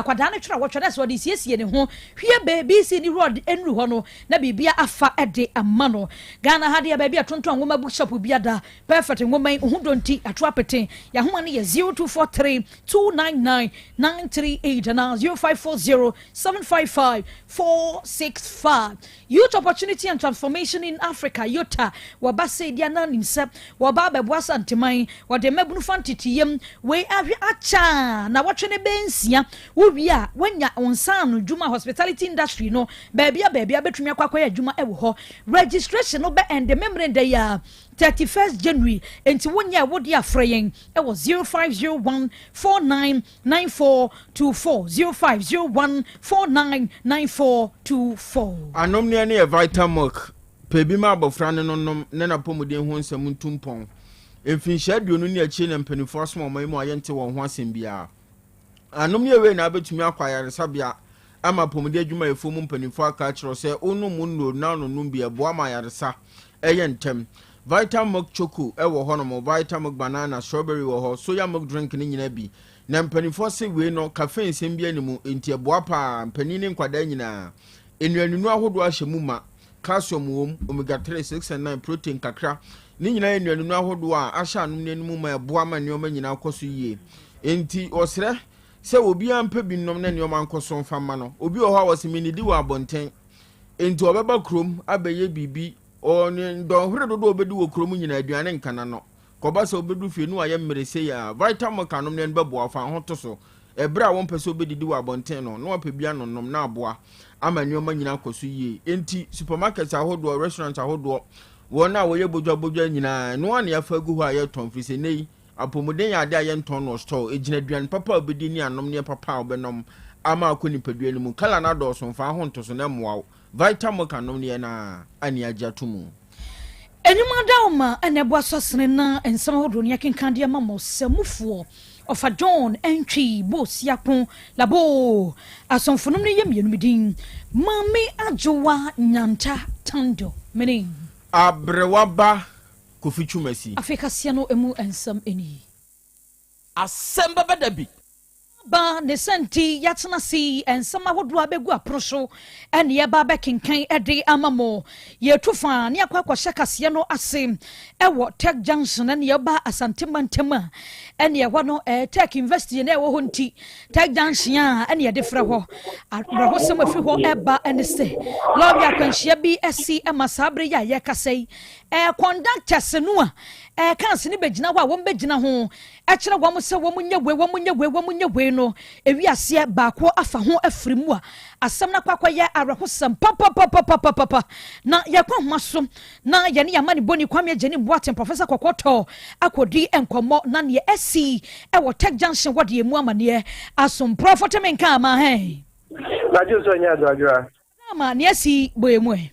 Akwadaa no twerɛ a wɔtwerɛ sɛ ɔde siesie ne ho hwie baabi si ne wura nnuru hɔ no na biribia afa de ama no. Ghana ha deɛ, baabi a tontɔn nwoma, bookshop bi ada Perfect Nwoma yi ho dɔ nti ato apete. Yɛahoma no yɛ 0243 299 938 anaa 0540 755 465. Youth Opportunity and Transformation in Africa, YOTA, wɔba sɛ di anan nim sɛ wɔba abɛboa Asanteman, wɔde mmabunu fa nteteyam wei ahwɛ akyaa na wɔtwe ne bɛn 6. Wowie a, woanya wo nsa ano dwuma, hospitality industry no, baabi a baabi a bɛtumi akɔ akɔyɛ adwuma wɔ hɔ. Registration no bɛ ɛnde memmerɛ da yi a 31st January, nti wonyɛ wode afrɛ yɛn ɛwɔ 0501 499424, 0501 499424. Anomneɛ no yɛ Vitamilk. Pɛ bi ma abɔfra no nonom ne n'apɔmuden ho nsɛm ntu mpɔn. Mfinhyia 20 ne akyire na mpanimfoɔ asom ɔman mu a yɛnte wɔn ho asɛm biara. Anomneɛ wei na abɛtumi akɔ ayaresabea ama apɔmuden adwumayɛfoɔ mu mpanimfoɔ aka akyerɛw sɛ wonom nnuro na anonom bi ɛboa ma ayaresa ɛyɛ ntɛm. Vitamilk Choco ɛwɔ hɔnom, Vitamilk Banana, strawberry wɔ hɔ, soya milk drink no nyinaa bi. Na mpanimfoɔ se wei no caffeine nsɛm bi anim, nti ɛboa paa mpanin ne nkwadaa nyinaa. Nnuanunu ahodoɔ ahyɛ mu ma, calcium wɔ mu, omega 3, 6 and 9, protein kakra. Ne nyinaa yɛ nnuanunu ahodoɔ a ahyɛ anom no anim ma ɛboa ma nneɛma nyinaa kɔ so yie. Nti ɔsrɛ sɛ obiara mpɛ bi nom na nneɛma nkɔ so mfa ma no. Obi wɔ hɔ a wɔsɛ menidi wɔ abɔnten, nti ɔbɛba kurom abɛyɛ biribi. Ɔne dɔnhwere dodoɔ a ɔbɛdi wɔ kurom nyinaa, aduane nkana no kɔba sɛ wobɛdu fie no ayɛ mmerɛ sei a, Vitamilk anom no bɛboa fa ho to so. Ɛberɛ a wɔmpɛ sɛ wobɛdidi wɔ abɔnten no na wapɛ bi anonom na aboa ama nneɛma nyinaa kɔ so yie. Enti supermarket ahodoɔ, restaurant ahodoɔ, wɔn a wɔyɛ bodwabodwa nyinaa, ɛno a na yɛafa agu hɔ a yɛtɔn, firi sɛ nnɛ yi apɔmuden yɛ ade a yɛntɔn no store. Ɛgyina aduane papa a wobɛdi ne anom ne papa a wobɛnom ama akɔ nipadua no mu. Kala no adɔɔso, mfa ho nto so na mmoa wo. Vitamilk anom ne yɛ no a ani agye ato mu. Enyuma da wo ma ɛna ɛboa so asene na nsɛm ahodoɔ no yɛkenka deɛ ma mo sɛmufoɔ Ɔfa John Antwi Bosiako Labo asɔmfonom no yɛ mmienu. Me din Maame Adwowa Nyanta Tando mene. Aberewa ba Kofi Twumasi. Afei kaseɛ no emu nsɛm ani. Asɛm bɛbɛ da bi. Ba ne sɛ nti yɛatena se yi, nsɛm ahodoɔ a bɛgu apono so ɛne yɛba bɛkenkan ɛde ama mo. Yɛtu fa ne akɔ akɔhyɛ kaseɛ no ase ɛwɔ Tech Junction, ɛne yɛba Asantema ntam a ɛne ɛhɔ no Tech University na ɛwɔ hɔ, nti Tech Junction a ɛne yɛde frɛ hɔ. Awerɛhosɛm afiri hɔ ɛba ɛne sɛ lɔɔre akwanhyia bi asi ɛma saa bere yi a yɛkasa yi, conductors no a cars ne bɛgyina hɔ a wɔn bɛgyina ho ɛkyerɛ wɔn sɛ wɔn nyɛ wei, wɔn nyɛ wei, wɔn nyɛ wei no, ewi aseɛ baako afa ho afiri mu a asɛm no akɔ akɔyɛ awerɛhosɛm papapapapapapa. Na yɛkɔ ahoma so na yɛne yɛama ne bɔni Kwame Agyani Boaten, Professor Kɔkɔtɔ akɔdi nkɔmmɔ na neɛ asi ɛwɔ Tech Junction wɔde emu amaneɛ asomporɔfo teme nka ama hɛn. Nadwo sɛ ɔnyɛ adwoadwoa. Ama neɛ asi bɔ emu ɛ.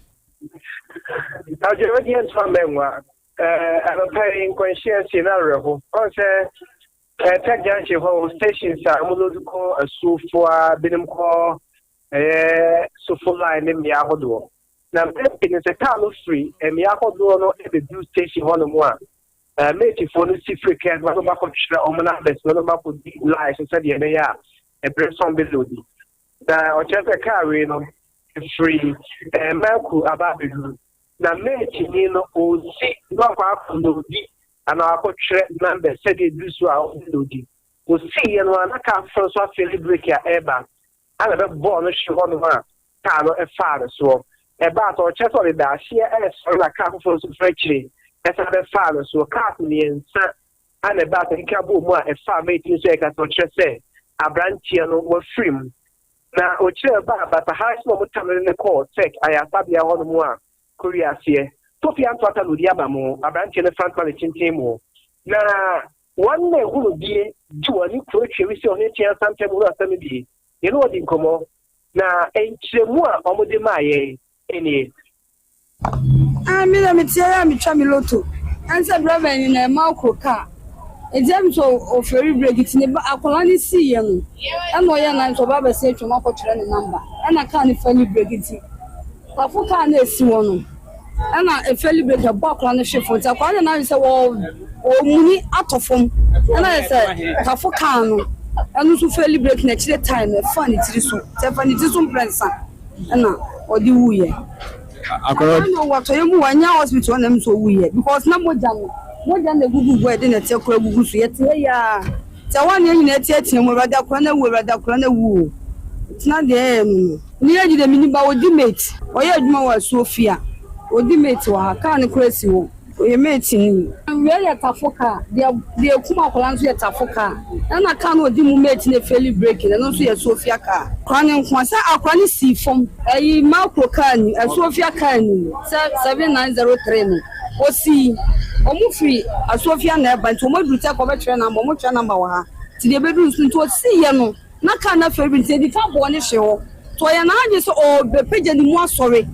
Adwoa deɛ nso ama nwa anɔpa yi nkwanhyia si na awerɛho ɔn sɛ Tech Junction hɔ stations a wɔn kɔ asuofoɔ a binom kɔ ɛyɛ Sofo Line ne mmea ahodoɔ, na mpɛn pii no sɛ kaa no firi mmea ahodoɔ no bɛduru station hɔnom a, matefoɔ no si firi kaa no na wɔakɔtwerɛ wɔn numbers no na wɔakɔdi line so sɛdeɛ ɛbɛyɛ a ɛberɛ sɔn bɛload. Na ɔkyerɛ sɛ kaa wei no firi Mɛku aba abɛduru na mateni no ɔsi na ɔkɔ akɔload anaa akɔtwerɛ numbers sɛdeɛ ɛduru so a ɔbɛload. Ɔsiiɛ no a na kaa foforɔ nso afail brake a ɛreba ana bɛbɔɔ no hwe hɔnom a kaa no ɛfaa no soɔ. Ɛbaa sɛ ɔkyerɛ sɛ ɔde daahyeɛ ɛresɔre na kaa foforɔ nso firi akyire ɛsan bɛfaa no soɔ. Cars mmiɛnsa ana ɛbaa sɛ keka bɔɔ mu a ɛfaa mate no so. Ɛka sɛ ɔkyerɛ sɛ aberanteɛ no wafiri mu na ɔkyerɛ baa Basaha sɛ ɔmo tam no ne kɔɔ Tech ayaresabea hɔnom a kɔwi aseɛ. Kofi Antoata na odi aba mu aberanteɛ no front man tenten mu na wɔn na ehunu bie di wɔn ani kuro twɛ wi sɛ ɔne tia nsantam hunu asɛm bie yɛne wɔdi nkɔmmɔ na nkyerɛmu a wɔde maa yɛn nie. Ah, mi na mi tie ya mi twa mi loto. Ɛnsɛ driver ni na ɛma okoro kaa. Eti ɛmi sɛ ofail brake ti ne ba akwadaa ne si yɛ no. Ɛna ɔyɛ nan sɛ ɔba abɛsɛ atwam akɔtwerɛ ne number. Ɛna kaa ne fail brake ti. Kafo kaa na esi hɔ no. Ɛna efail brake ɛbɔ akwadaa no hwe fam. Nti akwadaa no nan sɛ wɔ wɔmuni atɔ fam. Ɛna yɛ sɛ kafo kaa no. Ɛno nso faili brake na akyire tae no ɛfaa ne tiri so. Nti ɛfaa ne tiri so mprɛnsa ɛna ɔde wuiɛ. Akwadaa no ɔwɔ atɔeɛ mu hɔ ɛnyɛ hospital hɔ na ɛm sɛ ɔwuiɛ because na mogya no mogya na ɛgugu hɔ a yɛde nɛteɛ koraa gugu so. Yɛte ha yi ara nti ɛhɔ a na yɛn nyinaa teatea mu Awurade akwadaa no awu Awurade akwadaa no awu o. Nti na deɛ ɛyɛ no no. Ne age deɛ mennim but ɔdi mate. Ɔyɛ adwuma wɔ asuo fie a ɔdi mate wɔ ha. Car no koraa si hɔ. Ɔyɛ mate ni. Wei yɛ tafo car. Deɛ deɛ ɛkum akwadaa no nso yɛ tafo car. Ɛna car no a ɔdi mu mate no ɛfeeli brake no ɛno nso yɛ Sofia car. Akwadaa no nko ara. Sɛ akwadaa no sii fam. Ɛyi Macro car ni Asuofia car ni sɛ 7903 no ɔsii. Wɔn firi Asuofia na ɛba nti wɔn aduru Tɛkwa wɔbɛtwerɛ number wɔn twerɛ number wɔ ha nti deɛ ɛbɛduru nso nti ɔsiiɛ no. Na kaa no afɛre bi nti, edi kan bɔɔ ne hwe hɔ. Nti ɔyɛ n'adwene sɛ ɔrebɛpagya ne mu asɔre.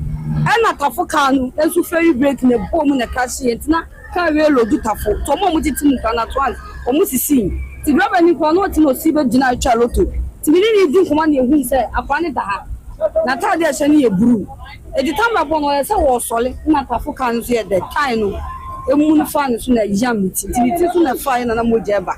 Ɛna tafo kaa no nso fɛre breki na ɛbɔɔ mu na ɛkrahyeeɛ. Nti na kaa wei lodu tafo. Nti wɔn a wɔtete mu koraa no at once wɔsisii. Nti driver no koraa na ɔte na ɔsi bɛgyina retwa loto. Nti me ne no redi nkɔmmɔ na yɛhui sɛ akwadaa no da ha. N'atadeɛ a ɛhyɛ no yɛ bruu. Enti tam bɛbɔ no ɔyɛ sɛ ɔresɔre na tafo kaa no nso yɛ dɛ. Tae no munu faa ne so na ɛyam ne ti. Nti ne ti so na ɛfaeɛ na na mogya reba.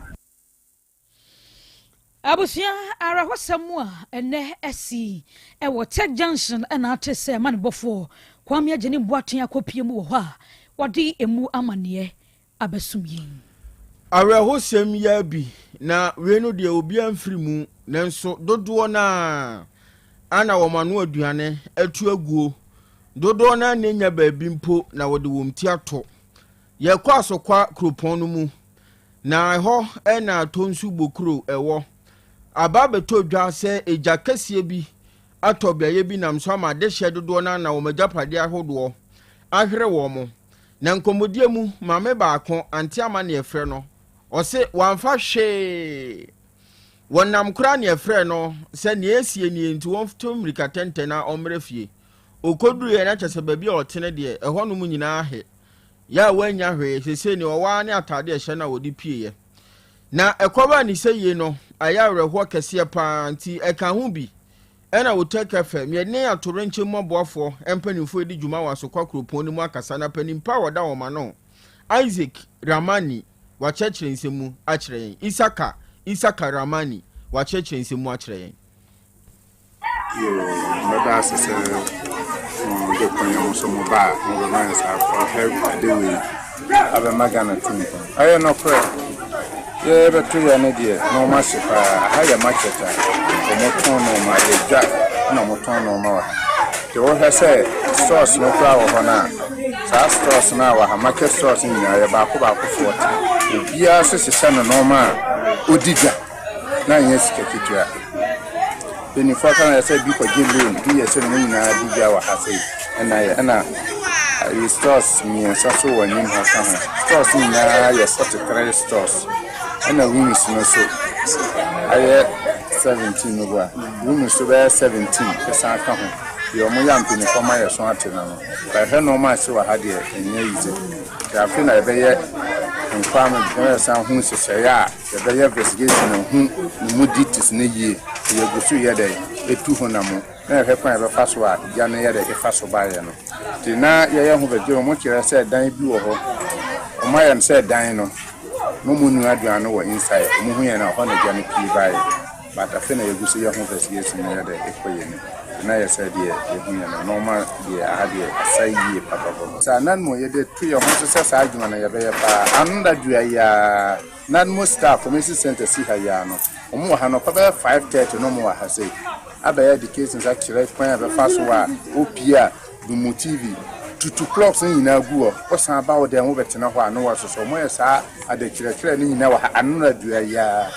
Abusua awerɛhosɛm a ɛnnɛ asi wɔ Tech Junction na ate sɛ amanebɔfoɔ Kwame Agyenim Boateng akɔpue mu wɔ hɔ a wɔde emu amanneɛ abɛsom yɛn. Awerɛhosɛm yi ara bi na wei no deɛ obiara mfiri mu nanso dodoɔ no ara na wɔn ano aduane atu aguo. Dodoɔ no ara na ɛnya baabi mpo na wɔde wɔn ti ato. Yɛkɔ Asokwa kuropɔn no mu Na ɛhɔ na Tonsu Bokuro wɔ. Aba abɛtɔ dwa sɛ egya kɛseɛ bi atɔ beaeɛ bi nam so ama adehyeɛ dodoɔ no ara na wɔn agyapadeɛ ahodoɔ ahwere wɔn. Na nkɔmmɔdie mu, maame baako, Ante Ama na yɛfrɛ no, ɔse wamfa hwee. Wɔnam koraa na yɛfrɛɛ no sɛ nea ɛresie nie nti wɔnto mmirika tɛntɛn na ɔmmrɛ fie. Ɔkɔduruiɛ na kyerɛ sɛ baabi a ɔte no deɛ, ɛhɔnom nyinaa ahe. Yɛ a wannya hwee, seesei nea ɔwɔ ara ne atade a ɛhyɛ no a ɔde pieeɛ. Na ɛkɔbaa ne sɛ yei no, ayɛ awerɛhoɔ kɛseɛ pa ara nti ɛka ho bi na Otec FM, yɛne atorenkyɛm mu aboafoɔ mpanimfoɔ redi dwuma wɔ Asokwa kuropɔn no mu akasa na panin pa a ɔda wɔn ano, Isaac Ramani, wakyerɛkyerɛ nsɛm mu akyerɛ yɛn. Isaka, Isaka Ramani, wakyerɛkyerɛ nsɛm mu akyerɛ yɛn. Yoo, mɛda ase sɛ mode kwan a mo nso mo ba a mobɛma yɛn saa ɔhwɛ ade wei abɛma Ghana tu mpɔn. Ɛyɛ nɔkorɛ, yɛbɛto yɛ no deɛ nnoɔma hye paa. Aha yɛ market a wɔtɔn nnoɔma, ɛdwa na wɔtɔn nnoɔma wɔ ha. Nti wohwɛ sɛ stores no koraa wɔ hɔ no a, saa stores no a wɔ ha, market stores no nyinaa yɛ baako baako 40. Obiara nso hyehyɛ ne nnoɔma a ɔdi dwa. na ɛnyɛ sika ketewa. Mpanyinfoɔ aka no sɛ bi kɔgye loan bi yɛ sɛ ne nyinaa di dwa wɔ ha sei ɛna yɛ ɛna ayi stores mmiɛnsa so wɔ anim ha ka ho. Stores nyinaa yɛ 43 stores ɛna rooms no so ayɛ 17 no boa rooms so bɛyɛ 17 ɛsan ka ho. Deɛ wɔn yɛ a mpanyinfoɔ ma yɛ so ate no no. Bɛhwɛ nneɛma a ɛsi wɔ ha deɛ ɛnyɛ easy. Nti afei na yɛbɛyɛ nkwa no yɛbɛsan ho nhyehyɛeɛ a Yɛbɛyɛ investigation ahu ne mu details no yie. Yɛgu so yɛ dɛ etu ho na mo na yɛhwɛ kwan a yɛbɛfa so a gya no yɛ dɛ efa so baeɛ no. Nti na yɛyɛ ho investigation wɔn kyerɛ sɛ dan bi wɔ hɔ wɔn ayɛ no sɛ dan no na wɔn nua aduane no wɔ inside wɔn hu yɛn na hɔ na gya no pie baeɛ but afei na yɛgu so yɛ ho investigation no yɛ dɛ ekɔ yɛn anim. Nti na yɛ sɛ deɛ yɛhu yɛn no nɔɔma deɛ aha deɛ asɛe yie papapapa. Saa na mo yɛde to yɛn ho so sɛ saa adwuma no yɛbɛyɛ paa ano da dua yi ara. NADMO staff community center si ha yi ara no, wɔn wɔ ha no ɔkɔ bɛyɛ 5:30 na wɔn wɔ ha sei abɛyɛ educations akyerɛ kwan a bɛfa so a opie a dumu TV tutu clocks no nyinaa gu hɔ wosan ba wo dɛm wobɛtena hɔ a na wɔasosɔ wɔn yɛ saa adekyerɛkyerɛ no nyinaa wɔ ha ano dua yi ara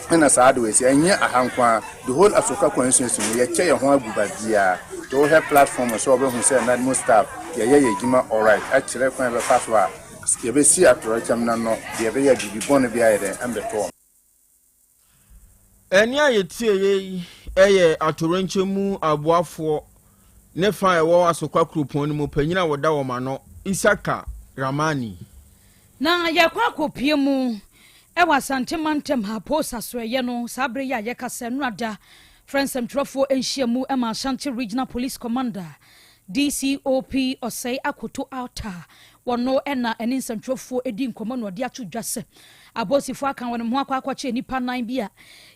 ɛna saa de wɔ esi ɛnyɛ aha nko ara the whole Asoka constituency no yɛkyɛ yɛn ho agu baabiara nti wohwɛ platform so a wobɛhu sɛ NADMO staff yɛyɛ yɛ adwuma alright akyerɛ kwan a bɛfa so a Yɛbɛsi atoyerɛkyɛm no ano deɛ ɛbɛyɛ a biribi bɔne biara ayɛ dɛn ɛmbɛto wɔn. Ɛnne a yɛtieeɛ yi yɛ atoyerɛnkyɛm mu aboafoɔ ne fa a ɛwɔ Asokwa kuropɔn no mu panyin a wɔda wɔn ano, Isaka Ramani. Na yɛkɔ akɔpue mu wɔ Asante mantam ha, Post asoɛeɛ no, saa berɛ yi a yɛkasa, nnora da, frɛ nsɛmtwerɛfoɔ nhyiamu ma Ashanti Regional Police Commander, DCOP Osei Akoto Altar. Wɔno na ɛne nsɛntwerɛfoɔ di nkɔmmɔ na ɔde ato dwa sɛ apolisifoɔ aka wɔn ho akɔ akɔkye nnipa nan bi a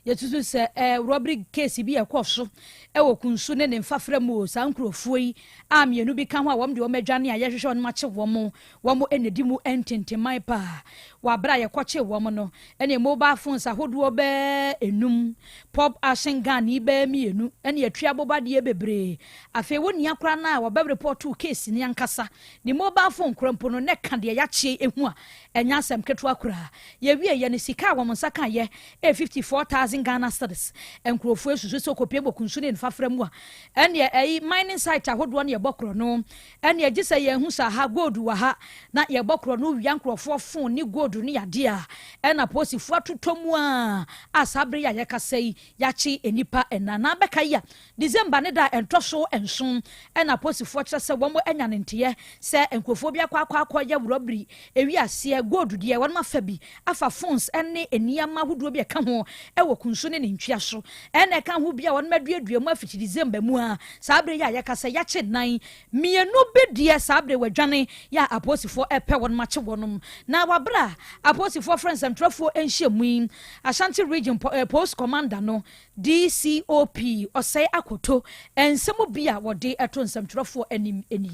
yɛsusu sɛ ɛɛ robbery case bi a ɛkɔɔ so wɔ Kunsu ne ne mfafra mu. Saa nkurɔfoɔ yi a mmienu bi ka ho a wɔn de wɔn adwane a yɛhwehwɛ wɔn akye wɔn, wɔn na di mu ntenteman paa. Wɔ abere a yɛkɔkye wɔn no, ɛne mobile phones ahodoɔ bɛɛ enum, pump action gun yi bɛɛ mmienu, ɛne atua abobadeɛ bebree. Afei wɔn nia koraa no a wɔbɛ report case ne ankasa ne mobile phone kora mpo no ne ka deɛ yɛakyie ehu a ɛnyɛ asɛm ketewa koraa. Yɛwie yɛ no, sika a wɔn nsa ka yɛ ɛ 54,000 Ghana cedis. Nkurɔfoɔ esusu sɛ okopie bɔ Kunsu ne nfafra mu a, ɛneɛ ɛyi mining site ahodoɔ no yɛbɔ korɔ no, ɛneɛ gye sɛ yɛn ho sɛ ha gold wɔ ha na yɛbɔ korɔ no wia nkurɔfoɔ phone ne gold ne yadeɛ a ɛna polisifoɔ atotɔ mu a saa bere yi a yɛkasa yi, yɛakye nnipa ɛna na abɛka yi a December ne da a ɛntɔ so 7 ɛna polisifoɔ kyerɛ sɛ wɔn anya ne nteɛ sɛ nkurɔfoɔ bi akɔ yɛ robbery ewi aseɛ, gold deɛ wɔn afa bi afa, phones ne nneɛma ahodoɔ bi ɛka ho ɛwɔ Kunsu ne ne ntwea so, ɛna ɛka ho bi a wɔn aduadua mu afiti December mu a saa bere yi a yɛkasa yɛakye nan mmienu bi deɛ, saa bere wɔadwane yɛ a apolisifoɔ ɛpɛ wɔn akye wɔn. Na wabere a apolisifoɔ frɛ nsɛmtwerɛfoɔ nhyia mu yi, Ashanti Region Post Commander no, DCOP Ɔsɛe Akoto, nsɛm bi a wɔde ɛto nsɛmtwerɛfoɔ anim ani.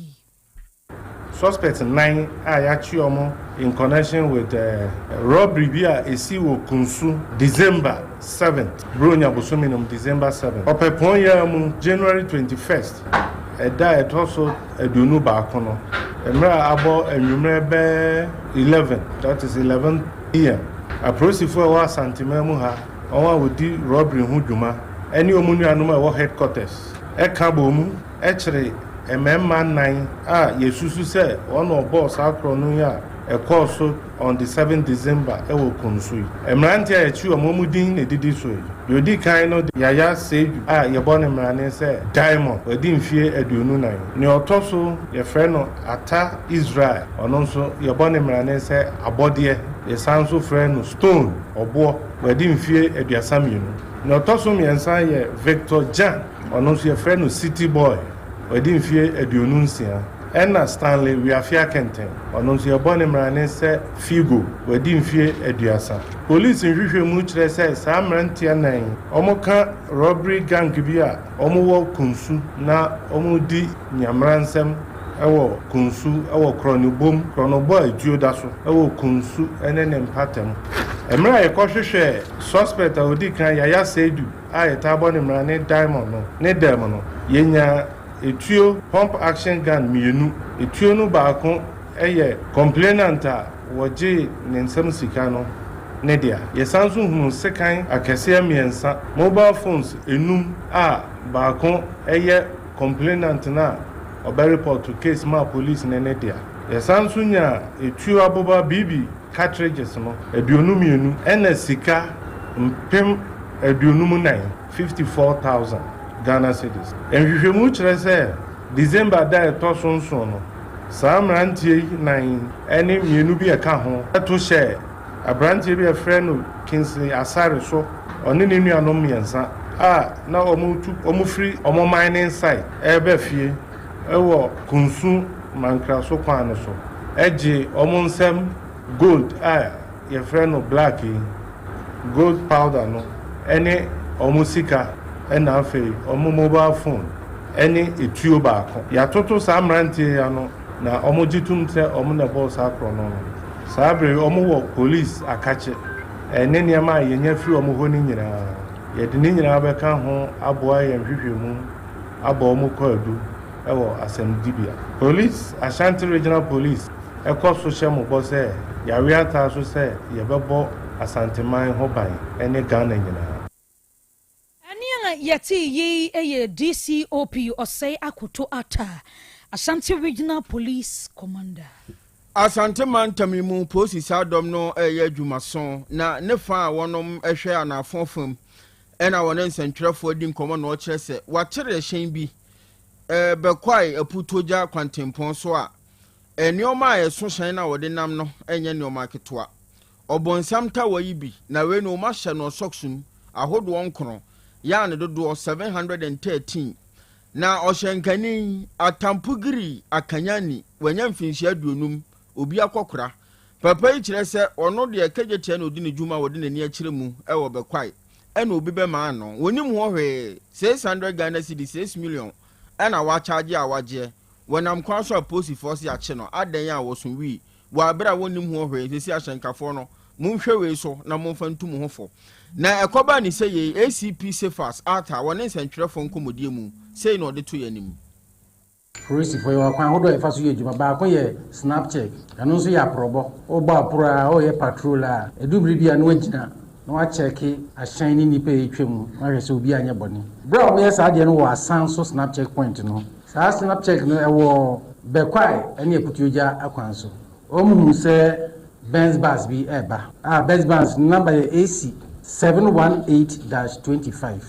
Suspect nnan a yɛakye wɔn in connection with robbery bi a esi wɔ Kunsu December 7th, Buronya bosome nom December 7, Ɔpɛpɔn yi mu January 21st, ɛda a ɛtɔ so 21 no, mmerɛ a abɔ anwummerɛ bɛɛ 11, that is 11 p.m., apolisifoɔ a ɛwɔ Asanteman mu ha, wɔn a wɔdi robbery ho dwuma ɛne wɔn nuanom a ɛwɔ headquarters ɛka bɔ mu ɛkyerɛ mmarima nnan a yɛsusu sɛ wɔn na ɔbɔɔ saa korɔ no yi a ɛkɔɔ so on the 7 December ɛwɔ Kunsu yi. Mmeranteɛ a yɛkyi wɔn, wɔn din na ɛdidi so yi. Deɛ odi kan no, Yaya Seidu a yɛbɔ ne mmerane sɛ Diamond, wadi mfeɛ 24. Nea ɔtɔ so, yɛfrɛ no Ata Israel, ɔno nso yɛbɔ ne mmerane sɛ Abɔdeɛ, yɛsan nso frɛ no Stone, ɔboɔ, wadi mfeɛ 32. Nea ɔtɔ so mmiɛnsa yɛ Victor Jan, ɔno nso yɛfrɛ no City Boy, wadi mfeɛ 26. Ɛna Stanley Wiafia Kɛntɛn, ɔno nso yɛbɔ ne mmerane sɛ Figo, wadi mfeɛ 30. Polisi nhwehwɛmu kyerɛ sɛ saa mmeranteɛ nan wɔn robbery gang bi a wɔwɔ Kunsu na wɔdi nyamransɛm ɛwɔ Kunsu, ɛwɔ Korɔnobom, Korɔnobɔ a etuo da so ɛwɔ Kunsu ɛne ne mpatam. Mmerɛ a yɛkɔhwehwɛ suspect a odi kan, Yaya Seidu a yɛtaa bɔ ne mmerane Diamond no, ne dɛm no, yɛnya etuo pump action gun mmienu. Etuo no baako yɛ complainant a wɔgye ne nsam sika no ne dea. Yɛsan nso hunu sekan akɛseɛ mmiɛnsa, mobile phones enum a baako yɛ complainant no a ɔbɛ report case ma police ne ne dea. Yɛsan nso nya etuo aboba BB cartridges no 22, ɛna sika 54,000, 54,000 Ghana cedis. Nhwehwɛmu kyerɛ sɛ December da ɛtɔ so 7 no, saa mmeranteɛ yi nan ne mmienu bi ɛka ho ɛto hyɛ aberanteɛ bi a yɛfrɛ no Kingsley Asare so, ɔne ne nuanom mmiɛnsa a na wɔn tu wɔn firi wɔn mining site ɛreba fie ɛwɔ Kunsu Mankraso kwan no so, ɛgye wɔn nsam gold a yɛfrɛ no black yi, gold powder no, ɛne wɔn sika, ɛna afei wɔn mobile phone ɛne etuo baako. Yɛatoto saa mmeranteɛ yi ano na wɔn gye tom sɛ wɔn na ɛbɔɔ saa korɔ no. Saa bere wɔn wɔ police akakye, ɛne nneɛma a yɛnya firi wɔn hɔ no nyinaa, yɛde ne nyinaa bɛka ho aboa yɛn hwehwɛmu abɔ wɔn kɔ adu ɛwɔ asɛmdibea. Police, Ashanti Regional Police, ɛkɔ so hyɛ mo bɔ sɛ yɛawe ataa so sɛ yɛbɛbɔ Asanteman ho ban ɛne Ghana nyinaa. Ɛne a yɛte yi yɛ DCOP Ɔsɛe Akoto Ata, Ashanti Regional Police Commander. Asante mantam yi mu polisi saa dɔm no ɛyɛ adwumaso na ne fa a wɔnom hwɛ anaafo fam ɛna wɔne nsɛntwerɛfoɔ di nkɔmmɔ na ɔkyerɛ sɛ wakyere ɛhyɛn bi bɛkwae Aputogya kwantempɔn so a nneɛma a ɛso hyɛn no a wɔde nam no nyɛ nneɛma ketewa. Ɔbɔnsam tawa yi bi na wei no wɔn ahyɛ no ɔsɔksum ahodoɔ nkron yɛ a ne dodoɔ 713, na ɔhyɛnkani Atampogiri Akanyani, wanya mfinhyia 50. Obi akɔkora. Papa yi kyerɛ sɛ ɔno deɛ Kejetia na ɔdi ne dwuma a ɔde n'ani akyerɛ mu wɔ Bɛkwae ɛna obi bɛmaa no. Wɔnim ho hwee. 600 Ghana cedis, 6 million, ɛna wɔakyagye a wagyeɛ. Wɔnam kwan so a apolisifoɔ se akye no. Adɛn a wɔso wii wɔ aberɛ a wɔnnim ho hwee. Seesei ahyɛnkafoɔ no, monhwɛ wei so na momfa ntu mo ho fo. Na ɛkɔbaa ne sɛ yei, ACP Cephas Arthur wɔ ne nsɛntwerɛfoɔ nkɔmmɔdie mu, sei na ɔde to yɛn anim. Polisifo, yɛwɔ akwan ahodoɔ a yɛfa so yɛ adwuma. Baako yɛ snap check, ɛno nso yɛ aporɔbɔ. Wobɔ aporo a, woreyɛ patrol a, ɛdu bere bi a na woagyina na woakyɛke ahyɛn ne nnipa a ɛretwa mu na woahwɛ sɛ obi anyɛ bɔne. Berɛ a wɔyɛ saa adeɛ no wɔ Asan so snap check point no, saa snap check no ɛwɔ Bɛkwae ne Akutuogya akwan so. Wɔhuu sɛ Benz bus bi reba a Benz bus no number yɛ AC 718-25.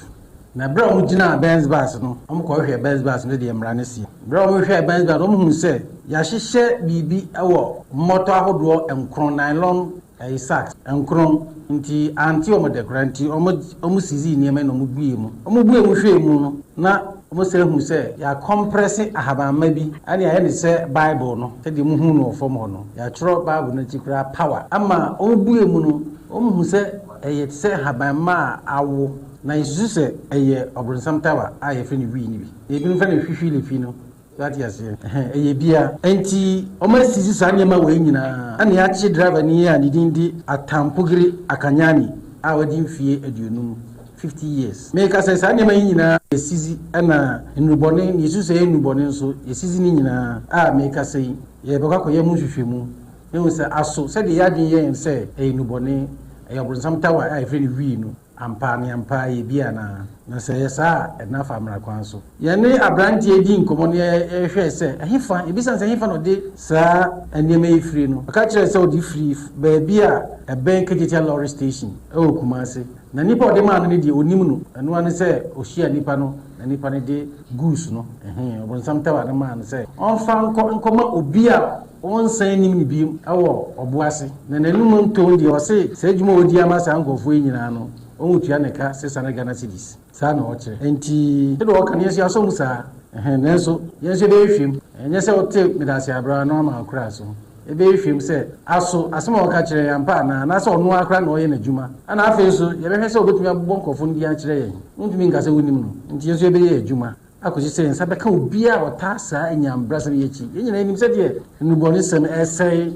Na berɛ a wɔgyinaa Benz bus no, wɔkɔhwehwɛɛ Benz bus no deɛ mmara no seɛ. Berɛ a wɔhwehwɛɛ Benz bus no, wɔhuu sɛ yɛahyehyɛ biribi wɔ mmɔtɔ ahodoɔ nkron, nylon ɛyi sacks nkron, nti ante wɔn dɛ koraa nti wɔn wɔn sizii nneɛma yi na wɔn buee mu. Wɔn buee mu hwɛɛ mu no, na wɔsan hu sɛ yɛakɔmprɛse ahabamma bi na yɛayɛ no sɛ Bible no, sɛdeɛ mohu no wɔ fam hɔ no. Yɛatwerɛ Bible no akyi koraa power. Ama wɔbuee mu no, wɔhu sɛ ɛyɛ te sɛ ahabamma a awo, na yɛsusu sɛ ɛyɛ ɔbronsam tawa a yɛfrɛ no wii no bi. Deɛ ebinom frɛ no hwihwilifi no. So ate aseɛ? Ɛhɛn, ɛyɛ bia. Enti wɔasisi saa nneɛma wei nyinaa, ɛna yɛakye driver ni a ne din de Atampogiri Akanyani a wadi mfie 50, 50 years. Meka sɛ saa nneɛma yi nyinaa yɛasisi, ɛna nnurubɔne, nea yɛsusu sɛ ɛyɛ nnurubɔne nso, yɛasisi ne nyinaa a mekasa yi, yɛrebɛkɔ akɔyɛ ho nhwehwɛmu na yɛahu sɛ aso sɛdeɛ yɛn adwene yɛ yɛn sɛ ɛyɛ nnubɔne, ɛyɛ ɔbronsam tawa a yɛfrɛ no wii no. Ampa ne ampa ɛyɛ bi anaa? Na sɛ ɛyɛ saa a, ɛnna fa mmara kwan so. Yɛne aberanteɛ dii nkɔmmɔ no yɛhwɛɛ sɛ ɛhefa, yɛbisaa no sɛ ɛhefa na ɔde saa nneɛma yi firi no, ɔka kyerɛɛ sɛ ɔde firi baabi a ɛbɛn Kejetia Lorry Station wɔ Kumasi. Na nipa a ɔde maa no no deɛ ɔnim no, ɛno ara ne sɛ ɔhyiaa nipa no na nipa no de goose no, ɛhee, ɔbonsam tawa no maa no sɛ ɔmfa nkɔ nkɔma obi a Ɔnsan nnim no bio wɔ ɔbo ase. Na n'anum ntom deɛ ɔse saa adwuma a ɔdi ama saa nkurɔfoɔ yi nyinaa no ɔntua ne ka 600 Ghana cedis. Saa na ɔkyerɛ. Enti sɛdeɛ ɔka no yɛn nso yɛasɔ mu saa. Ɛhɛn, nanso yɛn nso yɛbɛyɛ hwɛm. Ɛnyɛ sɛ wote medase abra no ama wo koraa so. Yɛbɛyɛ hwɛm sɛ aso asɛm a ɔka kyerɛ yɛn ampa anaa, anaasɛ ɔno ara koraa na ɔreyɛ n'adwuma. Ɛna afei nso yɛbɛhwɛ sɛ ɔbɛtumi abobɔ nkurɔfoɔ no din akyerɛ yɛn. Wontumi nka sɛ wonnim no. Enti yɛn nso yɛbɛyɛ yɛn adwuma. Akosi sɛ yɛn nsa bɛka obiara a ɔtaa saa anyanbrasɛm yi akyi. Yɛn nyinaa nim sɛdeɛ nnubɔnesɛm resɛe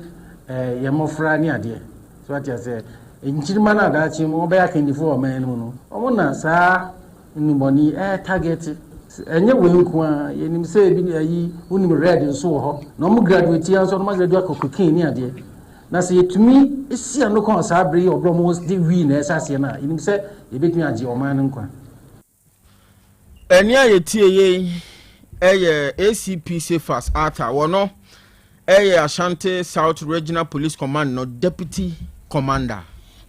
yɛn mmɔfra ne adeɛ. So wate aseɛ? Nkyirimma no a daakye wɔbɛyɛ akannifoɔ wɔ ɔman no mu no, wɔn na saa nnubɔne yi ɛretagɛte. Ɛnyɛ wei nko ara, yɛnim sɛ ebi ayi, wonim red nso wɔ hɔ. Na wɔn graduate yi nso, wɔn agraduate akɔ cocaine ne adeɛ. Na sɛ yɛtumi si ano kwan wɔ saa bere yi a wɔbrɛ wɔn de wii na ɛhyɛ aseɛ no a, yɛnim sɛ yɛbɛtumi agye ɔman no nkwa. Ɛnne a yɛtie yei yɛ ACP Cephas Arthur. Wɔno yɛ Ashanti South Regional Police Command no Deputy Commander.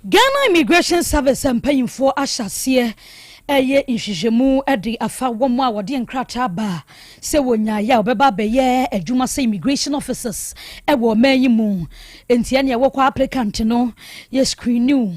Ghana Immigration Service mpanyimfoɔ ahyɛ aseɛ reyɛ nhwehwɛmu de afa wɔn a wɔde nkrataa ba sɛ wɔnyaeɛ a wɔbɛba abɛyɛ adwuma sɛ immigration officers wɔ ɔman yi mu. Nti ɛneɛ wokɔ applicant no yɛ screen wo,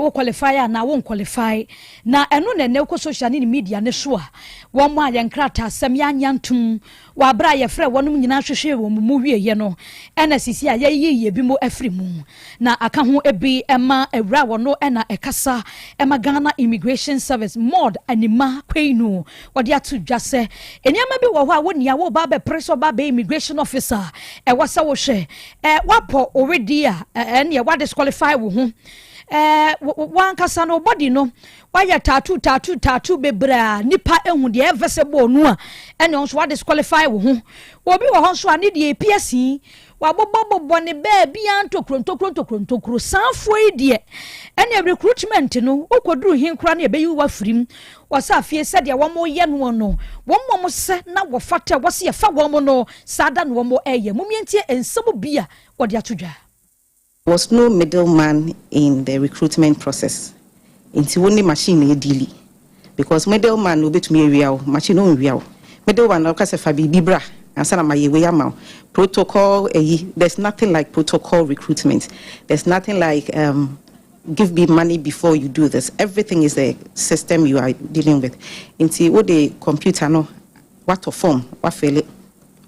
wo qualify anaa wo nqualify. Na ɛno na ɛnnɛ wokɔ social ne ne media no so a, wɔn a yɛn nkrataasɛm yɛannye antom wɔ aberɛ a yɛfrɛɛ wɔnom nyinaa hwehwee wɔn mu wieeɛ no, ɛna sisi a yɛayiyi ebinom afiri mu. Na aka ho bi ma awura a ɔno na ɛkasa ma Ghana Immigration Service, Maud Animah Quainoo, ɔde ato dwa sɛ nneɛma bi wɔ hɔ a wo nea woreba abɛpere sɛ ɔba abɛyɛ immigration officer a, ɛwɔ sɛ wohwɛ. Woapɔ wo wedeɛ a, ɛnneɛ woadisqualify wo ho. Ɛɛ, w'ankasa no, wo body no, wayɛ tattoo, tattoo, tattoo bebree a nipa ehu deɛ ɛyɛ visible no a, ɛnna nso wadisqualify wo ho. Obi wɔ hɔ nso a ne deɛ epia sii, wabobɔbobɔ ne baabi a ntokuro ntokuro ntokuro ntokuro. Saafoɔ yi deɛ, ɛnna recruitment no, wokɔduru he koraa no yɛbɛyi wo afiri mu. Wɔsɛ afei sɛdeɛ wɔyɛ noɔ no, wɔn a wɔsɛ na wɔfata a wɔsɛ yɛfa wɔn no, saa da na wɔyɛ. Mommie ntie nsɛm bi a wɔde ato dwa. Was no middleman in the recruitment process, nti wo ne machine na ɛdeali, because middleman na obetumi awia wo, machine no nwia wo. Middleman na ɔka sɛ fa biribi bra ansa na ma yɛ wei ama wo. Protocol ɛyi, there's nothing like protocol recruitment. There's nothing like give me money before you do this. Everything is a system you are dealing with. Nti wo de computer no watɔ form, wafill,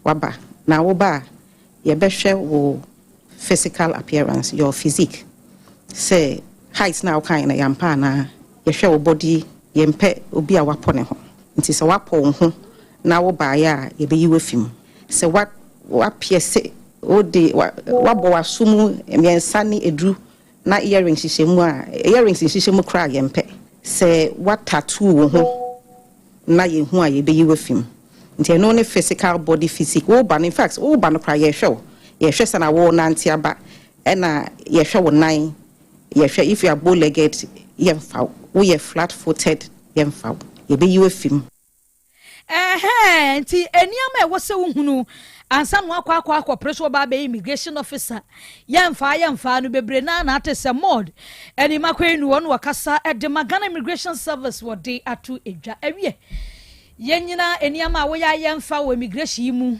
waba na woba a yɛbɛhwɛ wo. physical appearance, your physique, sɛ height na wokae no yɛampa anaa. Yɛhwɛ wo body, yɛmpɛ obi a wapɔ ne ho, nti sɛ wapɔ wo ho na wobaeɛ a, yɛbɛyi wo afi mu. Sɛ wa wapiɛse wode wabɔ w'aso mu mmiɛnsa ne eduru na earrings hyehyɛ mu a, earrings nhyehyɛ mu koraa, yɛmpɛ. Sɛ watattoo wo ho na yɛhu a, yɛbɛyi wo afi mu. Nti ɛno ne physical body physique. Woba no, in fact, woba no koraa, yɛhwɛ wo, yɛhwɛ sɛ na wo nante aba, ɛna yɛhwɛ wo nan, yɛhwɛ if you are bow legged, yɛmfa wo, woyɛ flat footed, yɛmfa wo, yɛbɛyi wo afi mu. Ɛhɛn, nti nneɛma a ɛwɔ sɛ wohunu ansa na wakɔ akɔpere so ɔba abɛyɛ immigration officer, yɛmfa no bebree na ate sɛ mod ɛne makɔ enu wɔn wɔkasa ɛde ma Ghana Immigration Service wɔde ato edwa. Awie, yɛn nyinaa nneɛma a wɔyɛ a yɛmfa wɔ immigration yi mu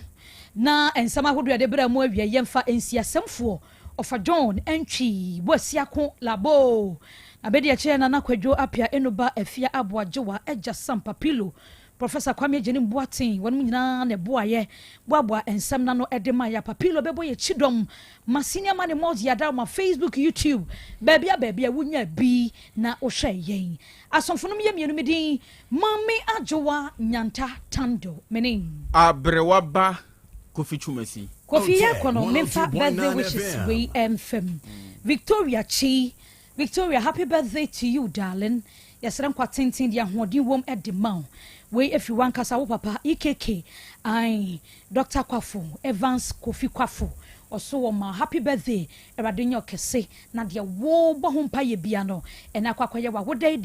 na nsɛm ahodoɔ yɛde brɛ mu. Awie, yɛmfa nsiasɛmfoɔ ɔfa John Ntwi Boasiako Labo abɛdi akyerɛ Nana Kwadwo Apia Enuba Afia Aboagyewa Agya Sampa Pilo, Professor Kwame Agyenim Boaten, wɔn nyinaa na ɛboayɛ boaboa nsɛm na no ɛde ma yɛ. Papilo bɛbɔ yɛ kyidɔm ma senior man multi yada ma Facebook, YouTube, baabi a baabi a wonya bi na wohwɛ yɛn. Asomfo no yɛ mmienu, mi din Maame Adwowa Nyanta Tando mene. Aberewa ba Kofi Twumasi. Kofi, yɛ kɔ no, memfa birthday wishes wei ɛmfam Victoria Chi. Victoria, happy birthday to you, darling. Yɛsrɛ nkwa tenten de ahoɔden wom de ma wo. Wei ɛfiri wankasa wo papa Ekk ai Dr Kwafo Evans Kofi Kwafo, ɔso wɔ ma happy birthday. Awurade nyɛ ɔkɛse na deɛ wobɔ ho mpa yɛ bia no ɛna akɔ akɔyɛ wawoda yi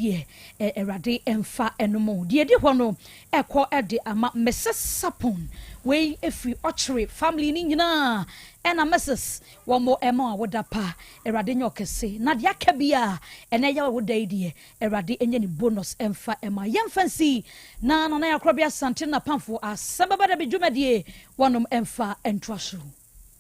deɛ, Awurade ɛmfa ɛno mu. Deɛ ɛdi hɔ no ɛkɔ ɛde ama Mrs Sapon. Wei ɛfiri ɔkyere family no nyinaa, ɛna Mrs wɔn mo ɛma awoda pa. Awurade nyɛ ɔkɛse na deɛ aka bi a ɛnɛ yɛ awoda yi deɛ, Awurade ɛnyɛ ne bonus ɛmfa ɛma. Yɛmfa nsi na Nana Yakorɔbi Asante na pamfo asɛm bɛba da bi dwumadie wɔnom ɛmfa ntoa so.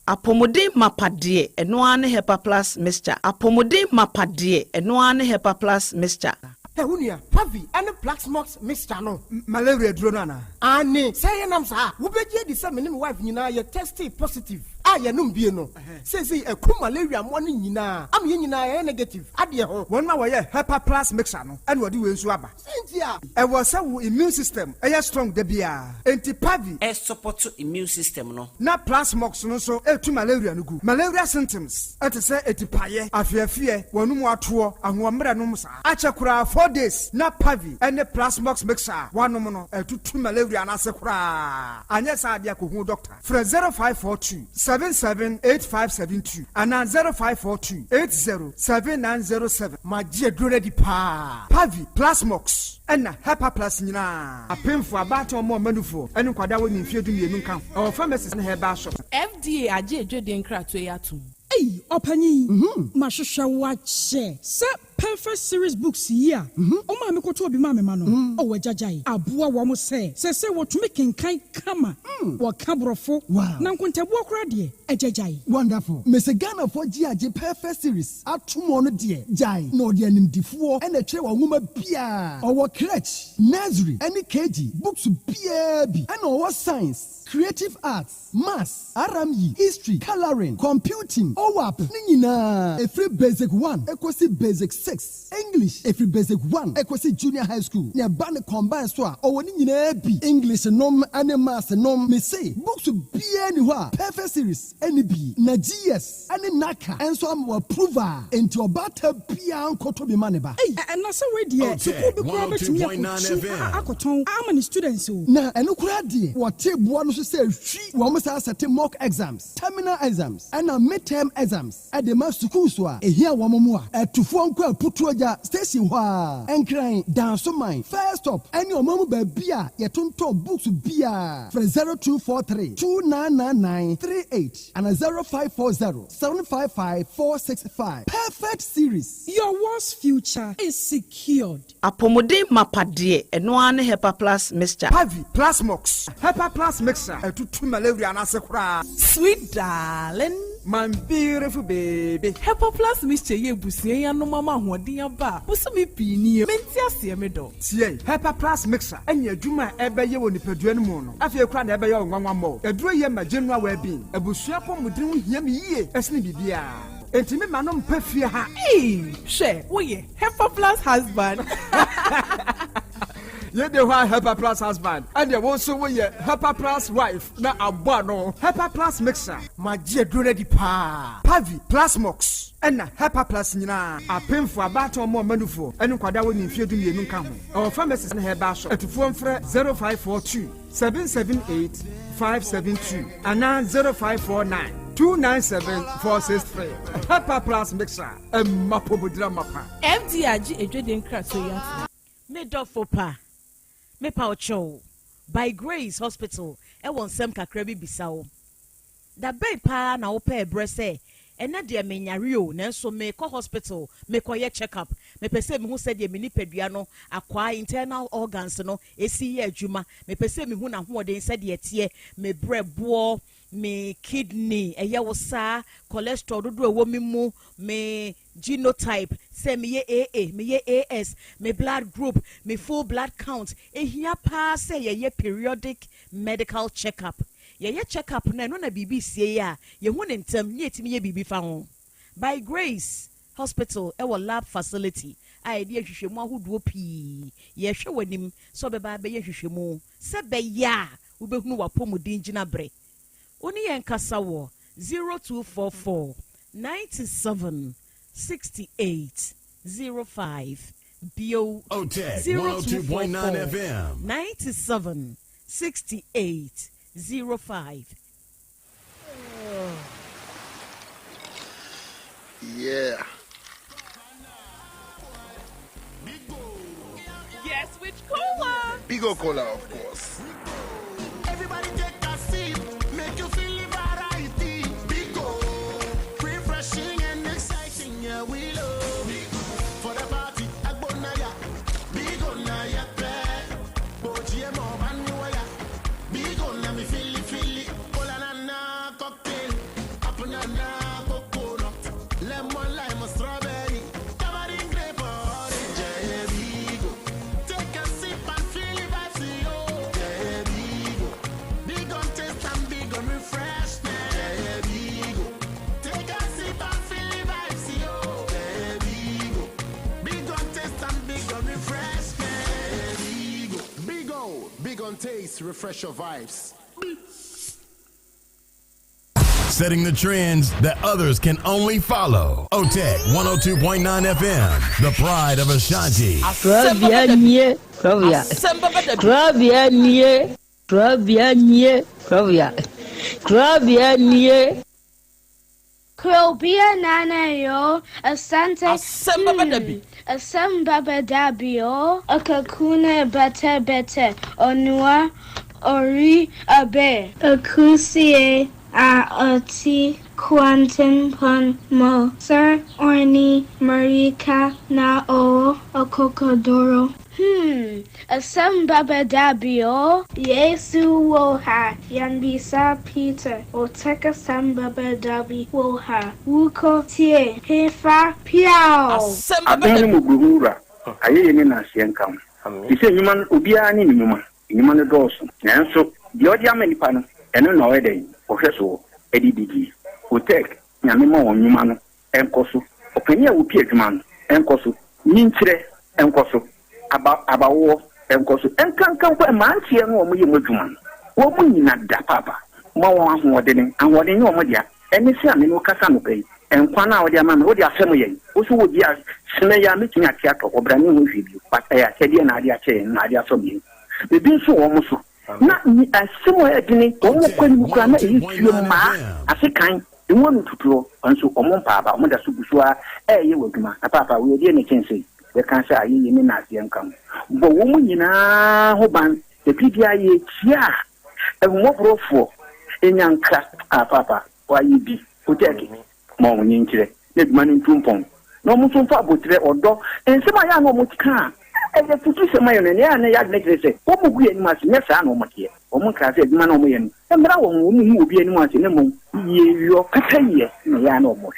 Apɔmuden mapa deɛ, ɛno ara ne Hepa Plus Mixture. Apɔmuden mapa deɛ, ɛno ara ne Hepa Plus Mixture. Ɛ wo nua, Pavi ɛne Plasmox mixture no, malaria duro no anaa? Ane sɛ yɛnam saa, wobɛgye adi sɛ me ne me wife nyinaa yɛ tested positive a yɛnom bie no, seesei ɛkum malaria mmoa no nyinaa ama yɛn nyinaa yɛyɛ negative adeɛ ho. Wɔn a wɔyɛ Hepa Plus mixture no ɛna wɔde wei nso aba. Sɛnti a ɛwɔ sɛ wo immune system ɛyɛ strong da biara, enti Pavi ɛsupport immune system no. Na Plasmox no nso ɛtu malaria no gu. Malaria symptoms ɛte sɛ etipaeɛ, afeafeɛ, wɔn mu atoɔ, ahoɔmmerɛ nom saa akyɛ koraa 4 days na Pavi ɛne Plasmox mixture a wanom no ɛtutu malaria no ase koraa. Anyɛ saa adeɛ, akɔhu doctor. Frɛ 0542 778572 anaa 0542 807907. Magye aduro no adi paa. Pavi, Plasmox ɛna Hepa Plus nyinaa, apemfo, abaatan, ɔmo ɔmanufoɔ ɛne nkwadaa wɔ ne mfeɛ 12 nka ho. Ɛwɔ pharmacies ne herbal shop. FDA agye edwede nkratoɔ yi atom. Ei, ɔpanyin, mahwehwɛ wo akyɛ sɛ Perfect Series books yi a ɔmaa me kɔtɔ bi maa me ma no. Ɔwɔ agyagyae aboa wɔn sɛ wɔtumi kenkan kama, wɔka borɔfo na nkontabuo koraa deɛ, agyagyae. Wonderful. Mese Ghanafoɔ gye agye Perfect Series ato mu no deɛ, gyae na ɔde animdifoɔ ɛna ɛtwerɛ wɔn nwoma biara. Ɔwɔ crèche, nursery ɛne KG books biara bi, ɛna ɔwɔ science, creative arts, maths, RME, history, colouring, computing, OWAP ne nyinaa, ɛfiri basic 1 ɛkɔsi basic 6, English ɛfiri basic 1 ɛkɔsi junior high school, na ɛba ne combine so a, ɔwɔ ne nyinaa bi, English nom ne maths nom. Mese books biara ni hɔ a Perfect Series ɛne bi na GS ɛne NaCCA ɛnso ama wɔ approve a, enti ɔbaata biara nkɔtɔ bi ma ne ba. Ei, ɛna sɛ wei deɛ, sukuu bi koraa bɛtumi akɔkyi akɔtɔn ama ne students o. Na ɛno koraa deɛ, wɔte boa no so sɛ hwi wɔn saa sɛte mock exams, terminal exams ɛna midterm exams ɛde ma sukuu so a ehia wɔn mu a ɛtufoɔ nkɔ Aputuo Gya station hɔ a Nkran Dansoman first stop ɛne ɔman mu baabi a yɛtontɔn books biara. Frɛ 0243 299938 ana 0540 755 465. Perfect Series. Your world's future is secured. Apɔmuden mapa deɛ, ɛno ara ne Hepa Plus Mixture. Pavi, Plasmox, Hepa Plus mixture ɛtutu malaria no ase koraa. Sweet darling. My beautiful baby. Hepa Plus mixture yi abusua yi anom ama ahoɔden aba a bosome pii nie. Mente aseɛ me dɔ. Tie, Hepa Plus mixture ne adwuma a ɛbɛyɛ wɔ nipadua no mu no, afei koraa na ɛbɛyɛ wo nwanwa mmɔ. Aduro yi ma general well-being. Abusua apɔmuden ho hia me yie sene biribiara. Enti me ma no mpa fie ha. Eii hwɛ woyɛ Hepa Plus husband. Yei de hɔ a Hepa Plus husband, ɛneɛ wo nso woyɛ Hepa Plus wife na abɔ ano. Hepa Plus mixture. Magye aduro no adi paa. Pavi, Plasmox, ɛna Hepa Plus nyinaa. Apemfoɔ, abaatan ɔmo ɔma nufoɔ, ɛne nkwadaa a wɔnni mfeɛ 12 nka ho. Ɛwɔ pharmacies ne herbal shop. Atufoɔ mfrɛ 0542 778 572 anaa 0549 297 463. Hepa Plus Mixture, ɛma apɔmuden amapa. FDA agye adwadie nkratoɔ yi atom. Me dɔfo pa, mepa wo kyɛw, By Grace Hospital wɔ nsɛm kakra bi bisa wo. Da bɛn paa na wopɛɛ berɛ sɛ, ɛnnɛ deɛ menyare o, nanso merekɔ hospital mekɔyɛ check up, mepɛ sɛ mehu sɛdeɛ me nipadua no akwaa, internal organs, no si yɛ adwuma, mepɛ sɛ mehu n'ahoɔden sɛdeɛ ɛteɛ, me berɛboɔ, me kidney, ɛyɛ wo saa, cholesterol dodoɔ a ɛwɔ me mu, me genotype, sɛ meyɛ AA, meyɛ AS, me blood group, me full blood count. Ɛhia paa sɛ yɛyɛ periodic medical check up. Yɛyɛ check up no a, ɛno na biribi sie a, yɛhu no ntɛm na yɛtumi yɛ biribi fa ho. By Grace Hospital wɔ lab facility a yɛde yɛ nhwehwɛmu ahodoɔ pii. Yɛrehwɛ w'anim sɛ wobɛba abɛyɛ nhwehwɛmu sɛ ɛbɛyɛ a wobɛhunu w'apɔmuden gyinaberɛ. Wo ne yɛn nkasa wɔ 0244 97 68 05 bio Otec 0244 102.9 FM. 97 68 05. Yeah. Guess which cola? Bigo Cola, of course. Everybody take a sip, make you feel the variety. Bigo, refreshing and exciting, yeah we love. Bigo for the party, Agbonaya. Bigo na ya pe, Boji mo baniwaya. Bigo na mi fili fili, cola na na cocktail, apple na na coconut, lemon lime strawberry, tamarind grape orange, yeah Bigo. Take a sip and feel the vibes, yo. Yeah, Bigo. Big on taste and big on refreshment. Yeah, Bigo. Take a sip and feel the vibes, yo. Yeah, Bigo. Big on taste and big on refreshment. Yeah, Bigo. Big O, big on taste, refresh your vibes. Setting the trends that others can only follow. OTEC 102.9 FM, the pride of Ashanti. Korabea nie, korabea. Korabea nie, korabea nie, korabea. Korabea nie. Krobea nana yo, asante Asɛm bɛba da bi. Asɛm bɛba da bi o. Akakuna bɛtɛ bɛtɛ, onua ori abe. Akusie a ɔte kwantempɔn mu. Sir Orni Marika na ɔwɔ akokoduro. Asɛm bɛba da bi o. Yesu wɔ ha, yɛnbisa Peter, Otec asɛm bɛba da bi wɔ ha, wokɔ tie hefa piaw. Asɛm bɛba Adom da ne bi. mmɔborɔhunu Wura, ayɛyie ne nnaaseɛ nka wo. Te sɛ nnwuma no, obiara ne ne nnwuma. Nnwuma no dɔɔso, nanso deɛ ɔde ama nnipa no, ɛno na ɔyɛ dɛn? Ɔhwɛ soɔ de didie. Otec, Nyame ma wɔn nnwuma no nkɔ so. Ɔpanin a ɔpi adwuma no nkɔ so. Nyinkyerɛ nkɔ so. Aba, abawoɔ nkɔ so. Ɛnkanka mpo mmeranteɛ no a wɔyɛ mu adwuma no, wɔn nyina da paapa. Ma wɔn ahoɔdene. Ahoɔden nyɛ wɔn dea. Ɛne sɛ a me ne wo kasa anɔpa yi, nkwa no a wode ama me, wode afɛm yɛn. Wo nso wɔ bi a, sene yi a mɛtumi ate atɔ, ɔbra ne ho hwee bio. But ɛyɛ akyɛdeɛ na ade akyɛ yɛn, na ade asɔ yɛn. Biribi nso wɔ wɔn so. Na asɛm a ɛyɛ dene, wɔn kɔ anim koraa na ɛyɛ tuo mmaa ase kan, emu ano tutuo, nso wɔn mpa aba, wɔn da so gu so ara ɛreyɛ wɔ adwuma. Na paapa, wei ɛdeɛn na ɛkyɛn sei? Yɛka sɛ ayɛyie ne naaseɛ nka ho. Bɔ wɔn nyinaa ho ban, na biribiara yɛkyia a, ahummɔborɔfoɔ nya nkra. Ah paapa, wayɛ bi, Otɛɛke, ma wɔn nkyerɛ na adwuma no ntu mpɔn, na wɔn nso mfa aboterɛ, ɔdɔ, nsɛm a ɛyɛ a na wɔka a ɛyɛ afutusɛm ma yɛn no, ɛnna ɛyɛ a na yɛn adwene kyerɛ sɛ wɔgu yɛn anim ase, nyɛ saa na wɔteɛ. Wɔkaa sɛ adwuma no a wɔyɛ no mmra wɔn ho, wɔnhu obi anim ase, na mmom yieyɔ, pɛpɛyɛ na ɛyɛ a na wɔhwehwɛ.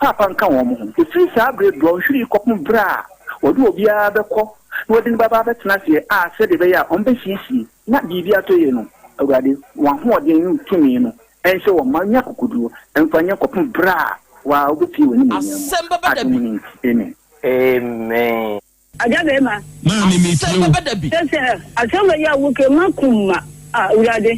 Paapa nka wɔn ho. Ɛfiri saa berɛ dɔnhwere yi kɔpem berɛ a wɔde obiara bɛkɔ na wɔde no bɛba abɛtena aseɛ a sɛdeɛ ɛbɛyɛ a wɔbɛsiesie na biribi atɔ yie no, Awurade, w'ahoɔden ne wo tumi no nhyɛ wɔn ma nya akokoɔduro mfa nyɛ kɔpem berɛ a wo ara wobɛpue w'animuonyam mu. Adom no nti, amen. Amen. Agya bɛɛma. Maame me tie wo. Kyerɛ sɛ asɛm wei a woka yi makum ma ah Awurade.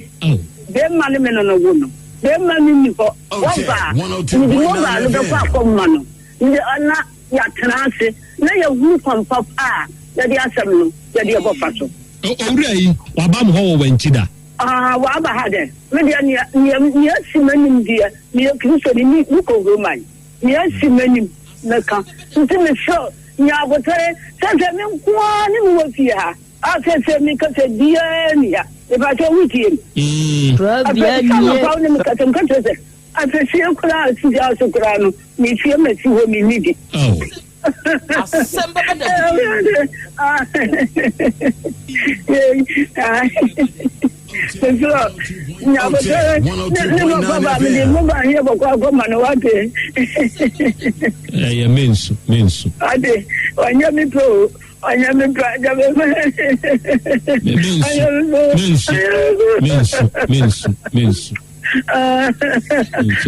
Bɛɛma ne me no no wo no. Bɛɛma no nni hɔ wɔba a mede mobile no bɛkɔ akɔma no mede na yɛatena ase na yɛahunu kwan papa a yɛde asɛm no yɛde ɛbɔfa so. Owura yi waba mo hɔ wɔ wankyi da? Ah waba ha dɛn? Me deɛ nea nea nea asi m'anim deɛ meyɛ Kristoni me mekɔ Roman nea asi m'anim mɛka nti mesrɛ wo Nya aboterɛ sɛ sɛ me nko ara ne me wɔ fie ha a sɛsɛ me kasa biara nni ha. Mepakyɛw wo tie me. Afei sɛ anɔpa wo ne me kasa meka kyerɛ sɛ afɛsie koraa a si gya so koraa no metie masi hɔ menni bi. Asɛm bɛba da bi. Mesrɛ nya aboterɛ ne ne papa ba mede mo ba heɛ bɔkɔ akɔma no wate. Ɛyɛ mensu mensu. Ate ɔnyɛ me pɛ o ɔnyɛ me pɛ agya bɛ fɛ. Mensu mensu mensu mensu mensu.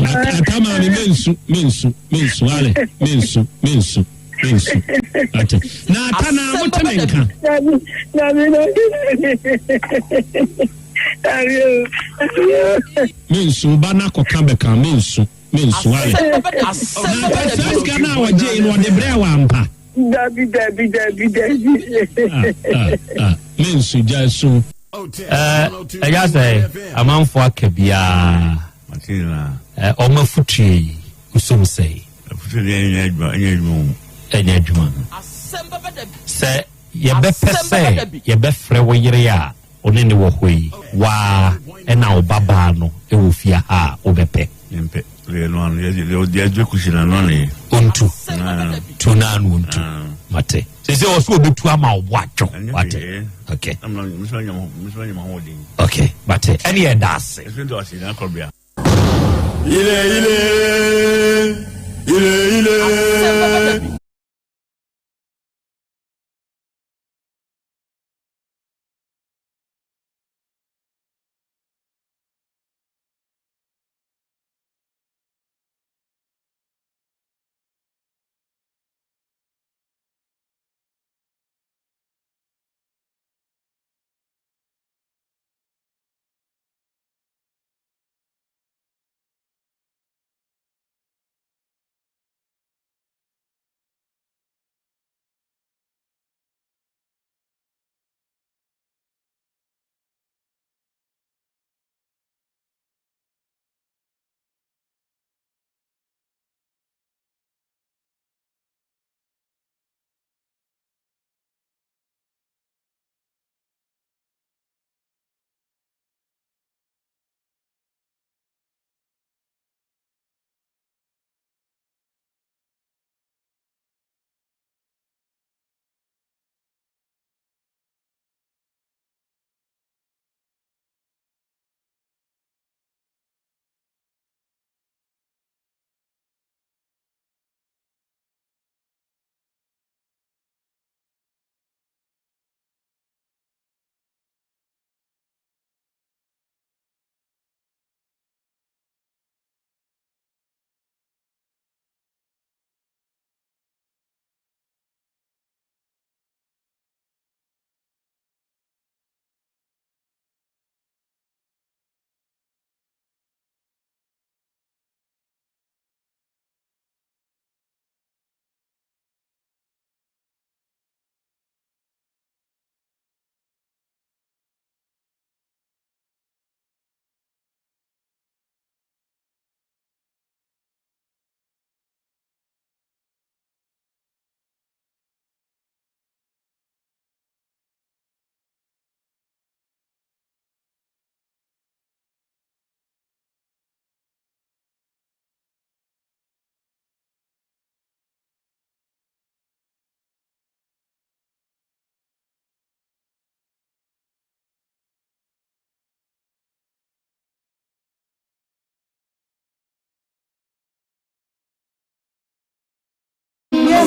Ata maame mensu mensu mensu ale mensu mensu. Mensu. Ate. Na ata na mo te me nka. Dabi, dabi, dabi. Dabi o. Mensu ba na kɔka bɛka mensu mensu ale. Na ata saa sika no a ɔgye no ɔde brɛ wa ampa. Dabi, dabi, dabi, dabi. Ah, ah, ah. Mensu gya su. Ɛyɛ sɛ amanfo aka biara. Ɔma futue yi wosom sɛe. Afutuo deɛ ɛnyɛ adwuma ɛnyɛ adwuma o. Ɛnyɛ adwuma. Sɛ yɛbɛpɛ sɛ yɛbɛfrɛ wo yere a wo ne ne wɔ hɔ yi, waa ɛna wo babaa no wɔ fie ha a, wobɛpɛ? Yɛmpɛ. Deɛ ɛno ano yɛ deɛ deɛ ɛdwe kusi na ano ano yɛ. Ontu. Tu na ano ontu. Mate. Sɛ sɛ ɔsɛ obetu ama wo bo adwo. Wate. Okay. Okay. Mate. Ɛne yɛ da ase. Ɛsɛ dɔ ase na akɔbea. Ile ile ile ile.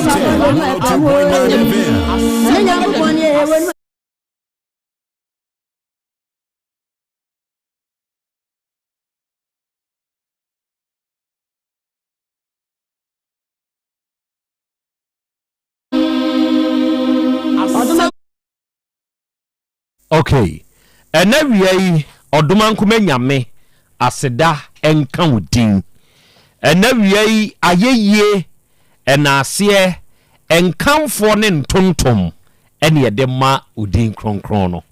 Otec 102.9 FM. Ok ɛnɛ wia yi Ɔdomankoma Nyame aseda nka wo din Ɛnɛ wia yi ayɛyie ɛnaaseɛ nkamfoɔ ne ntontom ɛne yɛde ma wo din kronkron no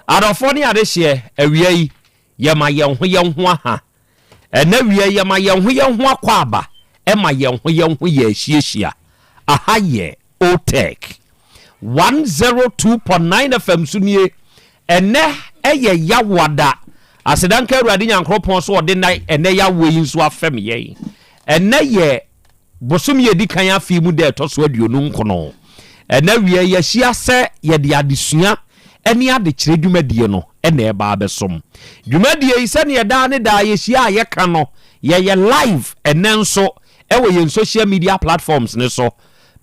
Adɔfoɔ ne adehyeɛ awia yi yɛma yɛn ho yɛn ho aha Ɛnɛ wia yi yɛma yɛn ho yɛn ho akwaaba ɛma yɛn ho yɛn ho yɛ ahyiahyia Aha yɛ Otec 102.9 FM so nie. Ɛnnɛ yɛ Yawoa da. Aseda nka Awurade Nyankoropɔn sɛ ɔde na ɛnnɛ Yawoa yi nso afɛm yɛn. Ɛnnɛ yɛ bosome a ɛdi kan afe mu da ɛtɔ so 29. Ɛnnɛ wia yɛahyia sɛ yɛde adesua ne adekyerɛ dwumadie no na ɛreba abɛsom. Dwumadie yi sɛdeɛ daa ne daa yɛhyia a yɛka no, yɛyɛ live ɛnnɛ nso wɔ yɛn social media platforms no so.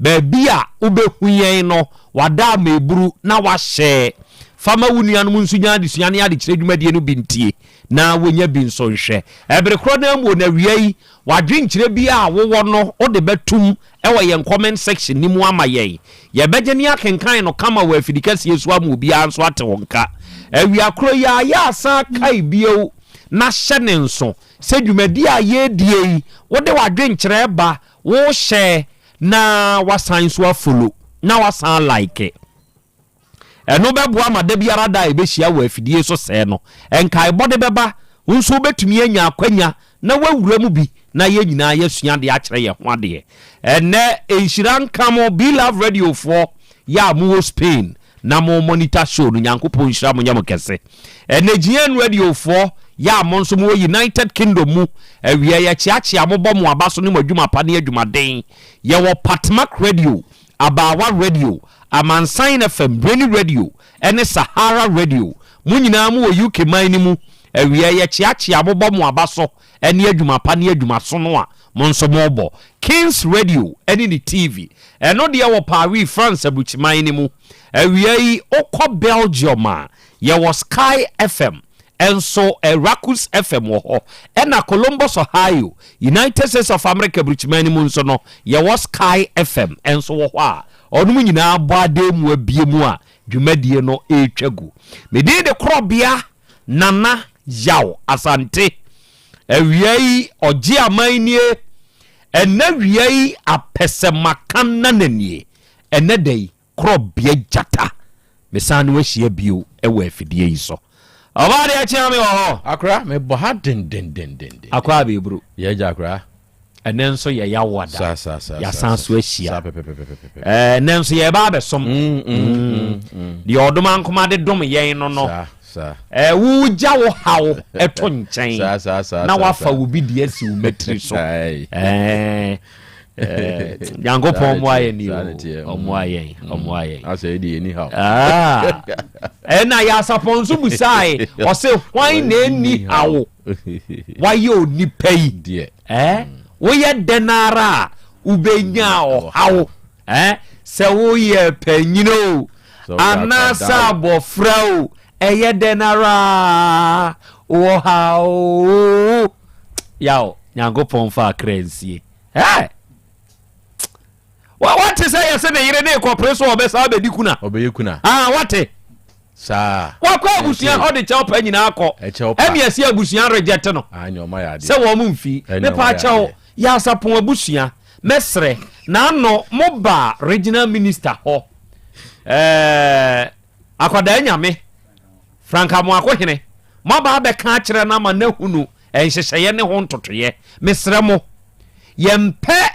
Baabi a wobɛhu yɛn no, wada ama eburu na wahyɛ. Fa ma wo nuanom nso nya adesua ne adekyerɛ dwumadie no bi ntie na wɔnya bi nso nhwɛ. Ɛbere korɔ no ara mu onawia yi, w'adwenkyerɛ biara a wowɔ no wode bɛtom wɔ yɛn comment section no mu ama yɛn. Yɛbɛgye ne akenkan no kama wɔ afidikɛseɛ so ama obiara nso ate wo nka. Awia korɔ yi ara, yɛ asan kae bio na hyɛ ne nso sɛ dwumadie a yɛredie yi, wode w'adwenkyerɛ ba Wo share na wasan nso a follow na wasan like. Ɛno bɛboa ma da biara da a yɛbɛhyia wɔ afidie so sɛɛ no, nkaebɔ de bɛba. Wo nso wobɛtumi anya akwanya na woawura mu bi na yɛn nyinaa yɛasua adeɛ akyerɛ yɛn ho adeɛ. Ɛnnɛ, nhyira nka mo Be Love Radio foɔ yɛ a mowɔ Spain na mo monitor show no Nyankopɔn nhyira mo nyɛ mo kɛse. Ɛnɛ GN radio foɔ yɛ a mo nso mo wɔ United Kingdom mu awia yɛkyeakyea mo bɔ mo aba so ne mo adwuma pa ne adwumaden. Yɛwɔ Patmak radio, Abaawa radio, Amansan FM, Breni radio ɛne Sahara radio. Mo nyinaa mo wɔ UK man no mu awia yɛkyeakyea mo bɔ mo aba so ɛne adwuma pa ne adwumasono a mo nso mobɔ. Kings Radio ne ne TV, ɛno deɛ wɔ Paris, France aburukyiman no mu. Awia yi wokɔ Belgium a, yɛwɔ Sky FM nso, Racus FM wɔ hɔ. Ɛna Columbus, Ohio, United States of America aburukyiman no mu nso no, yɛwɔ Sky FM nso wɔ hɔ a wɔnom nyinaa bɔ adan mu abie mu a dwumadie no retwa gu. Me din de Korɔbea Nana Yaw Asante. Awia yi ɔgye aman nie. Ɛnɛ wia yi apɛsɛmakan nana nie. Ɛnɛ da yi korɔbea gyata. Mesan ne wo ahyia bio wɔ afidie yi so. Ɔbaa deɛ kyea me wɔ hɔ. Akora, mebɔ ha dendendenden. Akora abɛburu. Yɛ agya akora. Ɛnɛ nso yɛ yawo ada. Sa sa sa. Yɛasan so ahyia. Sa pɛpɛpɛpɛpɛ. Ɛnɛ nso yɛba abɛsom. Deɛ ɔdom ankoma de dom yɛn no no. Sa sa. Wogya wo haw to nkyɛn Sa sa sa. na wafa wo bi de asi wo matiri so. Nyankopɔn mmoa yɛn ni o. Ɔmmoa yɛn, ɔmmoa yɛn. Asɛ ɛdi yɛn ni haw. Ɛna yɛ asapɔn nso busae ɔse hwan na ɛnni haw? Wayɛ onipa yi. Deɛ. Eh? Woyɛ dɛn ara a wobɛnya ɔhaw. Eh? Sɛ woyɛ panyin o, anaasɛ abɔfra o, ɛyɛ dɛn ara wɔ haw. Yaw, Nyankopɔn fa akra nsie. Eh? Wate sɛ yɛse ne yere ne kɔpere so ɔbɛsa abɛdi kuna. Ɔbɛyɛ kuna. Ah, wate. Saa. Wakɔ abusua hɔ de kyɛw pa nyinaa kɔ. Ɛkyɛw pa. Ɛne ɛsi abusua reject no. Ah, ɛne ɔma yɛ adeɛ. Sɛ wɔn mfi. Mepa akyɛw, yɛ asapɔn abusua. Mɛsrɛ, na ano mo ba regional minister hɔ. Ɛɛ, akwadaa nyame, Frank Amoako hene, mo aba abɛka akyerɛ no ama no ahunu nhyehyɛeɛ ne ho ntotoeɛ. Mesrɛ mo, yɛmpɛ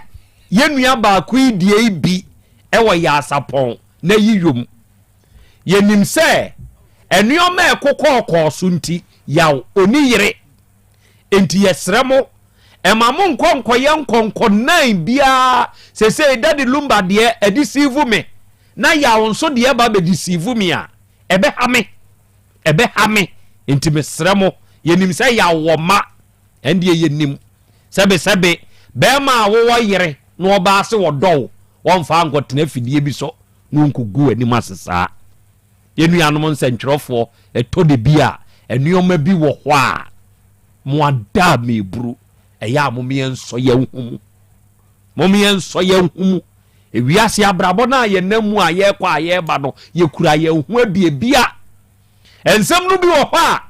yɛn nua baako yi deɛ yi bi wɔ yɛ asapɔn na yi yom. Yɛnim sɛ nnoɔma a ɛkokɔɔkɔɔ so nti, yaw ɔni yere. Enti yɛsrɛ mo, ɛma mo nkɔ nkɔyɛ nkɔnkɔnnan biara. Sesei Daddy Lumba deɛ ɛdeceive me, na yaw nso deɛ ba bɛdeceive me a, ɛbɛha me. Ɛbɛha me. Enti mesrɛ mo, yɛnim sɛ yaw wɔ mma. Ɛndeɛ yɛnim. Sɛbesɛbe, bɛrima a wowɔ yere na ɔbaa se ɔdɔ wo. Wɔmfa nkɔtena afidie bi so na wɔnkɔgu w'anim ase saa. Yɛn nuanom nsɛntwerɛfoɔ, ɛtɔ da bi a, nneɛma bi wɔ hɔ a, mo ada a meburu, ɛyɛ a mom yɛnsɔ yɛn ho mu. Mom yɛnsɔ yɛn ho mu. Ewiase abrabɔ no a yɛnam mu a yɛrekɔ a yɛreba no, yɛkura yɛn ho abiabia. Nsɛm no bi wɔ hɔ a,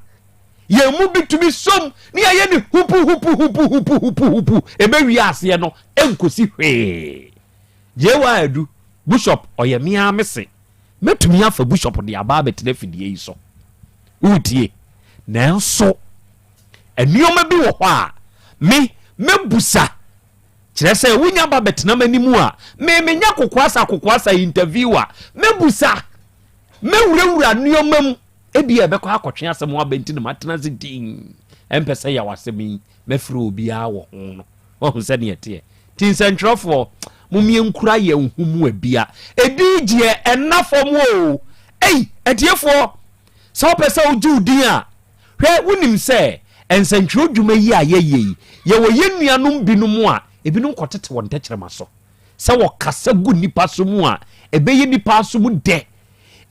yɛn mu bi tumi som ne yɛyɛ ne hupu hupu hupu hupu hupu hupu. Ɛbɛwie aseɛ no, ɛnkɔsi hwee. J.Y. Adu, Bishop, ɔyɛ me ara me se. Mɛtumi afa Bishop de aba abɛtena afidie yi so. Woretie? Nanso, nneɛma bi wɔ hɔ a, me, mɛbusa. Kyerɛ sɛ, wonya ba bɛtena m'anim a, me, menya kokoasa kokoasa interview a, mɛbusa. Mɛwurawura nneɛma mu. Ebia ɛbɛkɔ akɔtwe asɛm aba nti na matena ase dinn. Ɛmpɛ sɛ yaw asɛm yi, mɛfrɛ obiara wɔ ho no. Wahu sɛdeɛ ɛteɛ? Nti nsɛntwerɛfoɔ, mom yɛnkura yɛn ho mu abia. Ɛdin gyeɛ ɛnna fam o. Ei, atiefoɔ, sɛ wopɛ sɛ wogye wo din a, hwɛ, wonim sɛ nsɛntwerɛ dwuma yi a yɛyɛ yi, yɛwɔ yɛn nuanom binom a, ebinom kɔtete wɔn tɛkyerɛma so. Sɛ wɔkasa gu nnipa so mu a, ɛbɛyɛ nnipa aso mu dɛ.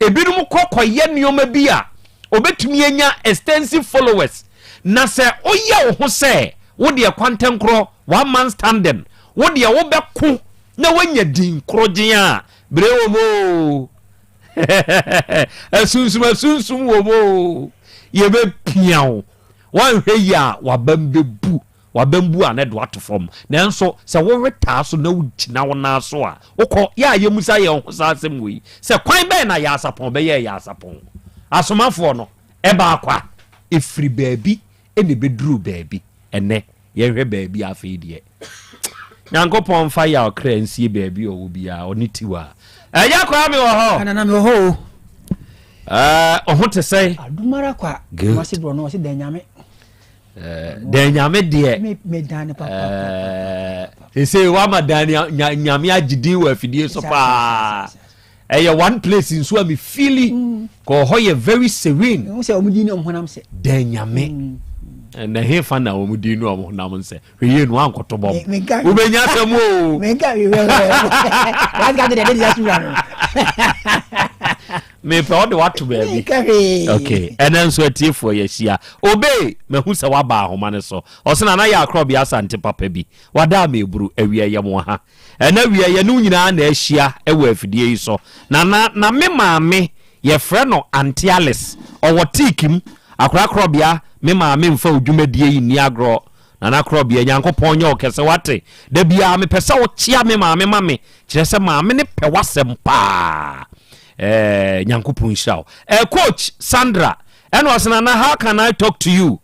Ebinom kɔ kɔyɛ nneɛma bi a obetumi anya extensive followers. Na sɛ woyɛ wo ho sɛ wo deɛ kwantɛnkorɔ, one man standing, wo deɛ wobɛko na woanya din korogyen a, bere wɔ mu oo. Asunsum asunsum wɔ mu oo. Yɛbɛpia wo. Woanhwɛ yie a, w'abam bɛbu. W'abam bu a na ɛde wo ato fam. Nanso sɛ woretaa so na wugyina wo nan so a, wokɔ. Yɛ a yemmisa yɛn ho saa asɛm wei sɛ, 'Kwan bɛn na Yaasapɔn bɛyɛɛ Yaasapɔn? Asomafoɔ no, ɛbaa kwa. Ɛfiri baabi na ɛbɛduruu baabi. Ɛnnɛ, yɛnhwɛ baabi a afei deɛ. Nyankopɔn mfa Yaw kra nsie baabi a ɔwɔ biara, ɔne Tiwa. Agya Kwame wɔ hɔ? Nana mewɔ hɔ o. Ɛɛ, ɔho te sɛn? Adom ara kwa. Good. Kumasi borɔ no, ɔse dɛn Nyame. Dɛn nyame deɛ sese wama dan nyame agye din wɔ afidie so paa ɛyɛ one place nso a me feeli mm. kɔ hɔ yɛ very serene dɛn nyame mm. na he fa na wɔn din no wɔn honam nsɛ hwɛ yie no ankɔtɔ bɔm wobɛnya asɛm o Mepɛ wode wato baabi. Ok, ɛnɛ nso atiefoɔ yɛahyia. Obey, mahu sɛ woaba ahoma no so. Ɔse Nana yɛ akorɔbea Asante papa bi. Wada ama eburu, awia yɛm wɔ ha. Ɛnɛ awia yɛne wo nyinaa na ahyia wɔ afidie yi so. Nana, na me maame yɛfrɛ no Auntie Alice. Ɔwɔ teak mu. Akora korɔbea, me maame mfa wo dwumadie yi nni agorɔ. Nana Korɔbea, Nyankopɔn nyɛ wo kɛse wate. Da biara mepɛ sɛ wokyea me maame ma me. Kyerɛ sɛ maame no pɛ w'asɛm paa. Eh, Nyankopɔn nhyira wo. Eh, Coach Sandra, ɛna ɔse Nana, how can I talk to you?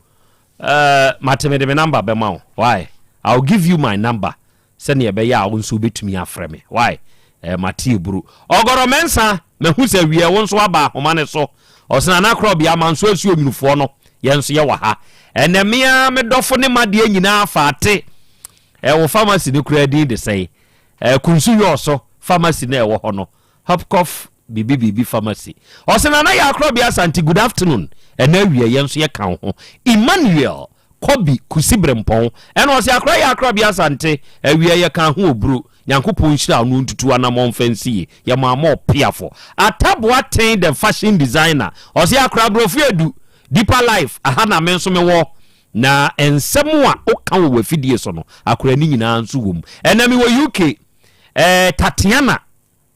Eh, mate mede me number bɛma wo. Why? I'll give you my number. Sɛnea ɛbɛyɛ a wo nso wobɛtumi afrɛ me. Why? Eh, mate eburu. Ɔgɔrɔ Mensah, mahu sɛ wiɛ wo nso aba ahoma no so. Ɔse Nana Korɔbea, Manso Asuo Nwunufoɔ no, yɛn nso yɛwɔ ha. Ɛnɛ me ara me dɔfo ne m'adeɛ nyinaa fa ate. Eh, wo pharmacy no koraa din de sɛn? Eh, Kunsu Yɔɔso pharmacy no a ɛwɔ hɔ no. Hopcoff biribi biribi pharmacy. Ɔse Nana Yaa Korɔbea Asante good afternoon ɛnɛ awia yɛn nso yɛka wo ho. Emmanuel Kɔbi Kusi Brempɔn ɛna ɔse Akora Yaa Korɔbea Asante awia yɛka ho oburu Nyankopɔn nhyira wo na ɔntutu anamɔn mfa nsi yie yɛ maa mo ɔpeafo. Atta Boateng the fashion designer ɔse Akora Aborɔfo Edu Deeper Life aha na me nso mewɔ na nsɛm a woka wɔ w'afidie so no akora ne nyinaa nso wɔ mu. Ɛnɛ mewɔ UK eh, Tatiana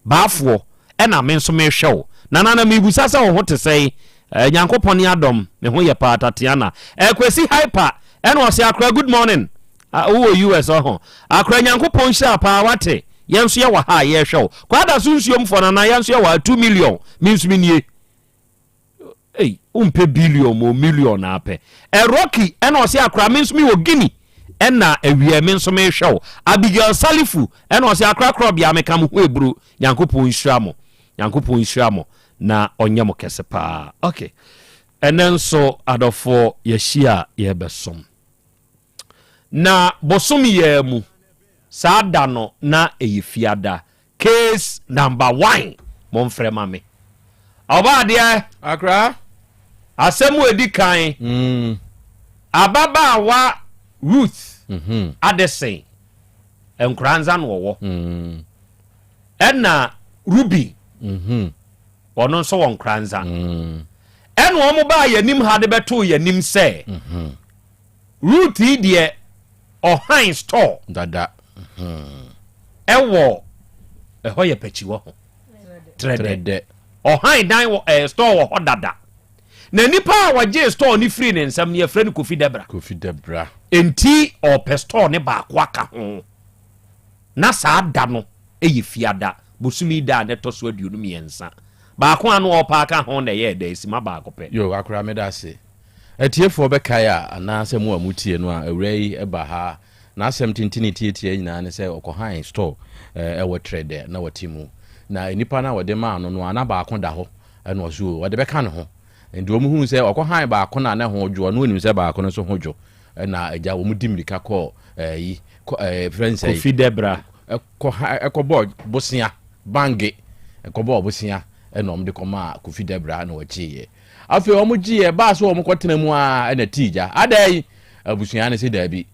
Baafoɔ, ɛna me nso mehwɛ wo. Nana na mebusa sɛ wo ho te sɛn? Eh, Nyankopɔn ne adɔm, me ho yɛ paa Tatiana. Eh, Kwesi Hyper, ɛna ɔse Akora good morning. Ah, wowɔ US ɔho. Akora Nyankopɔn nhyira paa wate. Yɛn nso yɛwɔ ha a yɛrehwɛ wo. Kwada so nsuomfoɔ nana yɛn nso yɛwɔ ha 2 million. Me nso menie. Ei, wompɛ billion mo million na apɛ. Ɛ Rocky ɛna ɔse akora me nso me wɔ Guinea ɛna awia me nso mehwɛ wo. Abigail Salifu ɛna ɔse akora korɔbea meka mo ho eburu. Nyankopɔn nhyira mo. Nyankopɔn nhyira mo na ɔnyɛ mo kɛse paa. Okay. Ɛnɛ nso adɔfoɔ yɛahyia a yɛrebɛsom. Na bosom yi mu saa da no na ɛyɛ fiada. Case number one momfrɛ ma me. Ɔbaadeɛ. Akra. Asɛm a ɛdi kan. Mm. Ababaawa Ruth mm -hmm. Addison Nkoranza na ɔwɔ. Mm. Ɛna Ruby, ɔno nso wɔ Nkoranza. Ɛna wɔn baa yɛn anim ha de bɛtoo yɛn anim sɛ, Ruth yi deɛ ɔhan store dada ɛwɔ ɛhɔ yɛ pɛkyi wɔ ho trɛdɛ ɔhan dan wɔ ɛɛ store wɔ hɔ dada na nipa a wɔgye store ne firi ne nsam no yɛfrɛ no Kofi Debra. Kofi Debra. Enti ɔpɛ store ne baako aka ho. Na saa da no yɛ Fiada, bosome da a na ɛtɔ so 23. Baako a na ɔrepɛ aka ho na ɛyɛɛ dɛ, simma baako pɛ. Yoo, akora meda ase. Atiefoɔ bɛkae a, anaa sɛ mo a motie no a, awuraa yi ba ha a, n'asɛm tentene tiatia nyinaa ne sɛ ɔkɔhan store wɔ Trɛdɛ na ɔte mu. Na nnipa no a wɔde maa no no a, na baako da hɔ, ɛna ɔse o, ɔde bɛka ne ho. Nti wɔn huu sɛ ɔkɔhan baako no a na ɛho dwo, ɔno ɔnim sɛ baako no nso ho dwo. Ɛna agya wɔn di mmirika kɔɔ ɛyi, kɔ ɛɛ frɛ nsɛ yi. Kofi Dɛbra. Ɛkɔ ha ɛkɔbɔɔ bosea, bange, ɛkɔbɔɔ bosea ɛna wɔn de kɔmaa Kofi Dɛbra na ɔkyeeɛ. Afei wɔn gyeeɛ, ɛbaa sɛ wɔn kɔtena mu ara ɛna tii gya. Adɛn? Abusua no se daabi,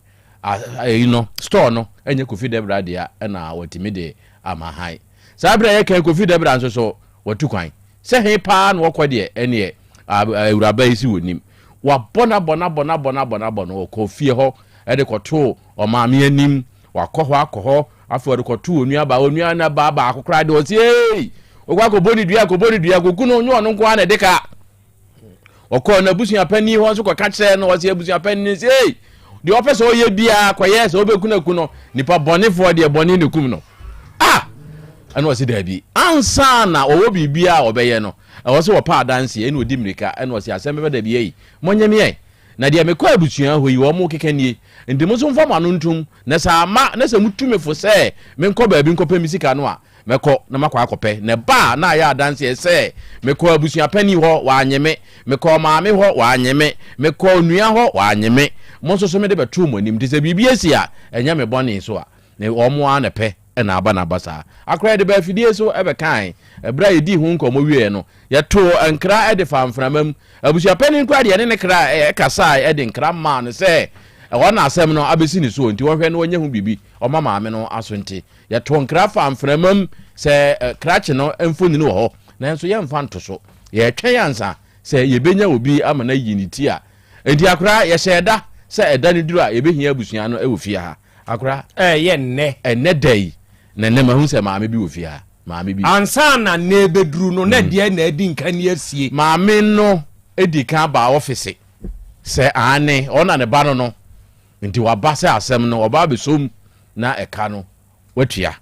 ɛyi no, store no ɛnyɛ Kofi Dɛbra dea ɛna wɔatumi de ama han. Saa berɛ a yɛka yi Kofi Dɛbra nso so watu kwan. Sɛ he paa na ɔkɔ deɛ, ɛneɛ awuraba yi se wɔnim. Wabɔ no abɔ no abɔ no abɔ no abɔ no abɔ no, ɔkɔ fie hɔ de kɔtoo ɔmaame anim, wakɔ hɔ akɔ hɔ, afei ɔde kɔtoo onuabaa, onua no baa baako koraa deɛ ɔse ei, ɔkɔ akɔbɔ ne dua, akɔbɔ ne dua, kɔku no, nyɛ ɔno nko ara na ɛde ka. Ɔkɔɔ n'abusuapanin hɔ nso kɔka kyerɛɛ no, ɔse abusuapanin no sɛ ei, deɛ ɔpɛ sɛ ɔyɛ biara kɔyɛ, sɛ wobɛku no aku no, nipa bɔnefoɔ deɛ bɔne na ɛkum no. Ah! Ɛna ɔse daabi, ansa na ɔwɔ biribiara a ɔbɛyɛ no, ɛwɔ sɛ wɔpa adanseɛ, ɛna ɔdi mmirika, ɛna ɔse asɛm bɛba dabi ei, monyɛ me ɛ, na deɛ mekɔ abusua hɔ yi wɔn keka nie, nti mo nso mfa mo ano ntom, na sɛ amma, na sɛ motu me fo sɛ menkɔ baabi nkɔpɛ me sika no a, mɛkɔ na makɔ akɔpɛ, na ɛba a na ayɛ adanseɛ sɛ mekɔɔ abusua panin hɔ, wɔannye me, mekɔɔ maame hɔ, wɔannye me, mekɔɔ onua hɔ, wɔannye me, mo nso so mede bɛtoo mo anim, nti sɛ biribi asi a, ɛnyɛ me bɔne so a, na wɔn ara na ɛpɛ na aba na aba saa. Akora yɛde baa afidie so bɛkae, ɛberɛ a yɛdii ho nkɔmmɔ wieɛ no, yɛtoo nkra de faa mframa mu. Abusua panin koraa deɛ yɛne ne kra kasae de nkra maa no sɛ ɛhɔ na asɛm no abɛsi ne soɔ nti ɔnhwɛ na ɔnyɛ ho biribi ɔma maame no aso nte. Yɛtoo nkra faa mframa mu sɛ krakye no mfonini wɔ hɔ nanso yɛmfa nto so. Yɛretwɛn ansa sɛ yɛbɛnya obi ama no ayi ne ti a. Enti akora yɛhyɛɛ da sɛ ɛda no duru a yɛbɛhia abusua no wɔ fie ha. Akora. Ɛyɛ nnɛ. Ɛnnɛ da yi, na nnɛ mahu sɛ maame bi wɔ fie ha. Maame bi. Ansa na nnɛ rebɛduru no, na deɛn na adi nkan ne asie? Maame no di kan baa ɔfese sɛ aane, ɔno na ne ba no no, nti waba sɛ asɛm no ɔba abɛsɔ mu na ɛka no watua.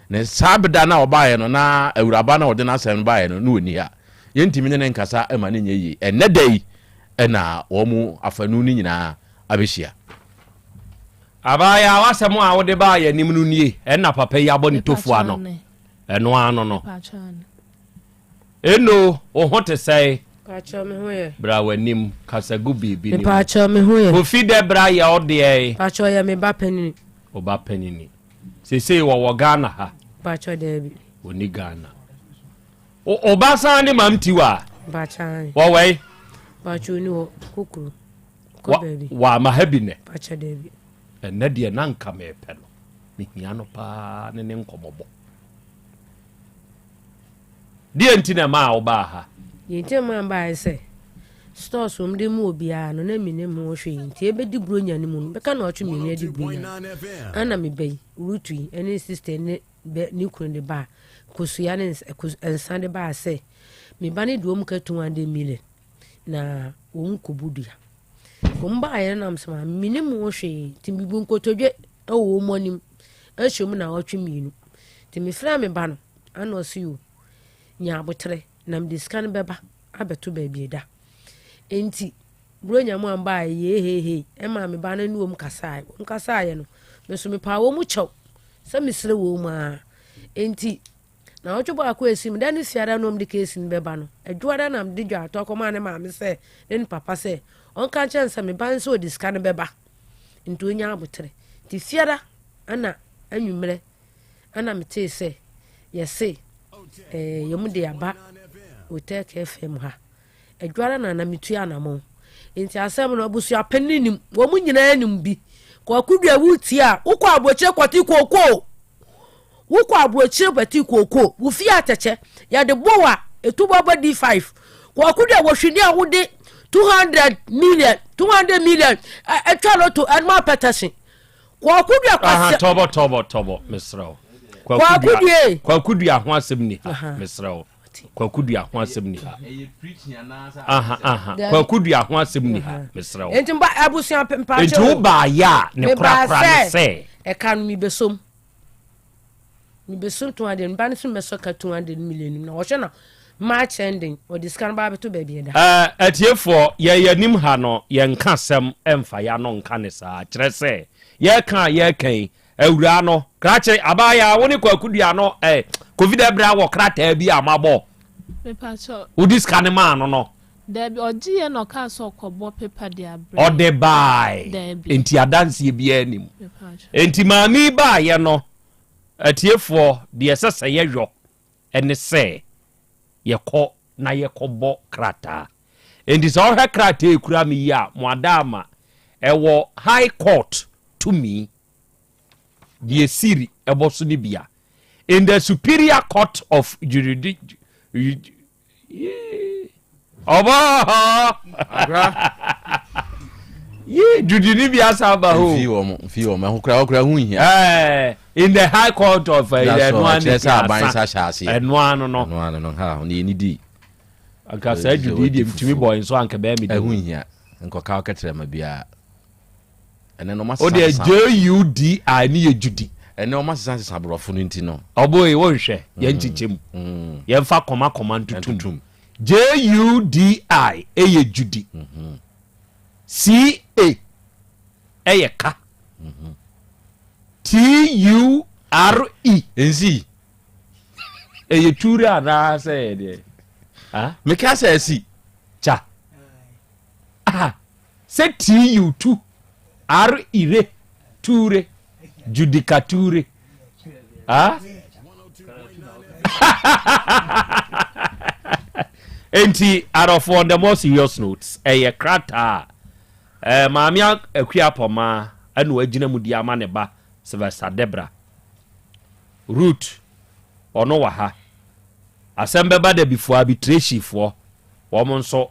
Na saa beda no a ɔbaeɛ no, na awuraba no a ɔde n'asɛm no baeɛ no, na ɔnni ha. Yɛntumi ne no nkasa ma no nyɛ yie. Ɛnnɛ da yi na wɔn afanu no nyinaa abɛhyia. Abaayaa, w'asɛm a wode baa yɛn anim no nie, ɛnna papa yi abɔ ne tofu ano. Ɛno ano no. Eno, wo ho te sɛe? Pakyɛ me ho yɛ. Bra w'anim, kasa gu biribi ne mu. Pakyɛ me ho yɛ. Kofi dɛ bra yɛ wo deɛ. Pakyɛ ɔyɛ me ba panini. Wo ba panini. Seesei wɔwɔ Ghana ha? Pakyɛ daabi. Wɔni Ghana. Wo ba san ne mam tiwa? Pakyɛ ae. Wɔwɛe? Pakyɛ ɔni hɔ, kokuro. Kɔ baabi. Wama ha bi nɛ? Pakyɛ daabi. Ɛnɛ deɛ na nka mepɛ no. Mehia no paa ne ne nkɔmmɔbɔ. Deɛ nti na ɛmaa wobaa ha? Deɛ nti a ɛmaa mebaeɛ sɛ, stores wɔn de mu obiara no na mennim ho hwee nti ɛbɛdi buronya no mu no bɛka na ɔtwe mmienu adi buronya no ana meba yi Ruth yi ɛne sister ne bɛ ne kunu de baa kosua ne nsa de baa sɛ me ba ne de wɔn ka 200 million na wɔn kɔbu dua. Wɔn baeɛ no nam sɛ maame menim ho hwee nti mebu nkotodwe wɔ wɔn anim ahyɛ mu naawɔtwe mmienu. Nti mefrɛ me ba no ana ɔse o nya aboterɛ na mede sika no bɛba abɛto baabi ɛda. Nti Buronya mu a mbaeɛ yeeheehei ɛmaa me ba no ne wɔn kasaeɛ. Wɔn kasaeɛ no me nso mepaa wɔn kyɛw sɛ mesrɛ wɔn ara. Nti Naawɔtwe baako a ɛsi mu, da ne fiada na wɔde keesi no bɛba no, Adwoada na mede dwaatɔ kɔmaa ne maame sɛ ne ne papa sɛ ɔnka nkyerɛ no sɛ me ba no sɛ ɔde sika no bɛba nti ɔnya aboterɛ. Nti fiada ana anwummerɛ ana metee sɛ yɛse eh, yɛm de aba Hotel FM ha. Adwoada na na metua anamɔn. Nti asɛm no abusuapanin nim, wɔn nyinaa nim bi. Kwaku dua wotie a, wokɔ abokyire kɔte kookoo. Wokɔ aburokyire bɛte kooko, wo fie atɛkyɛ, yɛde bɔ wo a, ɛtu bɔ bɔ D5. Kwaku deɛ wɔhwini a wode 200 million, 200 million ɛtwa loto ɛnoma apɛtɛhye. Kwaku deɛ kwasɛ. Tɔbɔ tɔbɔ tɔbɔ mesrɛ wo. Kwaku deɛ. Kwaku dua ho asɛm ni ha mesrɛ wo. Kwaku dua ho asɛm ni ha. Aha aha. Kwaku dua ho asɛm ni ha mesrɛ wo. Enti mba abusua mpakyɛ. Enti wo baa yɛ a ne korakora ne sɛ. Ɛka no mibɛsom. Mibɛsom 200 mba no so mɛsɔ ka 200 million nim na wɔhwɛ na March ending wɔde sika no ba abɛto baabi ɛda. Ɛɛ atiefoɔ yɛ yɛnim ha no yɛnka asɛm ɛmfa yɛano nka ne saa kyerɛ sɛ yɛka a yɛka yi Awuraa no, krakye, abaayaa, wo ne Kwaku dua no eh, Kofi Dɛbrɛ wɔ krataa bi a moabɔ. Mepakyɛw. Wode sika no maa no no? Dabi, ɔgye yɛ na ɔkaa sɛ ɔkɔbɔ paper de abrɛ yɛn. Ɔde baae. Dabi. Enti adanseɛ biara nni mu. Mepakyɛw. Enti maame yi baeɛ no, atiefoɔ, deɛ ɛsɛ sɛ yɛyɔ ne sɛ yɛkɔ na yɛkɔbɔ krataa. Enti sɛ wohwɛ krataa a ɛkura me yi a, mo adaama, ɛwɔ High Court tumi. deɛ Siri ɛbɔ so no bia in the superior court of jurisdiction ɔbɔ yi judini bi asa aba hɔ mfi wɔn mfi wɔn ɛho kura ɔkura ho nhia ɛɛ in the high court of ɛɛ ɛno ano kyerɛ sɛ aban nsa hyɛ aseɛ ɛno ano no ɛno ano no ha ɔno yɛ ni di anka saa judi deɛ mitumi bɔ nso anka bɛyɛ mi de ɛho nhia nkɔka ɔkɛtɛrɛ ma biara. Ɛnɛ no O deɛ JUDI ne yɛ Judi. Ɛnɛ ɔmo asesa sesa aborɔfo no nti no. Ɔboe wo nhwɛ yɛn nkyekyɛ mu. Yɛn fa kɔma kɔma ntutu mu. JUDI ɛyɛ Judi. CA ɛyɛ ka. TURE. Nsi. Ɛyɛ ture anaa sɛ ɛyɛ deɛ? Meka sɛ ɛsi. Kya. Ah. Sɛ TU tu, R ire, ture, judicature. Ah? Enti, adɔfoɔ, on the more serious notes, ɛyɛ krataa a eh, Maame Akua Apɔmaa ɛna wagyina mu de ama ne ba Sylvester Debra. Ruth, ɔno wɔ ha. Asɛm bɛba da bi foɔ, arbitration foɔ, wɔn nso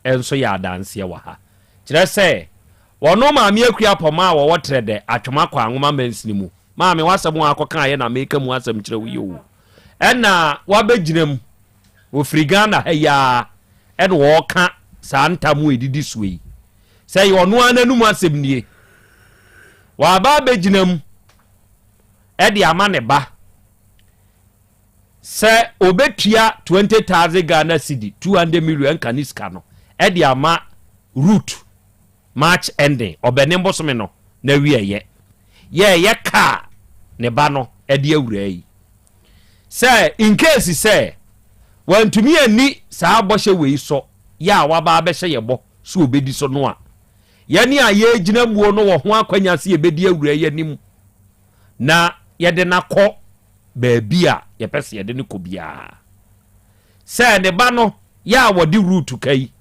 nso yɛ adanseɛ wɔ ha. Kyerɛ sɛ, wɔno Maame Akua Pɔma a wɔwɔ Trɛdɛ, Atwoma Kwanwoma mansini mu. Maame, w'asɛm a akɔkaeɛ na meka mu asɛm kyerɛ wo yi o. Ɛna wabɛgyina mu, wɔfiri Ghana ha yi ara ɛna wɔreka saa ntam a ɛdidi soɔ yi. Sɛ ɛyɛ ɔno ara n'anum asɛm nie. Waba abɛgyina mu ɛde ama ne ba. Sɛ obetua 20,000 Ghana cedi, 200 million nka ne sika no, de ama Ruth March ending, Ɔbɛnem bosome no n'awieɛ, yɛ ɛyɛ ka a ne ba no de awuraa yi. Sɛ in case sɛ wantumi anni saa bɔhyɛ wei so yɛ a waba abɛhyɛ yɛ bɔ sɛ obedi so no a, yɛne a yɛregyina muo no wɔ ho akwanya sɛ yɛbɛdi awuraa yi anim na yɛde no akɔ baabi a yɛpɛ sɛ yɛde no kɔ biara. Sɛ ne ba no yɛ a wɔde Rut ka yi,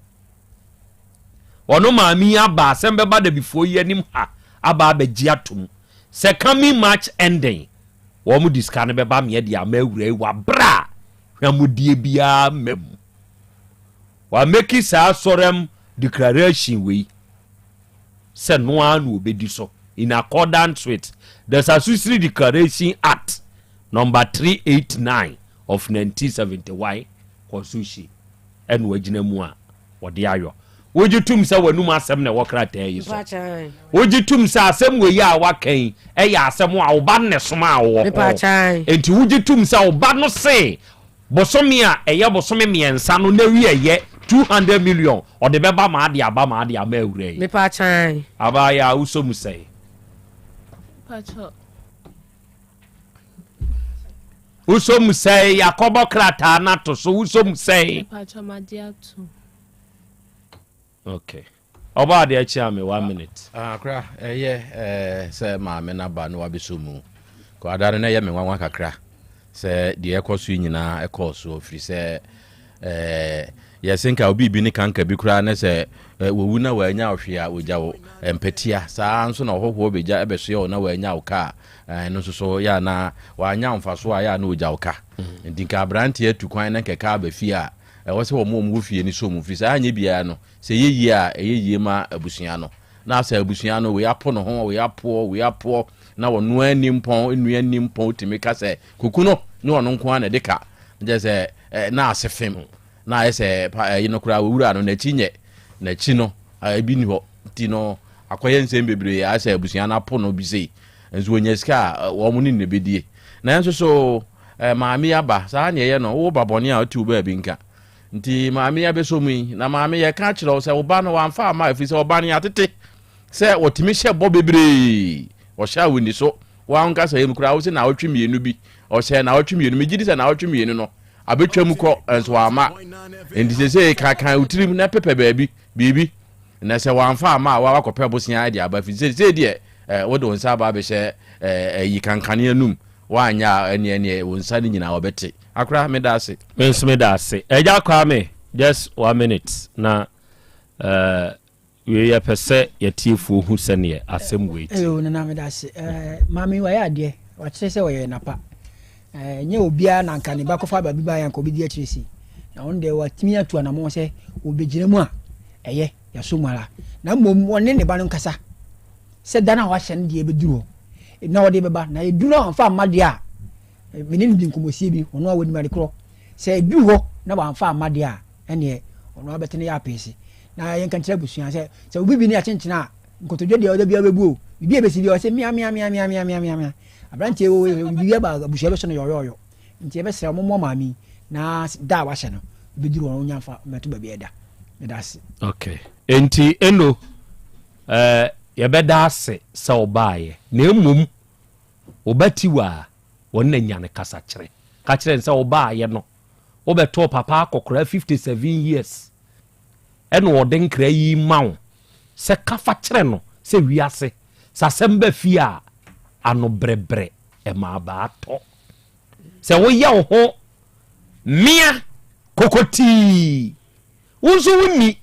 ɔno maame yi aba asɛm bɛba dabifoɔ yi anim ha aba abɛgye atom sɛ coming March ending wɔn de sika no bɛba meɛ de ama awura yi wɔ a hwamudie biara mma mu. Wameki saa solemn declaration wei. sɛ no ara na obedi so in accordance with the Sasussiri Declaration Act Number 389 of 1971 Constitution ɛna wagyina mu a wɔde ayɔ. Wogye tom sɛ w'anum asɛm na ɛwɔ krataa yi so? Wogye tom sɛ asɛm wei a waka yi ɛyɛ asɛm a wo ba no na ɛsomaa wo wɔ hɔ? Enti wogye tom sɛ wo ba no se Bosome a ɛyɛ bosome miɛnsa no n'awieɛ 200 million ɔde bɛba ma ade aba ma ade ama awura yi. Mepa kyan. Abaayaa wosɔ mu sɛn? Pacho. Wosɔ mu sɛn? Yakɔbɔ krataa no ato so wosɔ mu sɛn? Mepacho magye ato. Okay. Ɔbɔ adeɛ kyea me one minute. Ah kora ɛyɛ eh, sɛ maame no aba na wabɛsɔ mu. Kɔ ada no na ɛyɛ me nwanwa kakra sɛ deɛ ɛkɔ so yi nyinaa ɛkɔɔ soɔ firi sɛ Ɛɛ, yɛse nka obi bi ne kanka bi koraa ne sɛ wɔwu na wɔanya wo hwee a wɔgya wo mpatia. Saa nso na ɔhɔhoɔ bɛgya ɛbɛsoɛ wo na wɔanya wo ka a, ɛno nso so yɛ a na wɔanya wo mfasoɔ a yɛ a na wɔgya wo ka. Nti nka aberanteɛ atu kwan na nkɛka aba fie a, ɛwɔ sɛ wɔn a wɔwɔ fie no sɔ mu firi sɛ anyɛ biara no, sɛ ɛyɛ yie a, ɛyɛ yie ma abusua no. Na sɛ abusua no wei apo ne ho, wei apoɔ, wei apoɔ, na ɔno ara nni mpɔn, nnua nni mpɔn, tumi ka sɛ kuku no ne ɔno nko ara na ɛde ka. Kyerɛ sɛ eh, na ase fem, na ayɛ sɛ pa ɛyi no koraa owura no n'akyi nyɛ, n'akyi no ebi ni hɔ. Nti no akɔyɛ nsɛm bebree ayɛ sɛ abusua no apo no bi sei. Nso wɔnya sika a wɔn ne no bɛdie. Nanso so maame yi aba, saa ne ɛyɛ no, wo ba bɔne a wote wo baabi nka. Nti maame yi abɛsɔ mu yi, na maame yɛka akyerɛ wo sɛ wo ba no wamfa amma ɛfiri sɛ ɔba no yɛatete sɛ wɔtumi hyɛ bɔ bebree, ɔhyɛ a wɔnni so. Wo ankasa yam koraa wo se naawɔtwe mmienu bi, ɔhyɛ naawɔtwe mmienu, megye di sɛ naawɔtwe mmienu no abɛtwa mu kɔ nso wamma. Nti seesei kankan wo tirim na pepɛ baabi biribi, na sɛ wamfa amma a woakɔpɛ bosea de aba, ɛfiri sɛ seesei deɛ eh, wode wo nsa aba abɛhyɛ eh, ayi kankane anum, woanyɛ a ɛneɛ neɛ wo nsa no nyinaa wɔbɛte. Akora, meda ase. Me nso meda ase. Agya Kwame, just one minute na uh, wei yɛpɛ sɛ yɛtiefoɔ hu sɛneɛ asɛm wei te. Eyo nana meda ase. Eh, maame wayɛ adeɛ. Wakyerɛ sɛ ɔyɛ napa. Eh, nyɛ obiara na nka ne ba kɔfa baabi ba yɛ nka obi di akyire si. Na ɔno deɛ watumi atu anamɔn sɛ ɔbɛgyina mu a ɛyɛ yɛaso mu ara. Na mmom ɔne ne ba no nkasa sɛ da no a wahyɛ no deɛ ɛbɛduru hɔ na ɔde bɛba na ɛduru a ɔmfa mma deɛ a Me ne no di nkɔmmɔsie bi, ɔno a ɔnim ade korɔ. Sɛ ɛduru hɔ na wamfa amma deɛ a, ɛnneɛ ɔno ara bɛte ne yɛ apeese. Na yɛnka nkyerɛ abusua sɛ, sɛ obi bi ne akyenkyena a, nkotodwe deɛ ɔda biara bɛbu o. Biribi a ɛbɛsi biara ɔsɛ mea mea mea mea mea mea mea mea. Aberanteɛ wɔ hɔ, biribi aba a, abusua bɛsɔ no yɔyɔɔyɔ. Nti yɛbɛsrɛ wɔn mommoa maame yi na da a wahyɛ no, ɛbɛduru hɔ no ɔnya mfa mmɛto baabi a ɛda. Meda ase. Okay. Enti Eno, eh, yɛbɛda ase sɛ wobaeɛ. Na mmom, Wo ba tiw a, wɔne no anya no kasakyerɛ. Ka kyerɛ no sɛ wobaeɛ no, wobɛtoo papa akɔkoraa 57 years ɛna ɔde nkra yi ma wo sɛ ka fa kyerɛ no sɛ wiase sɛ asɛm ba fie a, ano brɛbrɛ ɛma abaa tɔ. Sɛ woyɛ wo ho mea kokotii Wo nso wonni.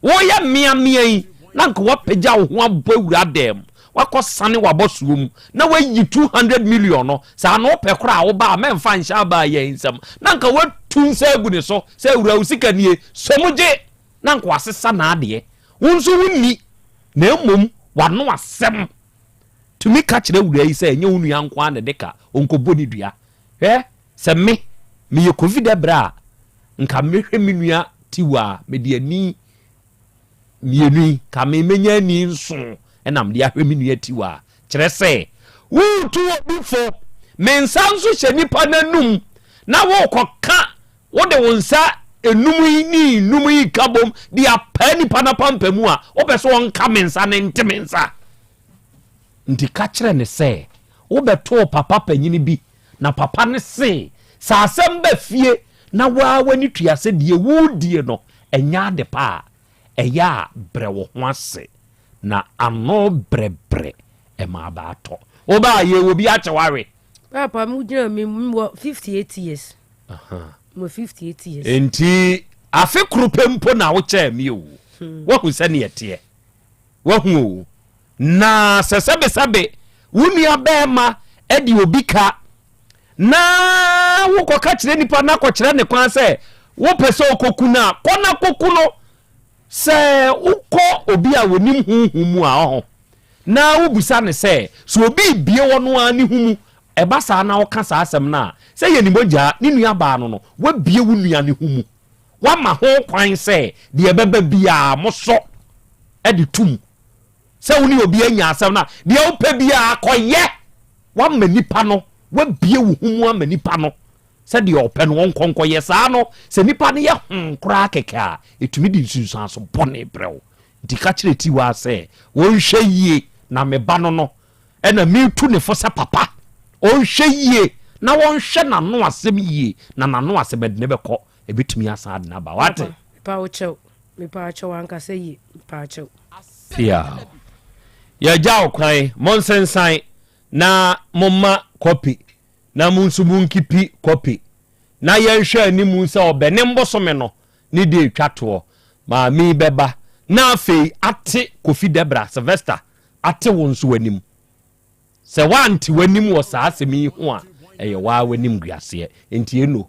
Woreyɛ mmeammea yi, na anka woapagya wo ho abɔ awura dan mu, woakɔsane w'abɔsoɔ mu, na woayi 200 million no. Sɛ ano wopɛ koraa a, woba a, mɛmfa nhyɛ abaa yi nsam. Na anka woatu nsa agu ne so sɛ, Awura, wo sika nie, sɔ mu gye! Na anka wasesa n'adeɛ. Wo nso wonni, na mmom w'ano asɛm tumi ka kyerɛ awura yi sɛ ɛnyɛ wo nua nko ara na ɛde ka, ɔnkɔbɔ ne dua. Hwɛ, sɛ me, meyɛ Kofi Dɛbrɛ a, nka mehwɛ me nua Tiwa a, mede ani mmienu yi, nka me menya ani nson na mede ahwɛ me nua Tiwa a. Kyerɛ sɛ, woretu obi fo, me nsa nso hyɛ nipa n'anum, na worekɔka, wode wo nsa enum yi ne enum yi ka bom de apaa nipa n'apampamu a, wopɛ sɛ ɔnka me nsa ne nte me nsa. Nti ka kyerɛ no sɛ wobɛtoo papa panyini bi na papa no se sɛ asɛm ba fie na woaa w'ani tua sɛ deɛ woredie no ɛnyɛ ade pa a, ɛyɛ a brɛ wo ho ase na ano brɛbrɛ ɛma abaa tɔ. Wobaa yɛwɔ bi akyɛ wo awe. Papa mo gyina mi mo wɔ 58 years. Mo 58 years. Nti afe koro pɛ mpo na wokyɛɛ me o. Woahu sɛdeɛ ɛteɛ. Wahu o. Na sɛ sɛbesɛbe wo nua bɛrima de obi ka na wokɔka kyerɛ nipa no akɔkyerɛ ne kwan sɛ wopɛ sɛ ɔkɔku no a, kɔ na kɔku no. Sɛ wokɔ obi a wɔnim honhom mu a ɔho na wobisa no sɛ, sɛ obi rebie ɔno ara ne ho mu, ɛba saa na woka saa asɛm no a, sɛ yɛ ne mogya, ne nuabaa no no, woabie wo nua no ho mu. Woama ho kwan sɛ deɛ ɛbɛba biara mosɔ de to mu. Sɛ wo ne obi anya asɛm no a, deɛ wopɛ biara kɔyɛ. Woama nipa no, woabie wo ho mu ama nipa no sɛ deɛ ɔpɛ no ɔnkɔ nkɔyɛ. Saa no, sɛ nipa no yɛ hoo koraa kɛkɛ a, ɛtumi de nsunsuanso bɔne brɛ wo. Nti ka kyerɛ Tiwaa sɛ ɔnhwɛ yie na me ba no no, ɛna metu ne fo sɛ papa, ɔnhwɛ yie na ɔnhwɛ n'ano asɛm yie, na n'ano asɛm ɛde ne bɛkɔ, ɛbɛtumi asan ade no aba. Wate? Papa, mepa wo kyɛw, mepa wo kyɛw ankasa yie, mepa wo kyɛw. Piaw. Yɛagya wo kwan, monsensan na momma kɔpi, na mo nso monkipi kɔpi. Na yɛnhwɛ anim sɛ Ɔbɛnem bosome no ne da ɛtwa toɔ, maame yi bɛba na afei ate Kofi Debra Sylvester ate wo nso w'anim. Sɛ woante w'anim wɔ saa asɛm yi ho a, ɛyɛ wo ara w'animguaseɛ. Enti eno,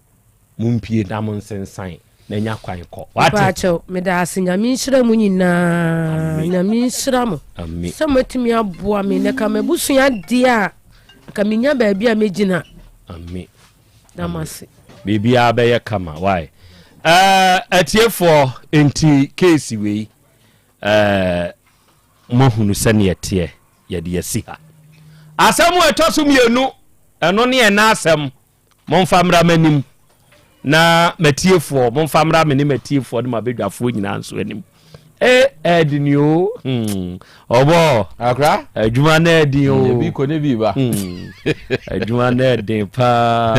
mompue na monsensan na nya kwan kɔ. Woate? Mepaakyɛw, meda ase. Nyame nhyira mo nyinaa. Nyame nhyira mo. Sɛ moatumi aboa me. Na ka m'abusua deɛ a, nka menya baabi a mɛgyina. Ame. Da mo ase. Biribiara bɛyɛ kama. Why? Ɛɛ, atiefoɔ, enti keesi wei, ɛɛ, moahunu sɛdeɛ ɛteɛ. Yɛde asi ha. Asɛm a ɛtɔ so mmienu, ɛno ne ɛna asɛm. Momfa mmra m'anim, na m'atiefoɔ, momfa mmra me ne m'atiefoɔ ne m'abadwafoɔ nyinaa nso anim. E, ɛdini o. Hmm. Ɔbɔ. Akra. Adwuma no ɛdin o. Ebi kɔ ne bi ba. Hmm. Adwuma no ɛdin paa.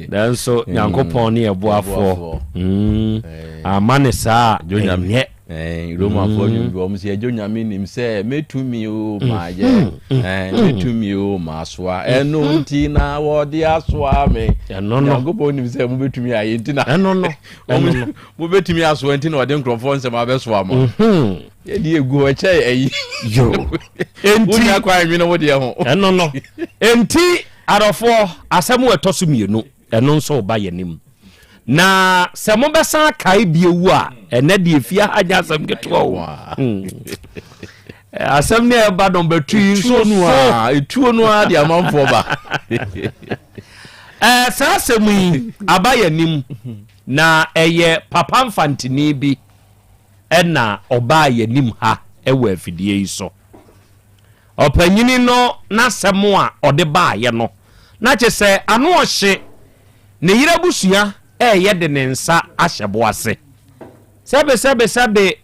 Nanso hmm. Nyankopɔn ne ɛboafoɔ. Hmm. Ama ne saa ɛnyɛ. Romanfoɔ nnwom bi wɔn sɛ ɛgye Onyame nim sɛ mɛtumi o maayɛ mɛtumi o maasoa ɛno nti na wɔde asoa me. Nyankopɔn nim sɛ mobɛtumi ayɛ nti na ɛno no ɛno no mobɛtumi asoa nti na ɔde nkurɔfoɔ nsɛm abɛsoa mo. Yɛde egu hɔ kyɛ ɛyi. Yo. Enti wonya kwan nwene wo deɛ ho. Ɛno no. Enti adɔfoɔ asɛm ɛtɔ so mmienu. Ɛno nso reba yɛn anim. Na sɛ mobɛsan akae bio a, ɛnɛ deɛ fie ha nyɛ asɛm ketewa o. Hmm. Asɛm ne ɛba nɔmba tu yi nso so. Etuo no ara de amanfoɔ ba. Ɛɛ saa asɛm yi aba yɛn anim na ɛyɛ papa mfantini bi ɛna ɔbaa yɛn anim ha ɛwɔ afidie yi so. Ɔpanyini no n'asɛm a ɔde baeɛ no, na kyerɛ sɛ ano ɔhye, ne yere abusua reyɛ de ne nsa ahyɛ bo ase. Sɛbe sɛbe sɛbe,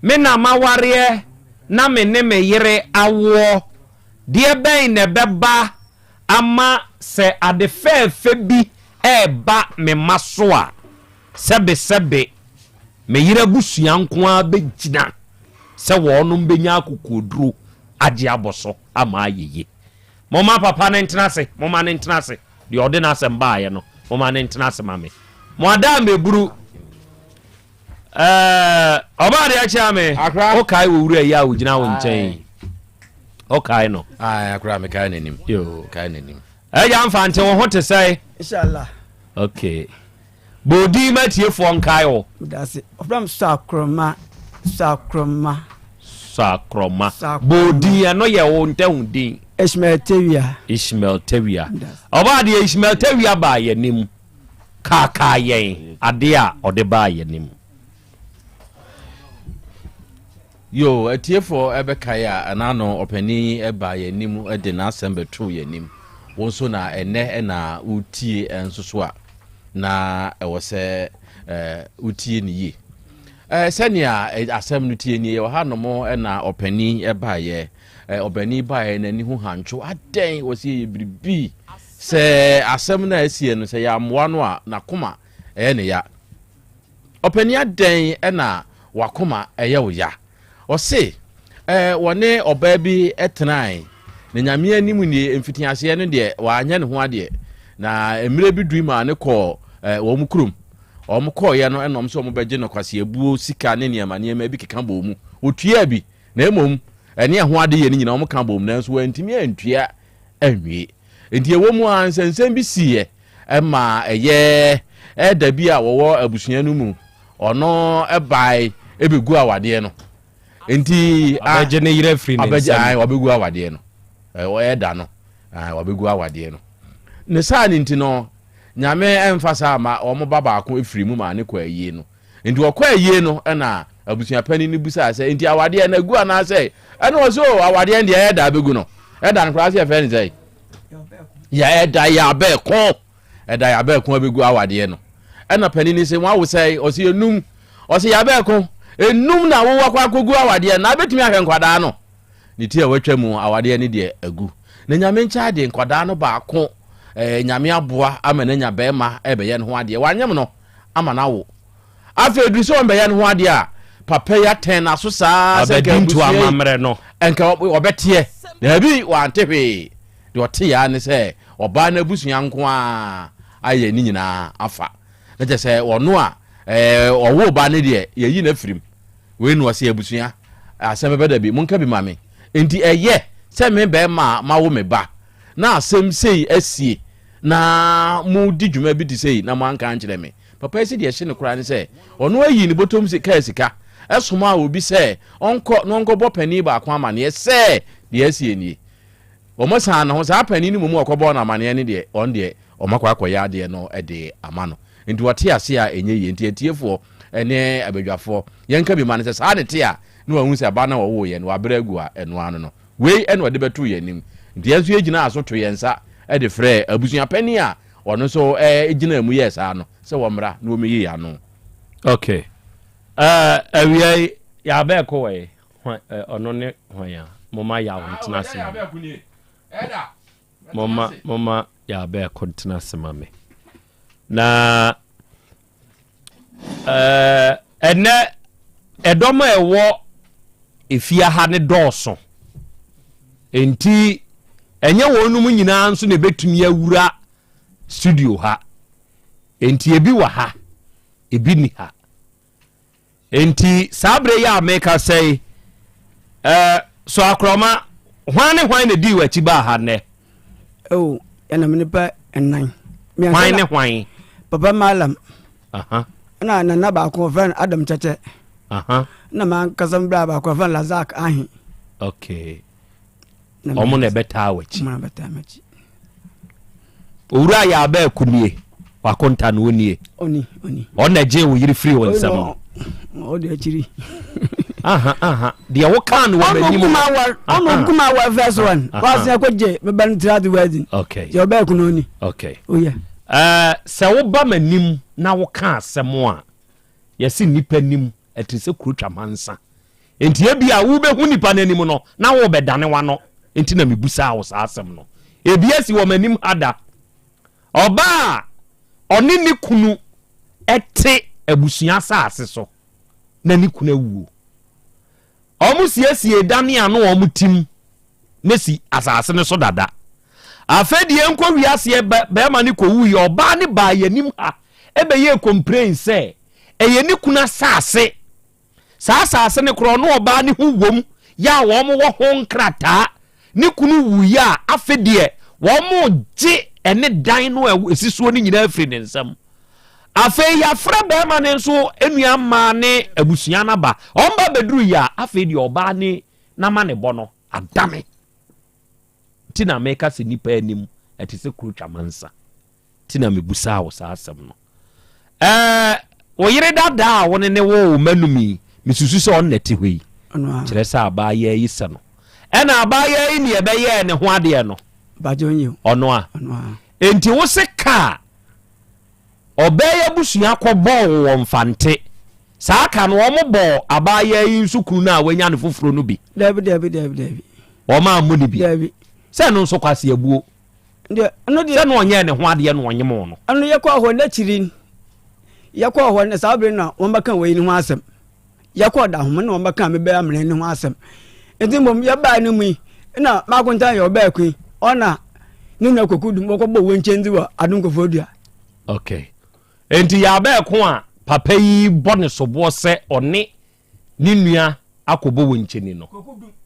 me na mawareɛ na me ne me yere awoɔ, deɛ bɛn na ɛbɛba ama sɛ ade fɛɛfɛ bi reba me mma so a, sɛbe sɛbe, me yere abusua nko ara bɛgyina sɛ wɔnom bɛnya akokoɔduro agye abɔ so ama ayɛ yie. Momma papa no ntena ase, momma no ntena ase, deɛ ɔde n'asɛm baeɛ no, momma no ntena ase ma me. Mo ada mmɛburu. Ɛɛ, ɔbaa deɛ akyea me. Wokae wɔ wura yi a ɔgyina wo nkyɛn yi? Wokae no? Akora, mekae n'anim. Kae n'anim. Ɛgya Mfante, wo ho te sɛn? Inshallah. Okay. Bɔ wo din ma atiefoɔ nkae wo. Medase. Wɔfrɛ me Sɔakorɔma. Sɔakorɔma. Sɔakorɔma. Bɔ wo din, ɛno yɛ wo ntɛho din. Ishmael Tawia. Ishmael Tawia. Ɔbaa deɛ Ishmael Tawia baa yɛn anim kaakaa yɛn adeɛ a ɔde baa yɛn anim. Yo, atiefoɔ ɛbɛkae a ɛna ano ɔpanin yi baa yɛn anim de n'asɛm bɛtoo yɛn anim. Wo nso na ɛnɛ na wotie nso so a. na ɛwɔ sɛ wotie no yie. Sɛnea asɛm no tie nie, yɛwɔ hanom na ɔpanin baeɛ. Ɔpanin baeɛ n'ani ho hantwo adɛn wɔ sɛ yɛyɛ biribi sɛ asɛm no a asie no sɛ yɛammoa no a n'akoma ɛyɛ ne ya. Ɔpanin adɛn na wakoma ɛyɛ wo ya? Ɔse wɔne ɔbaa bi tenae, na Nyame anim nie, mfitiaseɛ no deɛ wanyɛ ne ho adeɛ, na mmerɛ bi dui maa no kɔɔ wɔn kurom. Wɔn kɔɔeɛ no ɛna wɔn sɛ wɔn bɛgye no kwaseabuo sika ne nneɛma nneɛma bi keka bɔɔ mu. Wɔtuaa bi, na mmom ɛne ɛho adeyɛ no nyinaa wɔn ka bɔɔ mu, nanso wɔantumi antua anwie. Enti ɛwɔ mu ara nsɛnsɛm bi siiɛ ma ɛyɛɛ ɛda bi a wɔwɔ abusua no mu ɔno bae ɛbɛgu awadeɛ no nti abɛgye ne yerɛ firi ne nsam wabɛgu awadeɛ no ɛda no wabɛgu awadeɛ no ne saa ne nti no nyame ɛmfa saa ma wɔn ba baako firi mu ma ne kɔ ayie no nti wɔkɔ ayie no ɛna abusuapanin no bisaa sɛ nti awadeɛ no agu anaasɛ ɛna wɔ so awadeɛ no deɛ ɛda abɛgu no ɛda no koraa sɛ yɛfrɛ no sɛ yɛ ɛda yɛ abɛɛko ɛda yɛ abɛɛko abɛgu awadeɛ no ɛna panin no sɛ wɔn awo sɛ ɔsɛ enum ɔsɛ yɛ abɛɛko enum na wowɔ akɔ akɔgu awadeɛ na abɛtumi ahwɛ nkwadaa no ne ti a watwa mu awadeɛ no deɛ agu na nyame nkyɛn adeɛ nkwadaa no baako ɛɛ nyame aboa ama n'anya bɛrima ɛbɛyɛ ne ho adeɛ wanyem no ama no awo Afei ɛduru sɛ wɔbɛyɛ ne ho adeɛ a, papa yi atɛn n'aso saa sɛ nka abusua yi amammerɛ no nka wɔbɛteɛ. Daabi, wante hwee. Deɛ ɔteeɛ ara ne sɛ ɔbaa no abusua nko ara. ayɛ ne nyinaa afa. Na kyerɛ sɛ ɔno a ɛɛ ɔwoo ba no deɛ yɛyi no afirim. Wei na ɔse abusua asɛm bɛba da bi monka bi ma me. Enti ɛyɛ sɛ me bɛɛma a mawo me ba na asɛm sei asie na modi dwuma bi te sei na moanka ankyerɛ me. Papa yi se deɛ ɛhye no koraa ne sɛ ɔno ayi ne bɔtɔm kaa sika somaa obi sɛ ɔnkɔ na ɔnkɔbɔ panin baako amaneɛ sɛ deɛ asie nie. Wɔsan ne ho, saa panin no mmom a ɔkɔbɔɔ no amaneɛ no deɛ ɔno deɛ wɔakɔ akɔyɛ adeɛ no de ama no. Nti wɔte ase a ɛnyɛ yie. Nti atiefoɔ ne abadwafoɔ, yɛnka bi ma no sɛ saa na ɛte a, na wahu sɛ ba no a wɔwooeɛ no, wabrɛ agu a, ɛno ara no no. Wei na ɔde bɛtoo yɛn anim. Nti yɛn nso yɛgyinaa so too yɛn nsa de frɛɛ abusua panin a ɔno nso gyinaa mu yɛɛ saa no sɛ wɔmmra na wɔmmɛyi yɛn ano. Okay. Uh, awia yi, yɛabɛɛko wɔ yi. Ɔno ne hwan a? Moma yaw ntena ase ma me. Moma, moma yɛabɛɛko ntena ase ma me. Na ɛnɛ ɛdɔm a ɛwɔ efie ha ne dɔɔso. Nti ɛnyɛ wɔn nom nyinaa nso na ebetumi awura studio ha. Nti ebi wɔ ha, ebi ni ha. Enti saa berɛ yi a merekasa yi, eh, so akorɔma, hwan ne hwan na dii w'akyi baa ha nnɛ? Oh, ɛnam nipa nnan. Hwan ne hwan? Papa Malam. Aha. Ɛna nana baako wɔfrɛ no Adam Kyɛkyɛ. Aha. Ɛna m'ankasa mbra baako wɔfrɛ no Lazak Ahe. Okay. Wɔn na ɛbɛtaa w'akyi. Wɔn na ɛbɛtaa m'akyi. Owura yɛ abɛɛko nie, wakonta no nie. Oni, oni. Ɔno na ɛgyee wo yere firi wo nsam no. Ɔde akyiri. Aha, aha. Deɛ wokaa no wɔ m'anim. Ɔno kuma awar first one. W'asen akɔgye me ba no tiri ade wedding. Okay. Deɛ ɔbɛɛko no oni. Okay. Oh yeah. Uh, sɛ woba m'anim na woka asɛm a, yɛse nnipa nim ɛte sɛ kuro twa mansa. Enti ebia wubehu nipa no anim no, na worebɛdane w'ano. Enti na mibisaa wo saa asɛm no. Ebi asi wɔ m'anim ha da. Ɔbaa a ɔne ne kunu te abusua asase so na ne kunu awuo. Wɔsiesiee dan a na wɔte mu no si asase no so dada. Afei deɛ nkɔ wiaseɛ bɛrima no kɔwuiɛ, ɔbaa no baa yɛn anim ha bɛyɛɛ complain sɛ ɛyɛ ne kunu asase. Saa asase no korɔ ɔne ɔbaa no ho wom yɛ a wɔn wɔ ho nkrataa. Ne kunu wuiɛ a, afe deɛ wɔn gye ɛne dan no a ɛsi soɔ no nyinaa firi ne nsam. Afei yɛafrɛ barima no nso nua mmaa ne abusua no aba. Wɔn ba bɛduru yɛ a, afei deɛ ɔbaa ne n'amanebɔ no adane. Nti na meka sɛ nnipa anim ɛte sɛ kuro twamansa. Nti na mebusaa wo saa asɛm no. Ɛɛ, wo yere dadaa a wo ne ne woo wo mma num yi, mesusu sɛ ɔno na ɛte hɔ yi. Kyerɛ sɛ abaayaa yi sɛ no. Ɛna abaayaa yi ne ɛbɛyɛɛ ne ho adeɛ no. Ɔno a. Enti wo se ka a ɔbaa yi abusua kɔbɔɔ wo wɔ Mfante. Saa ka no wɔn bɔɔ abaayaa yi nso kunu no a wanya no foforɔ no bi. Dabi, dabi, dabi, dabi. Wɔn ammɔ no bi. Dabi. Sɛ ɛno nso kwasi abuo. Deɛ, ɛno deɛ. Sɛ na ɔnyɛɛ ne ho adeɛ na ɔnyemoo no. Ɛno yɛkɔɔ hɔ n'akyiri no, yɛkɔɔ hɔ no saa bere na wɔbɛka wei no ho asɛm. Yɛkɔɔ Dahoma na wɔbɛka me bɛyɛ amena no ho asɛm. Nti mmom yɛbaa no mu yi, na m'akontan yɛ ɔbaa kun, ɔna ne nua Kwaku Dum wɔkɔbɔ wɔn nkyɛn wɔ Adom Koforidua. Okay. Nti yɛ abɛɛko a papa yi bɔ ne soboɔ sɛ ɔne ne nua akɔbɔ wo nkyeni no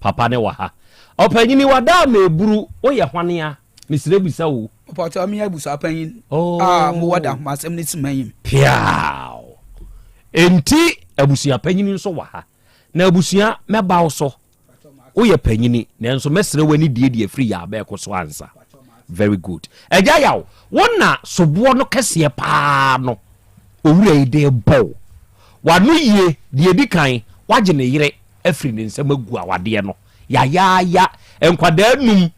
papa ne wɔ ha ɔpanyini wada ama eburu woyɛ hwane a mesrɛ bisa o. Ɔpɔtɔ mi abusua panyin oh. a mo wɔ da ho asɛm ne sima yim. Piaw enti abusua panyin nso wɔ ha na abusua mɛba wo so Woyɛ panyini nanso mɛsrɛ w'ani die deɛ firi yɛ abɛɛko so ansa. Very good. Agya Yaw, wo na soboɔ no kɛseɛ paa no owura yi de rebɔ wo. W'ano yie, deɛ ɛdi kan, woagye ne yere afiri ne nsam agu awadeɛ no yayaaya. Nkwadaa num,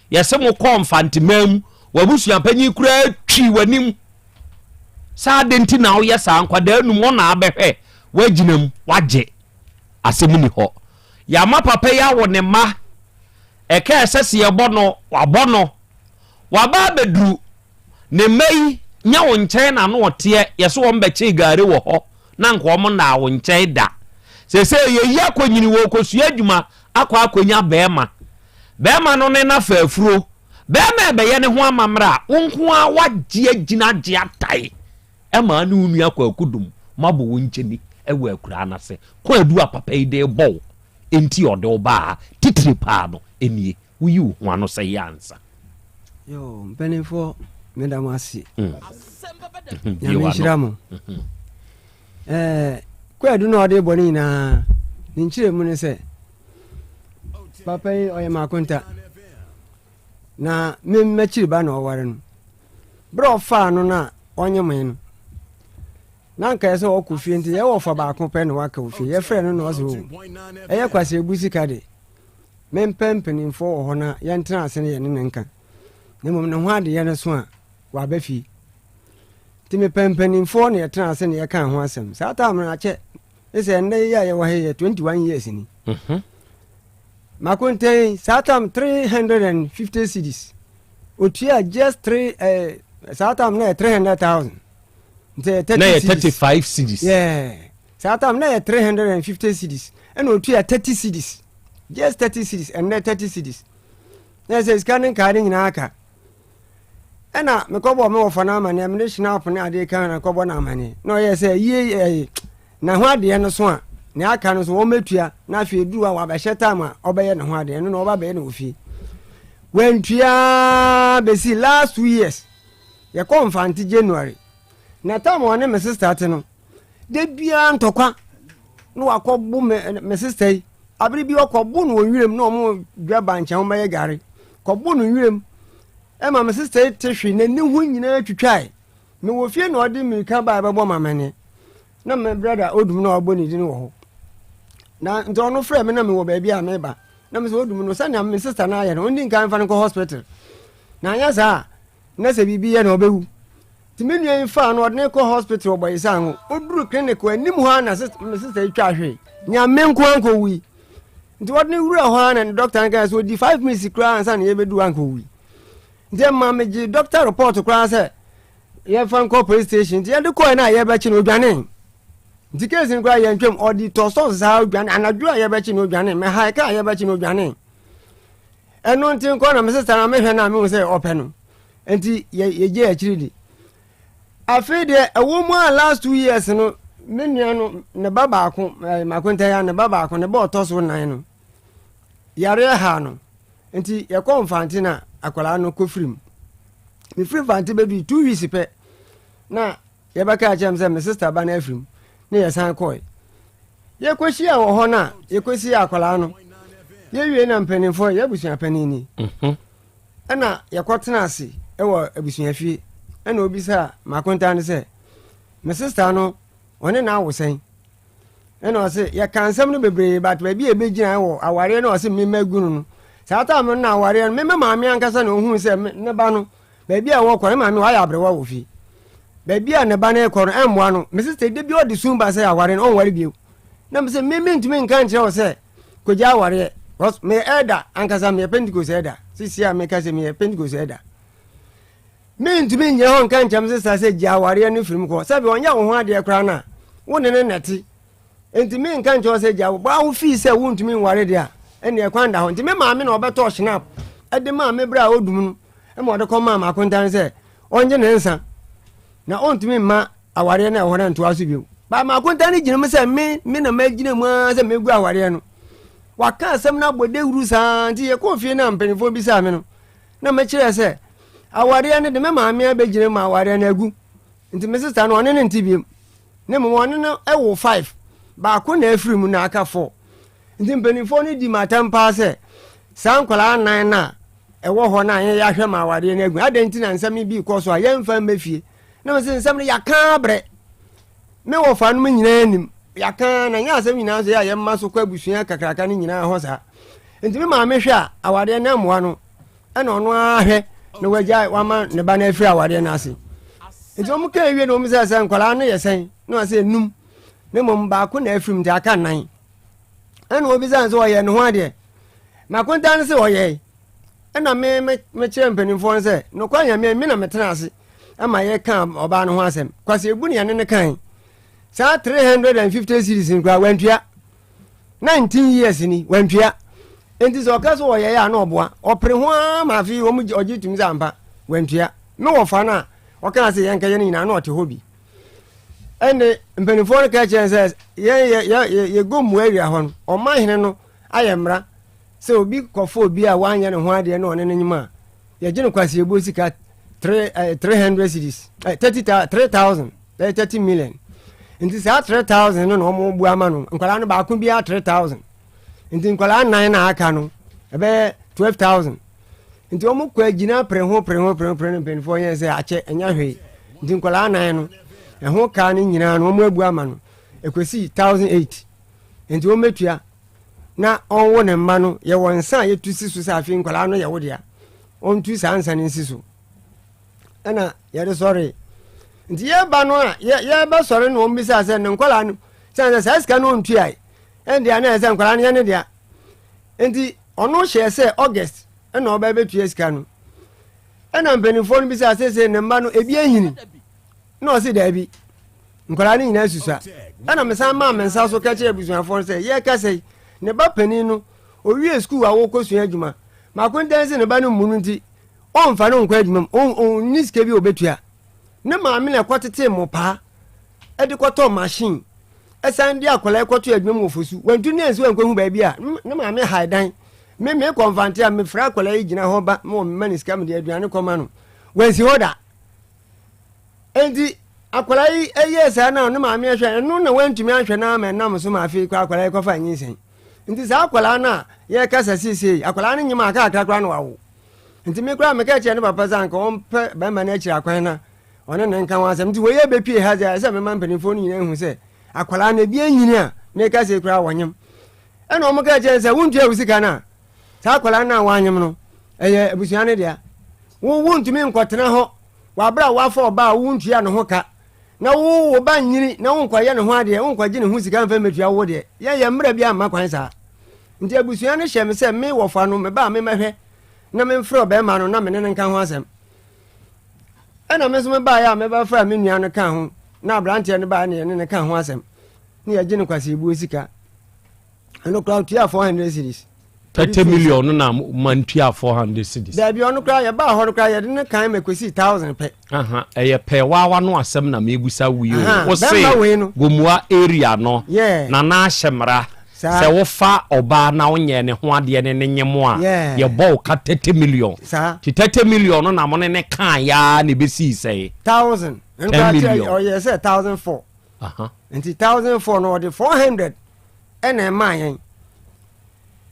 yɛse mokɔɔ Mfanteman mu, w'abusua panyin koraa twii w'anim sɛ adɛn nti na woyɛ saa, nkwadaa num ɔna abɛhwɛ, woagyina mu, woagye. Asɛm nni hɔ. Yɛama papa yi awo ne mma. Ɛka a ɛsɛ sɛ yɛbɔ no, wabɔ no. Waba abɛduru. Ne mma yi nyɛ wo nkyɛn na ano ɔteɛ. Yɛse wɔn bɛkyee gari wɔ hɔ na anka wɔn nnaa wo nkyɛn da. Seesei yɛyi akɔnyini, wɔrekɔsua adwuma akɔ akɔnya barima. Barima no ne no afa afuro. Bɛrima ɛbɛyɛ ne ho amammerɛ a, wo nko ara woagye agyina agye atae ɛma ne wo nua Kwaku Dum moabɔ wo nkyɛni wɔ akuraa no ase. Kwaadu a papa yi de rebɔ wo nti a ɔde wo baa ha titire paa no nie. Woyi wo ho ano sɛ yɛ ansa. Yoo, mpanimfoɔ meda mo ase. Nyame nhyira mo. Ɛɛ kwaadu na ɔde bɔ ne nyinaa ne nkyerɛ mu ne sɛ papa yi ɔyɛ m'akonta na me m'akyiri ba na ɔware no. Berɛ a ɔfaa no no a ɔnyemoe no na nka ɛsɛ ɔkɔ fie nti yɛwɔ fa baako pɛ na waka wɔ fie yɛfrɛ no na ɔsɛ o ɛyɛ kwasɛbu sika de mempɛ mpanimfoɔ wɔ hɔ na yɛntena ase ne yɛne ne nka na mmom ne ho adeyɛ no so a waba fie nti mepɛ mpanimfoɔ na yɛtena ase ne yɛka ho asɛm saa time no akyɛ ne sɛ ɛnnɛ yi a yɛwɔ ha yɛ 21 years ni mhm. makontɛn saa time 350 cedis otua just 3 eh, saa time na yɛ 300000 nti yɛ 30 na yɛ 35 cedis yeah saa time na yɛ 350 cedis ɛna otua 30 cedis just 30 cedis ɛnnɛ 30 cedis na yɛ sɛ sika ne nkaa ne nyinaa ka ɛna mekɔbɔ me wɔfa no amaneɛ mede hyena ne adeɛ ka na kɔbɔ no amaneɛ na ɔyɛ sɛ yie ɛyi na ho adeɛ no so a nea aka no so wɔmɛtua na afei duru a wabɛhyɛ time a ɔbɛyɛ ne ho adeɛ no na ɔba bɛyɛ no wɔ fie wantua bɛsi last 2 years yɛkɔ Mfante January na time a ɔne me sister te no da biara ntɔkwa na wakɔbo me me sister yi abere bi ɔkɔbo no wɔ nwuram na ɔmo dwa bankyɛn ɔmo bɛyɛ gari kɔbo no nwuram ɛma me sister yi te hwe n'ani ho nyinaa twitwae mewɔ fie na ɔde mmirika baa bɛbɔ ma mɛne na me brother Odum na ɔbɔ ne din wɔ hɔ na nti ɔno frɛ me na mewɔ baabi a meba na me sɛ Odum no sɛnea me sister no ayɛ no ɔndi nkan mfa no nkɔ hospital na anyɛ saa na sɛ biribi yɛ na ɔbɛwu nti me nua yi faa no ɔde ne kɔ hospital ɔbɔ yi san ho ɔduru clinic wɔ anim hɔ a na me sister yi twa ahwee nyame nko ankɔ wui nti wɔde ne wura hɔ a na ne doctor no kaa sɛ ɔdi 5 minutes koraa ansa na yɛbɛdu ankɔ wui nti ɛma megye doctor report koraa sɛ yɛmfa nkɔ police station nti yɛde kɔɛ no a yɛbɛkye no odwane nti case no koraa yɛntwam ɔde tɔsɔs saa odwane anadwo a yɛbɛkye no odwane mɛhae ka a yɛbɛkye no odwane ɛno nti nkɔ na me sister na mehwɛ no a mehu sɛ ɔpɛ no nti yɛgye akyiri di afei deɛ ɛwɔ mu a last 2 years no me nua no ne ba baako ɛɛ makontaya ne ba baako ne ba ɔtɔ so nan no yareɛ ha no nti yɛkɔ Mfante na akwadaa no kɔ firim mefiri Mfante bɛdu 2 weeks pɛ na yɛbɛka akyerɛ m sɛ me sister ba no afirim ne yɛsan kɔe yɛkɔhyia wɔ hɔ no a yɛkɔsi akwadaa no yɛwie na mpanimfoɔ yɛ abusua panin ni ɛna yɛkɔtena ase wɔ abusuafie ɛna obisa makonta no sɛ me sister no ɔne na awo sɛn ɛna ɔse yɛka nsɛm no bebree but baabi a ɛbɛgyina wɔ awareɛ no ɔse mema gu no no saa time no na awareɛ no meme maame ankasa na ɔhuu sɛ ne ba no baabi a wɔkɔ ne maame wayɛ aberewa wɔ fie baabi a ne ba no kɔ no ɛmmoa no me sister de bi ɔde sun ba sɛ aware no ɔnware bio na me sɛ me mentumi nka nkyerɛ wo sɛ kɔgya awareɛ because meyɛ elder ankasa meyɛ Pentecost elder sisi a meka sɛ meyɛ Pentecost elder mentumi nyɛ hɔ nka nkyɛm sister sɛ gya awareɛ no firim kɔ sɛbi ɔnyɛ wo ho adeɛ koraa no a wo ne ne nɛte nti menka nkyerɛ wo sɛ gya wo baa wo fii sɛ wontumi nware deɛ a ɛneɛ kwan da hɔ nti me maame na ɔbɛtɔ schnapp ɛde maa me berɛ a ɔdum no ma ɔde kɔ maa makontan sɛ ɔngye ne nsa na ɔntumi mma awareɛ no ɛwɔ no ntoa so bio ba makontan no gyina mu sɛ me me na magyina mu ara sɛ mɛgu awareɛ no waka asɛm no abɔ dawuru saa nti yɛkɔɔ fie no a mpanimfoɔ bisaa me no na mekyerɛ sɛ awareɛ no de me maame abɛgyina mu awareɛ no agu nti me sister no ɔne ne nte biom ne mmom ɔne no ɛwo five baako na afiri mu na aka four nti mpanimfoɔ no di matam paa sɛ saa nkwadaa nnan no a ɛwɔ hɔ no a yɛn yɛahwɛ ma awareɛ no agu adɛn nti na nsɛm yi bi kɔ so a yɛmfa mma fie na me sɛ nsɛm no yɛaka abrɛ me wɔfa no nyinaa nim yɛaka na nyɛ asɛm nyinaa nso yɛ a yɛmma so kɔ abusua kakraka no nyinaa hɔ saa nti me maame hwɛ a awareɛ no mmoa no ɛna ɔno ara hwɛ na wagya wama ne ba no afiri awareɛ no ase nti wɔn ka ewie na wɔn sɛ sɛ nkwadaa no yɛ sɛn na wɔn sɛ enum ne mmom baako na afirim nti aka nnan ɛna obisa sɛ ɔyɛ ne ho adeɛ makonta no sɛ ɔyɛ ɛna me me mekyerɛ mpanimfoɔ no sɛ nokwa nyame me na metena ase ama yɛka ɔbaa no ho asɛm kwasi ebu ne yɛne ne kan saa 350 cedis nkura wantua 19 years ni wantua. Enti sɛ ɔka sɛ ɔyɛeɛ a na ɔboa. Ɔpere ho ara ma afei wɔn gye ɔgye tum sɛ ampa wantua. Me wɔfa no a ɔkaa sɛ yɛnkɛyɛ no nyinaa na ɔte hɔ bi. Ɛnde mpanimfoɔ no ka kyerɛ no sɛ yɛn yɛ yɛ yɛ yɛgɔ mmua awia hɔ no ɔman hene no ayɛ mmara sɛ obi kɔfa obi a wanyɛ ne ho adeɛ na ɔne no nyim a yɛgye no kwasiebuo sika three eh, 300 cedis eh, 30 3000 ɛyɛ 30 million nti saa 3000 no na wɔn bu ama no nkwadaa no baako biara 3000 nti nkwadaa nnan na aka no ɛbɛyɛ 12000 nti wɔn kɔ agyina pere ho pere ho pere ho pere no mpanimfoɔ yɛn sɛ akyɛ ɛnyɛ hwee nti nkwadaa nnan no ɛho kaa no nyinaa no wɔn abu ama no ɛkɔsi 1008 nti wɔn bɛtua na ɔnwo ne mma no yɛwɔ nsa a yɛtu si so sɛ afei nkwadaa no yɛ wo dea ɔntu saa nsa no nsi so ɛna yɛde sɔre nti yɛba no a yɛbɛsɔre no wɔn bisa sɛ ne nkwadaa no sɛ sɛ saa sika no ɔntuae ɛndeɛ na ɛsɛ nkwadaa no yɛ ne dea nti ɔno hyɛɛ sɛ august ɛna ɔbɛ bɛtua sika no ɛna mpanimfoɔ no bisa sɛ sɛ ne mma no ebi anyini na ɔse daabi nkwadaa no nyinaa susua ɛna mesan maa me nsa so ka kyerɛ abusuafoɔ no sɛ yɛkasa yi ne ba panin no owie sukuu a wɔkɔsua adwuma mako ntɛn sɛ ne ba no mmu no nti ɔmfa no nkɔ adwuma mu ɔnni sika bi a ɔbɛtua ne maame na ɛkɔtetee mmopaa ɛde kɔtɔ machine ɛsan de akwadaa kɔto adwuma mu wɔ fosu wantu ne ansi wankɔhu baabi a ne maame hae dan me me kɔmfante a mefrɛ akwadaa yi gyina hɔ ba ma ɔmma ne sika mede aduane kɔma no wansi hɔ da Enti akwadaa yi yɛɛ saa na ne maame ahwɛ ɛno na wantumi anhwɛ no ama ɛnam so ma afei kɔ akwadaa yi kɔfa nyinsɛn nti saa akwadaa no a yɛrekasa seesei akwadaa no nyem akakra koraa na wawo nti me koraa meka kyerɛ ne papa sɛ anka ɔmpɛ bɛrima no akyiri akwan na ɔne ne nka ho asɛm nti wɔyɛ bɛpie ha sɛ ɛsɛ mema mpanimfoɔ no nyinaa hu sɛ akwadaa no ebi anyini a meka sei koraa wɔnyem ɛna wɔn ka kyerɛ sɛ wontua wo sika no a saa akwadaa no a wanyem no ɛyɛ abusua no dea wo wontumi nkɔtena hɔ Wɔ bere a woafa ɔba a wuntua ne ho ka, na wo wo ba nyini na wonkɔyɛ ne ho adeɛ, wonkɔgye ne ho sika mfa mmetua wo deɛ, yɛn yɛn mmara bi amma kwan saa. Nti abusua no hyɛ me sɛ me wɔfa no, me ba a memmɛhwɛ na memfrɛ ɔbarima no na me ne no nka ho asɛm. Ɛna me nso mebaeɛ a mebɛfrɛ me nua no ka ho, na aberanteɛ no baeɛ na yɛne no ka ho asɛm, na yɛgye no kwaseebuo sika. Ɛno koraa ɔtuaa 400 cedis. 30 million no na ma ntua 400 cedis. Dabi ɔno koraa yɛbaa hɔ no koraa yɛde ne kan ma kɔsii 1000 pɛ. Aha, ɛyɛ pɛ waawa no asɛm na mebusa wo yi o. Wo se Gomua area no na na ahyɛ mmara sɛ wofa ɔbaa na wonyɛ ne ho adeɛ ne ne nyem a yɛbɔ wo ka 30 million. Ti 30 million no na mo ne ne kaa yaa na ebesii sɛe. 1000. 10 million. Ɔyɛ sɛ 1004. Nti 1004 no ɔde 400 ɛna ɛmaa yɛn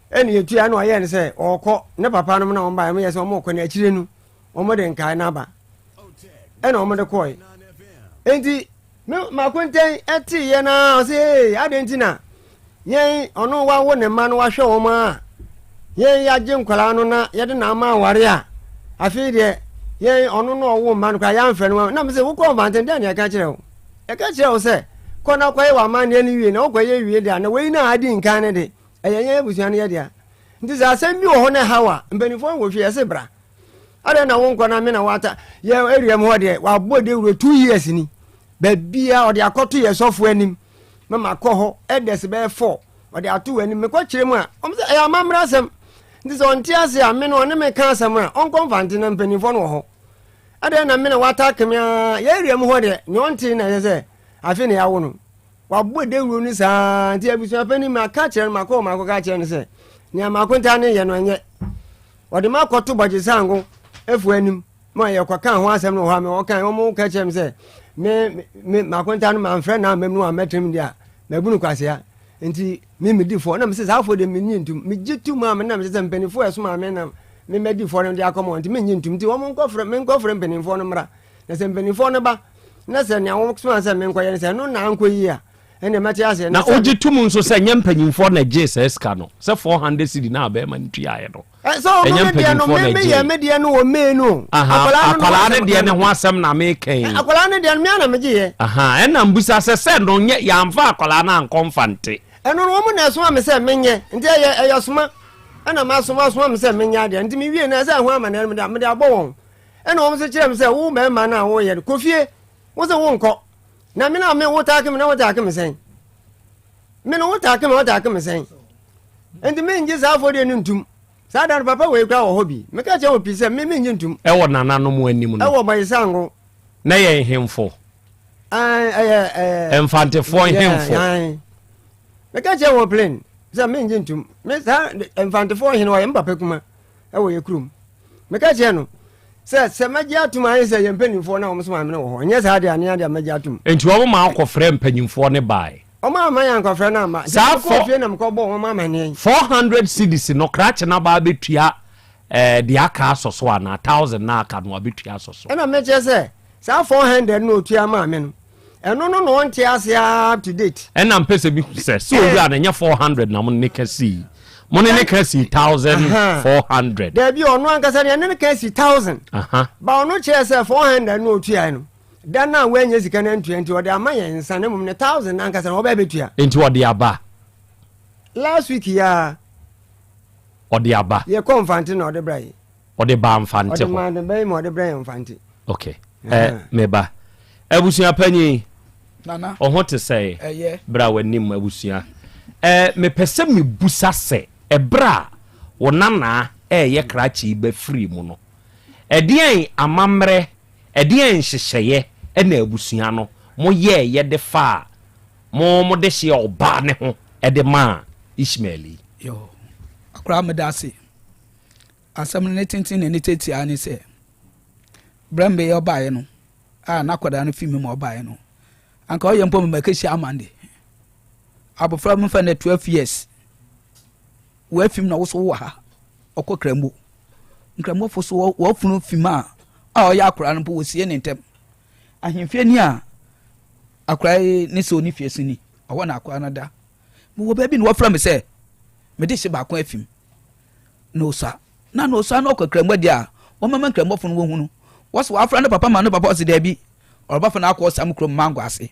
ɛna yɛtua na ɔyɛɛ no sɛ ɔrekɔ ne papa nom na wɔn baeɛ wɔyɛ sɛ wɔn rekɔ no akyire no wɔn de nkae no aba ɛna wɔn de kɔɛ nti me mako ntɛn ɛte yɛ na ɔsɛ ee adeɛ nti na yɛn ɔno wawo ne mma no wahwɛ wɔn a yɛn yɛagye nkwadaa no na yɛde na ama aware a afei deɛ yɛn ɔno na ɔwo mma no koraa yɛamfrɛ no na mesɛ wokɔ mfanten dɛn na yɛka kyerɛ wo Yɛka kyerɛɛ wo sɛ, 'Kɔ na kɔyɛ w'amanneɛ no wie, na wokɔyɛ wie de a, na wei no a adi nkan no de, ɛyɛ yɛn abusua no yɛ dea. Nti sɛ asɛm bi wɔ hɔ na ɛha wo a, mpanimfoɔ no wɔ fie, yɛse bra. Adɛn na wonkɔ na me na woata yɛ area mu hɔ deɛ, wabɔ dawuro two years ni. Baabiara ɔde akɔto yɛ sɔfo anim. Ma makɔ hɔ, elders bɛyɛ four, ɔde ato wɔ anim. Mekɔ kyerɛ mu a, wɔn sɛ ɛyɛ amammerɛ asɛm. Nti sɛ ɔnte ase a, me no ɔne me ka asɛm a, ɔnkɔ mfante na mpanimfoɔ no wɔ hɔ. Adɛn na me na woataake me ara? Yɛn area mu hɔ deɛ, nea ɔnte na ɛsɛ sɛ afei na yɛawo no. Wabɔ dawuro no saa nti abusua panin maka kyerɛ no makɔ mako ka kyerɛ no sɛ nea mako ntaa ne yɛ no ɛnyɛ. Ɔde ma akɔto bɔgyesango efu anim ma yɛkɔka ho asɛm no wɔ hɔ a me wɔka wɔn ka kyerɛ me sɛ me me mako ntaa no mamfrɛ na amam no ammɛtena mu deɛ a mabu no kwasea. Nti me medi fɔ na mese saa fɔ deɛ menye ntum megye tum a menam sɛ sɛ mpanimfoɔ a ɛsoma me na memmɛdi fɔ no de akɔma wɔn nti menye ntum nti wɔn nkɔfrɛ menkɔfrɛ mpanimfoɔ no mmra na sɛ mpanimfoɔ no ba na sɛ nea wɔsoma sɛ menkɔyɛ no sɛ ɛno na ankɔ yie a ɛnna mɛte aseɛ na wogye tom nso sɛ nyɛ mpanyimfoɔ na ɛgyee saa sika no sɛ 400 cedi na abɛɛma no tuaeɛ no sɛ ɔno ne deɛ no me meyɛ me deɛ no wɔ mee no akwadaa no deɛ ne ho asɛm na meka yi akwadaa no deɛ no mea na megyeeɛ ɛna mbusa sɛ sɛ no nyɛ yɛamfa akwadaa no ankɔ mfa nte ɛno no wɔn na ɛsoma me sɛ menyɛ nti ɛyɛ ɛyɛ soma ɛna masoma soma me sɛ menyɛ adeɛ nti mewie na ɛsɛ ɛho ama na mede mede abɔ wɔn ɛna wɔn nso kyerɛ me sɛ wo mmarima no a woyɛ no kɔ fie wo sɛ wonkɔ na me na me wo taake me na wo taake me sɛn me no wo taake me wo taake me sɛn. Enti mengye saa afɔdeɛ no ntom. Saa da no papa wei koraa wɔ hɔ bi. Meka kyerɛ wɔn pii sɛ me mengye ntom. Ɛwɔ nananom anim no. Ɛwɔ Bayisango. Na yɛ nhemfo. Ɛyɛ ɛɛ. Mfantefoɔ nhemfo. Meka kyerɛ wɔn plain sɛ mengye ntom. Me saa Mfantefoɔ hene ɔyɛ me papa kuma ɛwɔ yɛ kurom. Meka kyerɛ no sɛ sɛ mɛgye atom ayɛ sɛ yɛn mpanimfoɔ na wɔn so maame no wɔ hɔ. Nyɛ saa deɛ anea deɛ mɛgye atom. Nti wɔn ma akɔfrɛ mpanyinfoɔ no bae. Wɔn amma yɛn ankɔfrɛ no amma. Saa Nti mekɔɔ fie na mekɔbɔɔ wɔn amanneɛ. 400 cedis no krakye no aba abɛtua eh, deɛ aka asɔ so anaa 1000 na aka no abɛtua asɔ so. Ɛna mekyerɛ sɛ saa 400 no ɔtua maa me no, ɛno no na ɔnte ase ara up to date. Ɛna mpɛ sɛ mehu sɛ sɛ owura no ɛnyɛ 400 na mo ne ne ka sii, mo ne ne ka sii 1400. Daabi, ɔno ankasa deɛ ne ne ka si 1000. Ba ɔno kyerɛ sɛ 400 no ɔtuae no, Da no a wannya sika no antua nti ɔde ama yɛn nsa na mmom ne thousand ankasa na ɔbɛ bɛtua. Nti ɔde aba. Last week yi ara. Ɔde aba. Yɛkɔ Mfante na ɔde bra yi. Ɔde baa Mfante hɔ. Ɔde maa ne bɛyi ma ɔde brɛ yɛn Mfante. Okay. Ɛ eh, me ba. Abusua panyin. Nana. Ɔho te sɛ. Ɛyɛ. Bra w'anim abusua. Ɛ mepɛ sɛ mebusa sɛ ɛberɛ a wo nanaa ɛɛyɛ krakye yi bɛfiri mu no, ɛdeɛn amammerɛ Ɛdeɛn nhyehyɛeɛ na abusua no mo yɛeɛ de faa mo mo dehyeɛ ɔbaa no ho de maa Ishmael yi? Yoo, akwadaa meda ase. Asɛm no ne tenten ne ne tiatia ne sɛ, berɛ mbeyɛ ɔbaeɛ no, a n'akwadaa no fi me mu ɔbaeɛ no, anka ɔyɛ mpo mema kɛhyia amande. Abɔfra mu mfa no 12 years, wɔafim na wo so wowɔ ha, ɔkɔ Krambo. Nkramofo so wɔfunu fim a a ɔyɛ akwadaa no mpo wɔsie ne ntɛm. Ahemfie ni a akwadaa yi ne sɛ ɔni fie so ni, ɛhɔ na akwadaa no da. Mewɔ baabi na wɔfrɛ me sɛ mede hye baako afim na osua na na osua na ɔkɔ Krambo deɛ a wɔmama Nkramofo no wɔhu no. Wɔsɛ wɔafrɛ ne papa ma ne papa ɔse daabi ɔrebɛfa no akɔ ɔsam kurom mango ase.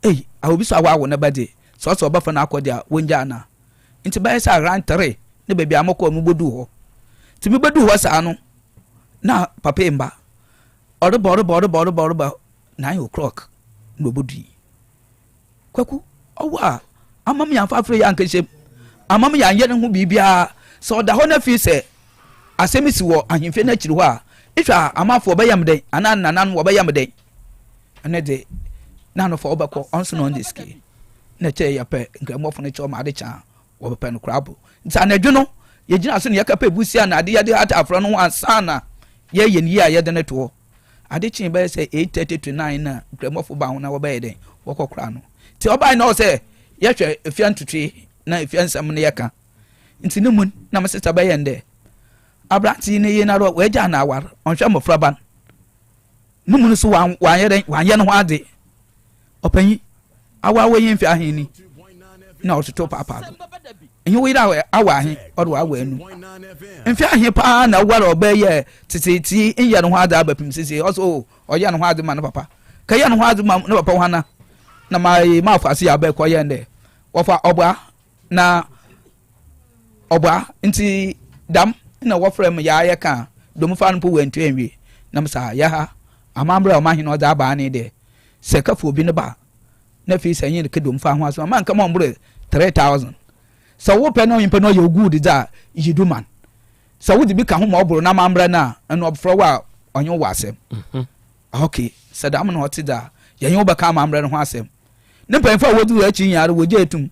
Ei, a obi so a wawo ne ba de, sɛ ɔsɛ ɔbɛfa no akɔ deɛ a wɔngyaa no a. Nti bɛyɛ sɛ around three ne baabi a mokɔɔ no mobɔduu hɔ. Nti mebɛduu hɔ saa no, na papa yi mba. Ɔreba ɔreba ɔreba ɔreba ɔreba 9 o'clock na ɔbɛdui. Kwaku, ɔwɔ a ama me yɛamfa afrɛ yi ankɛhyɛ mu. Ama me yɛanyɛ ne ho biribiara. Sɛ ɔda hɔ no afei sɛ asɛm si wɔ ahemfie no akyiri hɔ a, ehwɛ a amanfoɔ wɔbɛyɛ me dɛn anaa nananom wɔbɛyɛ me dɛn? Ɛno de, na ano fa wobɛkɔ ɔnso na ɔnde sike na kyɛ yɛpɛ nkramofoɔ no kyɛ ɔma ade kyɛ a wɔbɛpɛ no koraa bo. Nti anadwo no yɛgyina so na yɛkɛpɛ busia na ade yɛde hata afra no ho ansa na yɛyɛ no yie a yɛde no to hɔ. Ade kyee bɛyɛ sɛ 8:30 to 9 na nkramofoɔ ba ho na wɔbɛyɛ dɛn wɔkɔ koraa no. Nti ɔbae na ɔwɔ sɛ yɛhwɛ efia ntutue na efia nsɛm no yɛka. Nti ne mu na me sista bɛyɛ ndɛ aberante yi ne yere no ara wɔagya no awar ɔnhwɛ mmɔfra no. Ne mu no so wanyɛ dɛn wanyɛ ne ho ade. Ɔpanyin, awa a wɔyɛ mfe ahe ni na ɔtoto paapaa do? Ɛnyɛ wo yere awa ahe ɔde w'awa anu. Mfe ahe paa na woware ɔbaa yi a teteete nyɛ ne ho ade abɛpem sese ɔsɛ o ɔyɛ ne ho ade ma ne papa. Ka yɛ ne ho ade ma ne papa hwana na ma ma afɔ ase yɛ abɛkɔ yɛn dɛ wɔfa ɔbaa na ɔboa ntsi dɛm na wɔfrɛ me yaa yɛkã a, domfa no mpo oenntu ennwie. Na mese ah yɛha, amambra a ɔmanhen ɔdze aba ara nye dɛ, sɛ ekɛfa obi ne ba a, na afei sɛ enye no kɛ domfa ho asɛm a, mma nnkɛma ɔmmbor 3000. Sɛ wopɛ na onyimpa no ɔyɛ wo good dze a, yi do ma no. Sɛ wodze bi ka ho ma ɔbor n'amambra no a, nna ɔbfrɛ wo a ɔnye wo wɔ asɛm. Ok, sɛ dɛm na ɔtse dze a, yɛnye wo bɛkã amambra no ho asɛm. Ne mpanyimfo a wodzii ekyir nyinara wogyee to mu.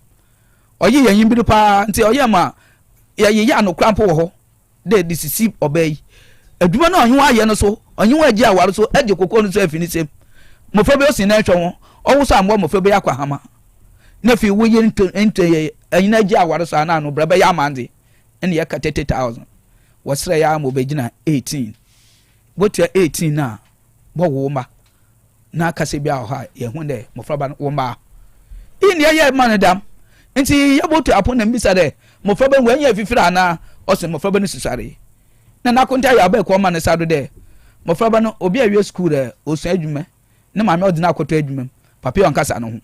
Ɔye yɛn nyimbir paa ntsi ɔyɛ ma yɛyeyɛ anokora mpo wɔ hɔ dɛ de sisi ɔbaa yi. Edwuma no a ɔnye hɔn ayɛ no so, ɔnye hɔn egye awar so, egye kokoo no so efi ne nsamu. Mbofra bi osi nan hwɛ hɔn, ɔwo so ammboa mbofra bi akɔ ahama. Na afei wo yer nto nto yɛ enye no egye awar so anaa no bra bɛyɛ amandze nna yɛka 30,000. Wɔserɛe ara ma obegyina 18. Botua 18 no a, bɔwo wo mba. na kasa biara wɔ hɔ a yɛhu dɛ mbofraba no wɔmba. Iyi na yɛyɛe ma no dɛm. Ntsi yɛbɔto apon na mibisa dɛ, Mbofraba no woennya efifir anaa? Ɔse mbofraba no susuaree. Nna n'akontaa yɛ abaekua ɔma ne nsa do dɛ, Mbofraba no, obi a ewie skuul dɛ osua edwuma, ne maame ɔdze no akɔto edwuma mu, papa yi ɔnnkasa no ho.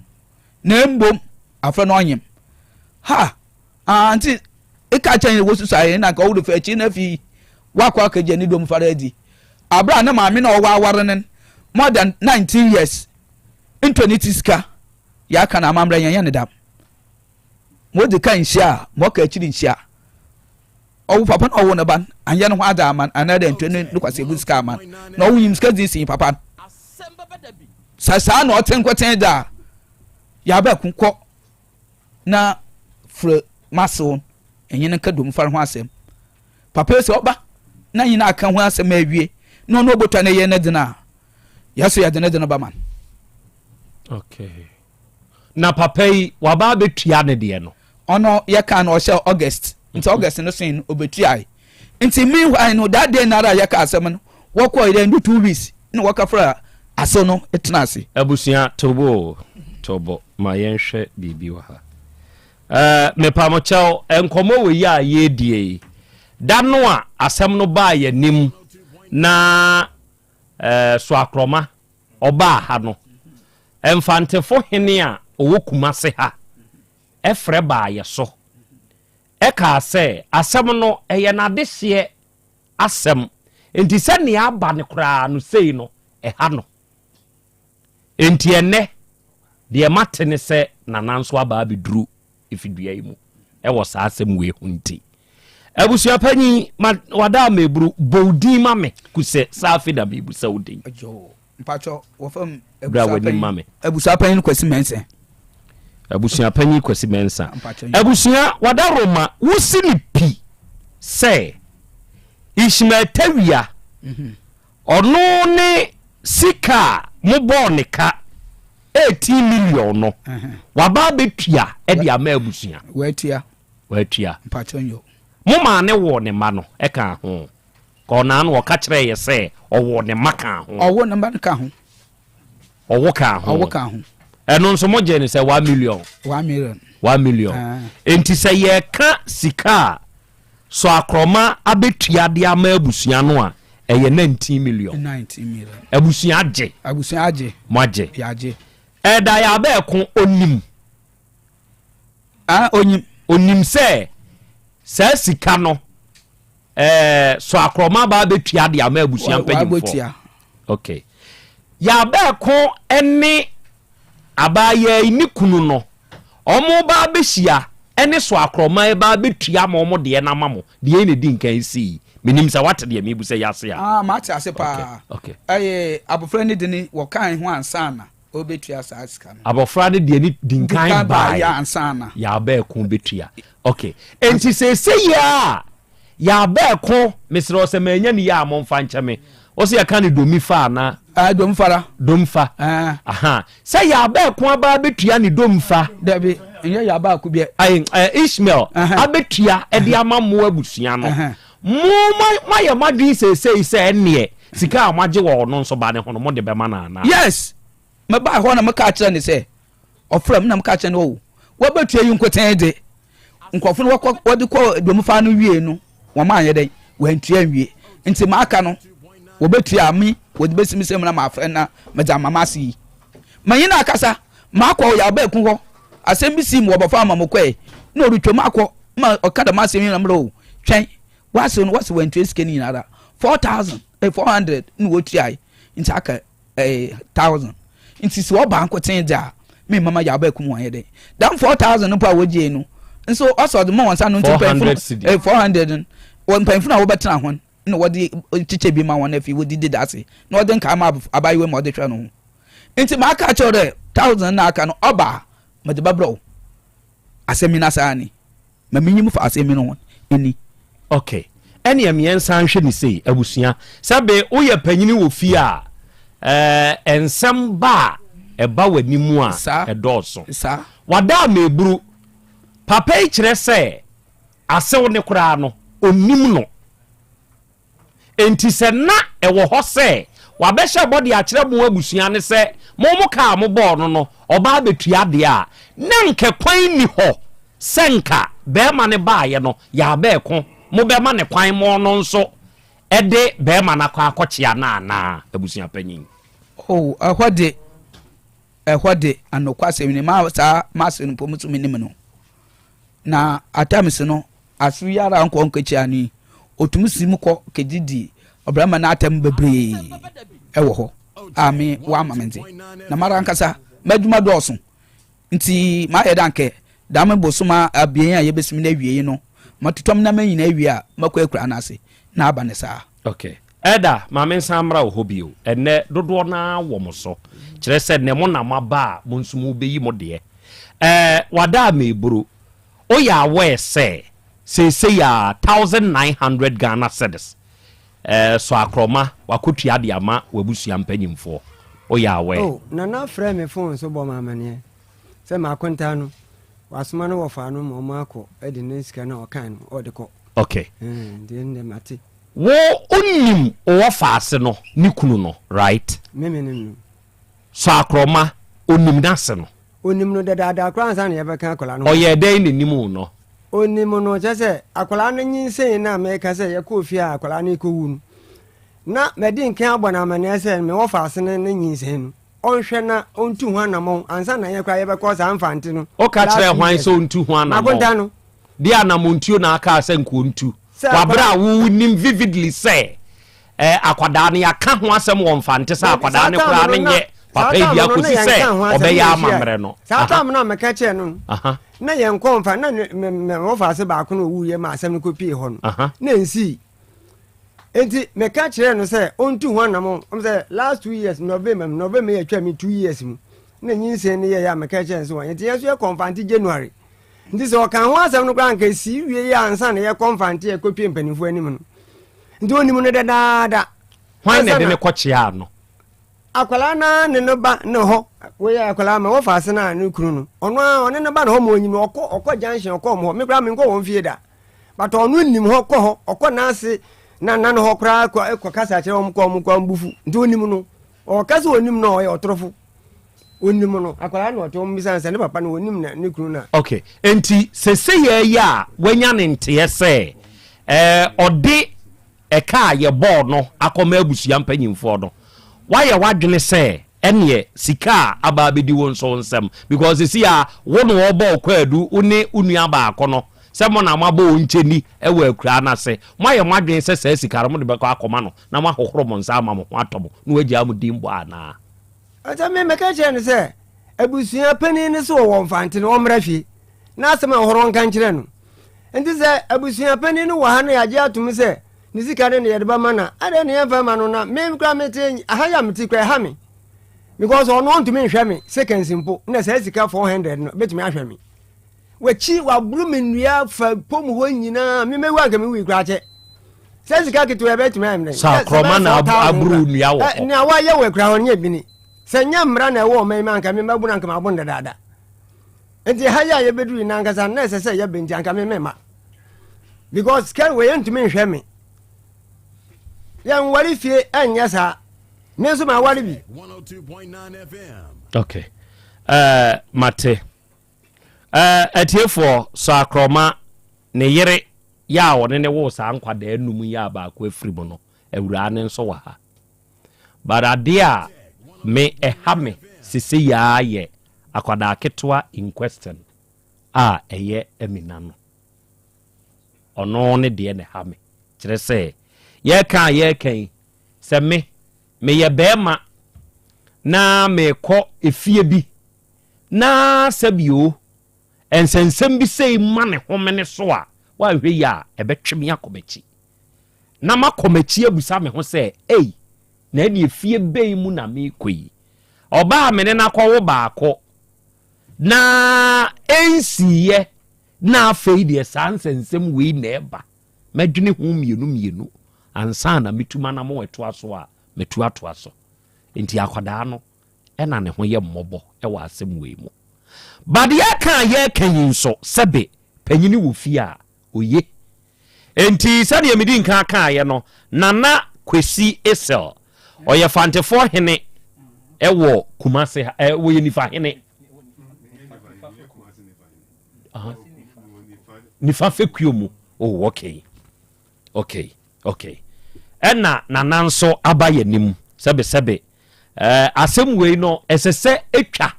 Na mbom afrɛ no ɔnyem. Ha! Ah, ntsi ekaa kyerɛ hɛn dɛ wosusuaree na nka ɔwo fa ekyir na afei wɔakɔ akɛgye ne dɔm fara edzi. Aber a ne maame na ɔwɔ awar no more than 19 years ntɔ ne tsi sika, yɛaka no amambra yɛnnyɛ no dɛm. Ma odzi kan nhyia a, ma ɔka ekyir nhyia. Ɔwo papa na ɔwo ne ba no, annyɛ no ho adze amma no, anaadɛ enntua no no kwaseabu sika amma no, na ɔwo nyim sika dzi sen papa no. Sɛ saa na ɔtse nkotsee dze a, yɛabɛko kɔ na frɛ m'asew no, enye no nka domfar ho asɛm. Papa yi sɛ ɔba na nye no aka ho asɛm ewie na ɔno obotua ne yer ne dze no a, yɛ so yɛdze ne dze no bɛma no. Okay. Na papa yi waba abɛtua ne deɛ no? Ɔno yɛkaa no ɔhyɛ August nti mhm. August no soe no ɔbɛtuae nti meanwhile no that day nara yɛka asɛm no wɔkɔɔ yɛ ndu 2 weeks na wɔka fra asew no tena ase. Abusua tobo tobo ma yɛnhwɛ biribi wɔ ha. Eh, mepa mo kyɛw, nkɔmmɔ wɔ yi a yɛredie yi, da no a asɛm no baa yɛn na eh, Soakorɔma ɔbaa ha no, Mfantefo hene a ɔwɔ Kumase ha frɛ baa yɛ so kaa sɛ asɛm no ɛyɛ n'adehyeɛ asɛm nti sɛ nea aba no koraa no sei no ɛha no. Enti ɛnnɛ deɛ mate ne sɛ Nana nso aba abɛduru fidua yi mu wɔ saa asɛm wei ho nti. Abusua panyin ma wada ameburu bɔ wo din ma me kusɛ saa afe na mebusa wo din. Mpatsɔ wɔfam Bra w'anim ma me. Abusua panyin Kwasi Mensah. Abusua panyin Kwasi Mensah. Abusua wada Roma wosi ne pi sɛ Ishmael Tawia mhm. ɔno ne sika a mobɔɔ ne ka 18 million no mhm. waba abɛtua de ama abusua. Watua. Watua. Mpatsɔ nyo. Mo maa ne wɔ ne mma no ɛka ho. Ɔnaa no ɔka kyerɛɛ yɛ sɛ ɔwɔ ne mma kaa ho. Ɔwo ne mma no ka ho. Ɔwo kaa ho. Ɔwo kaa ho. Ɛno nso mo gye no sɛ 1 million. 1 million. 1 million. Ah. Nti sɛ yɛka sika a Sɔ Akorɔma abɛtua de ama abusua no a ɛyɛ 19 million. 19 million. Abusua agye. Abusua agye. Mo agye. Yɛagye. Ɛda yɛ abɛɛko onim. Ah, onyim. Onim sɛ saa sika no ɛɛ Sɔ Akorɔma ba abɛtua de ama abusua mpanyinfoɔ. Okay. Yɛabɛɛko ne abaayaa yi ne kunu no ɔmo ba abɛhyia ɛne Sɔ Akorɔma ba abɛtua ma ɔmo deɛ n'ama mo deɛ na edi nkan si menim sɛ wate deɛ mebu sɛ yase a. Ah, mate ase paa. Okay. Ɛyɛ abɔfra ne de ne wɔkan ho ansa na ɔbɛtua saa sika no. Abɔfra ne deɛ ne di nkan baeɛ ansa na. Yɛabɛɛko bɛtua. Okay. Enti seesei yi a yɛabɛɛko mesrɛ sɛ manya ne yɛ a momfa nkyɛ me. Wo sɛ yɛka no domifa anaa? Ah, domfara. Domfa. Ah. Aha. Sɛ yɛabɛɛko aba abɛtua ne domfa. Dabi, nyɛ yɛabaako biɛ. Ayi, eh, Ishmael abɛtua de ama mo abusua no. Mo moayɛ mo adwene seesei sɛ ɛnneɛ sika a moagye wɔ ɔno nso ba ne ho no mode bɛma no anaa? Yes. Mebaa hɔ na meka kyerɛ ne sɛ ɔfrɛ me na meka kyerɛ no o wɔbɛtua yi nkotɛn de nkurɔfo no wɔkɔ wɔde kɔ domfa no wie no wɔn anyɛ dɛn wɔantua nwie nti maaka no wɔbɛtua me wɔde bɛsi me sɛm na maafrɛ na medze ama m'ase yi manyi no akasa maakɔ yɛ abɛɛko hɔ asɛm bi si mu wɔbɛfa ama mo kɔɛ na ɔretwam akɔ ma ɔka dɛm asɛm yi na mmerɛ o twɛn wase no wɔse wɔantua sika no nyinara 4000 eh, 400 na wɔtuae nti aka eh, 1000 nti sɛ ɔba nkoten dze a me mama yɛ abɛɛko mu wɔnyɛ dɛn dɛm 4000 no mpo a wɔgyee no nso ɔsɛ ɔde ma wɔn nsa no nti mpanyinfo no eh, 400 no wɔ mpanyinfo no a wɔbɛtena ho na wɔde kyekyɛ bi ma wɔn afi wɔde di daase na wɔde nkaa ma abayewa mu ɔde hwɛ no ho nti maa aka kyerɛw dɛ 1000 na aka no ɔba a mede bɛbrɛ wo asɛm yi na saa ni ma menyim fa asɛm yi no ho ni. Okay ɛneɛ meɛnsa nhwɛ ne sei abusua sɛ be woyɛ panyini wɔ fie a ɛɛ nsɛm ba a ɛba w'anim a ɛdɔɔso wada a meburu papa yi kyerɛ sɛ asew ne koraa no onim no enti sɛ na ɛwɔ hɔ sɛ wabɛhyɛ bɔ de akyerɛ mo abusua ne sɛ mo mo kaa mo bɔɔ no no ɔbaa bɛtua deɛ a na nkɛ kwan ni hɔ sɛ nka bɛrima ne baayɛ no yɛabɛɛko mobɛma ne kwan mo no nso ɛde bɛrima no akɔ akɔkyea no anaa abusua panyin. Oh, ɛhɔ de ɛhɔ de anokwasɛm ni ma saa maase no mpo so menim no na at times no aso yi ara nkɔ nkekyia no yi otumi si mu kɔ kɛdidi ɔbarima no atɛm bebree ɛwɔ hɔ a me wama me nte na mara ankasa m'adwuma dɔɔso nti mayɛ dɛ ankɛ. Dɛm bosoom abien a yebesi mu n'ewiei no, matotɔ me ndzɛmba nyina ewie a, mɔkɔ ekuraa no ase, na aba no saa. Ok. Elder, ma mensan mmra wo hɔ bio. Ɛnnɛ, dodoɔ no ara wɔ mo so. Kyerɛ sɛ, nnɛ mo na moaba a mo nso morebɛyi mo deɛ. Ɛɛ, wada a mereburo. Woyɛ aware sɛ seesei ara 1,900 Ghana cedis, ɛɛ, sɔ akorɔma, wakɔtua de ama w'abusua mpanyimfoɔ? Woyɛ aware? Oh, Nana frɛɛ me phone so bɔɔ me amaneɛ. Sɛ m'akontaa no, wasoma ne wɔfaa no ma ɔmo akɔ de ne sika no a ɔkae no ɔde kɔ. Ok. Ɛɛ nti ɛno deɛ mate. Wo wonim wo wɔfaase no ne kunu no right? Me me nim no. So akorɔma onim n'ase no? Onim no dadaada koraa ansa na yɛbɛka akwadaa no ho. Ɔyɛɛ dɛn na nim wo no? Onim no kyerɛ sɛ akwadaa no nyinsɛn no a meka sɛ yɛkɔɔ fie a akwadaa no rekɔwu no, na madi nkan abɔ no amanneɛ sɛ me wɔfaase no ne nyinsɛn no. Ɔnhwɛ na ɔntu ho anamɔn ansa na yɛn koraa yɛbɛkɔ saa Mfante no. Woka Last kyerɛɛ two hwan years. sɛ ɔntu ho anamɔn? M'akonta no. Deɛ anamɔntuo na akaa sɛ nka ɔntu? Sɛ Wɔ aberɛ akwadaa. a wo wonim vividly sɛ eh, akwadaa no yɛaka ho asɛm wɔ Mfante sɛ Dabi, akwadaa saa no time koraa no no na nyɛ saa papa yi time dea no na kɔsi sɛ yɛnka ho asɛm na ɔbɛyɛ yɛhyiae. amammerɛ no. Saa Aha. time no a meka kyerɛɛ no no, Aha. na yɛnkɔ mfa na ne me me wɔfaase baako no ɔwuiɛ ma asɛm no kɔpie hɔ no, Aha. na ɛnsii. Enti meka kyerɛɛ no sɛ ɔntu ho anamɔn. Ɔm sɛ last 2 years November mu, November yɛ atwa mi 2 years mu na nyinsɛn no yɛeɛ a meka kyerɛɛ no sɛ wɔnyɛ. Nti yɛn nso yɛkɔ Mfante January. Nti sɛ ɔka ho asɛm no koraa anka ɛsii wie yɛ ansa na yɛkɔ Mfante a ɛkɔpie mpanimfoɔ anim no. Nti ɔnim no dadaada. Hwan na Ansa ɛde na no kɔkyeaa no? Akwadaa no ara ne no ba ne hɔ. Wei yɛ akwadaa ma wɔfa ase no a ne kunu no. Ɔno ara ɔne ne ba ne hɔ ma ɔnyim no. Ɔkɔ ɔkɔ junction ɔkɔ ɔmo hɔ. Me koraa menkɔ wɔn fie da. But ɔno nim hɔ kɔ hɔ. Ɔkɔ n'ase na na ne hɔ koraa kɔ kɔ kasa kyerɛ wɔn kɔ wɔn kɔ mbufu. Nti onim no. Ɔka sɛ onim no a ɔyɛ ɔtorofo. Onim no. Akwadaa no ɔte wɔn bisa sɛ ne papa no onim na ne kunu na. Okay. Nti sesei yi a wanya ne nteɛ sɛ ɛɛ ɔde ɛka a yɛbɔɔ no akɔma abusua mpanyimfoɔ no, woayɛ w'adwene sɛ ɛneɛ sika a aba abɛdi wo nso wo nsam because sisi a wo na wɔbɔ wo kwaadu, wo ne wo nua baako no sɛ mo na moabɔ wo nkyɛni wɔ akuraa no ase, moayɛ mo adwene sɛ saa sika no mode bɛkɔ akɔma no na moahohoro mo nsa ama mo ho atɔ mo na wagyaa mo din bɔ anaa? Ɔsɛ me meka kyerɛɛ no sɛ abusua panin no so wɔ Mfante no ɔmmra fie na asɛm a ɛwɔ hɔ no ɔnka nkyerɛ no. Nti sɛ abusua panin no wɔ ha na yɛagye atom sɛ ne sika no na yɛde bɛma no a, adɛn na yɛmfa mma no na me koraa mete aha yi a mete koraa ɛha me because ɔno ɔntumi nhwɛ me seconds mpo na saa sika 400 no bɛtumi ahwɛ me. Wakyi waboro me nnua fa pom hɔ nyinaa me mɛwu anka mewui koraa kyɛ sɛ sika ketewa ɛbɛtumi ayɛ me dɛn Sɛ akorɔma na aboro nnua wɔ hɔ. Nea wayɛ wɔ akura hɔ no nyɛ bini sɛ nyɛ mmara na ɛwɔ ɔman yi mu anka me mɛbo no anka mabo no dadaada. Nti ha yi a yɛbɛduru yi nankasa na ɛsɛ sɛ yɛbɛ nti anka me mema because kɛn wei ntumi nhwɛ me yɛnware fie ɛnyɛ saa me nso maware bi. Okay. Uh, mate. Uh, atiefoɔ sɔ akorɔma ne yere yɛ a ɔne ne woo saa nkwadaa num yi a baako afiri mu no awuraa ne nso wɔ ha. But adeɛ a me ɛha me sesei ara yɛ akwadaa ketewa in question a ɛyɛ Amina no. Ɔno ne deɛ na ɛha me. Kyerɛ sɛ yɛreka a yɛreka yi, sɛ me meyɛ barima na merekɔ efie bi na sɛbio nsɛnsɛm bi sei ma ne homene so a, woanhwɛ yie a ɛbɛtwe me akɔ m'akyi. Na makɔ m'akyi abisa me ho sɛ, 'Ei, na ɛnneɛ fie bɛn mu na merekɔ yi? Ɔbaa a me ne no akɔwo baako na ɛnsiiɛ, na afei deɛ saa nsɛnsɛm wei na ɛba. Mɛdwene ho mmienu mmienu ansa na metu m'anammɔn ɛtoa so a matu atoa so. Enti akwadaa no na ne ho yɛ mmɔbɔ wɔ asɛm wei mu. But yɛka a yɛreka yi nso, sɛbe panyini wɔ fie a, oye. Enti sɛdeɛ medi nkan kaeɛ no, Nana Kwesi Essel, ɔyɛ Fantefoɔ hene wɔ Kumase ha, eh, wɔyɛ Nifa hene. Uh-huh. Nifa fekuo mu. Oh, okay. Okay, okay. Ɛna Nana nso aba yɛn anim sɛbesɛbe. Eh, asɛm wei no, ɛsɛ sɛ ɛtwa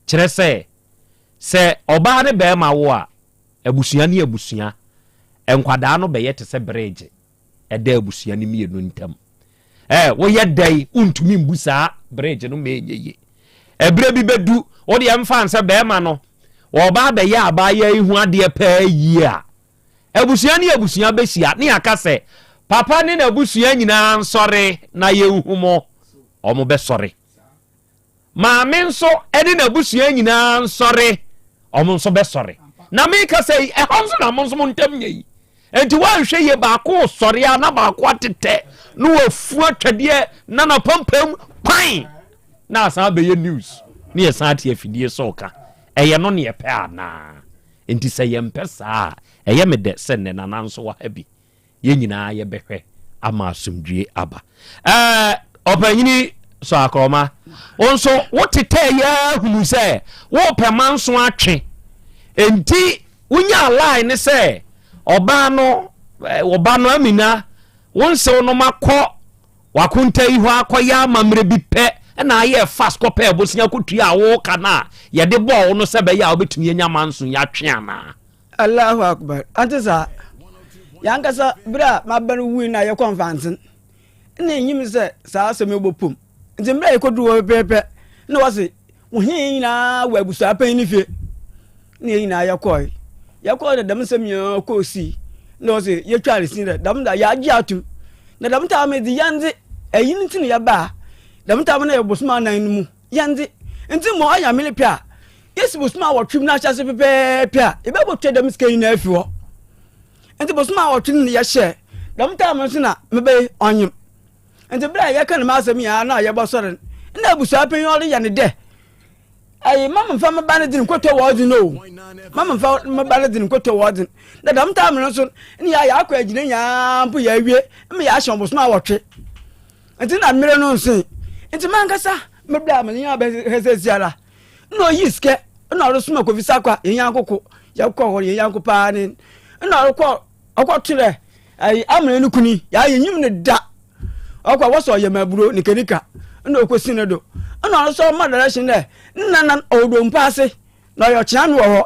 kyerɛ sɛ, sɛ ɔbaa ne bɛrima wo a, Abusua ne abusua, nkwadaa no bɛyɛ te sɛ bregye ɛda abusua no mmienu ntam. Ɛɛ, woyɛ dɛn wontumi mbu saa bregye no ma ɛnyɛ yie. Ɛberɛ bi bɛdu, wo deɛ mfa nsɛ bɛrima no, Wɔreba abɛyɛ abaayewa yi ho adeɛ paa yie a, abusua ne abusua bɛhyia ne yɛaka sɛ, Papa ne n'abusua nyinaa nsɔre na yɛnhu mo. Wɔbɛsɔre. Maame nso ne n'abusua nyinaa nsɔre, wɔn nso bɛsɔre. Na meka sɛ yi, ɛhɔ nso na mo nso mo ntam nyɛ yi. Enti woanhwɛ yie baako sɔre a na baako atetɛ na wafu atwadeɛ na n'apampam kwan na asan abɛyɛ news ne yɛsan ate afidie so ka. Ɛyɛ no ne yɛpɛ anaa? Enti sɛ yɛmpɛ saa a, ɛyɛ me dɛ sɛ nnɛ Nana nso wɔ ha bi. Yɛn nyinaa yɛbɛhwɛ ama asomdwie aba. Ɛɛ ɔpanyini sɔ akorɔma, wo nso wotetɛɛ yɛ hunu sɛ wopɛ manso atwe. Enti wonyaa line ne sɛ ɔbaa no ɔba no Amina wo nsew no makɔ wakonta yi hɔ akɔyɛ amammerɛ bi pɛ na ayɛ fast kɔpɛ abosea kɔtua a woka no a yɛde bɔɔ wo no sɛ bɛyɛ a wobɛtumi anya manso yi atwe anaa? Allahu Akbar, ɔnntse saa? Yɛankasa ber a m'aba no wui na yɛkɔɔ Mfantsen, nna yennyim sɛ saa asɛm yi bɔpom. Ntsi mber a yekodur hɔ pɛpɛɛpɛ nna wɔse wohia hɛn nyina wɔ ebusuapanyin ne fie. Nna hɛn nyina yɛkɔe. Yɛkɔe na dɛm nsɛm nyina kosii. Nna wɔse yetwaa no sin dɛ dɛm da yɛagye ato mu. Na dɛm time no dze yɛndze eyi ntsi na yɛbaa. Dɛm time no yɛ bosoom anan no mu yɛndze. Ntsi ma ɔyɛ Nyame ne pɛ a Yesi bosoom awɔtwe mu n'ahyɛse pɛpɛɛpɛ a, yɛbɛbɔtua dɛm sika yi nyina efi hɔ. Ntsi bosoom awɔtwe no na yɛhyɛɛ, dɛm time no so na mebɛyɛ ɔnyem. Ntsi ber a yɛka dɛm asɛm yi ara na yɛbɔsɔr no, nna ebusuapanyin ɔreyɛ no dɛ, Ayi, mma memmfa me ba no dzen nnkɔtɔ wɔ dzen o, mma memmfa me ba no dzen nnkɔtɔ wɔ dzen. Na dɛm time no so, nna yɛayɛ akɔ egyina nyinaa mpo yɛawie ma yɛahyɛ bosoom awɔtwe. Ntsi nna mber no nnsoe. Ntsi mankasa mebrɛ a menye abɛhwɛ seseiara. Nna oyii sika na ɔresoma Kofi Sakwa, hɛn nyɛnko kor, yɛkɔr hɔ no, hɛn nyɛnko paa ne no, nna ɔrokɔ ɔkɔto dɛ ayi Amena no kun yi, yɛa yennyim no da. Ɔkɔ a wɔsɔ ɔyam aburo nikanika nna okosi no do. Nna ɔno so ɔma direction dɛ ne nanan ɔwɔ dompe ase na ɔyɛ ɔkyeame wɔ hɔ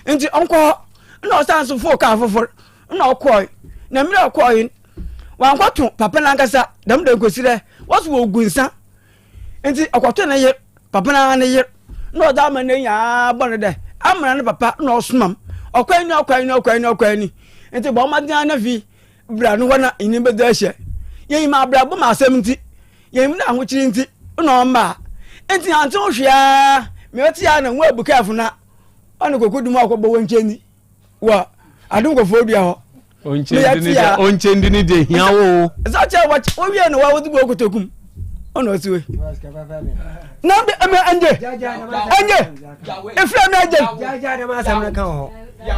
ntsi ɔnkɔ hɔ. Nna ɔsan so foow kaar fofor nna ɔkɔe. Na mber a ɔkɔe no, ɔannkɔto papa nankasa dɛm da no kosi dɛ wɔse wogu nsa Ntsi ɔkɔtoo ne yer, papa noara ne yer, na ɔdze ama ne nyinaa bɔ no dɛ, Amena ne papa na ɔsoma m', ɔkwan ni, ɔkwan ni, ɔkwan ni, ɔkwan ni, ntsi bɔ mbɔdzen ara na fi bra no hɔ na enye no bedzi ehyia. Yenyim abrabɔ mu asɛm ntsi, yenyim dɛ ahokyer ntsi na ɔmmbaa. Ntsi anntse ho hwee ara, mbrɛ ɔtse ara na woebu kaafo na ɔne Kwaku Dum akɔbɔ hɔn nkyɛndzi wɔ Adom Koforidua hɔ. Ɔnkyɛndi ne deɛ hia wo. Ɛsɛ kyɛ wɔwie no wɔwɔ de gu okotokum ɔna ɔsi wei. Na ɛmɛ ɛmɛ ɛnje ɛnje efiri ɛmɛ ɛnje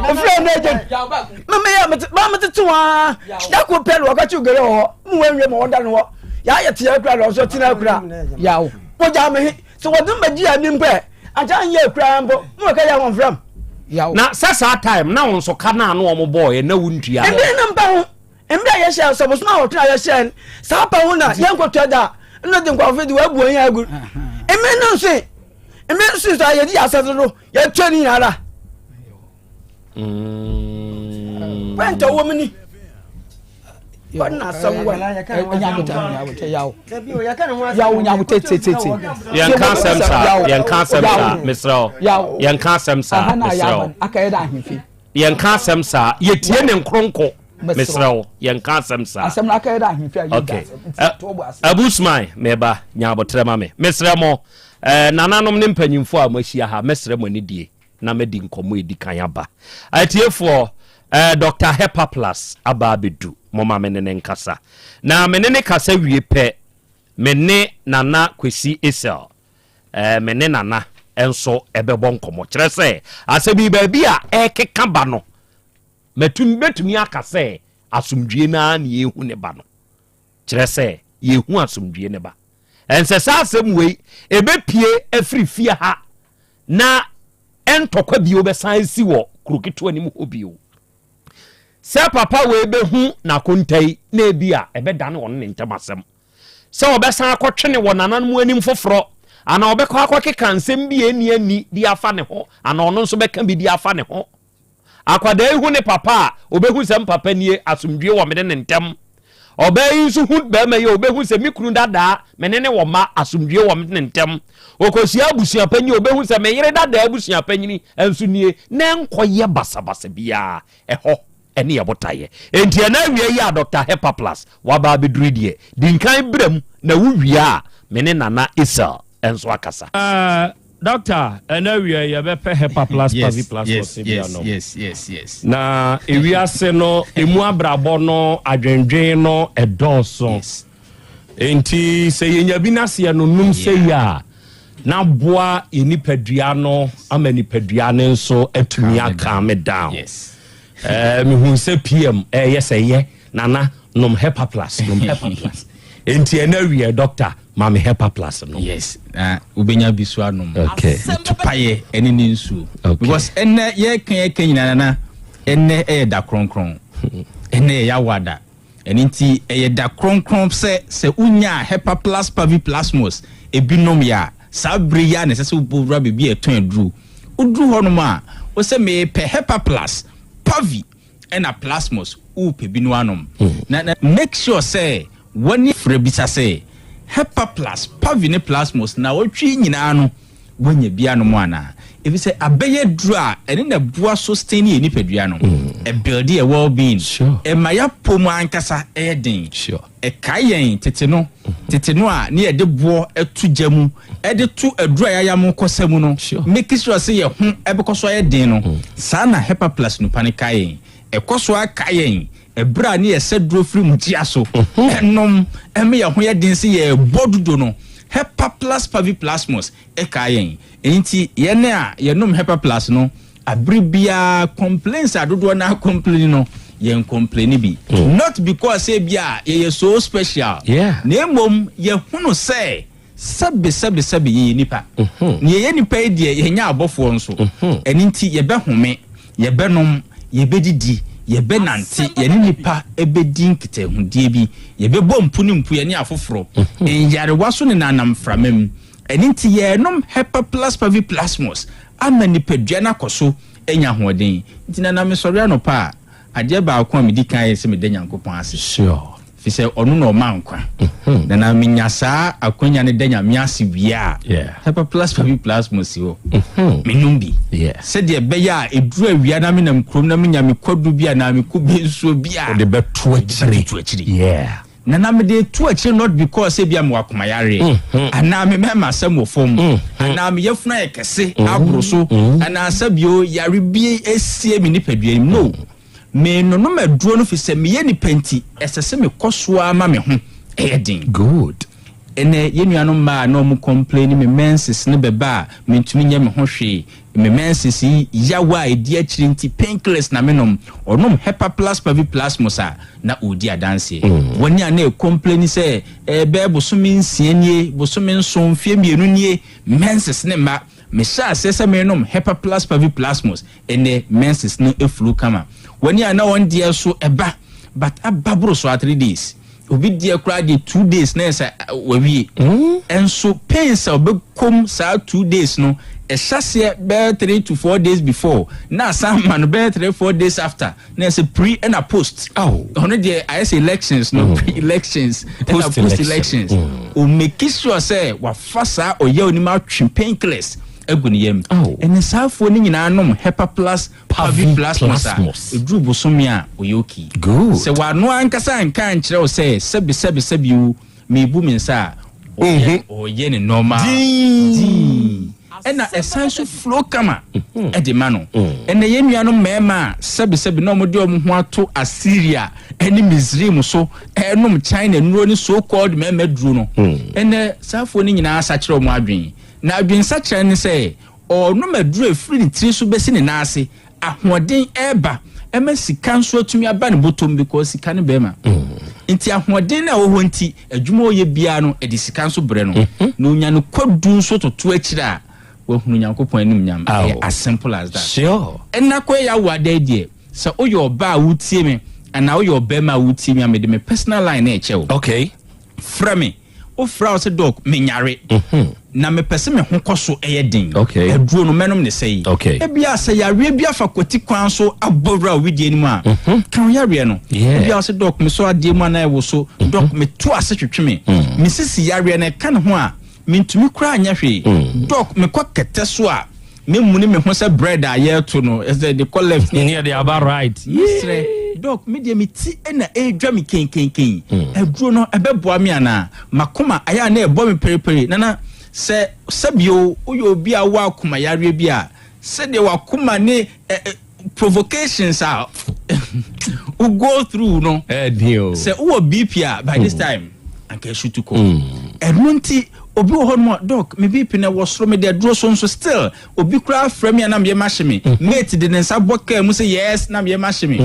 efiri ɛmɛ ɛnje mɛmɛ yɛ mɛ maa mɛ tete waa dako pɛ no wɔkɔ kyi gere wɔ hɔ mu wɔn nwie ma wɔda no hɔ yɛ ayɛ teɛ kura na ɔsɔ tena kura yaw wɔgya mɛ hi sɛ wɔde mɛ gyi ani mpɛ ankyɛ anyɛ kura mpo mu wɔka yɛ wɔn fram. Na sɛ saa time na wo nso ka no a na wɔn bɔɔyɛ na wontua. Mbere no mpa ho mbere a yɛhyɛ sɛ bosom awɔtwe a yɛhyɛ no saa pa ho na yɛnkɔtua da a nna de nkurɔfo de wɔabu wɔn agu mmere no nso mmere nso nso a yɛdi yɛ asase do yɛtua ne nyinara. Pɛntɛ wɔ mu ni. Yɛnka asɛm saa yɛnka asɛm saa mesrɛ wo yɛnka asɛm saa mesrɛ wo yɛnka asɛm saa yɛtie ne nkronko mesrɛ wo yɛnka asɛm saa okay abusman meba nya abotrɛ ma me mesrɛ mo eh, nananom ne mpanyimfoɔ a moahyia ha mɛsrɛ mo anidie na madi nkɔmmɔ a ɛdi kan aba. Atiefoɔ, eh, Dr. Hepaplus aba abɛdu. Momma me ne no nkasa. Na me ne no kasa wie pɛ, me ne Nana Kwesi Essel, eh, me ne Nana nso ɛbɛbɔ nkɔmmɔ. Kyerɛ sɛ, asɛm yi baabi a ɛrekeka ba no, matumi bɛtumi aka sɛ asomdwie no ara na yɛrehu ne ba no. Kyerɛ sɛ, yɛrehu asomdwie no ba. Ɛnsɛ sɛ asɛm wei ɛbɛpue afiri fie ha na ntɔkwa bio bɛsan asi wɔ kuro ketewa no mu hɔ bio. Sɛ papa wei bɛhu n'akonta yi na ebi a ɛbɛdane ɔno ne ntam asɛm. Sɛ ɔbɛsan akɔtwe ne wɔ nananom anim foforɔ anaa ɔbɛkɔ akɔkeka nsɛm bi a ɛnni ani de afa ne ho anaa ɔno nso bɛka bi de afa ne ho. Akwadaa yi hu ne papa a, ɔbɛhu sɛ mpapa nie, asomdwie wɔ me ne ne ntam. Ɔbaa yi nso hu barima yi a, ɔbɛhu sɛ me kunu dadaa, me ne ne wɔ mma, asomdwoeɛ wɔ me ne ntam. Ɔkɔhyia abusuapanyin a, ɔbɛhu sɛ me yere dadaa abusuapanyini nso nie, na ɛnkɔyɛ basabasa biara. Ɛhɔ ne yɛn botaeɛ. Enti ɛnnɛ awia yi a Dɔkta Hepaplus waba abɛduru yi deɛ, di nkan bra mu na wowie a, me ne Nana Esel nso akasa. Doctor, ɛnɛ awia yi yɛbɛpɛ Hepaplus Yes, Paviplus yes, wɔ bi yes, anom. yes, yes, yes. Na ewiase no emu abrabɔ no adwendwen no ɛdɔɔso. Enti sɛ yɛnya bi na sɛ yɛnonom sɛ yi a, na boa yɛn nipadua no ama nipadua no nso atumi acalm down. Yes. Eh, mehu sɛ PM ɛyɛ sɛ yɛ nana nom Hepaplus, nom Hepaplus. Enti ɛnɛ awia doctor ma me Hepaplus nom. Yes, na wobɛnya bi so anom. Okay. Tupayɛ ɛne ne nsuo. Okay. Because ɛnɛ yɛka yɛka nyinaa nana, ɛnɛ ɛyɛ da kronkron. Ɛnɛ yɛ Yawada. Ɛno nti ɛyɛ da kronkron sɛ sɛ wonya Hepaplus paviplasmus ebi nom yɛ a, saa bere yi ara na ɛsɛ sɛ wobɔ wura baabi a ɛtɔn aduru. Woduru hɔnom a, wosɛ mepɛ Hepaplus pavi ɛna plasmos wopɛ bi no anom. Na na make sure sɛ wɔne frɛ bisa sɛ Hepaplus pavi ne plasmos naawɔtwe yi nyinaa no woanya bi anom anaa? Efisɛ abɛyɛ aduru a ɛne na ɛboa sustain yɛn nipadua no, ɛbuild yɛn well being, ɛma yɛapɔ mu ankasa yɛ den. Ɛkae yɛn tete no, tete no a ne yɛde boɔ to gya mu de to aduru a yɛayam kɔsa mu no, make sure sɛ yɛn ho bɛkɔ so ayɛ den no, saa na Hepaplus nupa no kae yɛn. Ɛkɔ so ara kae yɛn ɛberɛ a ne yɛsɛ duro firi mukyia so nom ma yɛn ho yɛ den sɛ yɛrebɔ dudo no. Hepaplus paviplasmus kae yɛn. Ɛno nti yɛn a yɛnom Hepaplus no, abere biara complaints a dodoɔ no ara complain no, yɛn complain bi. Not because sɛ ebi a yɛyɛ so special, na mmom yɛhunu sɛ Sɛbe, sɛbe, sɛbe, yɛyɛ nnipa. Na yɛyɛ nnipa yi deɛ, yɛnyɛ abɔfoɔ nso. Ɛno nti, yɛbɛhome, yɛbɛnom, yɛbɛdidi, yɛbɛnante, yɛne nnipa bɛdi nkitahodie bi, yɛbɛbɔ mpu ne mpu, yɛne afoforɔ. Nyarewa so nenanam mframa mu. Ɛno nti, yɛrenom Hepaplus paviplasmus ama nipadua no akɔ so anya ahoɔden. Nti, Nana, mesɔre anɔpa a, Adeɛ baako a medi kan yɛ sɛ meda Nyankopɔn ase. Sure. Firi sɛ ɔno na ɔma nkwa. Na na menya saa akwanya no da Nyame ase wie a, Yeah. Hepaplasma bi plasma si hɔ. Menom bi. Yeah. Sɛdeɛ ɛbɛyɛ a ɛduru awia na menam kurom na menya me kwadu bi anaa me kube nsuo bi a, Wode bɛto akyire. mede bɛtoto akyiri. Yeah. Na na mede reto akyire not because ebia mewɔ akomayareɛ anaa me mmarima asɛm wɔ fam anaa me yafunu ayɛ kɛse aboro so anaa sɛbio yare bi asie me nipadua mu. No, menonom aduro no fi sɛ meyɛ nipa nti ɛsɛ sɛ mekɔ so ara ma me ho ɛyɛ den. Good. Ɛnɛ yɛn nuanom mmaa a na wɔn complain me menses no bɛba a mentumi nyɛ me ho hwee, Me menses yi yaw a ɛdi akyire nti painkillers na menom. Ɔnom Hepaplus Paviplasmus a na ɔredi adanseɛ. Wɔn a na ɛcomplaini sɛ ɛbɛyɛ bosome nsia nie, bosome nson, mfeɛ mmienu nie, menses no mma. Mehyɛɛ aseɛ sɛ merenom Hepaplus Paviplasmus, ɛnnɛ menses no flow kama. Wɔn a na wɔn deɛ so ɛba but aba boro so ara three days. Obi deɛ koraa deɛ 2 days na ɛsɛ wawie. Nso pains a ɔbɛkɔm saa 2 days no, ɛhyɛ aseɛ bɛyɛ 3 to 4 days before na asan ma no bɛyɛ 3-4 days after, na ɛsɛ pre ɛna post. Ɔno deɛ ayɛ sɛ elections no, pre elections ɛna post elections. O make sure sɛ wafa saa ɔyɛ onim atwe painkillers agu ne yam. Ɛne saafoɔ no nyinaa nom Hepaplus Pavi plasmos a, ɛduru bosome a, ɔyɛ okay. Good. Sɛ w'ano ankasa anka ankyerɛ wo sɛ sɛbe sɛbe sɛbe o, merebu me nsa a, ɔyɛ ɔyɛ ne normal dinn. Ɛna ɛsan so flow kama ɛde ma no. Ɛnɛ yɛn nuanom mmarima a sɛbe sɛbe na wɔde wɔn ho ato Assyria ɛne Misraim so ɛrenom China nnuro ne so called mmarima duro no, ɛnɛ saafoɔ no nyinaa asakyerɛ wɔn adwene. Na adwensakyera ne sɛ Ɔrenom aduru a ɛfiri ne tiri so bɛsi ne nan ase, ahoɔden reba, ɛma sika nso atumi aba ne bɔtɔm because sika ne bɛrima. Nti ahoɔden no a ɛwɔ hɔ nti, adwuma a ɔyɛ biara no, ɛde sika nso brɛ no. Na ɔnya ne kwadu nso toto akyire a, wahunu Nyankopɔn animuonyam. Ɛyɛ as simple as that. Sure. Ɛnna kɔ yɛ awo ada yi deɛ, sɛ woyɛ ɔbaa a wotie me anaa woyɛ ɔbarima a wotie me a, mede me personal line na ɛkyɛ wo. Okay. Frɛ me. Wofrɛ a wose doc menyare na mepɛ sɛ me ho kɔ so yɛ den. Aduro no mɛnom ne sɛi. Ebia sɛ yareɛ bi afa kwati kwan so abɔ wura wo wedeɛ no mu a, ka wo yareɛ no. Ebia wose doc mesɔ adeɛ mu a na ɛwoso, doc meto ase twetwe me, me sisi yareɛ no ɛka ne ho a mentumi koraa nyɛ hwee, doc mekɔ kɛtɛ so a Memmuni me ho sɛ bread a yɛreto no, ɛsɛ de kɔ left ne yɛde aba right. Mesrɛ, doc, me deɛ me ti na ɛredwa me kenkenken. Aduro no, ɛbɛboa me anaa? M'akoma ayɛ a na ɛbɔ me perepere. Nana, sɛ sɛbio woyɛ obi a wowɔ akoma yareɛ bi a, sɛdeɛ w'akoma ne provocations a wo go through no, sɛ wowɔ BP a, by this time, anka ɛsutu kɔ. Ɛno nti, obi wɔ hɔ nom a, doc, me BP no ɛwɔ soro, mede aduro so nso still, obi koraa frɛ me a na meyɛ mahye me. Mate de ne nsa bɔ kaa mu sɛ yes, na meyɛ mahye me.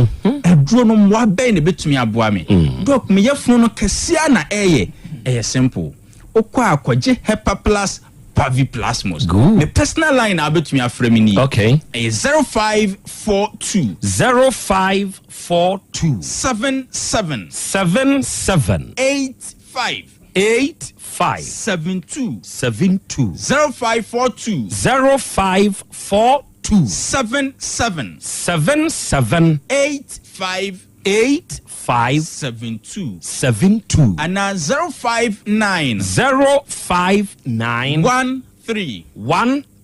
Aduro no mmoa bɛn na ɛbɛtumi aboa me? Doc, me yafunu no kɛseɛ na ɛyɛ. Ɛyɛ simple. Wokɔ a kɔgye Hepaplus Paviplasmus. Me personal line a wobɛtumi afrɛ me nie. Okay. Ɛyɛ 0542. 0542. 77. 77. 85. 85. 72. 72. 0542. 0542. 77. 77. 85. 85. 72. 72. Anaa 059. 059. 13.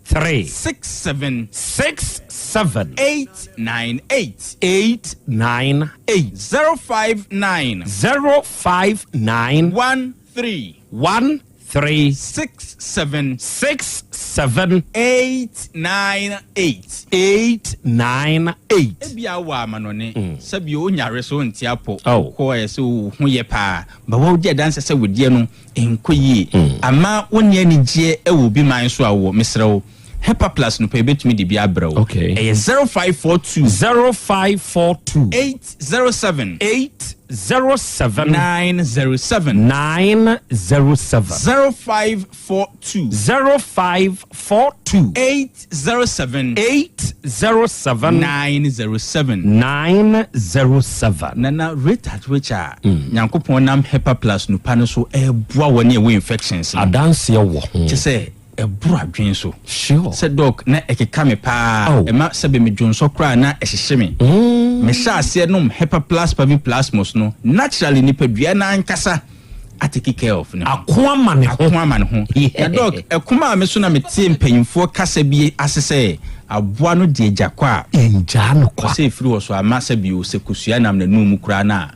13. 67. 67. 898. 898. 059. 059. 13. 13. 67. 67. 898. 898. Ebia wowɔ amanɔne, sɛbio wonyare so wonte apɔ, Oh. wokɔ ɛsɛ wo ho yɛ paa, but wogye adanse sɛ wo deɛ no nkɔ yie, ama wonni anigyeɛ wɔ obi man so a wowɔ, mesrɛ wo, Hepaplus no pɛ yɛbɛtumi de bi abrɛ wo. Okay. Ɛyɛ 0542. 0542. 807. 807. 907. 907. 0542. 0542. 807. 807. 907. 907. Nana rate at which a Nyankopɔn nam Hepaplus no pa no so ɛreboa wɔn a ɛwɔ infections no. Adanseɛ wɔ ho. Kyɛ sɛ ɛboro adwene so. Sure. Sɛ doc na ɛkeka me paa. Oh. Ɛma sɛbe me dwonsɔ koraa na ɛhyehye me. Mehyɛ aseɛ nom Hepaplus Paviplasmus no, naturally nipadua no ankasa atake care of ne ho. Ako ama ne ho. Ako ama ne ho. Yeah. Na doc, ɛko maa me so na metee mpanyimfoɔ kasa bi ase sɛ aboa no deɛ gya kɔ a. Ɛngyaa no kwa. Ɔsɛ ɛfiri hɔ so ama sɛbe o, sɛ kosua nam n'anum mu koraa no a,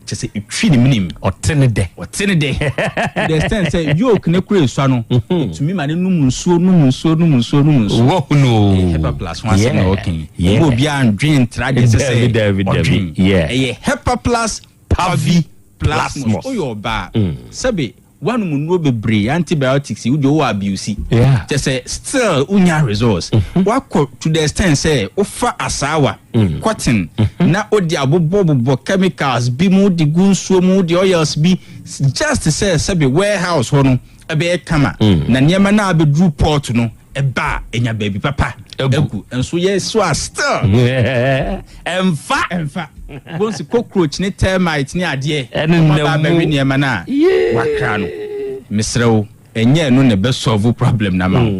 kyɛ sɛ ɛtwi ne menem. Ɔte ne dɛ. Ɔte ne dɛ. To the extent sɛ yoke ne kora esua no, ɛtumi ma ne nom nsuo, nom nsuo, nom nsuo, nom nsuo. Wɔhunu o. Ɛyɛ Hepaplus ho asɛm na ɔka yi. Yeah. Ɛma obiara ndwen ntra deɛ ɛsɛ sɛ Dabi, dabi, dabi. ɔdwen. Yeah. Ɛyɛ Hepaplus Paviplasmus. Woyɛ ɔbaa, sɛbe woanom nnuro bebree, antibiotics yi, wodeɛ wowɔ abuse. Yeah. Kyɛ sɛ still wonya results. Woakɔ to the extent sɛ wofa asaawa, cotton, na wode abobɔbobɔ chemicals bi mu, de gu nsuo mu, de oils bi, just sɛ sɛbe warehouse hɔ no ɛbɛyɛ kama. Na nneɛma no a abɛduru port no, ɛba a, ɛnya baabi papa agu. Nso yɛ so a still. Ɛmfa. Ɛmfa. Bonsi cockroach ne termite ne adeɛ. Ɛne Ɔmo aba nam mu. abɛwe nneɛma no a wakra no. Mesrɛ wo, ɛnyɛ ɛno na ɛbɛ solve problem no ama wo.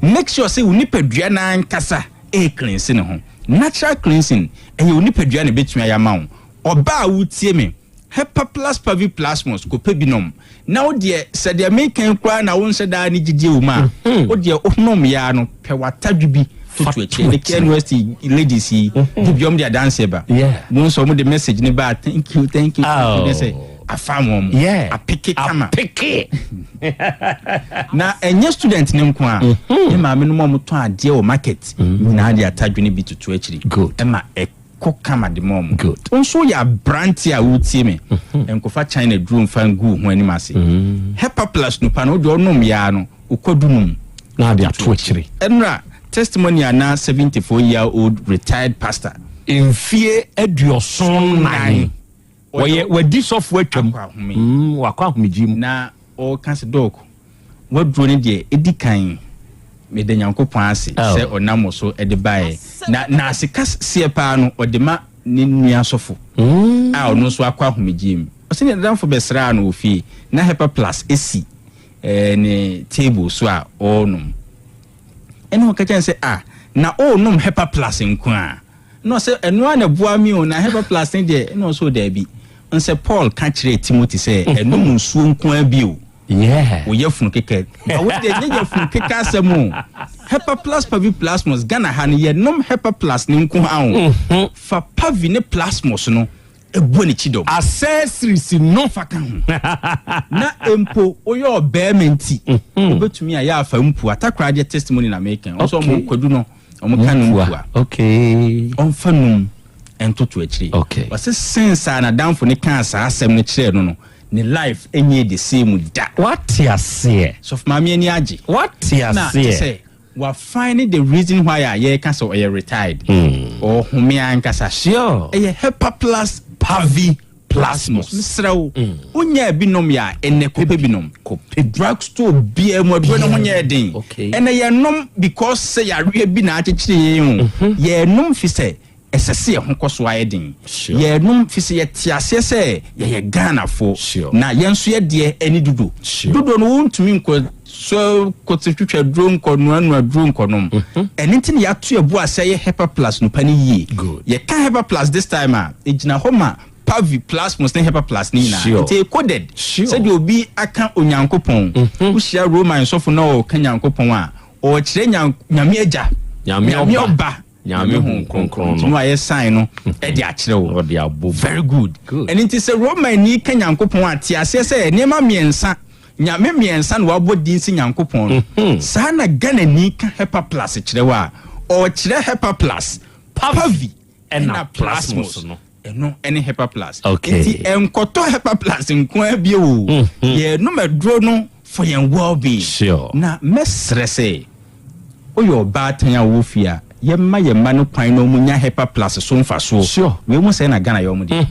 Make sure sɛ wo nipadua no ankasa ɛyɛ cleanse ne ho. Natural cleansing, ɛyɛ wo nipadua na ɛbɛtumi ayɛ ama wo. Ɔbaa a wotie me, Hepaplus paviplasmus, kɔpɛ bi nom. Na wo deɛ, sɛ deɛ meka yi koraa na wonhyɛ daa ne gyidie wɔ mu a, wo deɛ wonom yɛ ara no, pɛ w'atadwe bi toto akyire. Ne Care University ladies yi, de bi wɔn de adanseɛ ba. Wɔn nso wɔn de message ne ba, thank you, thank you, thank you. Ne sɛ afa wɔn mo. Apeke kama. Apeke. Na ɛnyɛ student ne nko a, ne maame no mu a wɔtɔn adeɛ wɔ market nyinaa de atadwe no bi toto akyiri. Ɛma ɛkɔ kama de ma wɔn. Wo nso woyɛ aberante a woretie me, nkɔfa China duro mfa ngu wo ho anim ase. Hepaplus nupa no, wo deɛ ɔnom yɛ ara no, wokɔdu no mu. Na ade ato akyire. Ɛnora, testimony a na 74 year old retired pastor. Mfie 74. Wɔyɛ wadi sɔfo atwam. Akɔ ahome. Wakɔ ahomegye mu. Na ɔreka sɛ, Doc, w'aduro no deɛ, ɛdi kan, meda Nyankopɔn ase sɛ ɔnam wo so de baeɛ. Na n'ase kaseɛ paa no, ɔde ma ne nua sɔfo a ɔno nso akɔ ahomegyeɛ mu. Ɔse ne dadamfo bɛsraa no wɔ fie, na Hepa Plus si. eh, ne table so a ɔrenom. Ɛna ɔka kyerɛ no sɛ, ah, na ɔrenom Hepa Plus nko a? Na ɔsɛ, ɛno ara na ɛboa me o, na Hepa Plus ne deɛ, ɛna ɔsɛ, daabi. Ɔnsɛ Paul ka kyerɛɛ Timothy sɛ, ɛnom nsuo nko ara bio. Yeah. Wo yafunu keka. Ba wo deɛ nyɛ yafunu keka asɛm o. Hepa Plus Pavi Plasmos, Ghana ha no yɛnom Hepa Plus ne nko ara o. Mhm. Fa Pavi ne Plasmos no bɔ ne kyidɔm. Accessories no. Fa ka ho. Na mpo woyɛ ɔbarima nti, Mhm. wobɛtumi ayɛ afa mpua. Takoradi testimony na meka. Ɔsɛ Okay. ɔmo kwadu no, ɔmo ka no mpua. Okay. Ɔmfa num ntoto akyire. Okay. Ɔse since a n'adamfo no kaa saa asɛm no kyerɛɛ no no, ne life nyɛɛ the same da. Wate aseɛ. Sɔfo maame ani agye. Wate Na kyɛ aseɛ. sɛ wa find the reason why a yɛreka sɛ ɔyɛ retired. Ɔhome ankasa. Sure. Ɛyɛ Hepa Plus Pavi Plasmos. Mesrɛ wo, wonyaa bi nom yɛ a, ɛnɛ kɔpɛ bi nom. Drug store biara mu aduro no ho nyɛɛ den. Okay. Ɛnɛ yɛnom because sɛ yareɛ bi na akyekyere yɛn o. Yɛnom fi sɛ ɛsɛ sɛ yɛn ho kɔ so ayɛ den. Sure. Yɛnom fi sɛ yɛte aseɛ sɛ yɛyɛ Ghanafoɔ. Sure. Na yɛn nso yɛ deɛ ɛne dodo. Sure. Dodo no wontumi nkɔ so kɔte twitwa duro nkɔ noanoa duro nkɔnom. Ɛno nti na yɛato yɛn bo ase ayɛ Hepa Plus no pa no yie. Good. Yɛka Hepa Plus this time a, ɛgyina hɔ ma Pavi, Plasmos ne Hepa Plus ne nyinaa. Sure. Nti ɛyɛ coded. Sure. Sɛdeɛ obi aka Onyankopɔn, wohyia Roman sɔfo na ɔreka Nyankopɔn a, ɔrekyerɛ Nyan- Nyame Agya, Nyame Ɔba, Ɔba, Nyame Honhom Kronkron Nti no. no ayɛ sign no de akyerɛ wo. Ɔde abɔ mu. Very good. Good. Ɛno nti sɛ Romani ka Nyankopɔn a, te aseɛ sɛ nneɛma mmiɛnsa, Nyame mmiɛnsa na wabɔ din sɛ Nyankopɔn no. Saa na Ghanani ka Hepa Plus kyerɛ wo a, ɔrekyerɛ Hepa Plus, Pavi, Ɛna ɛna Plasmos. Plasmos no. Ɛno ɛne Hepa Plus. Okay. Nti ɛnkɔtɔ Hepa Plus nko ara bio o. Yɛnom aduro no for yɛn well-being. Sure. Na mɛsrɛ sɛ woyɛ ɔbaatan a wowɔ fie a, yɛmma yɛn mma no kwan na wɔnya Hepa Plus so mfasoɔ. Sure. Wei mu sɛɛ na Ghana yɛ wɔn deɛ.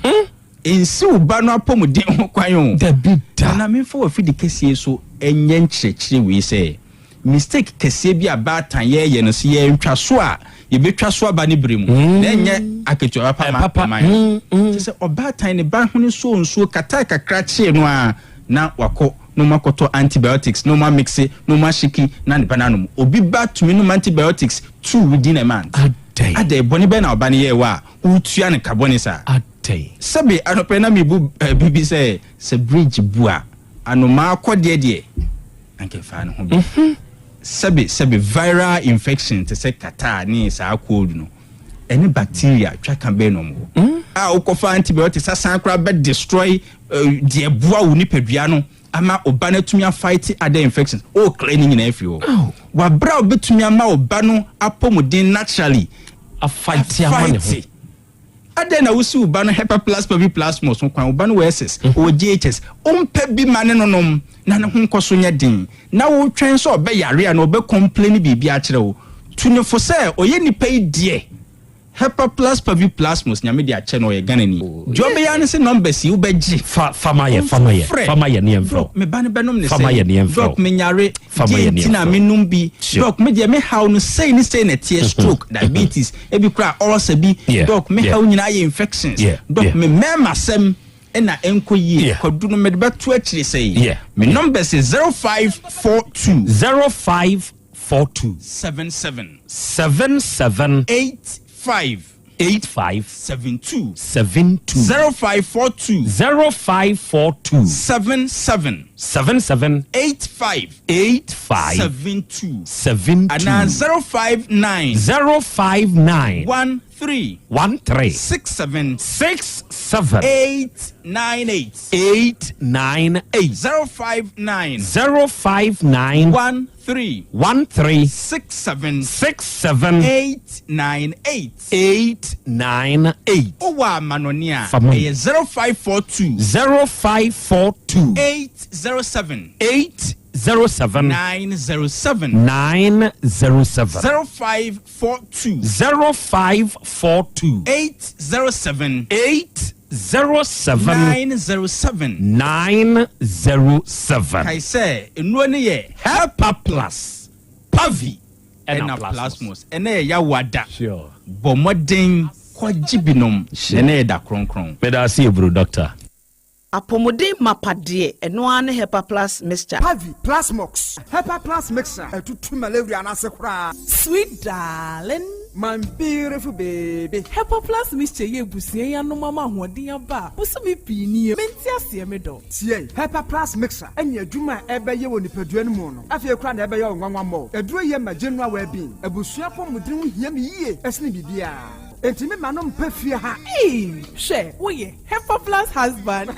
Nsi wo ba no apɔmuden ho kwan o. Dabi da. Nana memfa w'afidi kɛseɛ so nyɛ nkyerɛkyerɛ wei sɛ, mistake kɛseɛ bi a baatan yɛɛyɛ no sɛ yɛntwa so a yɛbɛtwa so aba ne berɛ mu na ɛnyɛ akatua papa ma ɔman no. Kyerɛ sɛ ɔbaatan ne ba ho no sɔɔ nsuo kataa kakra kyee no ara na wakɔ na ɔmo akɔtɔ antibiotics na ɔmo amixe na ɔmo ahyeki na ne ba no anom. Obi ba tumi nom antibiotics two within a month. Adɛn? Adɛn? Bɔne bɛn na ɔba no yɛɛ wo a wotua no ka bɔne saa? Adɛn? Sɛbe anɔpa yi na mebu bɛ bi sɛ, sɛ bridge bu a, anomaa kɔdeɛ deɛ, anka ɛfaa ne ho bi. Sɛbe sɛbe viral infection te sɛ catarrh ne saa cold no, ɛne bacteria twa ka bɛn na ɔmo wɔ? A wokɔfa antibiotics asan koraa bɛ destroy deɛ ɛboa wo nipadua no ama ɔba no atumi afight other infections. O clear ne nyinaa afiri hɔ. Wabrɛ a wobɛtumi ama ɔba no apɔmuden naturally Afight ama ne ho. afight. Adɛn na wosi wo ba no Hepa Plus Pavi Plasmos ho kwan? Wo ba no wɔ SS, ɔwɔ JHS. Wompɛ bi ma ne nonom na ne ho nkɔ so nyɛ den, na wotwɛn sɛ ɔbɛyare a na ɔbɛ complain biribi akyerɛ wo. Tu no fo sɛ ɔyɛ nipa yi deɛ Hepa Plus Pavi Plasmos Nyame de akyɛ no, ɔyɛ Ghanani. Deɛ ɔbɛyɛ ara ne sɛ numbers yi wobɛgye. Fa fa ma yɛ, fa ma yɛ, Frɛ. fa ma yɛ ne yɛmfrɛ wo. Doc, me ba no bɛnom ne Fa ma yɛ ne sɛn? yɛmfrɛ wo. Doc, menyare. Fa ma Deɛ yɛ ne nti na yɛmfrɛ wo. menom bi? Sure. Doc, me deɛ me haw no sei ne sei na ɛteɛ, stroke, diabetes, ebi koraa ulcer bi. Yeah, Doc, me yeah. haw nyinaa yɛ infections. Yeah, Doc, yeah. me mmarima asɛm na ɛnkɔ yie. Yeah. Kwadu no mede bɛto akyire sɛi. Yeah, Me yeah. numbers yɛ 0542. 0542. 77. 77. 85. 85. 72. 72. 0542. 0542. 77. 77. 85. 85. 72. 72. Anaa 059. 059. 13. 13. 67. 67. 898. 898. 059. 059. 13. 13. 67. 67. 898. 898. Wowɔ amanɔne a, Fa ma me. ɛyɛ 0542. 0542. 807. 807. 907. 907. 0542. 0542. 807. 807. 907. 907. Kae sɛ, nnuro no yɛ Hepa Plus, Pavi, ɛna ɛna Plasmos. Plasmos. Ɛnɛ yɛ Yawoada. Sure. Bɔ mmɔden kɔgye binom. Sure. Ɛnɛ yɛ da kronkron. Meda ase eburu, Doctor. Apɔmuden mapa deɛ, ɛno ara ne Hepa Plus Mixture. Pavi, Plasmox, Hepa Plus Mixture, ɛtutu malaria no ase koraa. Sweet darling. My beautiful baby. Hepa Plus Mixture yɛ abusua yi anom ama ahoɔden aba a bosome pii nie. Mente aseɛ me dɔ. Tie, Hepa Plus Mixture ne adwuma a ɛbɛyɛ wɔ nipadua no mu no, afei koraa na ɛbɛyɛ wo nwanwa mmɔ. Aduro yi yɛ ma general well-being. Abusua apɔmuden ho hia me yie sene biribiara. Enti me ma no mpɛ fie ha. Eii hwɛ woyɛ Hepa plus husband.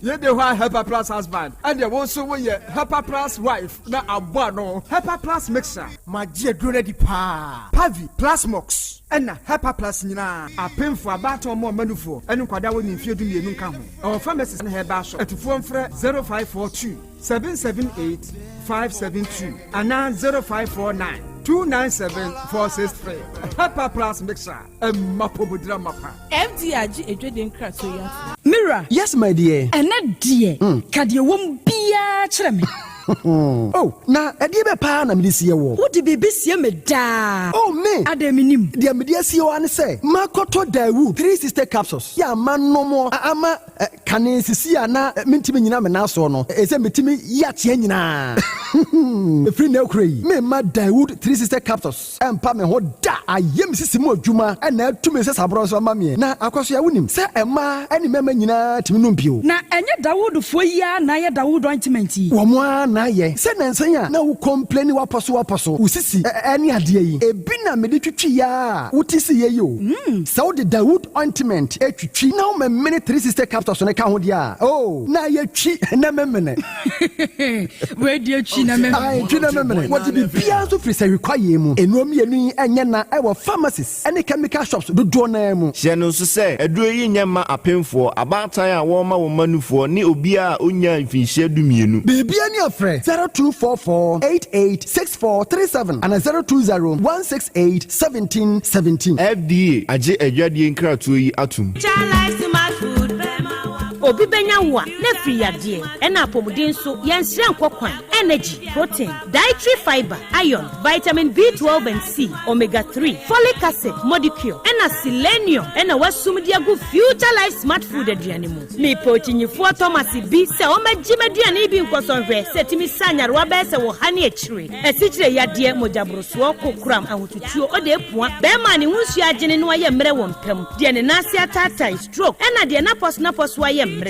Yei de hɔ a Hepa plus husband ɛdeɛ wo nso woyɛ Hepa plus wife na abɔ ano. Hepa plus mixer. Magye aduro no adi paa. Pavi, Plasmox ɛna Hepa plus nyinaa. Apemfoɔ, abaatan ɔmo ɔma nufoɔ ɛne nkwadaa a wɔnni mfeɛ 12 nka ho. Ɛwɔ pharmacies ne herbal shop. Atufoɔ mfrɛ 0542 778 572 anaa 0549 297 463. Hepa plus mixer. Ɛmma pomodira mapa. FDA agye adwadie nkratoɔ yi atom. Me wura. Yes my dear. Ɛnɛ deɛ, ka deɛ ɛwɔ mu biara kyerɛ me. Oh, na ɛdeɛ bɛ paa na mede sie woɔ? Wode biribi sie me daa. Oh, me! Adɛn mennim? Deɛ mede asie wo ara ne sɛ, makɔtɔ Daewoo 360 capsules yɛ a manom ama kane sisi a na mentumi nnyina me nan soɔ no, ɛsɛ metumi yi ateɛ nyinaa. Ɛfiri nnɛ rekora yi, meremma Daewoo 360 capsules Ɛmpa me ho da! Ayɛ me sisi mu adwuma na atu me nsasaborɔ nso ama meɛ. Na Akwasoa, wonim sɛ mmaa ne mmarima nyinaa tumi nom bio. Na ɛnyɛ Dawoodfoɔ yi ara na ayɛ Dawood ointment yi? Wɔn ara na ayɛ. Sɛ nnansa yi a na wo complaini w'apɔso w'apɔso, wo sisi ne adeɛ yi, ebi na mede twitwiiɛ ara a wote siiɛ yi o. Sɛ wode Dawood ointment twitwi na womemene 360 capsules no ka ho deɛ a, oh, na ayɛ twi na memene. Wei deɛ twi na memene. Ae, twi na memene. Wɔgye biribiara nso firi sahwi kwaeɛ mu. Nnuro mmienu yi nyɛ na wɔ pharmacies ne chemical shops dodoɔ no ara mu. Hyɛ no nso sɛ, aduro yi nyɛ mma apemfoɔ, abaatan a wɔrema wɔn mma nufoɔ, ne obiara a ɔnnyaa mfinhyia dumienu. Biribiara ni a frɛ 0244 88 6437 anaa 020 168 1717. FDA agye adwadie nkratoɔ yi atom. Obi bɛnya wo a, na afiri yadeɛ, ɛna apɔmuden nso, yɛnsrɛ nkɔ kwan, energy, protein, dietary fibre, iron, vitamin B12 and C, omega 3, folic acid, modicure, ɛna selenium ɛna wasum de agu Future Life Smart Food aduane mu. Mepɛ okyinyifoɔ Thomas bi sɛ ɔmmɛgye m'aduane yi bi nkɔsɔ nhwɛ sɛ ɛtumi sa nyarewa bɛyɛ sɛ wɔ ha ne akyire, asikyire yadeɛ, mogyaborosoɔ, kokoram, ahotutuo, ɔde apua, bɛrima a ne ho nsuo agyene na wayɛ mmerɛ wɔ mpa mu, deɛ ne nan ase ataatae, stroke, ɛna deɛ n'apɔsonapɔso ayɛ mmerɛ.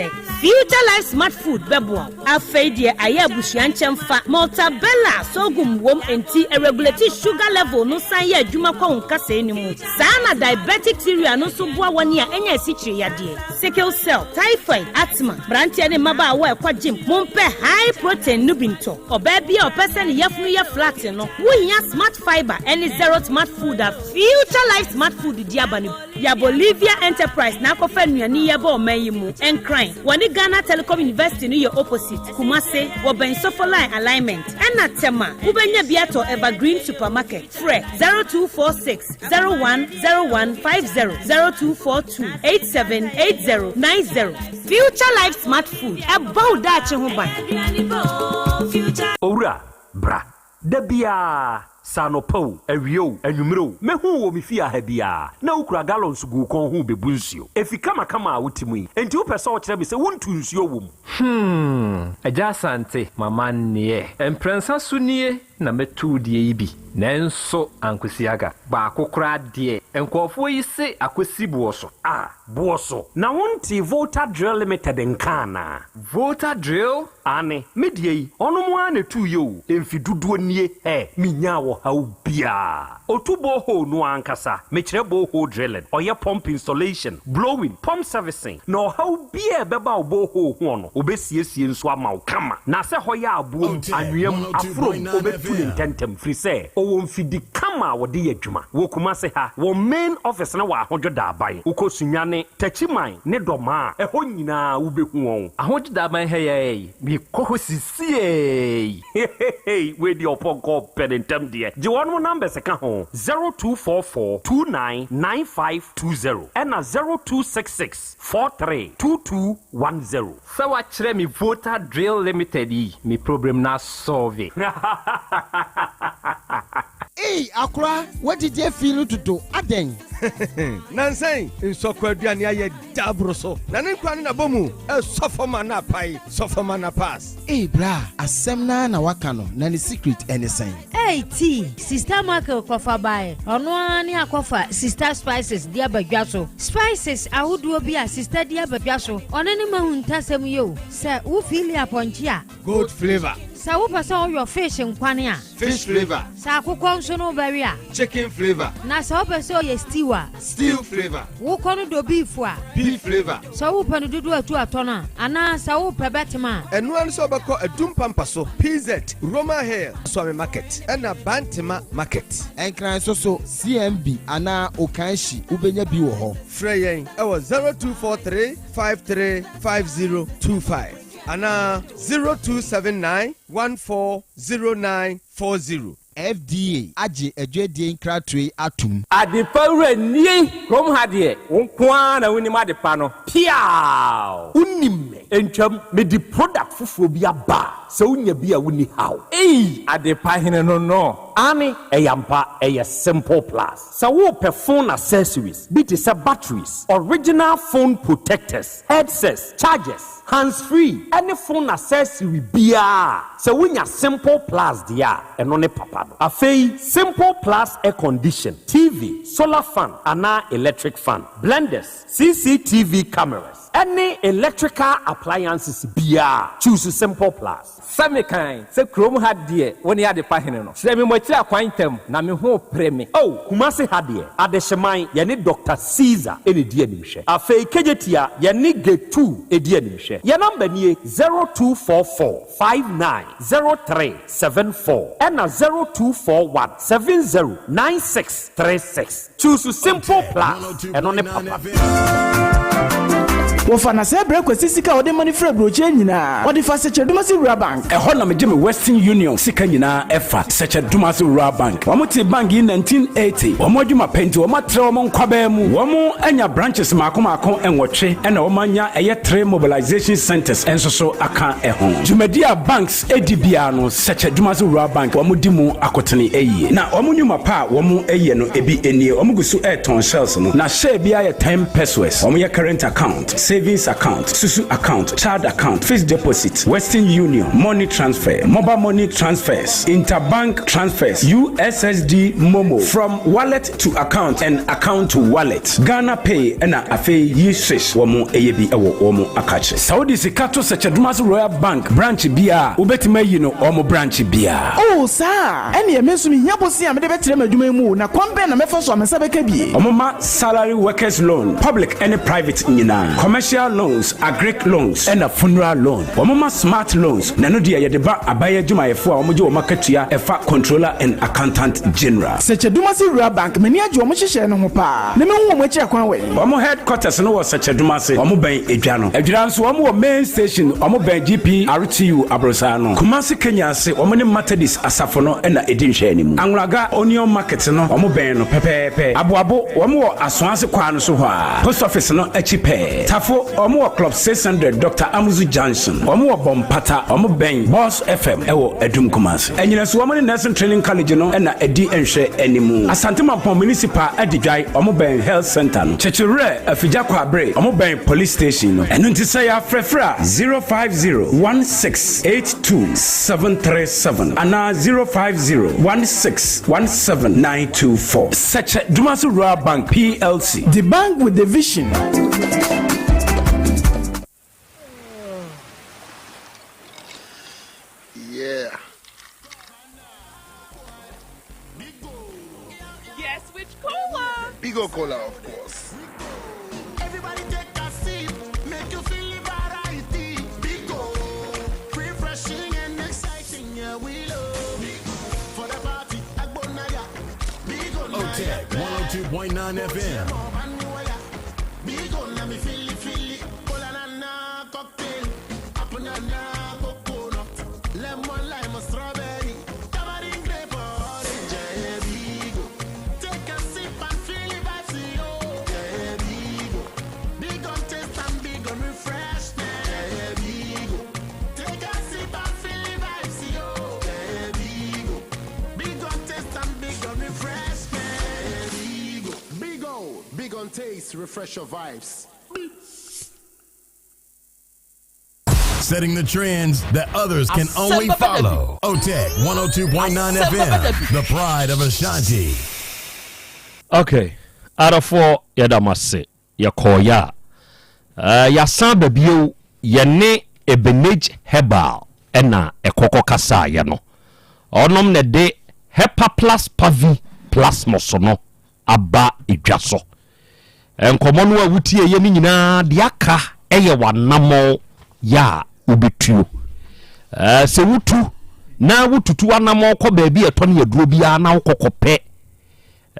Future Life Smart Food bɛboa wo. Afei deɛ ayɛ abusua nkyɛmfa, Maltabella sorghum wom enti ɛregulate sugar level no san yɛ adwuma kɔ wo nkasɛɛ no mu. Saa na diabetic cereal no nso boa wɔn a anya asikyire yadeɛ, sickle cell, typhoid, asthma. Mmeranteɛ ne mmabaawa a ɛkɔ gym, mompɛ high protein no bi ntɔ. Ɔbaa bi a ɔpɛ sɛ ne yafunu yɛ flat no, wohia Smart Fibre ne Zero Smart Food a Future Life Smart Food de aba no bi. Ya Bolivia Enterprise na akɔfa nnuane yi aba ɔman yi mu. Nkran, wɔne Ghana Telecom University no yɛ opposite. Kumase, wɔbɛn Sofoline Alignment. Ɛna Tema, wobɛnya bi atɔ Evergreen Supermarket. Frɛ 0246 01 01 50, 0242 87 80 90. Future Life Smart Food, ɛbɔ wo daakye ho ban. Owura, bra. Da biara, sɛ anɔpa o, awia o, anwummere o, mɛhu wo wɔ me fie ha biara, na wokura gallons gu wo kɔn ho rebebu nsuo. Efi kamakama a wote mu yi, enti wopɛ sɛ wokyerɛ me sɛ wontu nsuo wɔ mu? Hmm, Agya Asante, m'amanneɛ. Mprɛnsa so nie na mɛtu wo deɛ yi bi, nanso ankosi aga. Baako koraa deɛ, nkurɔfoɔ yi se akɔsi boɔ so. Ah, boɔ so? Na wontee Volta Drill Limited nka anaa? Volta Drill? Aane, me deɛ yi, ɔnom ara na ɛtuiɛ o, mfe dodoɔ nie, ɛ, menyaa ɔhaw biara. Ɔtu borehole no ara ankasa, mekyerɛ borehole drilling, ɔyɛ pump installation, blowing, pump servicing, na ɔhaw biara a ɛbɛba wo borehole hoɔ no, ɔbɛsiesie nso ama wo kama. Na sɛ hɔ yɛ aboɔ mu, anwea mu, aforɔ mu, ɔbɛtu no ntɛntɛm, firi sɛ ɔwɔ mfidi kama a wɔde yɛ adwuma. Wɔ Kumase ha, wɔn main office no wɔ Ahodwo Daaban. Wokɔ Sunyani, Techiman, ne Dɔmaa a, ɛhɔ nyinaa wobɛhu wɔn. Ahodwo Daaban ha yi ara yi, mekɔ hɔ sisiei. Hehehe, wei deɛ ɔpɔnkɔ ɔpɛ ne ntɛm deɛ. teɛ. Gye wɔnom numbers ka ho, 0244 29 9520 ɛna 0266 43 2210. Sɛ wakyerɛ me Voter Drill Limited yi, me problem no asɔlve. Ei akora w'agyigye afi no dodo adɛn? Nansa yi nsɔkɔ aduane ayɛ dɛ aboro so na ne nkura ne n'abɔmu ɛsɔ fam a na apae sɔ fam a na pass. Ei bra asɛm no ara na waka no na ne secret ɛne sɛn? Ei tea, Sista Michael kɔfa baeɛ, ɔno ara ne akɔfa Sista Spices de aba dwa so. Spices ahodoɔ bi a Sista de aba dwa so, ɔno ne m'ahuntasɛm yi o. Sɛ wo feeli apɔnkye a. Goat flavour. Sɛ wopɛ sɛ woyɔ fish nkwane a. Fish flavour. Sɛ akokɔ nso no wobɛwe a. Chicken flavour. Na sɛ wopɛ sɛ ɔyɛ stew a. Stew flavour. Wokɔ no dɔ beef a. Beef flavour. Sɛ wopɛ no dodoɔ atu atɔ no a, anaa sɛ wopɛ bɛtem a. Ɛno ara ne sɛ wobɛkɔ Adum Pampa so, PZ, Roma Hill, Suame Market, ɛna Bantema Market. Nkran nso so, CMB anaa Okaishie wobɛnya bi wɔ hɔ. Frɛ yɛn wɔ 0243 53 5025 anaa 0279 140940. FDA agye adwadie nkratoɔ yi atom. Adepa wura nie! Kurom ha deɛ, wo nko ara na wonim adepa no. Piaaww! Wonim me? Ntwam, mede product foforɔ bi aba a, sɛ wonya bi a wonni haw. Ei! Adepa hene no no. Aane, ɛyɛ ampa, ɛyɛ Simple Plus. Sɛ worepɛ phone accessories bi te sɛ batteries, original phone protectors, headsets, chargers, hands free ne phone accessory biara a, sɛ wonya Simple Plus deɛ a, ɛno ne papa no. Afei Simple Plus air condition, TV, solar fan anaa electric fan, blenders, CCTV cameras ne electrical appliances biara a, choose Simple Plus. Sɛ mekan sɛ kurom ha deɛ wo ne adepa hene no. Kyerɛ me mo akyiri akwan ntɛm na me ho repere me. Oh, Kumasi ha deɛ, Adehyeman, yɛne Doctor Caesar na ɛdi animhwɛ. Afei Kejetia, yɛne Getu di animhwɛ. Yɛn number nie, 0244 59 03 74 ɛna 0241 70 96 36. Choose Simple Plus, ɛno ne papa. Wɔfa Nasɛɛ brɛ Kwasi sika a ɔde ma no firi aburokyire nyinaa. Ɔde fa Sɛkyɛ-Dumasi Rural Bank. Ɛhɔ na megye me Western Union sika nyinaa ɛfa, Sɛkyɛ-Dumasi Rural Bank. Wɔn tee bank yi 1980. Wɔn adwuma pɛ nti wɔn atrɛ wɔn nkwabaa mu. Wɔn anya branches mmaako mmaako nwɔtwe ɛna wɔn anya ɛyɛ three mobilization centers nso so aka ɛho. Dwumadi a banks di biara no, Sɛkyɛ-Dumasi Rural Bank wɔn di mu akotene yie. Na wɔn nnwuma pa a wɔn yɛ no ebi nie, wɔn gu so retɔn shells no, na share biara yɛ ten pesewas. Wɔn yɛ current account, savings account, susu account, child account, fixed deposit, Western Union, money transfer, mobile money transfers, interbank transfers, USSD MoMo, from wallet to account and account to wallet, Ghana Pay ɛna afei yi swish wɔn yɛ bi wɔ wɔn akakye. Sɛ wode sika to Sɛkyɛ-Dumasi Royal Bank branch biara a, wobɛtumi ayi no wɔn branch biara. Oh, saa a? Ɛnneɛ me nso mehia bosea a mede bɛtrɛ m'adwuma yi mu o, na kwan bɛn na mɛfa so a me nsa bɛka bi? Wɔma salary workers loan, public ne private nyinaa, commercial loans, agric loans, ɛna funeral loan. Wɔma smart loans, na ɛno deɛ yɛde ba aban adwumayɛfoɔ a wɔgye wɔn akatua ɛfa Controller and Accountant General. Sɛkyɛ-Dumasi Rural Bank, m'ani agye wɔn nhyehyɛɛ no ho paa, na mɛhu wɔn akyiri akwan wɛn? Wɔn headquarters no wɔ Sɛkyɛ-Dumase, wɔn bɛn Edwa no. Adwira nso wɔn wɔ main station, wɔn bɛn GPRTU aborosaa no. Kumasi Kenya ase, wɔn ne Methodist asafo no na ɛdi nhwɛanimu. Anwulaga Onion Market no, wɔn bɛn no pɛpɛɛpɛ. Aboabo, wɔn wɔ Asoase kwan no so hɔ ara, Post Office no akyi pɛɛ. Tafo, wɔn wɔ Club 600, Doctor Amuzu Junction. Wɔn wɔ Bompata, wɔn bɛn Boss FM wɔ Adum Kumasi. Anyinaso, wɔn ne Nursing Training College no na ɛdi nhwɛanimu. Asante Mampong Municipal Adidwae, wɔn bɛn Health Centre no. Kyekyewerɛ, Afigya Kwabre, wɔn bɛn Police Station no. Ɛno nti sɛ yɛafrɛfrɛ a, 050 16 82 737 anaa 050 16 17 924. Sɛkyɛ Dumasi Rural Bank PLC. The bank with the vision. Yeah. Yes, which cola? Bigo Cola, of course. Everybody take a sip, make you feel the variety. Bigo, refreshing and exciting, yeah, we love. Bigo, for the party, Agbonaya. Bigo, OTEC 102.9 FM. Bigo, let me feel it, feel it. Cola na na, cocktail. Apple na na, coconut. Lemon, lime, strawberry. Tamarind, grape, orange. taste, refresh your vibes. Setting the trends that others can only follow. OTEC 102.9 FM, the pride of Ashanti. Okay, adɔfoɔ yɛda mo ase yɛkɔɔyɛ a uh, yɛasan ba bio yɛne Ebenage Herbal ɛna ɛkɔkɔ kasaeɛ no ɔnom na ɛde Hepaplus Pavi Plasmos no aba dwa so. Nkɔmmɔ no a wotieeɛ no nyinaa, deɛ aka yɛ w'anammɔn yɛ a wobɛtuo. Sɛ wotu na wotutu w'anammɔn kɔ baabi a ɛtɔ ne aduro biara na wokɔkɔpɛ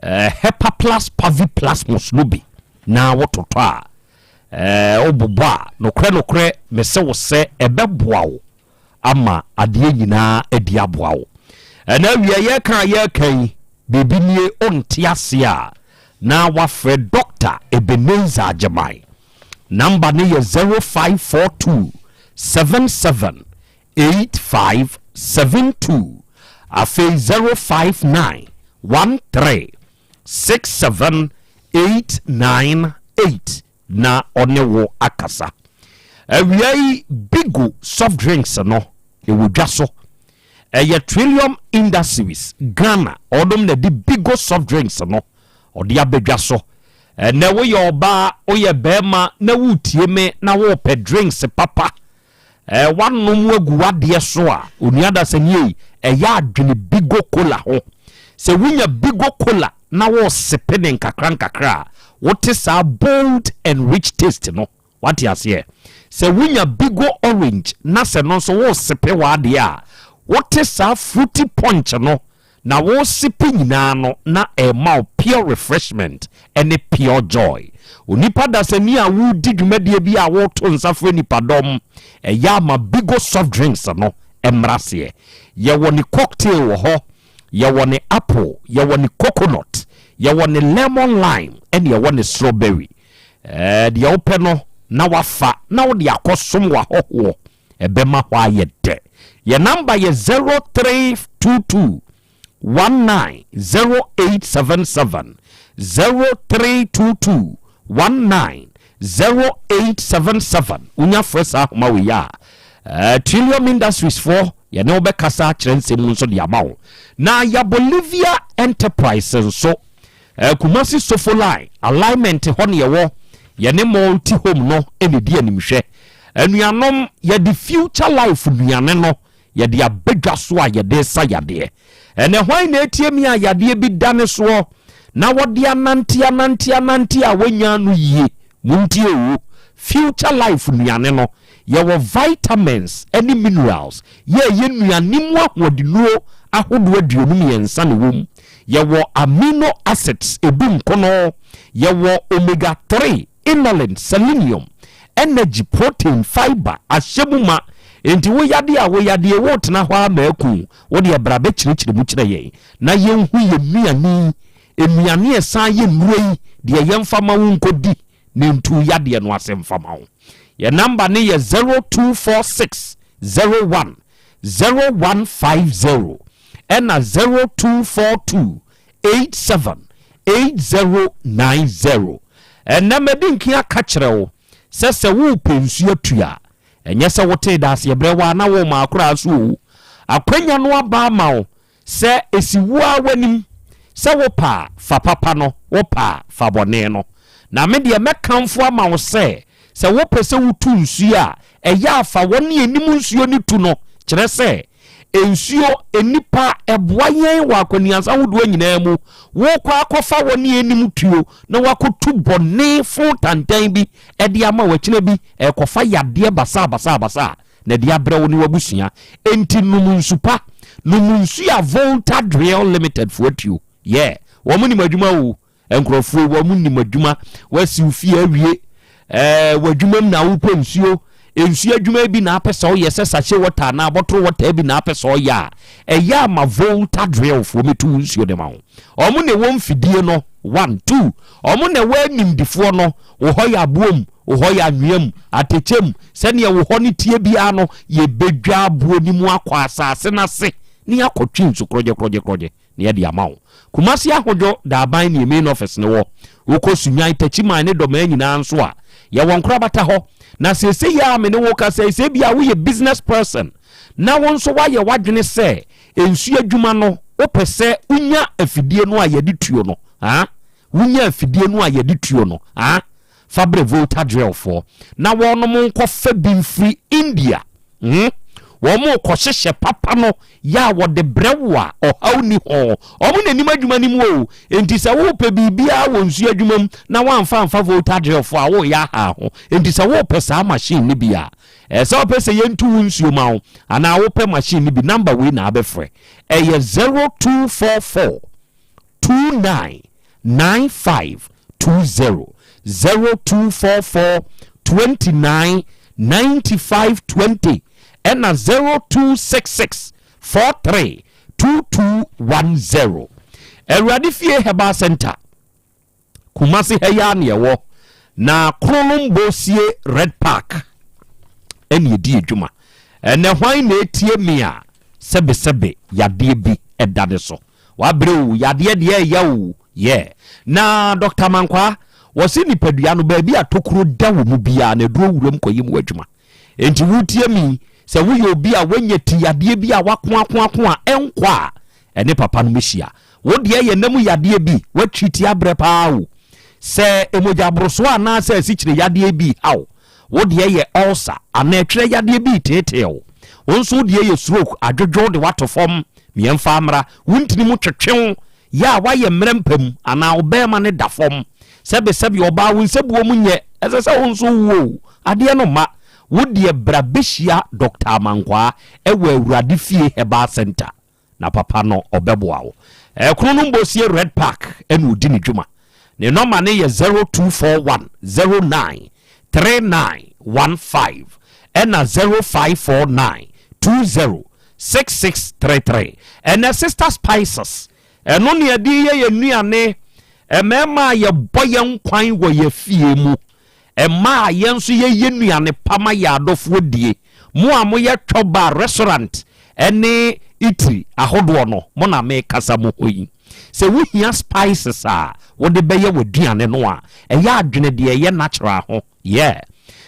Hepaplus paviplasmus no bi na wototɔ a, wobobɔ a, nokorɛ nokorɛ mese wo sɛ ɛbɛboa wo ama adeɛ nyinaa adi aboa wo. Ɛna awia yɛka a yɛka yi, biribi nie ɔnte aseɛ a, na wafrɛ Dɔkta Ebenezer Agyeman. Namba no yɛ 0542 77 8572, afei 059 13 67 898. na ɔne wo akasa. Awia yi Bigo soft drinks no ɛwɔ dwa so. Ɛyɛ Trillium Industries Ghana ɔnom na ɛde Bigo soft drinks no ɔde aba dwa so. Ɛnɛ woyɛ ɔbaa, woyɛ bɛrima na woretie me na worepɛ drinks papa ɛɛ wanom agu w'adeɛ so a, onua dasani ei, ɛyɛ adwene Bigo Cola ho. Sɛ wonya Bigo Cola na woresepe ne nkakra nkakra a, wote saa bold and rich taste no. Wate aseɛ? Sɛ wonya Bigo Orange na sɛ no nso woresepe w'adeɛ a, wote saa fruity punch no Na wo sepe nyinaa no na ɛrema wo pure refreshment ne pure joy. Onipa dasani a woredi dwumadie bi a woreto nsa frɛ nipadɔm, ɛyɛ a ma Bigo soft drinks no mmra aseɛ. Yɛwɔ ne cocktail wɔ hɔ, yɛwɔ ne apple, yɛwɔ ne coconut, yɛwɔ ne lemon lime ɛne yɛwɔ ne strawberry. Ɛɛ deɛ wopɛ no na wafa na wode akɔsom w'ahɔhoɔ. Ɛbɛma hɔ ayɛ dɛ. Yɛn namba yɛ 0322 190877, 0322 190877. Wonya frɛ saa ahoma wei a, eh, Trillium Industries foɔ yɛne wo bɛkasa akyerɛ nsɛm mu nso de ama wo. Na yɛ Bolivia Enterprise nso Eh, Kumasi Sofo Line, alignment hɔ ne yɛwɔ, yɛne Multi Home no na ɛdi animhwɛ. Anuanom, yɛde Future Life nnuane no yɛde aba dwa so a yɛde resa yadeɛ. Ɛnɛ hwan na ɛtie me a yadeɛ bi da ne soɔ na wɔde anante anante anante a wɔanya ano yie? Montie o, Future Life nnuane no, yɛwɔ vitamins ne minerals, yɛ ɛyɛ nnuane mu ahoɔdennuro ahodoɔ 23 na ɛwɔ mu. Yɛwɔ amino acids edu nkono, yɛwɔ omega 3, inulin, selenium, energy, protein, fibre ahyɛ mu ma. Enti wo yadeɛ a wo yadeɛ woretena hɔ ara ma aku wo, wo deɛ bra bɛkyerɛkyerɛ mu kyerɛ yɛn na yɛnhu yɛn nnuane yi, nnuane a ɛsan yɛ nnuro yi deɛ yɛmfa ma wo nkɔdi na ntu yadeɛ no ase mfa ma wo. Yɛn namba no yɛ 0246 01 0150 ɛna 0242 87 8090. Ɛnnɛ madi nkan aka kyerɛ wo sɛ sɛ worepɛ nsuo atu a, ɛnyɛ sɛ wotee daaseɛbrɛ wɔ a na worema akoraa so o. Akwanya no aba ama wo Sɛ esi wo ara w'anim sɛ wopɛ a, fa papa no, wopɛ a, fa bɔne no. Na me deɛ, mɛkamfo ama wo sɛ, sɛ wopɛ sɛ wotu nsuo a, ɛyɛ a fa wɔn a ɛnim nsuo no tu no, kyerɛ sɛ, nsuo, nnipa, ɛboa yɛn wɔ akwannuasa ahodoɔ nyinaa mu. Worekɔ akɔfa wɔn a ɛnim tuo na woakɔtu bɔne fo tantan bi de ama wo, akyire bi, ɛrekɔfa yadeɛ basabasabasa. na ɛde abrɛ wo ne w'abusua. Enti nom nsu pa. Nom nsu a Volta Drill Limited foɔ atuo. Yeah, wɔn nim adwuma o. Nkurɔfoɔ wɔn nim adwuma. Wasi wo fie awie. Ɛɛ, w'adwuma mu na wopɛ nsuo. Nsuo adwuma bi na apɛ sɛ ɔyɛ sɛ sachet water anaa bottle water bi na apɛ sɛ ɔyɛ a, ɛyɛ ama Volta Drill foɔ mɛtu wo nsuo de ma wo. Wɔn na ɛwɔ mfidie no, one, two, wɔn na ɛwɔ animdifoɔ no, wo hɔ yɛ aboom, Wo hɔ yɛ anwea mu, atɛkyɛ mu, sɛdeɛ wo hɔ no teɛ biara no, yɛbɛdwa aboɔ no mu akɔ asase no ase na yɛakɔtwe nsu korɔgye korɔgye korɔgye na yɛde ama wo. Kumasi Ahodwo Daaban ne main office no wɔ. Wokɔ Sunyani, Takyiman ne Dɔmaa nyinaa nso a, yɛwɔ nkorabata hɔ. Na seesei yi a me ne wo kasa yi, sɛ ebia woyɛ business person na wo nso woayɛ w'adwene sɛ nsuo adwuma no wopɛ sɛ wonya afidie no a yɛde tuo no, ah, wonya afidie no a yɛde tuo no, ah, fa brɛ Volta Drill foɔ na wɔnom nkɔfa bi mfiri India. Hmm? Wɔn rekɔhyehyɛ papa no yɛ a wɔde brɛ wo a ɔhaw ni ho. Wɔn na nim adwuma no mu o. Enti sɛ wopɛ biribiara wɔ nsuo adwuma mu na woamfa amfa Volta Drill foɔ a woreyɛ aha ho. Enti sɛ wopɛ saa machine no bi a, ɛɛ sɛ wopɛ sɛ yɛntu wo nsuo ma wo anaa wopɛ machine no bi, number wei na abɛfrɛ. Ɛyɛ 0244 29 95 20 0244 29 95 20 ɛna 0266 43 2210. Awurade Fie Herbal Center, Kumasi ha yi ara na ɛwɔ, na Kronom Bosie Red Park ɛna ɛdi adwuma. Ɛnɛ hwan na ɛtie me a sɛbesɛbe yadeɛ bi ɛda ne so? Wabrɛ o, yadeɛ deɛ ɛya o, yeah. Na Doctor Mankwaa, wɔse nipadua no baabi a tokuro da wɔ mu biara no aduro wuram kɔyɛ mu adwuma. Enti wotie me yi, sɛ woyɛ obi a woanya ti yadeɛ bi a wakoakoako a ɛnkɔ a, ɛne papa no mɛhyia. Wo deɛ yɛ nna mu yadeɛ bi, woatwiti abrɛ paa o. Sɛ mogya aborosoɔ anaasɛ asikyire yadeɛ bi reha wo, Wo deɛ yɛ ulcer anaa ɛtwerɛ yadeɛ bi reteetee wo. Wo nso wo deɛ yɛ stroke, adwodwo de woato fam, mmiɛmfa mmra, wo ntini mu twetwe wo, yɛ a woayɛ mmerɛ mpa mu anaa wo bɛrima no da fam. Sɛbesɛbe ɔbaa wo nsabuo mu nyɛ, ɛsɛ sɛ wo nso wo wuo o, adeɛ no mma. Wo deɛ bra bɛhyia Doctor Amankwaa wɔ Awurade Fie Herbal Centre. Na papa no ɔbɛboa wo. Ɛkono no Mbosie Red Park ɛna ɔdi ne dwuma. Ne nɔma no yɛ 0241 09 3915 ɛna 0549 20 6633. Ɛnɛ Sister Spices ɛno ne yɛde yɛ yɛn nnuane. Mmarima a yɛbɔ yɛn kwan wɔ yɛn fie mu. Mmaa a yɛn nso yɛyɛ nnuane pa ma yɛn adɔfoɔ die. Mo a moyɛ twɔ bar, restaurant ne eatery ahodoɔ no, mo na merekasa mo hɔ yi. Sɛ wohia spices a wode bɛyɛ w'aduane no a, ɛyɛ a dwene deɛ ɛyɛ natural ho. Yeah.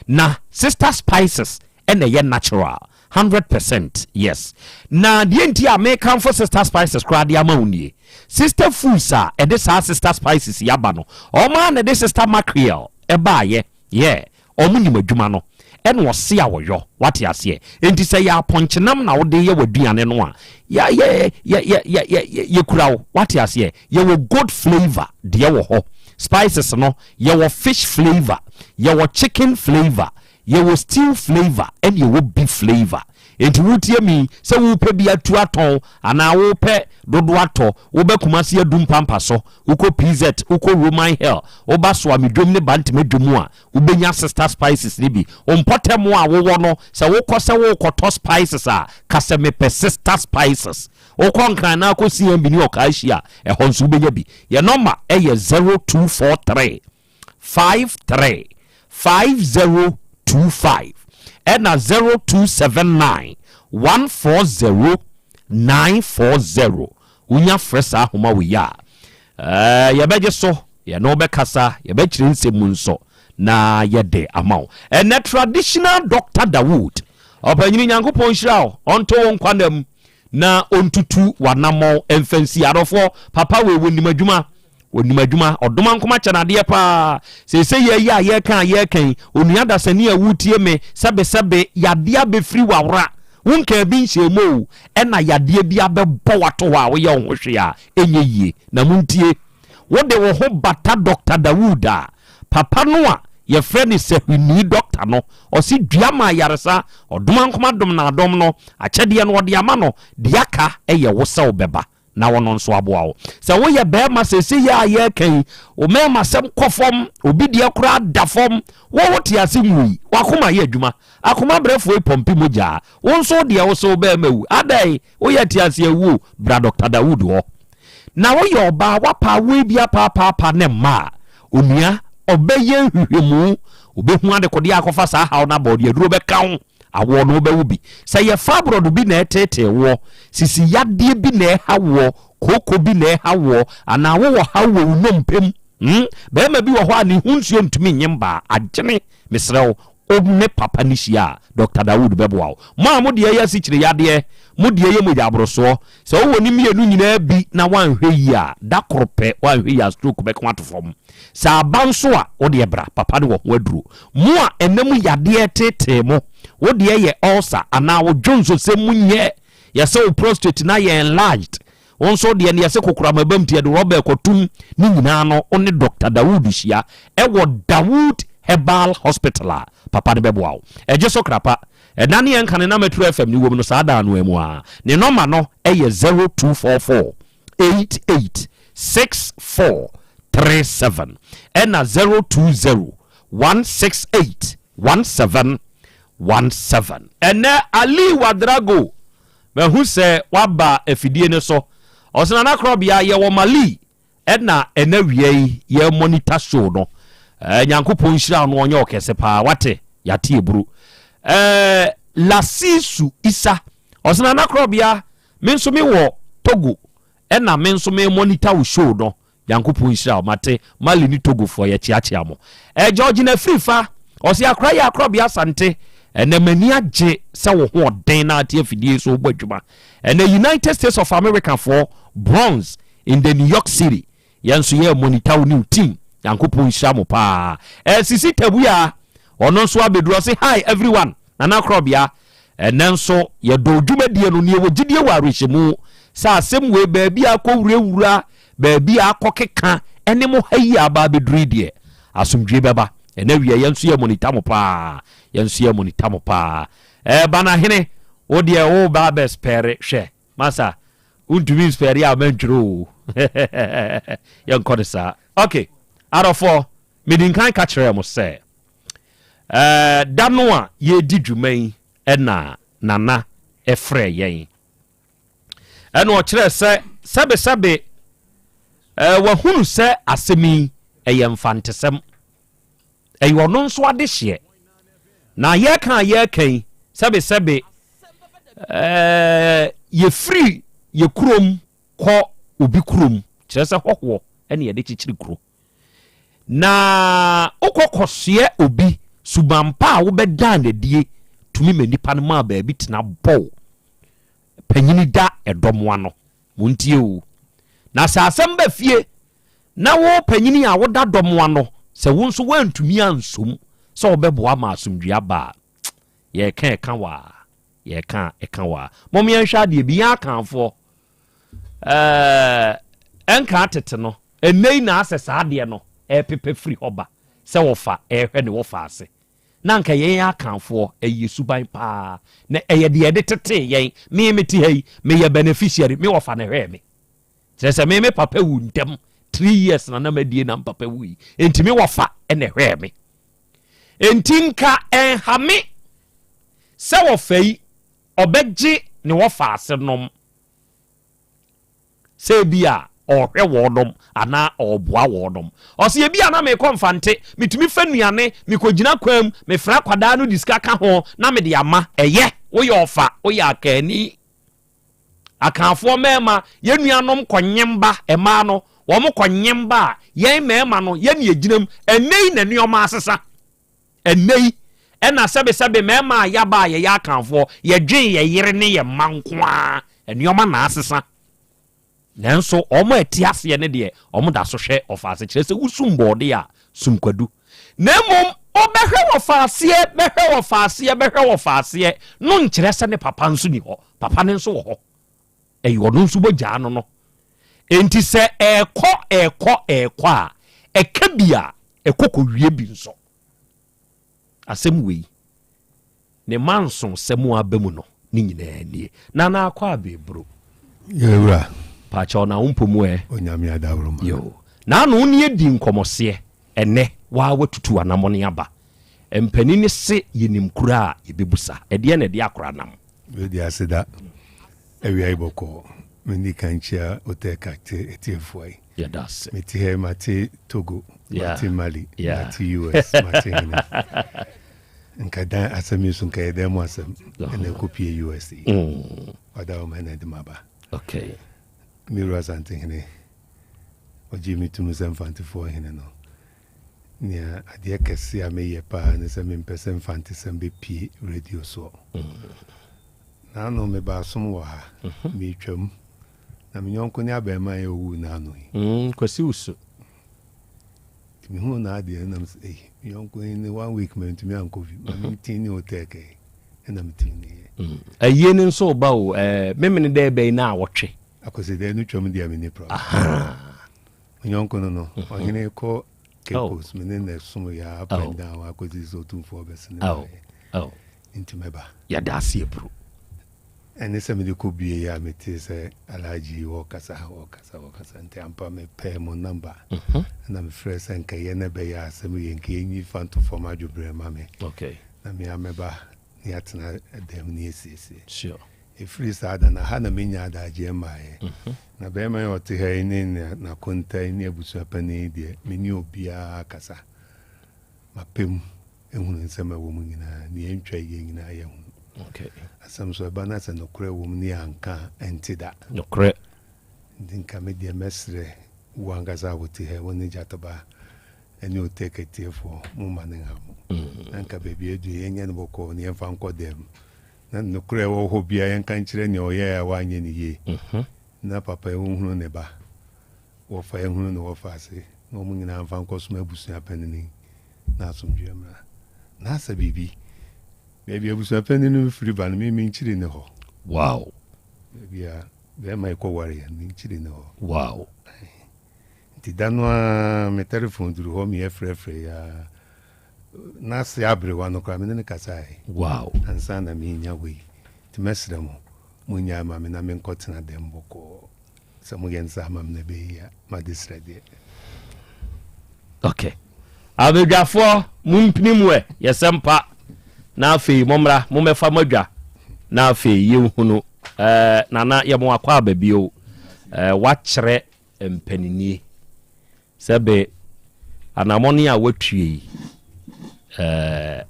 Na Sister Spices na ɛyɛ natural. 100% yes. Na deɛ nti a mekamfo Sister Spices koraa de ama wo nie. Sister Foods a ɛde saa Sister Spices yi aba no, wɔn ara na ɛde Sister Mackerel baeɛ. Yeah, wɔn nim adwuma no. Ɛna ɔse a wɔyɔ, wate aseɛ. Enti sɛ yɛ apɔnkyenam na wode yɛ w'aduane no a, yɛ yɛ yɛ yɛ yɛ yɛ yɛkura wo, wate aseɛ. Yɛwɔ goat flavour deɛ wɔ hɔ. Spices no, yɛwɔ fish flavour, yɛwɔ chicken flavour, Yɛwɔ stew flavour ɛne yɛwɔ beef flavour. Enti wotie me yi, sɛ wopɛ bi atu atɔn anaa wopɛ dodoɔ atɔ, woba Kumasi Adu Mpampa so, wokɔ PZ, wokɔ Roman Hill, woba Soame dwom ne Bantama dwom a, wobɛnya Sister Spices no bi. Wo mpɔtam a wowɔ no, sɛ wokɔ sɛ worekɔtɔ spices a, ka sɛ mepɛ Sister Spices. Wokɔ Nkran na akɔ CMB ne Ɔkaahyia a, ɛhɔ nso wobɛnya bi. Yɛn nɔma yɛ 0243. 53 5025 ɛna 0279 140 940 wonya frɛ saa ahoma wei a ɛɛ yɛbɛgye so yɛne wo bɛkasa yɛbɛkyerɛ nsɛm mu nso na yɛde ama wo ɛnɛ traditional Doctor Dawood ɔpanyini Nyankopɔn nhyira wo ɔnto wo nkwa nam na ɔntutu w'anammɔn mfa nsi adɔfoɔ papa wei wɔnim adwuma Ɔnim adwuma, ɔdom ankoma kyɛ no adeɛ paa. Seesei yɛ yi a yɛreka a yɛreka yi, onua dasani a woretie me, sɛbesɛbe, yadeɛ abɛfiri w'awora, wonkaa bi nhyɛɛ mu o, ɛna yadeɛ bi abɛbɔ wo ato hɔ a woyɛ wo ho hwee a ɛnyɛ yie. Na montie, wode wo ho bata Dɔkta Dawood a, papa no a yɛfrɛ no Sahwini dɔkta no, ɔse dua ma ayaresa, ɔdom ankoma dom na adom no, akyɛdeɛ no ɔde ama no, deɛ aka yɛ wo sɛ wobɛba. na ɔno nso aboa wo. Sɛ woyɛ barima seesei yi a yɛreka yi, wo mmarimasɛm kɔ fam, obi deɛ koraa da fam, wo wote ase nwui, w'akoma yɛ adwuma. Akoma brɛfoɔ yi pɔmpe mogya. Wo nso wo deɛ wo se wo barima wu. Adɛn? Woyɛ te ase awu o, bra Dɔkta Dawood hɔ. Na woyɛ ɔbaa, woapa awoe bi apaapaapa ne mma a, onua, ɔbɛyɛ nhwehwɛmu, ɔbɛhu adekodeɛ akɔfa saa haw no aba, ɔde aduro bɛka wo. Awoɔ no wobɛwo bi. Sɛ ɛyɛ fibroid bi na ɛreteetee woɔ, sisi yadeɛ bi na ɛreha woɔ, kooko bi na ɛreha woɔ, anaa wowɔ haw wɔ wo nnompe mu, hmm, barima bi wɔ hɔ a ne ho nsuo ntumi nye mbaa, agyene, mesrɛ wo, wo ne papa no hyia a, Doctor Dawood bɛboa wo. Mo a mo deɛ yɛ asikyire yadeɛ, mo deɛ yɛ mogya aborosoɔ, sɛ wowɔ ne mmienu nyinaa bi na woanhwɛ yie a, da koro pɛ, woanhwɛ yie a stroke bɛka wo ato fam. Sɛ aba nso a, wo deɛ bra, papa no wɔ ho aduro. Mo a ɛna mu yadeɛ reteetee mo, wo deɛ yɛ ulcer anaa wo dwonsosɛm mu nyɛ, yɛsɛ wo prostate no ayɛ enlarged, wo nso wo deɛ no yɛse kokoram aba mu nti yɛde rɔba rekɔtom, ne nyinaa no wo ne Doctor Dawood hyia ɛwɔ Dawood Herbal Hospital a, papa no bɛboa wo. Ɛgye so krapa. Ɛda ne yɛn kane na Metro FM no wom no saa da no ara mu ara. Ne nɔma no yɛ 0244 88 64 37 ɛna 020 168 17 17. Ɛnnɛ Ali Wadrago mahu sɛ waba afidie no so. Ɔse Nana Korɔbea yɛwɔ Mali ɛna ɛnɛ awia yi yɛ monitor show no. Eh, Nyankopɔn nhyira wo no ɔnyɛ ɔkɛse paa wate yɛate eburu. Eh, Lasisu Isa ɔse Nana Korɔbea me nso me wɔ Togo ɛna me nso me monitor wo show no. Nyankopɔn nhyira wo mate Mali ne Togo foɔ yɛkyeakyea mo. Eh Georgina Afrifa ɔse akora yɛ akorɔbea Asante ɛnɛ m'ani agye sɛ wo ho ɔden na ate afidie so wobɔ adwuma ɛnɛ United States of America foɔ Bronx in the New York City yɛn nso yɛ monitor wo ne wo team Nyankopɔn nhyira mo paa. Eh Sisi Tabuya ɔno nso abɛduru ɔse hi everyone Nana Akorɔbea Ɛnnɛ nso, yɛdɔ wo dwumadie no na yɛwɔ gyidie wɔ awerɛhyɛmu sɛ asɛm wei baabi a akɔwurawura, baabi a akɔkeka ne mo ha yi a aba abɛduru yi deɛ, asomdwoeɛ bɛba. Ɛnnɛ awia yɛn nso yɛ monita mo paa, yɛn nso yɛ monita mo paa. Ɛɛ Banahene, wo deɛ woreba abɛspɛre, hwɛ, masa, wontumi nspɛre a mɛntwerɛ o. Yɛnkɔ no saa. Ok, adɔfoɔ, medi nkan ka kyerɛɛ mo sɛ, Da no a yɛredi dwuma yi na Nana frɛɛ yɛn. Ɛna ɔkyerɛɛ sɛ sɛbesɛbe wahunu sɛ asɛm yi ɛyɛ mfantesɛm. Ɛyɛ ɔno nso adehyeɛ. Na yɛreka a yɛreka yi sɛbesɛbe yɛfiri yɛ kurom kɔ obi kurom, kyerɛ sɛ hɔhoɔ ɛna yɛde kyekyere kuro. Na wokɔ kɔsoɛ obi, suban pa a wobɛdaa no adie tumi ma nipa no maa baabi tena bɔ wo. Panyini da ɛdɔm ano. Montie o. Na sɛ asɛm ba fie na wo panyini a woda dɔm ano, sɛ wo nso woantumi ansom sɛ wobɛboa ma asomdwoeɛ aba a, yɛreka ɛka wo a, yɛreka ɛka wo a. Mom yɛnhwɛ adeɛ bi, yɛn Akanfoɔ, Ɛɛ, ɛnkaa tete no, ɛnnɛ yi na asɛ saa adeɛ no ɛrepepa firi hɔ ba sɛ wɔfa ɛrehwɛ ne wɔfa ase. Na anka yɛn Akanfoɔ, ɛyɛ suban paa, na ɛyɛ deɛ yɛde tetee yɛn. Me mete ha yi, meyɛ beneficiary, me wɔfa na ɛhwɛɛ me. Kyerɛ sɛ me me papa wu ntɛm, three years na na madie na me papa wui. Enti me wɔfa na ɛhwɛɛ me. Enti nka ɛnha me sɛ wɔfa yi, ɔbɛgye ne wɔfa ase nom. Sɛ ebia ɔrehwɛ wɔnom anaa ɔreboa wɔnom. Ɔse ebia na mekɔ Mfante, metumi fa nnuane, mekɔgyina kwan mu, mefrɛ akwadaa no de sika ka ho na mede ama. Ɛyɛ, woyɛ ɔfa, woyɛ Akanni. Akanfoɔ mmarima, yɛn nuanom kɔnyem ba, mmaa no, wɔn kɔnyem ba a, yɛn mmarima no, yɛn na yɛgyina mu. Ɛnnɛ yi na nneɛma asesa. Ɛnnɛ yi, ɛna sɛbesɛbe mmarima a yɛaba a yɛyɛ Akanfoɔ, yɛdwen yɛn yere ne yɛn mma nko ara. Nneɛma na asesa. Nanso wɔn a ɛte aseɛ no deɛ, wɔda so hwɛ ɔfaaseɛ. Kyerɛ sɛ wosum bɔɔdeɛ a, sum kwadu. Na mmom wobɛhwɛ wɔfaaseɛ, bɛhwɛ wɔfaaseɛ, bɛhwɛ wɔfaaseɛ no nkyerɛ sɛ ne papa nso ni hɔ. Papa no nso wɔ hɔ. Ɛyɛ ɔno nso bɔgyaa no no. Enti sɛ ɛrekɔ, ɛrekɔ, ɛrekɔ a, ɛka bi a, ɛkɔ kɔwie bi nso. Asɛm wei, ne mansosɛm a aba mu no, ne nyinaa nie. Nana akɔ abɛɛburo. Yɛwura. Paakyɛw na wo mpɔ mu ɛ? Onyame adaworoma. Yo. Naano wo ne adi nkɔmɔseɛ, ɛnɛ waa watutu anamɔne aba. Mpanin se yɛnim kuro a yɛbɛbusa. Ɛdeɛn na ɛde akora nam? Wei deɛ aseda. Awia yi bɔkɔɔ. Menni kan nkyia Oteka atiefoɔ yi. Yɛda ase. Mete ha yi mate Togo, mate Mali, mate US, mate hene. Nka Ɛdan asɛm yi so nka yɛ dan mu asɛm ɛna ɛkɔpie US yi. Wada wɔn ɛna ɛde ma ba. Okay. Me wura Asantehene, ɔgyee me tum sɛ Mfantefoɔ hene no. Nea adeɛ kɛse a meyɛ paa ne sɛ mempɛ sɛ Mfantesɛm bɛpie radio soɔ. Naano mebaa som wɔ ha, meretwam, na me yɔnko ne abarimaa yi a ɔwuu naano yi. Kwasi Wusu. Nti mehuu n'adeɛ no na mesɛ, ei, me yɔnko yi ne one week mantumi ankɔ fi, ma mentini hotel kɛɛ, ɛna metiniiɛ. Ayie no nso reba o, ɛɛ, memene dɛ bɛyi na awɔtwe. Akwasi dɛ no twam deɛ menni problem. Me yɔnko no no, ɔhene kɔ Cape Coast, me ne na ɛsom yɛ up and down akɔsi sɛ ɔtumfoɔ bɛsene baeɛ. Nti mɛba. Yɛda ase aburo. Ɛne sɛ mede kɔ bie yi a metee sɛ Alhaji yi wɔkasa wɔkasa wɔkasa nti ampa mepɛɛ mo number ɛna mefrɛ sɛ nka yɛ na ɛbɛyɛ asɛm yɛ nka yɛnyi fa nto fam adwobrɛ ma me. Okay. Na me a mɛba na yɛatena dɛm na yɛasiesie. Sure. Ɛfiri saa da no, ha na menya adagyeɛ mmaeɛ. Na barima yi a ɔte ha yi ne n'akonta yi ne abusuapanin yi deɛ, me ne obiara kasa. Mapɛ mu ahunu nsɛm a ɛwɔ mu nyinaa, deɛ ɛntwa yie nyinaa yɛahunu. Okay. Asɛm nso ɛba na sɛ nokorɛ wɔ mu ne yɛanka a, ɛnte da. Nokorɛ. Nti nka me deɛ mɛsrɛ wo ankasa a wote ha yi, wo ne Gyataba ne Otec atiefoɔ, momma no nha mo. Na nka baabi aduru yi, yɛnyɛ no bɔkɔɔ na yɛmfa nkɔ dan mu. Na nokorɛ wɔ hɔ biara yɛnka nkyerɛ nea ɔyɛɛ a wanyɛ no yie, na papa yi nhunu ne ba, wɔfa yi nhunu ne wɔfa ase, na wɔn nyinaa mfa nkɔsom abusua panin na asomdwoeɛ mmra. Na asa biribi, baabi a abusua panin no firi ba no, me menkyiri ne hɔ. Wow. Baabi a bɛrima yi kɔwareɛ no, menkyiri ne hɔ. Wow. Nti da no ara me telefon duru hɔ meyɛ frɛfrɛ yi ara. N'ase aberewa no koraa me ne no kasae. Wow. Ansa na merenya wei. Nti mɛsrɛ mo, monnyae ma me na menkɔtena dɛm bɔkɔɔ. Sɛ moyɛ no saa ma me na ɛbɛyɛ yie a, m'adesrɛ deɛ. Ok. Abadwafoɔ, mompini mu ɛ, yɛsɛ mpa. Na afei mommra, mommɛfa mo adwa. Na afei yɛnhunu. Eh, Nana, yɛ mo akwaaba bio. Eh, woakyerɛ mpaninnie. Sɛ be anamɔne a woatue yi, ɛɛ,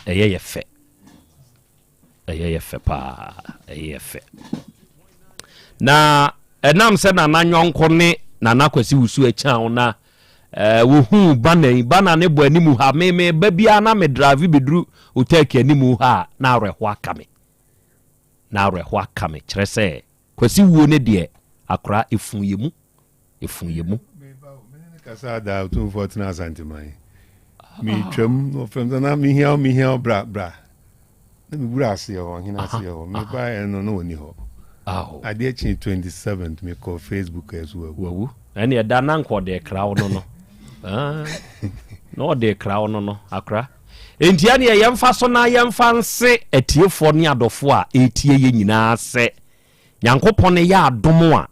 ɛyɛ yɛ fɛ. Ɛyɛ yɛ fɛ paa, ɛyɛ yɛ fɛ. Na ɛnam sɛ Nana Nyɔnko ne Nana Kwasi Wusu akyan na ɛɛ wohuu bana yi, bana ne bɔ anim ha, me me ba biara na me drive bɛduru Otaki anim ha a, na awerɛho aka me. Na awerɛho aka me, kyerɛ sɛ Kwasi wuo ne deɛ akora efu yɛ mu. Efu yɛ mu. Kasa da Otumfoɔ tena Asanteman. Metwam na ɔfrɛ me sɛ na mehia wo mehia wo bra bra. Na mewura aseɛ hɔ ɔhene aseɛ hɔ. Mebaeɛ no na ɔni hɔ. Adeɛ kyee 27th mekɔɔ Facebook ɛso wawu. Wawu. Ɛne ɛda na nka ɔde kra wo no no. Ah, na ɔde kra wo no no akora. Enti ɛneɛ yɛmfa so na yɛmfa nse atiefoɔ ne adɔfoɔ a ɛretie yɛ nyinaa sɛ Nyankopɔn yɛ adom a,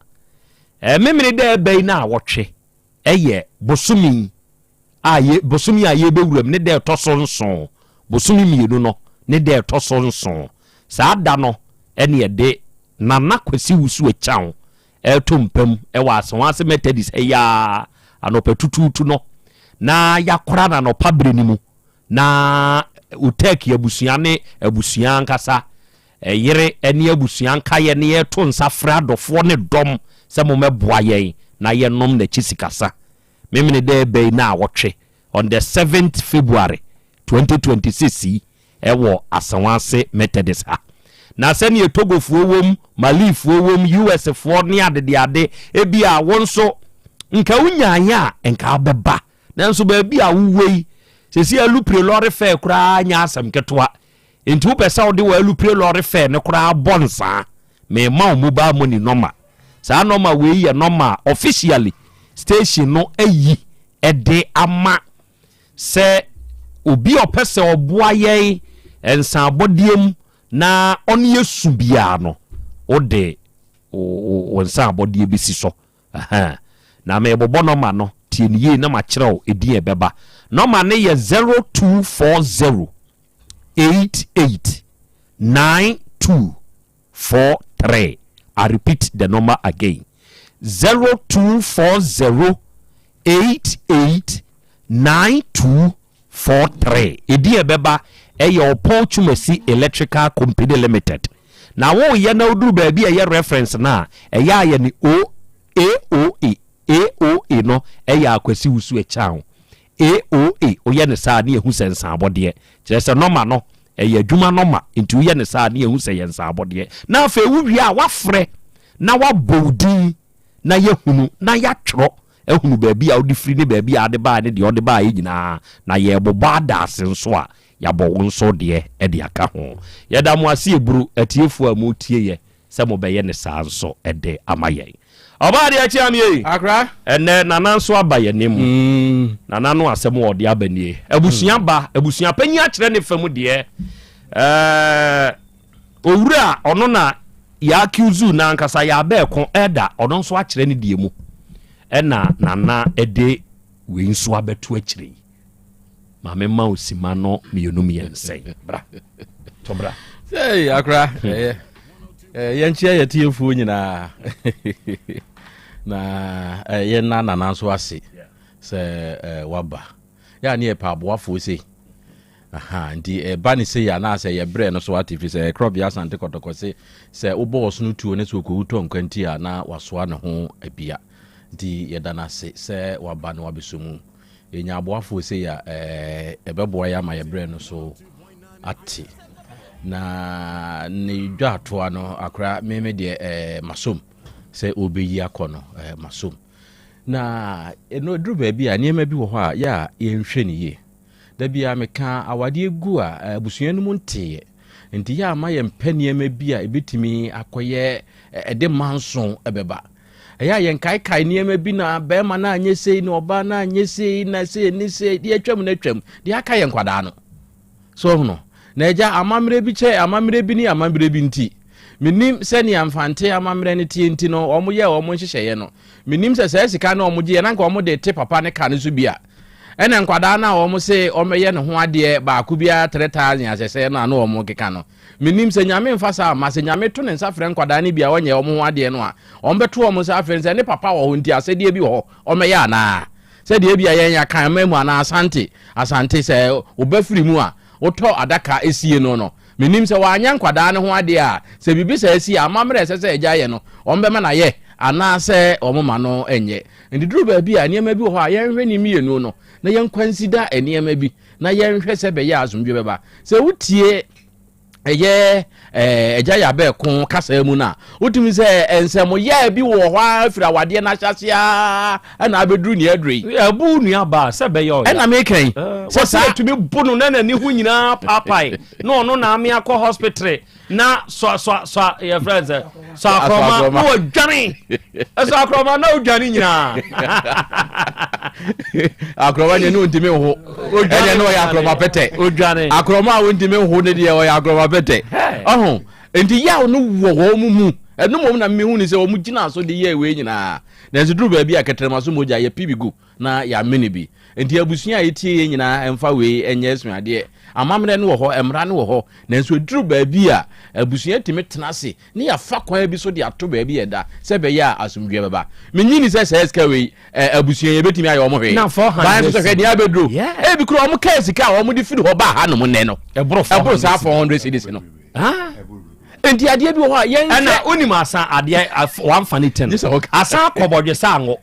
Memene dɛ ɛba yi naawɔtwe yɛ bosome a yɛ bosome a yɛrebɛwura mu ne da ɛtɔ so nson, bosome mmienu no ne da ɛtɔ so nson. Saa da no ɛne ɛde Nana Kwasi Wusu Akyang ɛreto mpa mu ɛwɔ Asawase Methodist ha yi ara anɔpa tutuutu no na yɛakora no anɔpa berɛ no mu na Uteki abusua ne abusua ankasa yere ne abusua nkaeɛ ne yɛreto nsa frɛ adɔfoɔ ne dɔm sɛ mommɛboa yɛn na yɛnnom n'akyi sikasa Memeneda ɛreba yi naawɔtwe on the seventh February 2026 yi wɔ Asawase Methodist ha. Na sɛdeɛ Togofoɔ wom, Malifoɔ wom, US foɔ ne adedeade, ebia wo nso nka wonyaeɛ a nka wobɛba. Nanso baabi a wowɔ yi, seesei alupre lɔre fɛɛ koraa nyɛ asɛm ketewa. Enti wopɛ sɛ wode w'alupre lɔre fɛɛ no koraa bɔ nsaa? Merema wo mobile money nɔma. Saa nɔma wei yɛ nɔma a officially station no ayi de ama sɛ obi a ɔpɛ sɛ ɔboa yɛn nsaabɔdeɛ mu na ɔne yɛ su biara no, wode wo nsaabɔdeɛ bɛsi so. Ahaa. Na merebobɔ nɔma no, tie no yie na makyerɛ wo edin a ɛbɛba. Nɔma no yɛ 0240 88 92 43. I repeat the number again. 0240 88 92 43. Edin a ɛbɛba ɛyɛ Ɔpɔn Twumasi Electrical Company Limited. Na woyɛ na woduru baabi a ɛyɛ reference no a, ɛyɛ a yɛ ne O AOA, AOA no ɛyɛ Akwasi Wusu Akyang. AOA, woyɛ no saa a ne yɛhu sɛ nsaabɔdeɛ. Kyerɛ sɛ nɔma no, ɛyɛ adwuma nɔma, nti woyɛ no saa a ne yɛhu sɛ ɛyɛ nsaabɔdeɛ. Na afei wowie a, woafrɛ na woabɔ wo din na yɛahunu na yɛatwerɛ ahunu baabi a wode firi ne baabi a wode baeɛ ne deɛ wode baeɛ nyinaa, na yɛrebobɔ adaase nso a, yɛabɔ wo nso deɛ de aka ho. Yɛda mo ase aburu, atiefoɔ a moretie yɛ, sɛ mobɛyɛ no saa nso de ama yɛn. Ɔbaa deɛ kyea me ei. Akra. Ɛnɛ Nana nso aba yɛn anim. Nana no asɛm a ɔde aba nie. Abusua ba, abusua panyin akyerɛ ne fa mu deɛ. Ɛɛ owura ɔno na yɛ accuse no ankasa yɛ abɛɛko ɛda ɔno nso akyerɛ ne deɛ mu. Ɛna Nana ɛde wei nso abɛto akyire yi. Maame ma wo sima no mmienu mmiɛnsa yi. Bra. To bra. Sɛ akora ɛyɛ yɛnkyia yɛ tiefoɔ nyinaa na yɛnna nana nso ase sɛ waba. Yɛ a ne yɛpɛ aboafoɔ sei. Aha, nti ɛba ne sei anaasɛ yɛbrɛ no so ate fi sɛ Krɔbea Asante Kɔtɔkɔ se sɛ wobɔ ɔsono tuo ne sɛ ɔkɔwu tɔ nkwa nti a na wasoa ne ho abia. Nti yɛda no ase sɛ waba na wabɛsɔ mu. Yɛnya aboafoɔ sei a, ɛbɛboa yɛ ama yɛ berɛ no so ate. Na ne dwaatoa no akora meme deɛ masom sɛ ɔbɛyi akɔ no masom. Na ɛno ɛduru baabi a nneɛma bi wɔ hɔ a yɛ a yɛnhwɛ no yie. Da biara meka awadeɛ gu a abusua no mu nteeɛ. Nti yɛ a ma yɛmpɛ nneɛma bi a ɛbɛtumi akɔyɛ ɛde manso ɛbɛba. Ɛyɛ a yɛnkaekae nneɛma bi na bɛrima no anyɛ sei na ɔbaa no anyɛ sei na sei ne sei deɛ atwam no atwam deɛ aka yɛ nkwadaa no. So ɔhono na agya amammerɛ bi kyɛ amammerɛ bi ne amammerɛ bi nti menim sɛnea mfante amammerɛ no teɛ nti no wɔn yɛ wɔn nhyehyɛeɛ no menim sɛ saa sika no wɔn gyeɛ na nka wɔn de te papa ne ka no so bi a ɛna nkwadaa no a wɔn se wɔn yɛ ne ho adeɛ baako biara 3000 asɛsɛ no a na wɔn keka no Mennim, sɛ Nyame mfa saa mma, sɛ Nyame to ne nsa frɛ nkwadaa no bi a wɔnyɛ wɔn ho adeɛ no a, wɔbɛto wɔn nsa afrɛ no sɛ ne papa wɔ hɔ nti asɛdeɛ bi wɔ hɔ, wɔmmɛyɛ anaa? Sɛdeɛ ebia yɛn Akan man mu anaa Asante, Asante, sɛ wo ba firi mu a, wotɔ adaka sie no no. Mennim, sɛ wɔanyɛ nkwadaa no ho adeɛ a, sɛ biribi saa si a, amammerɛ a ɛsɛ sɛ agya yɛ no, wɔbɛma no ayɛ anaasɛ wɔmma no nyɛ. Nti duru baabi a, nneɛma bi wɔ hɔ a yɛnhwɛ ne mmienu no, na yɛnkwansida nneɛma bi, na yɛnhwɛ sɛ ɛbɛyɛ a asomdwoeɛ bɛba. Sɛ wotie ɛyɛ agya yɛ abɛɛko kasa mu no a, wotumi sɛ nsɛm yɛ bi wɔ hɔ ara firi awadeɛ no ahyɛase ara ɛna abɛduru nea aduru yi. Ɛbu nua baa sɛ bɛyɛ ɔya. Ɛna meka yi. Sɛ saa tumi bu no na n'ani ho nyinaa paapae na ɔno na ame akɔ hospital na sɔ sɔ sɔ yɛ fɛ sɛ sɔ akorɔma na wɔdwane sɔ akorɔma na wodwane nyinaa. Akorɔma deɛ ne ɔntumi nho ɛdeɛ ne ɔyɛ akorɔma pɛtɛ odwane akorɔma a ɔntumi nho ne deɛ ɔyɛ akorɔma pɛtɛ ɔho nti yaw no wɔ wɔn mu mu ɛno mmom na mehu ne sɛ wɔn gyina so de yɛɛ wei nyinaa nanso duru baabi a kɛtrɛma so mogya yɛ pi bi gu na yɛamene bi. Enti abusua a etie yɛn nyinaa mfa wei nyɛ asuadeɛ. Amammerɛ no wɔ hɔ, mmara no wɔ hɔ, nanso ɛduru baabi a, abusua tumi tena ase na yɛafa kwan bi so de ato baabi a ɛda sɛ ɛbɛyɛ a asomdwoeɛ bɛba. Mennye nni sɛ saa sika wei, abusua yi, ɛbɛtumi ayɛ wɔn hwee. Na 400 Bae nso sɛ hwɛ nea abɛduru. Yeah. Ebi koraa wɔn kaa sika a wɔde firi hɔ baa hanom nnɛ no, Ɛboro ɛboro saa 400 400 cedis no. Enti adeɛ bi wɔ hɔ a yɛnhwɛ. Ɛna wonim asa adeɛ wamfa ne ti no. Gye sɛ ɔka. Asa akɔbɔdwe sɛ ango.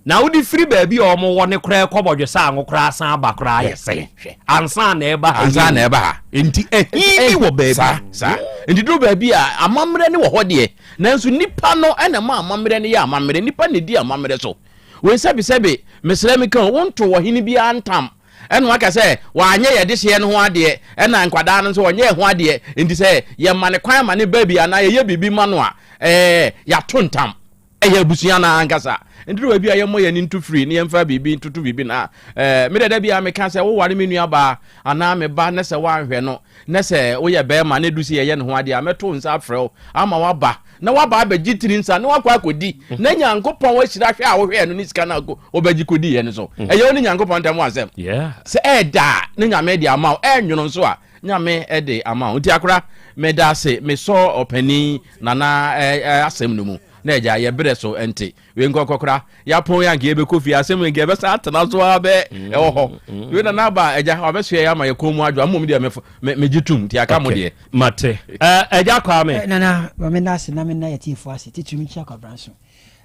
Na wode firi baabi a wɔn wɔ ne koraa kɔ bɔdwe sɛ ango koraa asan aba koraa yɛ sɛn ansa na ɛba ha. Ansa na ɛba ha. Nti ɛhi bi wɔ baabi. Saa saa. Nti duru baabi a amammerɛ ne wɔ hɔ deɛ, nanso nipa no ɛna ɛma amammerɛ no yɛ amammerɛ. Nipa na edi amammerɛ so. Wei sɛbesɛbe, mesrɛ meka o, wonto ɔhene biara ntam ɛna waka sɛ wanyɛ yɛ dehyeɛ no ho adeɛ, ɛna nkwadaa no nso wɔnyɛɛ ho adeɛ, nti sɛ yɛma ne kwan ma ne ba bi anaa yɛyɛ biribi ma no a, ɛɛ yɛato ntam. Ɛyɛ abusua no ankasa. Ɛduru baabi a yɛmmɔ yɛn ani nto firi na yɛmfa biribi ntoto biribi na eh, me dada bi a meka sɛ woware me nua baa anaa me ba na sɛ woanhwɛ no na sɛ woyɛ bɛrima na ɛdu sɛ yɛyɛ ne ho adeɛ a mɛto nsa afrɛ wo ama woaba na woaba abɛgye tiri nsa na woakɔ akɔdi na Nyankopɔn ahyira hwɛ a wohwɛɛ no ne sika no a wobɛgye kɔdiiɛ no so. Ɛyɛ wo ne Nyankopɔn ntam asɛm. Sɛ ɛɛda a ne Nyame de ama wo, ɛɛnwono nso a Nyame de ama wo. Nti akora meda ase mesɔ ɔpanin Nana asɛm no mu. Na agya yɛ berɛ so nte wei nkɔkɔkora yɛapɔn yɛ anka yɛbɛkɔ fie asɛm wei nka yɛbɛsa atena so ara bɛ ɛwɔ hɔ wei na n'aba agya wabɛsoɛ yɛ ama yɛ kɔn mu adwo mmom deɛ megye tom nti aka mo deɛ. Mate. Agya Kwame. Nana, ma menna ase na menna yɛtiefoɔ ase titiri menkyia Kwabena nso.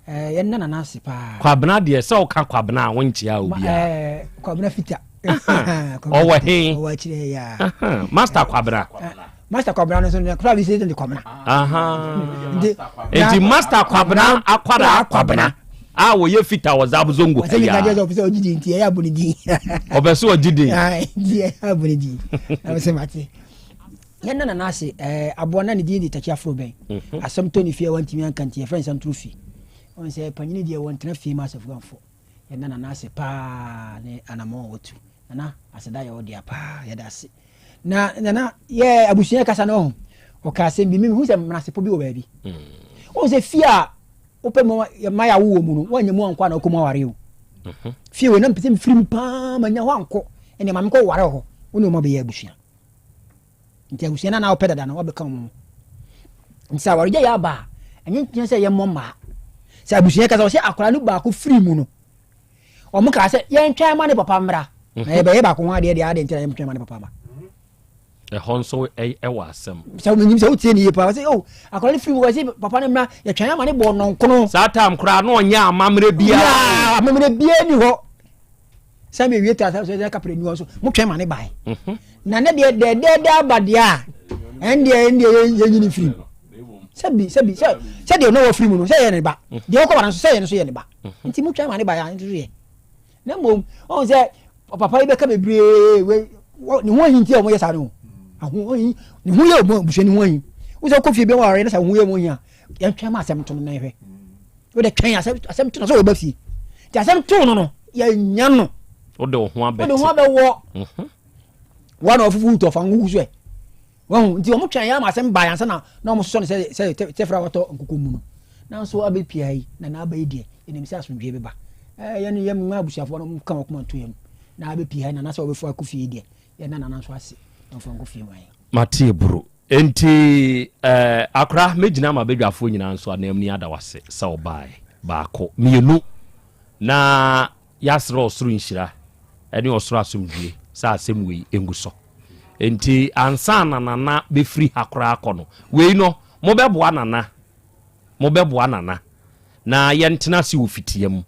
Yɛnna Nana ase paa. Kwabena deɛ sɛ woka Kwabena a wonkyia obiara. Kwabena Fita. Ɔwɔ he? Ɔwɔ akyire ya. Master Kwabena. Master Kwabena no nso no kora bi sɛ de Kwabena. Nti Master Kwabena akwara Kwabena a wɔyɛ fita wɔ Zab Zongo ha ya. Ɔsɛ sɛ ɔgye din nti ɛyɛ abɔ ne din. Ɔbɛ sɛ ɔgye din. Nti ɛyɛ abɔ ne din. Na ɔsɛ mate. Yɛn nana n'ase ɛɛ aboa na ne din de takyi afro bɛn. Mhm. Asɛm tɔ ne fie a wantumi anka nti yɛfrɛ nsɛm fi. Wɔn sɛ panyini deɛ wɔntena fie ma asafo Yɛda Nana ase paa ne anamɔn a watu. Nana aseda yɛ wo dea paa yɛda ase. Na Nana yɛ abusua kasa no ho ɔka asɛm bi mehu sɛ mmenasepɔ bi wɔ baabi. Wohu sɛ fie a wopɛ mu ma yɛ awo wɔ mu no woanya mu ankɔ a na wokɔ mu aware o. Mhm. Fie wei na mpɛ sɛ mfiri mu paa manya hɔ ankɔ ɛnna ma mekɔ ware hɔ wo ne wɔn abɛyɛ abusua. Nti abusua no a na wopɛ dada no wabɛka wɔn ho. Nti sɛ awaregya yɛ aba a, ɛnyɛ nkyɛn sɛ yɛmmɔ mmaa. Sɛ abusua kasa wɔsɛ akwadaa no baako firi mu no, wɔn kaa sɛ yɛntwɛn ma ne papa mmra. Na mhm. yɛbɛyɛ baako ho adeɛ deɛ adeɛ nti na yɛntwɛn ma ne papa ma. Ɛhɔ nso ɛwɔ asɛm. Sɛ menim sɛ wotie ne yie paa sɛ oh akwadaa no firi mu wɔsɛ papa no mmra yɛtwɛn ama ne bɔ nɔnkono. Saa tam koraa na ɔnyɛ amammerɛ biara. Amammerɛ biara ni hɔ. Sɛ mewie ta sɛ sɛ kapere ni hɔ nso motwɛn ma ne bae. Mhm. Na ne deɛ dɛdɛɛdɛ aba deɛ a ɛndeɛ ɛndeɛ yɛnyini firi mu. Sɛbi sɛbi sɛ sɛ deɛ ɔno wɔ firi mu no sɛ yɛ ne ba. Mhm. Deɛ ɔkɔ ba no nso sɛ yɛ no nso yɛ ne ba. Mhm. Nti motwɛn ma ne bae a nso yɛ. Na mmom ɔhu sɛ papa yi bɛka bebree wei ne ho ahi nti a wɔyɛ saa no. Aho ahi ne ho yɛ wɔn abusua ne ho ahi. Wosɛ wokɔ fie bi wɔn aware na sɛ ho yɛ wɔn ahi a yɛntwɛn ma asɛm to no na yɛhwɛ. Wode twɛn asɛm asɛm to no sɛ wɔba fie. Nti asɛm to no no yɛnya no. Wode wo ho abɛte. Wode ho abɛwɔ. Mhm. Wɔn na wɔfufu tɔ fa nkuku so ɛ. Wɔn nti wɔn twɛn yɛ ama asɛm ba yansa na na wɔn sosɔ no sɛ sɛ tɛfra wɔtɔ nkuku mu no. Nanso abɛpia yi na n'aba yi deɛ yɛnim sɛ asomdwoeɛ bɛba. Ɛɛ yɛn yɛn mma abusuafoɔ no ka wɔn koma nto yɛn mu. Na abɛpia yi na n'asɛ wɔbɛfo akɔ fie deɛ yɛn na nana nso ase na wɔfa nkɔ fie ma yɛn. Mate eburo. Enti eh, akora, mɛgyina m'abadwafoɔ nyinaa nso ananmu ada wo ase sɛ wobaae. Baako, mmienu, na yɛasrɛ ɔsoro nhyira ne ɔsoro asomdwie sɛ asɛm wei ngu so. Enti ansa na Nana bɛfiri ha koraa akɔ no, wei no, mobɛboa Nana, mobɛboa Nana na yɛntena ase wɔ fitia mu.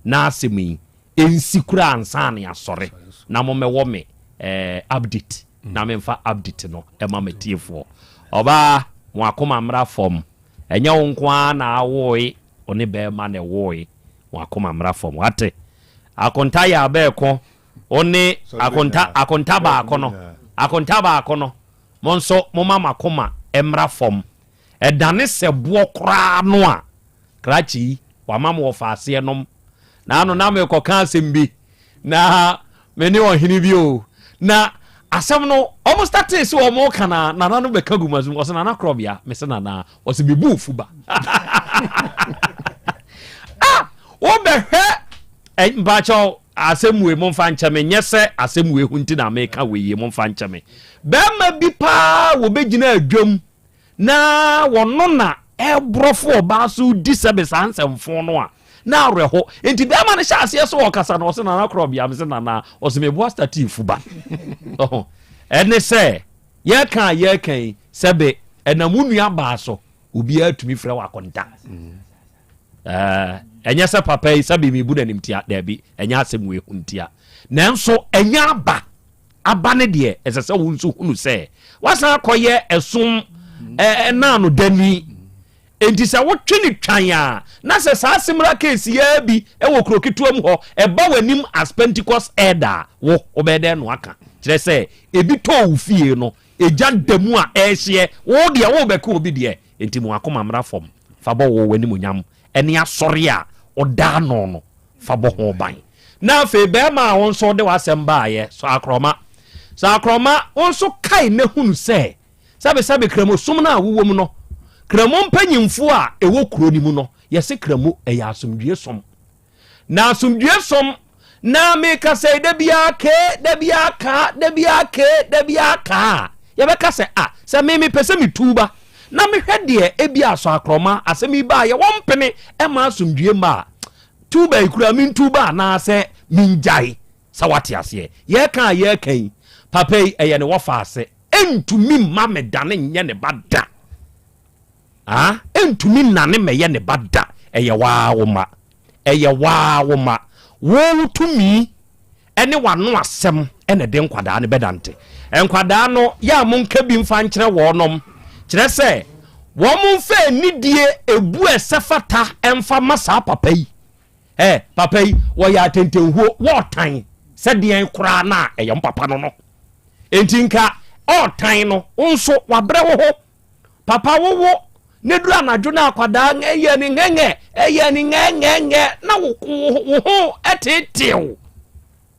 Na asɛm yi ɛnsi koraa ansa na yɛasɔre na mommɛwɔ me eh, update na memfa update no ɛma matiefoɔ. Ɔbaa, mo akoma mmra fam. Ɛnyɛ wo nko ara na awoe, wo ne bɛrima na ɛwoe. Mo akoma mmra fam. Wate? Akonta yɛ abɛɛko, wo ne akonta, akonta baako no, akonta baako no, mo nso momma mo akoma mmra fam. Ɛdane sɛ boɔ koraa no a, Krakye yi, wama me wɔfa aseɛ nom. Na ano na merekɔka asɛm bi, na me ne ɔhene bi o. Na asɛm no, wɔn startee sɛ wɔn reka na nana no bɛka gu m'asom. Ɔsɛ nana korɔbea, mese nana, ɔsɛ mebu ofu ba. Ah, wobɛhwɛ eh, mpakyɛw asɛm wei momfa nkyɛ me, nyɛ sɛ asɛm wei ho nti na meka wei yie, momfa nkyɛ me. Bɛrima bi paa wɔbɛgyina adwam na wɔno na ɛborɔfo ɔbaa so di sɛbe saa nsɛmfo no a, na awerɛho. Nti bɛrima no hyɛ aseɛ sɛ ɔkasa no, ɔse nana korɔ bea, mese nana, ɔse meboa stati fuba. Ɛne sɛ yɛka a yɛka yi, sɛbe ɛnam wo nua baa so, obiara tumi frɛ wɔ akonta. Ɛnyɛ sɛ papa yi sɛbe mebu n'animtia, daabi, ɛnyɛ asɛm wei ho ntia. Nanso ɛnyɛ aba. Aba no deɛ, ɛsɛ sɛ wo nso hunu sɛ woasan akɔyɛ ɛsom ɛna no dani. Enti sɛ wotwe no twan a, na sɛ saa similar case yi ara bi wɔ kuro ketewa mu hɔ ɛba w'anim as Pentecost elder a, wo, wobɛyɛ dɛn no aka? Kyerɛ sɛ, ebi tɔɔ wo fie no, egya da mu a ɛrehyeɛ, wo deɛ worebɛka obi deɛ. Enti mo akoma mmra fam, fa bɔ wo w'animuonyam ne asɔre a ɔda ano no fa bɔ ho ban. Na afei bɛrima a wo nso wode w'asɛm baeɛ, sɔ akorɔma. Sɔ akorɔma, wo nso kae na hunu sɛ, sɛbesɛbe Kramosom no a wowɔ mu no, Kramo mpanyimfoɔ a ɛwɔ kuro no mu no, yɛse Kramo ɛyɛ asomdwie som. Na asomdwie som na meka sɛ da biara kee, da biara kaa, da biara kee, da biara kaa a, yɛbɛka sɛ a, sɛ me mepɛ sɛ metu ba. Na mehwɛ deɛ ebi asɔ akorɔma asɛm yi baayɛ wɔmpene ɛma asomdwie mma a tuba yi kura mentuba anaasɛ mengyae sɛ wate aseɛ yɛka a yɛka yi papa yi ɛyɛ ne wɔfa ase ɛntumi mma medane nyɛ ne ba da ah ɛntumi nnane mɛyɛ ne ba da ɛyɛ waa wo ma ɛyɛ waa wo ma wo tumi ɛne wano asɛm ɛna ɛde nkwadaa no bɛdante nkwadaa no yɛ a monka bi mfa nkyerɛ wɔnom kyerɛ sɛ wɔn mfa anidie ebu ɛsɛ fata ɛmfa ma saa papa yi ɛ papa yi wɔyɛ atentenhuo wɔɔtan sɛdeɛn koraa na ɛyɛ mpapa no no enti nka ɔɔtan no nso wabrɛ wo ho papa wowo ne duru anadwo no akwadaa ɛyɛ ne ngɛngɛ ɛyɛ ne ngɛngɛngɛ na wo wo ho ɛteetew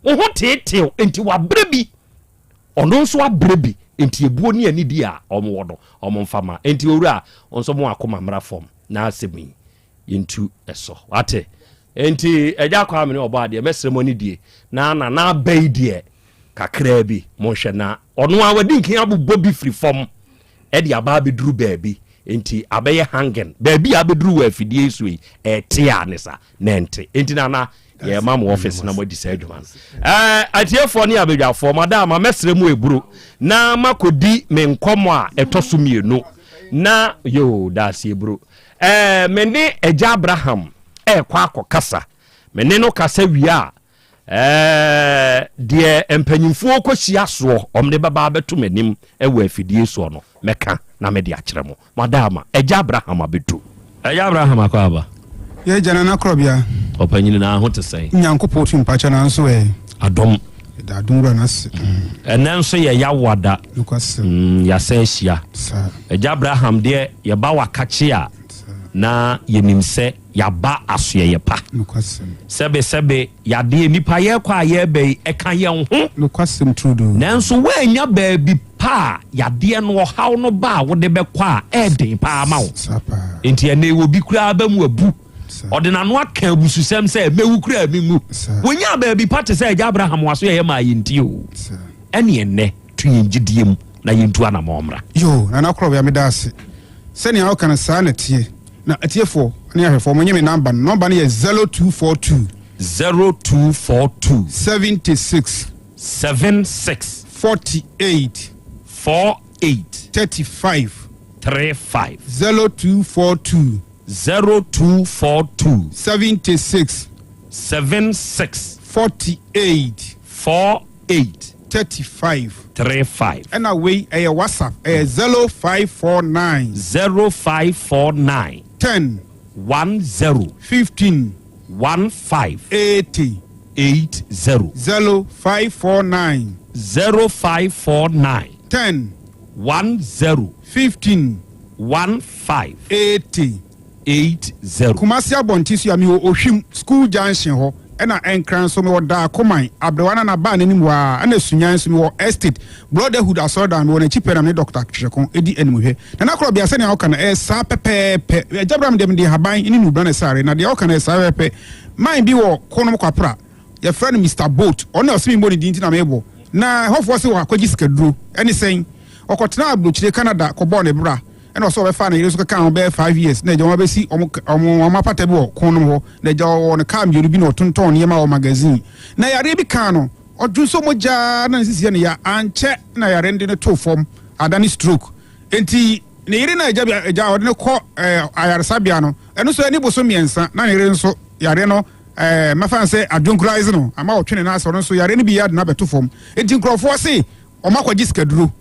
wo ho teetew nti wabrɛ bi ɔno nso abrɛ bi nti ebuo ne anidi a wɔn wɔ no wɔn mfa ma nti owura nso mo akoma mmra fam na asɛm yi yɛntu ɛsɔ wate nti ɛgya akɔ amene ɔbɔ adeɛ mɛsrɛ mo anidie na nana aba yi deɛ kakraa bi monhwɛ na ɔno a wadi nkan abobɔ bi firi fam ɛde aba abɛduru baabi nti abɛyɛ hanging baabi a abɛduru wɔ afidie yi so yi ɛte a ne sa na ɛnte nti nana yɛma mo office na moadi saa adwuma no ɛɛ atiefoɔ ne abadwafoɔ mada ma mɛsrɛ mu eburo na makɔdi me nkɔmmɔ a ɛtɔ so mmienu na yoo daase eburo ɛɛ me ne agya Abraham ɛɛkɔ akɔkasa me ne no kasa wie a Ɛɛ, deɛ mpanyimfoɔ kɔhyia soɔ, wɔde bɛba abɛto m'anim wɔ afidie soɔ no, mɛka na mede akyerɛ mo. Moada ama Agya Abraham abɛdu. Agya Abraham akɔ aba. Yɛ Agya Nana Korɔbea. Ɔpanyini na ho te sɛn? Nyankopɔn tumi mpakyɛ nanso ɛ. Adom. Yɛda adom wura no ase. Ɛnɛ nso yɛ Yawada. Nokwasɛm. Mm, yɛasan ahyia. Saa. Agya Abraham deɛ yɛba wakakye a, na yɛnim sɛ yɛaba asoɛeɛ pa. Sɛbesɛbe, yadeɛ nnipa yɛrekɔ a yɛreba yi, ɛka yɛn ho. Nanso woannya baabi pa a yadeɛ no ɔhaw no ba a wode bɛkɔ a, ɛyɛ den paa ma wo. Enti ɛnnɛ yi obi koraa aba mu abu. Ɔde n'ano aka abususɛm sɛ, Mɛwu koraa a menwu. Wɔnyaa baabi pa te sɛ Agya Abraham asoɛeɛ maa yɛn nti o. Ɛne ɛnnɛ, to yɛn gyidie mu na yɛntu anammɔn mmra. Yoo, Nana Korɔbea meda ase. Sɛnea woka no saa na ɛteɛ. Na atiefoɔ ne ahwɛfoɔ monye me number no. Number no yɛ 0242. 0242. 76. 76. 48. 48. 35. 35. 0242. 0242. 76. 76. 48. 48. 35. 35. Ɛna wei ɛyɛ WhatsApp ɛyɛ 0549. 0549. 10. 10. 15. 15. 80. 80. 0549. 0549. 10. 10. 15. 15. 80. 80. Kumasi abɔnten so a mewɔ Ohwim school junction hɔ ɛna Nkran nso mewɔ Daakoman Aberewa Nana baa n'anim hɔ ara ɛna Sunyani nso mewɔ Estate Brotherhood asɔredan mewɔ n'akyi pɛɛ na mene Dɔkta Tweko di animhwɛ. Nana Korɔbea sɛnea woka no ɛyɛ saa pɛpɛɛpɛ. Agya Bram deɛ mede nhaban ne nnubra na ɛsare na deɛ woka no ɛyɛ saa pɛpɛɛpɛ. Man bi wɔ Konom Kwapra yɛfrɛ no Mister Boat ɔno na ɔse memmɔ ne din nti na mebɔ na ɛhɔfoɔ se wakɔgye sikaduro ɛne sɛn ɔkɔtenaa aburokyire Canada kɔbɔɔ ne bra Ɛna ɔsɛ ɔbɛfaa ne yere nso kɛkaa ho bɛyɛ 5 years na agya wɔn abɛsi wɔn wɔn wɔn apata bi wɔ kon nom hɔ na agya ɔwɔ ne kaa mmienu bi na ɔtontɔn nneɛma wɔ magazine na yareɛ bi kaa no ɔdwo nso mogya na ne sisi yɛ ne ya ankyɛ na yareɛ no de no too fam adane stroke enti ne yere na agya bi agya ɔde no kɔ ɛɛ ayaresabea no ɛno nso ɛne boso mmiɛnsa na ne yere nso yareɛ no ɛɛ mɛfa sɛ adwonkurais no ama ɔtwe ne nan ase ɔno nso yareɛ no bi yɛ ade no abɛto fam enti nkurɔfoɔ se wɔn akɔgye sikaduro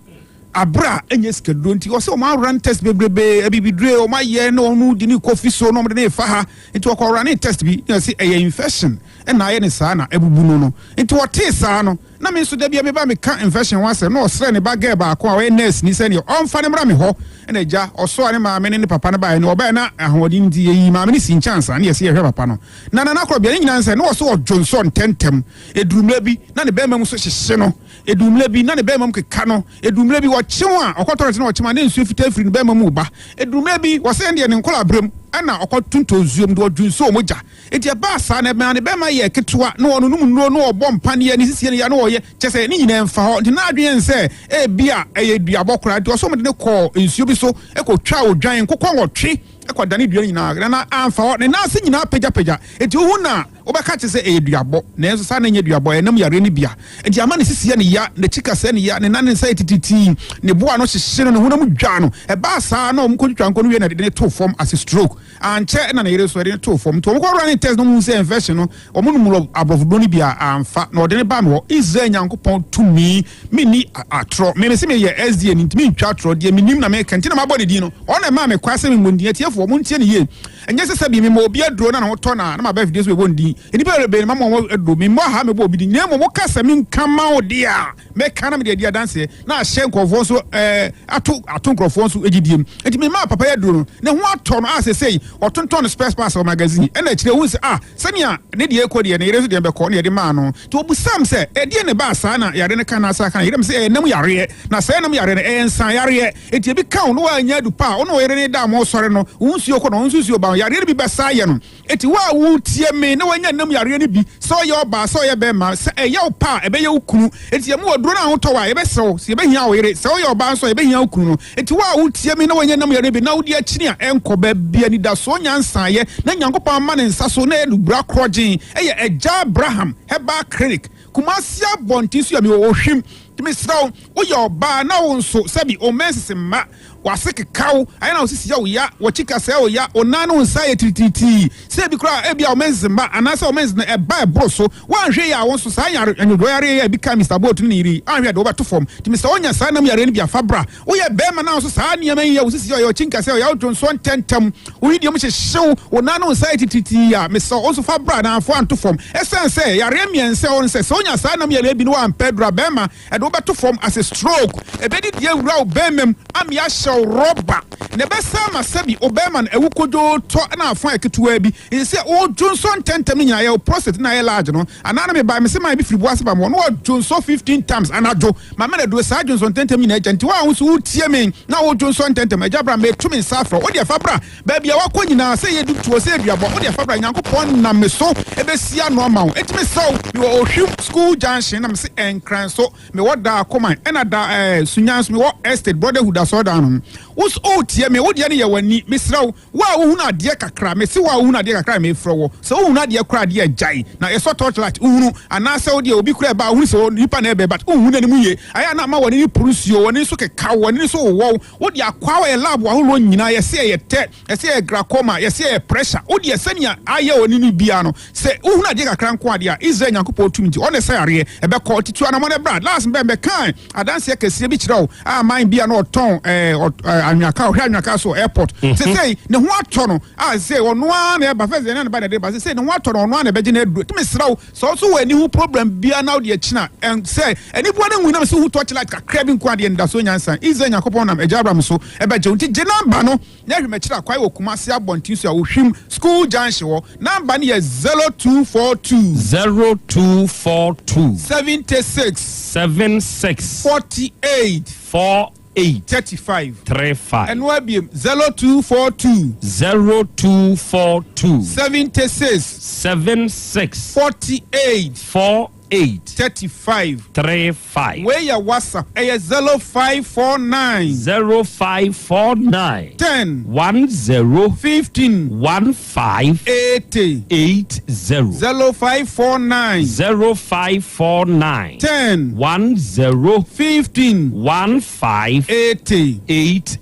abere a ɛnyɛ sikaduro nti ɔsɛ wɔn awura test bebrebe abibidure wɔn ayɛ na wɔn de ne kɔ fi so na wɔn de ne fa ha nti wɔkɔ awura ne test bi na ɔsɛ ɛyɛ infection ɛna ayɛ ne saa na abubu no no nti wɔtee saa no na me nso dabi a meba meka infection ho asɛm na ɔsrɛ ne ba girl baako a ɔyɛ nurse ni sɛdeɛ ɔmfa ne mmra me hɔ ɛna agya ɔsoa ne maame ne ne papa no baeɛ no ɔbaeɛ na ahoɔden nti yɛyi maame no si nkyɛnsa ne yɛsɛ yɛhwɛ papa no na nana korɔ bea ne nyinaa sɛ na ɔsɛ ɔdwo nsɔ ntɛntɛm ɛduru mmerɛ bi na ne bɛrima mu so hyehye no Edu mmerɛ bi na ne bɛrima mu keka no. Edu mmerɛ bi ɔkyew a, ɔkɔ tɔlɛt na ɔkyew a na nsuo fitaa firi ne bɛrima mu reba. Edu mmerɛ bi, wɔsɛ ɛndeɛ ne nkɔla berɛ mu. Ɛna ɔkɔtontɔn nsuo mu de ɔdwonsoo mogya. Enti ɛbaa saa no, ɛmaa ne bɛrima yɛɛ ketewa, na ɔnonom nnuro, na ɔbɔ mpaneɛ, ne sisie no ya, na ɔyɛ, kyerɛ sɛ, ne nyinaa mfa hɔ. Nti na adwene yɛ no sɛ ebia ɛyɛ duabɔ koraa. Nti ɔsɛ wɔde no kɔɔ nsuo bi so kɔtwaa odwan nkokɔ nwɔtwe kɔdane dua no nyinaa, na na amfa hɔ. Ne nan ase nyinaa pagyapagya. Enti wohu no a, wobɛka kyerɛ sɛ ɛyɛ duabɔ, nanso saa na ɛnyɛ duabɔ, ɛyɛ nam yareɛ no bi a. Enti ama ne sisi yɛ no ya, n'akyi kasɛɛ no ya, ne nan ne nsa yɛ titiritii, ne bo ano hyehye no, ne honam dwa no. Ɛbaa saa na wɔkɔtwitwaa nkɔ no wiei na ɛde no too fam ase stroke. Ankyɛ na ne yere nso ɛde no too fam. Nti wɔkɔ running test na wɔhuu sɛ infection no, wɔnom aborɔfoduro no bi a amfa na wɔde no baa me hɔ. Israel Nyankopɔn tumi, menni atorɔ. Me mese meyɛ SDA ni nti mentwa atorɔ, deɛ menim na meka nti na mabɔ ne din no. Ɔno na ɛmaa me kwan sɛ memmɔ ne din. Atiefoɔ, montie no yie. Ɛnyɛ sɛ sɛbi mema obi aduro na ne ho tɔ no a na maba afidie so bɛbɔ ne din. Nnipa bebrebe na mama wɔn aduro, memmɔ ha mebɔ obi din, na mmom woka sɛ menka mma wo deɛ a, mɛka na mede adi adanseɛ na ahyɛ nkurɔfoɔ nso ɛɛ ato ato nkurɔfoɔ nso gyidie mu. Enti memaa papa yi aduro no, ne ho atɔ no a seesei ɔtontɔn no spare parts wɔ magazine. Ɛna akyire ohuu sɛ ah sɛnea ne deɛ rekɔ deɛ ne yere nso deɛ bɛkɔ na yɛde maa no. Nti ɔbisaa me sɛ ɛdeɛn na ɛbaa saa na yareɛ no ka no asa ka no yere? Mese ɛyɛ nam yareɛ na saa nam yareɛ no ɛyɛ nsa yareɛ. Enti ebi ka wo na woannya adu pa a, wo ne wo yere no da a moresɔre no, wo nsuo kɔ na ɔno nso nsuo ba ho. Yareɛ no bi bɛsa ayɛ no. Enti wo a woretie me na woanya nam yareɛ no bi, sɛ ɔyɛ ɔbaa, sɛ ɔyɛ barima, sɛ ɛyɛ wo pɛ a, ɛbɛyɛ wo kunu. Enti yɛma wo aduro no a wotɔ a, yɛbɛsrɛ wo sɛ yɛbɛhia wo yere. Sɛ woyɛ ɔbaa nso a, yɛbɛhia wo kunu no. Enti wo a woretie me na woanya nam yareɛ no bi na wode akyini a ɛnkɔ baabi, anidasoɔ nyansaeɛ na Nyankopɔn ama ne nsa so na ɛyɛ nubra korɔgyen, ɛyɛ Agya Abraham Herbal Clinic, Kumasi abɔnten so yɛ mewɔ Ohwim. Nti mesrɛ wo, woyɛ ɔbaa na wo nso, sɛbi wo menses mma, w'ase keka wo, ayɛ na wo sisi yɛ wo ya, w'akyi kasɛɛ wo ya, wo nan ne wo nsa yɛ titiritii, sɛ ebi koraa a ebia wo menses mma anaasɛ wo menses no ɛba ɛboro so, woanhwɛ yie a wo nso saa yare, nwodwoɔ yareɛ yi a ebi kaa Mister Boat ne ne yere yi, anhwɛ a ɛde wo bɛto fam. Nti mesrɛ wo nya saa nam yareɛ no bi a, fa bra. Woyɛ barima na wo nso saa nneɛma yi yɛ wo sisi yɛ wo ya, w'akyi nkasɛɛ yɛ wo ya, wodwo nsoɔ ntɛmntɛm, wo wedeɛ mu hyehye wo, wo nan ne wo nsa yɛ titiritii a, mesrɛ wo nso fa bra na amfa anto fam. Ɛsiane sɛ yareɛ mmiɛnsa ɛwɔ no sɛ, sɛ wonya saa nam yareɛ bi na woampɛ aduru a, barima, ɛde wo bɛto fam ase stroke, ɛbɛdidi awura wo barima mu ama yɛahyɛ wo rɔba, na ɛbɛsan ama sɛbi wo barima no awu kodwoo tɔ na afã yɛ ketewaa bi. Nti sɛ wodwonsɔ ntɛmntɛm no nyinaa yɛ wo prostate na ayɛ large no, anaa na mebae mese man bi firi boase ba me hɔ na wadwonsɔ 15 times anadwo ma me na duro saa dwonsɔ ntɛmntɛm nyinaa agya. Nti wo a wo nso wotie me na wodwonsɔ ntɛmntɛm agya bra metu me nsa afrɛ wo, wo deɛ fa bra baabi a wakɔ nyinaa sɛ ɛyɛ dutuo sɛ ɛyɛ duabɔ wo deɛ fa bra Nyankopɔn nam me so ɛbɛsi ano ama wo. Nti mesrɛ wo mewɔ Ohwim school junction na mese Nkran so mewɔ Dakoman ɛna da ɛɛ Sunya nso mewɔ Estate Brotherhood asɔredan no ho. Wo nso wotie me wo deɛ no yɛ w'ani mesrɛ wo. Wo a wohunu adeɛ kakra, mese wo a wohunu adeɛ kakra na mefrɛ wo, sɛ wohunu adeɛ koraa deɛ gyae na yɛsɔ torch light wohunu, anaasɛ wodeɛ obi koraa ɛba a wohunu sɛ nipa na ɛbɛ but wonhu n'anim yie, ayɛ a na ama w'ani no puru nsuo, w'ani nso keka wo, w'ani nso wowɔ wo, wode akwaa wɔ yɛ lab ahodoɔ nyinaa yɛse ɛyɛ tɛ, yɛse ɛyɛ glaucoma, yɛse ɛyɛ pressure, wodeɛ sɛnea ayɛ w'ani no biara no sɛ wohunu adeɛ kakra nko adeɛ a Israel Nyankopɔn tumi nti ɔno na ɛsa yareɛ, ɛbɛkɔ, nti tu anamɔn bra, last bɛn bɛkaa Adanseɛ kɛseɛ bi kyerɛ wo a man bi a na ɔtɔn ɛɛ anwea ɔhwɛ anwea so airport. Mhm. Sesei ne ho atɔ no a sesei ɔno ara na ɛba fɛs ɛna ne ba na ɛde ba sesei ne ho atɔ no ɔno ara na ɛbɛgye no aduro. Tumi srɛ wo sɛ ɔso wɔ ani ho problem bia na wode akyina ɛn sɛ aniboa no nwui na sɛ hu torchlight kakra bi nko adeɛ ndaso nyansa. Israel Nyankopɔn nam Agya Abraham so ɛbɛgye wo nti gye namba no. Na hwɛ m'akyiri akwae wɔ Kumasi abɔnten so a Ohwim school junction hɔ. Number no yɛ 0242. 0242. 76. 76. 48. 48. 35. 35. Ɛno abiem 0242. 0242. 76. 76. 48. 48. 35. 35. Wei yɛ WhatsApp, ɛyɛ 0549. 0549. 10. 10. 15. 15. 80. 80. 0549. 0549. 10. 10. 15. 15. 80. 80.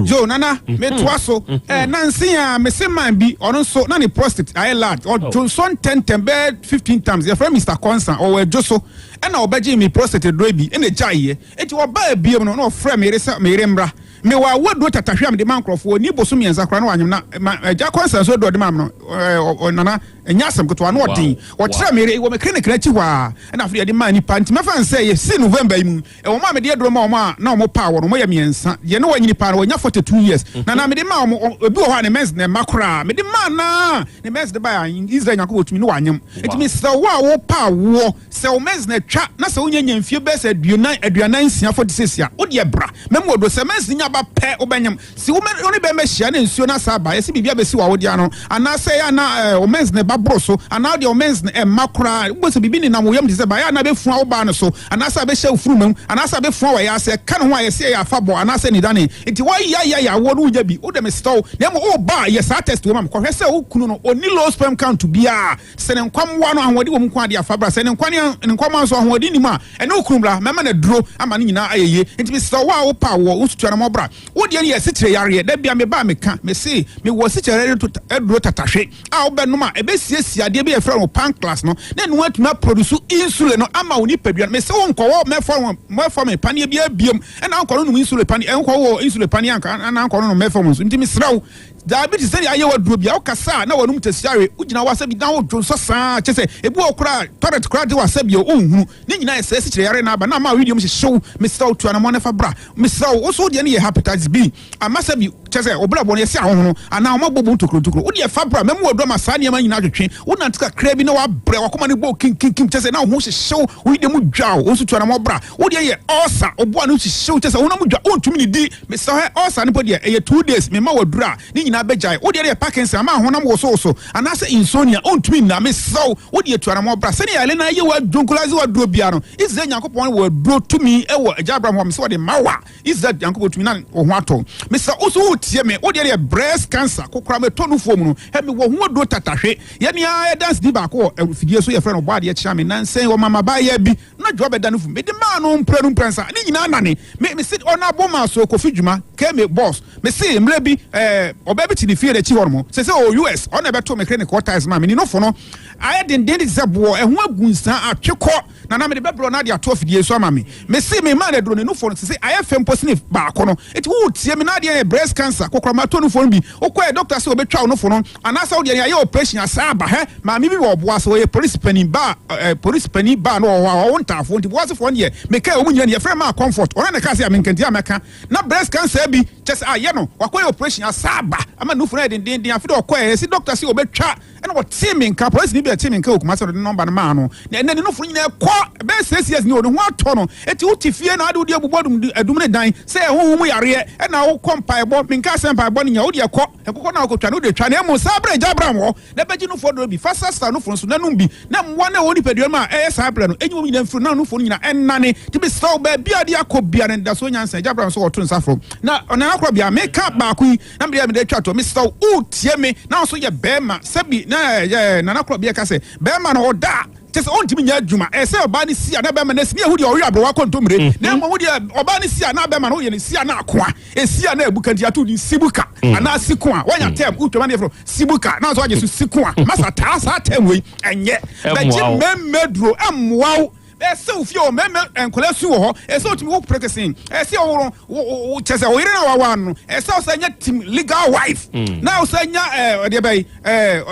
Yo, Nana, metoa so. Eh, nansi a mese man bi, ɔno nso na ne prostate ayɛ large. Ɔdwonsɔ ntɛntɛm bɛyɛ 15 times. Yɛfrɛ Mr. Constant, ɔwɔ adwo so. Ɛna ɔbɛgyee me prostate aduro bi, ɛna ɛgyaeɛ. Enti ɔbaa biom no, na ɔfrɛ me yere sɛ me yere mmra. Mewɔ awoaduro tatahwe a mede ma nkurɔfoɔ, ɔnni bosom mmiɛnsa koraa na wanyem. Na ma agya Constant nso aduro a ɔde maa me no, eh, ɔ, ɔ, Nana, Ɛnyɛ asɛm ketewa, ano ɔden. Wɔkyerɛɛ me yere wɔ me clinic no akyi hɔ ara, ɛna afei de yɛde maa nnipa. Nti mɛfa no sɛ yɛsi November yi mu, wɔn a mede aduro maa wɔn a na wɔn paa wɔ no, wɔyɛ mmiɛnsa. Deɛ na wanyini paa no, wanya 42 years. Na na mede maa wɔn, ebi wɔ hɔ a ne mens na ɛmma koraa. Mede maa no ara, ne mens de baeɛ a, Israel Nyankopɔn tumi ne wanyem. Nti mesrɛ wo a wopaa woɔ, sɛ wo mens na atwa na sɛ wonya nya mfie bɛyɛ sɛ aduonan, aduanan nsia, 46 a, wo deɛ bra, mɛma wo aduro. Sɛ mens no nya ba pɛ, wobɛnyem. Se wo ne bɛrima hyia na nsuo no asa aba, yɛse biribi abɛsi w'awodeɛ ano, anaasɛ ɛyɛ a na wo mens no ba boro so, anaa wodeɛ wo mens no ɛmma koraa, wobɛhu sɛ biribi nenam wo yam te sɛ ba, ɛyɛ a na abɛfua wo baa no so, anaasɛ abɛhyɛ wo funuma mu, anaasɛ abɛfua w'ayaase, ɛka ne ho a yɛse ɛyɛ afabɔ anaasɛ anidane, nti woayayaya awoɔ no wonya bi, wode mesrɛ wo, na mmom woba a yɛ saa test wei ma me, kɔhwɛ sɛ wo kunu no ɔnni low sperm count biara, Sɛ ne nkwammoa no ahoɔden wɔ mu nko ara de a, fa bra. Sɛ ne nkwa ne ne nkwammoa nso ahoɔden nni mu a, ɛne wo kunu bra. Mɛma no aduro ama ne nyinaa ayɛ yie. Enti mesrɛ wo, wo a wopɛ awoɔ, wo nso tua anammɔn bra. Wo deɛ no yɛ asikyire yareɛ. Da biara meba a meka, mese mewɔ asikyire yareɛ aduro tatahwe a wobɛnom a ɛbɛsiesie adeɛ bi a yɛfrɛ no pancreas no na ɛno atumi aproduce insulin no ama wo nipadua no. Mese wo nkɔwɔ metformin paneɛ biara biom ɛna wonkɔnonom insulin paneɛ, nkɔwɔ insulin paneɛ anka anaa nkɔnonom metformin nso. Enti mesrɛ wo, Diabetes sɛdeɛ ayɛ w'aduro bia wokasa a na w'anum tasiare wogyina hɔ asɛ bi na wodwo nsɔ saa kyɛ sɛ ebi wɔ koraa toilet koraa de w'asɛ bio wonhunu ne nyinaa yɛ sɛ asikyire yare na aba na ama wedeɛ mu hyehye wo mesrɛ wo tu anamɔ na fa bra mesrɛ wo wo nso wodeɛ no yɛ hepatitis B ama sɛ bi kyɛ sɛ wo brɛboɔ no yɛsi ahohono anaa wɔn abobɔ mu ntokuro ntokuro wodeɛ fa bra mɛmu w'aduro ama saa nneɛma nyinaa atwetwe wonante kakra bi na wabrɛ wakoma no bɔ kinkinkim kyɛ sɛ na wo ho hyehye wo wo wedeɛ mu dwa wo nso tu anamɔ bra wodeɛ yɛ ɔɔsa oboa no hyehye wo kyɛ sɛ wonam dwa wontumi ne di Mesrɛ hɛ ulcer no mpo deɛ ɛyɛ 2 days mema wo aduro a ne nyinaa bɛgyae wo deɛ no yɛ Parkinson ama honam wosowoso anaasɛ insomnia ontumi nna mesrɛ wo wo deɛ tu anamɔ bra sɛdeɛ yare no ayɛ wo adwonkolaze w'aduro biara no Israel Nyankopɔn wɔ aduro tumi wɔ Agya Abraham hɔ mesɛ wɔde ma wo a Israel Nyankopɔn tumi na wo ho atɔ wo mesrɛ wo so wotie me wo deɛ no yɛ breast cancer kokoram ɛtɔ nufoɔ mu no hɛ mewɔ ho aduro tatahwe yɛne ara yɛ danseni baako wɔ afidie so yɛfrɛ no Ɔbɔadeɛ Kyeame nansɛn wɔma mabaayaa bi na dwoa bɛda no fum mede maa no mprenu mprɛnsa ne nyinaa nane me me se ɔno abo maa so kofi dwuma keme boss me se mmerɛ bi ɛɛ ɔbaa bi te ne fie n'akyi hɔ nom sɛ sɛ ɔwɔ US ɔno na ɛbɛto me clinic hɔ tiles maa me ne nofo no ayɛ denden de te sɛ boɔ ɛho agu nsa atwe kɔ na na mede bɛbrɛ na ade ato afidie so ama me me se me maa no aduro ne nofo no sɛ sɛ ayɛ fɛ mpo sene baako no eti wo tie me na adeɛ yɛ breast cancer kokora ma to nofo no bi wokɔɛ doctor sɛ ɔbɛtwa wo nofo no Anaasɛ wo deɛ yɛayɛ operation asaa aba hɛ maame bi wɔ ɔboase ɔyɛ polisi panin ba ɛ polisi panin ba no wɔ hɔ a ɔwɔ ntaafoɔ nti boasefoɔ no deɛ meka wɔn nyina ni yɛfrɛ maa comfort ɔno na ɛka sɛ a menka nti a mɛka na breast cancer bi kyɛ sɛ ayɛ no wakɔyɛ operation asaa aba ama nufu no ayɛ dendenden afi de ɔkɔɛ ɛsi doctor sɛ ɔbɛtwa ɛna ɔtee me nka polisi ni bi ɛtee me nka wɔ Kumasi ɔde nɔmba no maa no na ɛnɛ ne nufu no nyinaa kɔ bɛyɛ 6 years ni ɔde ho atɔ no eti wote fie na ade wode abubu adum adum ne dan sɛ ɛhoho mu yareɛ ɛna wokɔ mpaebɔ menka sɛ mpaebɔ no nya wode ɛkɔ Nkokɔ no a wokotwa no, wode twa, na mmom san brɛ agya Abraham hɔ, na bɛgye nufoɔ duro bi. Fa srasra nufoɔ no so, na nom bi, na mmoa no a ɛwɔ nipadua no mu a ɛyɛ saa berɛ no, nyi wɔn nyinaa mfiri mu, na nufoɔ no nyinaa nnane. Nti mesrɛ wo, baabi a wode akɔ biara no, anidasoɔ nyansa. Agya Abraham nso ɔto nsa frɛ wo. Na Nana Korɔbea, meka baako yi, na mede mede atwa toɔ. Mesrɛ wo, woretie me, na wo nso yɛ barima. Sɛbi, na Nana Korɔbea ka sɛ, barima no, ɔda a, kyerɛ sɛ ɔntumi nyɛ adwuma. Ɛsɛ sɛ ɔbaa no si a na bɛrima no asi, ne yɛhu deɛ ɔwe aberewa kontommire, na mmom wo deɛ ɔbaa no si a na bɛrima no woyɛ no si a na akoa, ɛsi a na abuka nti ato din sibuka anaa sikoa, woanya term wotwam adeɛ frɛ sibuka na nso agye so sikoa, masa taa saa term wei ɛnyɛ bɛgye mmɛmmɛ duro ɛmmoa wo. Ɛsɛ wo fie wɔ mmɛmmɛ nkwadaa su wɔ hɔ, ɛsɛ wotumi wo prekesen, ɛsɛ ɔworo wo kyɛ sɛ ɔyere na wawa no, ɛsɛ wo sɛ nya team legal wife na wo sɛ nya ɛdeɛ bɛyi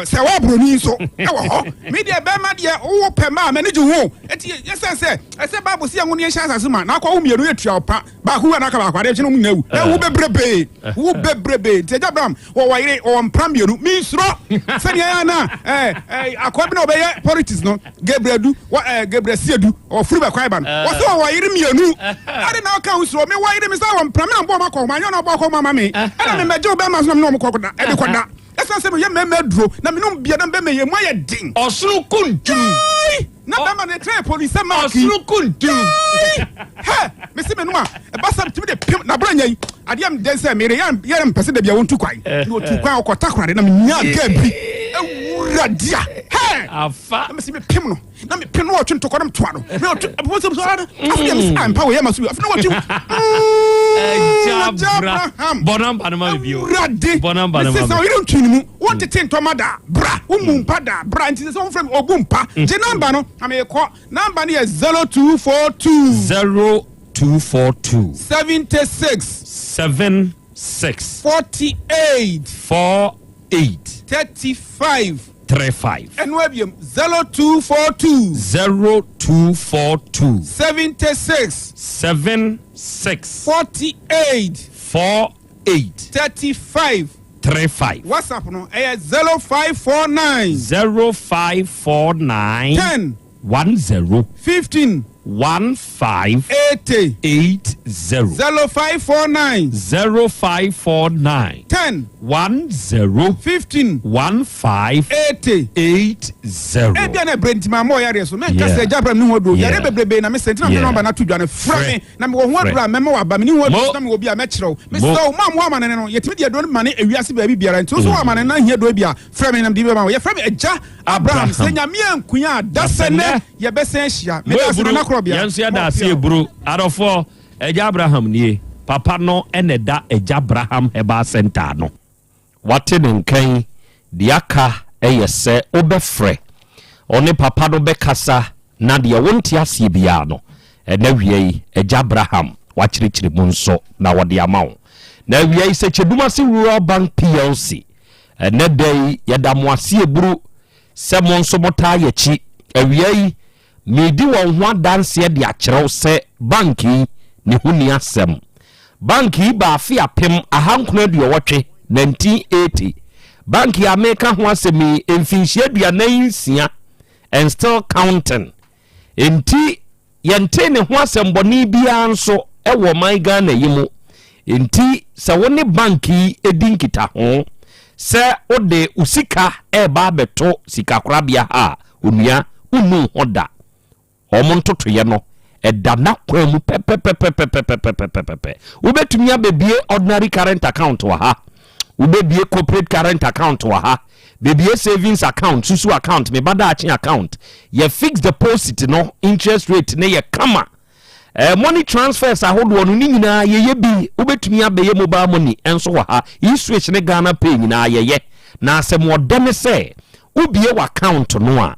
sɛ wɔ aburoni nso ɛwɔ hɔ. Me deɛ bɛrima deɛ wowɔ pɛ maa m'ani gye ho, eti yɛsɛ sɛ ɛsɛ Bible si ɛho ne yɛnhyɛ asase ma na akɔ wo mmienu yɛ tua ɔpa baako wu anaka baako adeɛ kyɛn wɔn nyinaa wu na wu bebrebe wu bebrebe nti agya Abraham wɔ wɔ yere wɔ mpra mmienu mi nsoro sɛdeɛ yɛn ana ɛɛ ɛɛ akɔa bi na ɔbɛyɛ politics no Gabriel du wɔ ɛɛ Gabriel Siedu ɔfiri bɛ kwan ba no wɔsɛ wɔ wɔ yere mmienu ade na ɔka nsoro mi wɔ yere mi sɛ wɔ mpra mi na mbɔ ɔmo akɔ ɔmo anyɛ ɔmo akɔ ɔmo ama mi ɛna mi mɛgye ɔbɛn ma so na mi na ɔmo kɔ da ɛde kɔ da ɛsan sɛ mi yɛ mɛmɛ duro na mi num bia na mbɛmɛ yɛ mu ayɛ den. Ɔsoro kuntu. Na bɛma no ɛtrɛ polisi sɛ maaki. Ɔsoro kuntu. Hɛ mesi me nom a ɛba sɛ metumi de pem na berɛ nya yi adeɛ m dɛn sɛ mere yɛ yɛ mpɛ sɛ dabi a wɔntu kwan na ɔtu kwan ɔkɔ takorade na menya gaa bi awura dia hɛ afa na mesi mepem no na mepem no wɔtwe ntɔkwa na metoa no na ɔtwe ɛbɛbɔ sɛ sɛ afei deɛ mesi ampa wɔ yɛ ma so bi afei na wɔtwe Agya Abraham bɔ namba no ma me bio awurade bɔ namba no mesi ma sɛ me ɔyere ntwi ne mu wontete ntɔma da bra womu mpa da bra nti sɛ sɛ wofrɛ me ɔbu mpa gye namba no na mekɔ namba no yɛ 0242 0242 76 76 48 48 35. 35. Ɛno abiem, 0242. 0242. 76. 76. 48. 48. 35. 35. WhatsApp no ɛyɛ 0549. 0549. 10. 10. 15. 15. 80. 80. 0549. 0549. 10. 10. 15. 15. 80. 80. Ebia na ɛbrɛ nti ma mɔ yareɛ so menka Yeah. sɛ agya Abraham ne ho aduro Yeah. yare bebrebe na mesɛ nti na mede Yeah. nɔmba no ato dwa no frɛ Frɛ. me na mewɔ ho Frɛ. aduro a mɛma waba mene ho aduro Mo. na mewɔ bi a mɛkyerɛ wo Mo. mesrɛ wo ma mo amane no yɛtumi de aduro no ma ne ewiase baabi biara nti wo so wɔ amane no ahia aduro bi a frɛ me na mede bi bɛma wo yɛfrɛ me agya Abraham sɛ Abraham. Nyame ankunya a da sɛ nnɛ yɛbɛsan ahyia Mo meda ase eburu, Nana Korɔbea yɛn nso yɛda ase eburu. Adɔfoɔ, Agya Abraham nie. Papa no na ɛda Agya Abraham Herbal Center ano. Wate ne nka yi, deɛ aka yɛ sɛ wobɛfrɛ. Wo ne papa no bɛkasa na deɛ wonte aseɛ biara no, ɛnɛ awia yi, Agya Abraham wakyerɛkyerɛ mu nso na ɔde ama wo. Na awia yi, Sɛkyɛdumase Rural Bank PLC, ɛnɛ da yi, yɛda mo ase eburu sɛ mo nso motaa yɛakyi. Awia yi, meredi wɔn ho adanseɛ de akyerɛ wo sɛ bank yi, ne ho nni asɛm. Bank yi baa afe 1980, 1980. Bank yi a mereka ho asɛm yi, mfinhyia 46 and still counting. Enti yɛntee ne ho asɛmbɔne biara nso wɔ ɔman Ghana yi mu. Enti sɛ wo ne bank yi di nkitaho sɛ wode wo sika reba abɛto sikakorabea ha a, onua, wonnu wo ho da. Wɔn ntotoeɛ no, ɛda n'akwan mu pɛpɛpɛpɛpɛpɛpɛpɛpɛ. Wobɛtumi abɛbie ordinary current account wɔ ha. Wobɛbie corporate current account wɔ ha. Bɛbie savings account, susu account, me ba daakye account. Yɛ fixed deposit no interest rate no yɛ kama. Eh, money transfers ahodoɔ no ne nyinaa yɛyɛ bi. Wobɛtumi abɛyɛ mobile money nso wɔ ha. E-switch ne Ghana Pay nyinaa yɛyɛ. Na asɛm ɔdɛ ne sɛ, wobie w'account no a,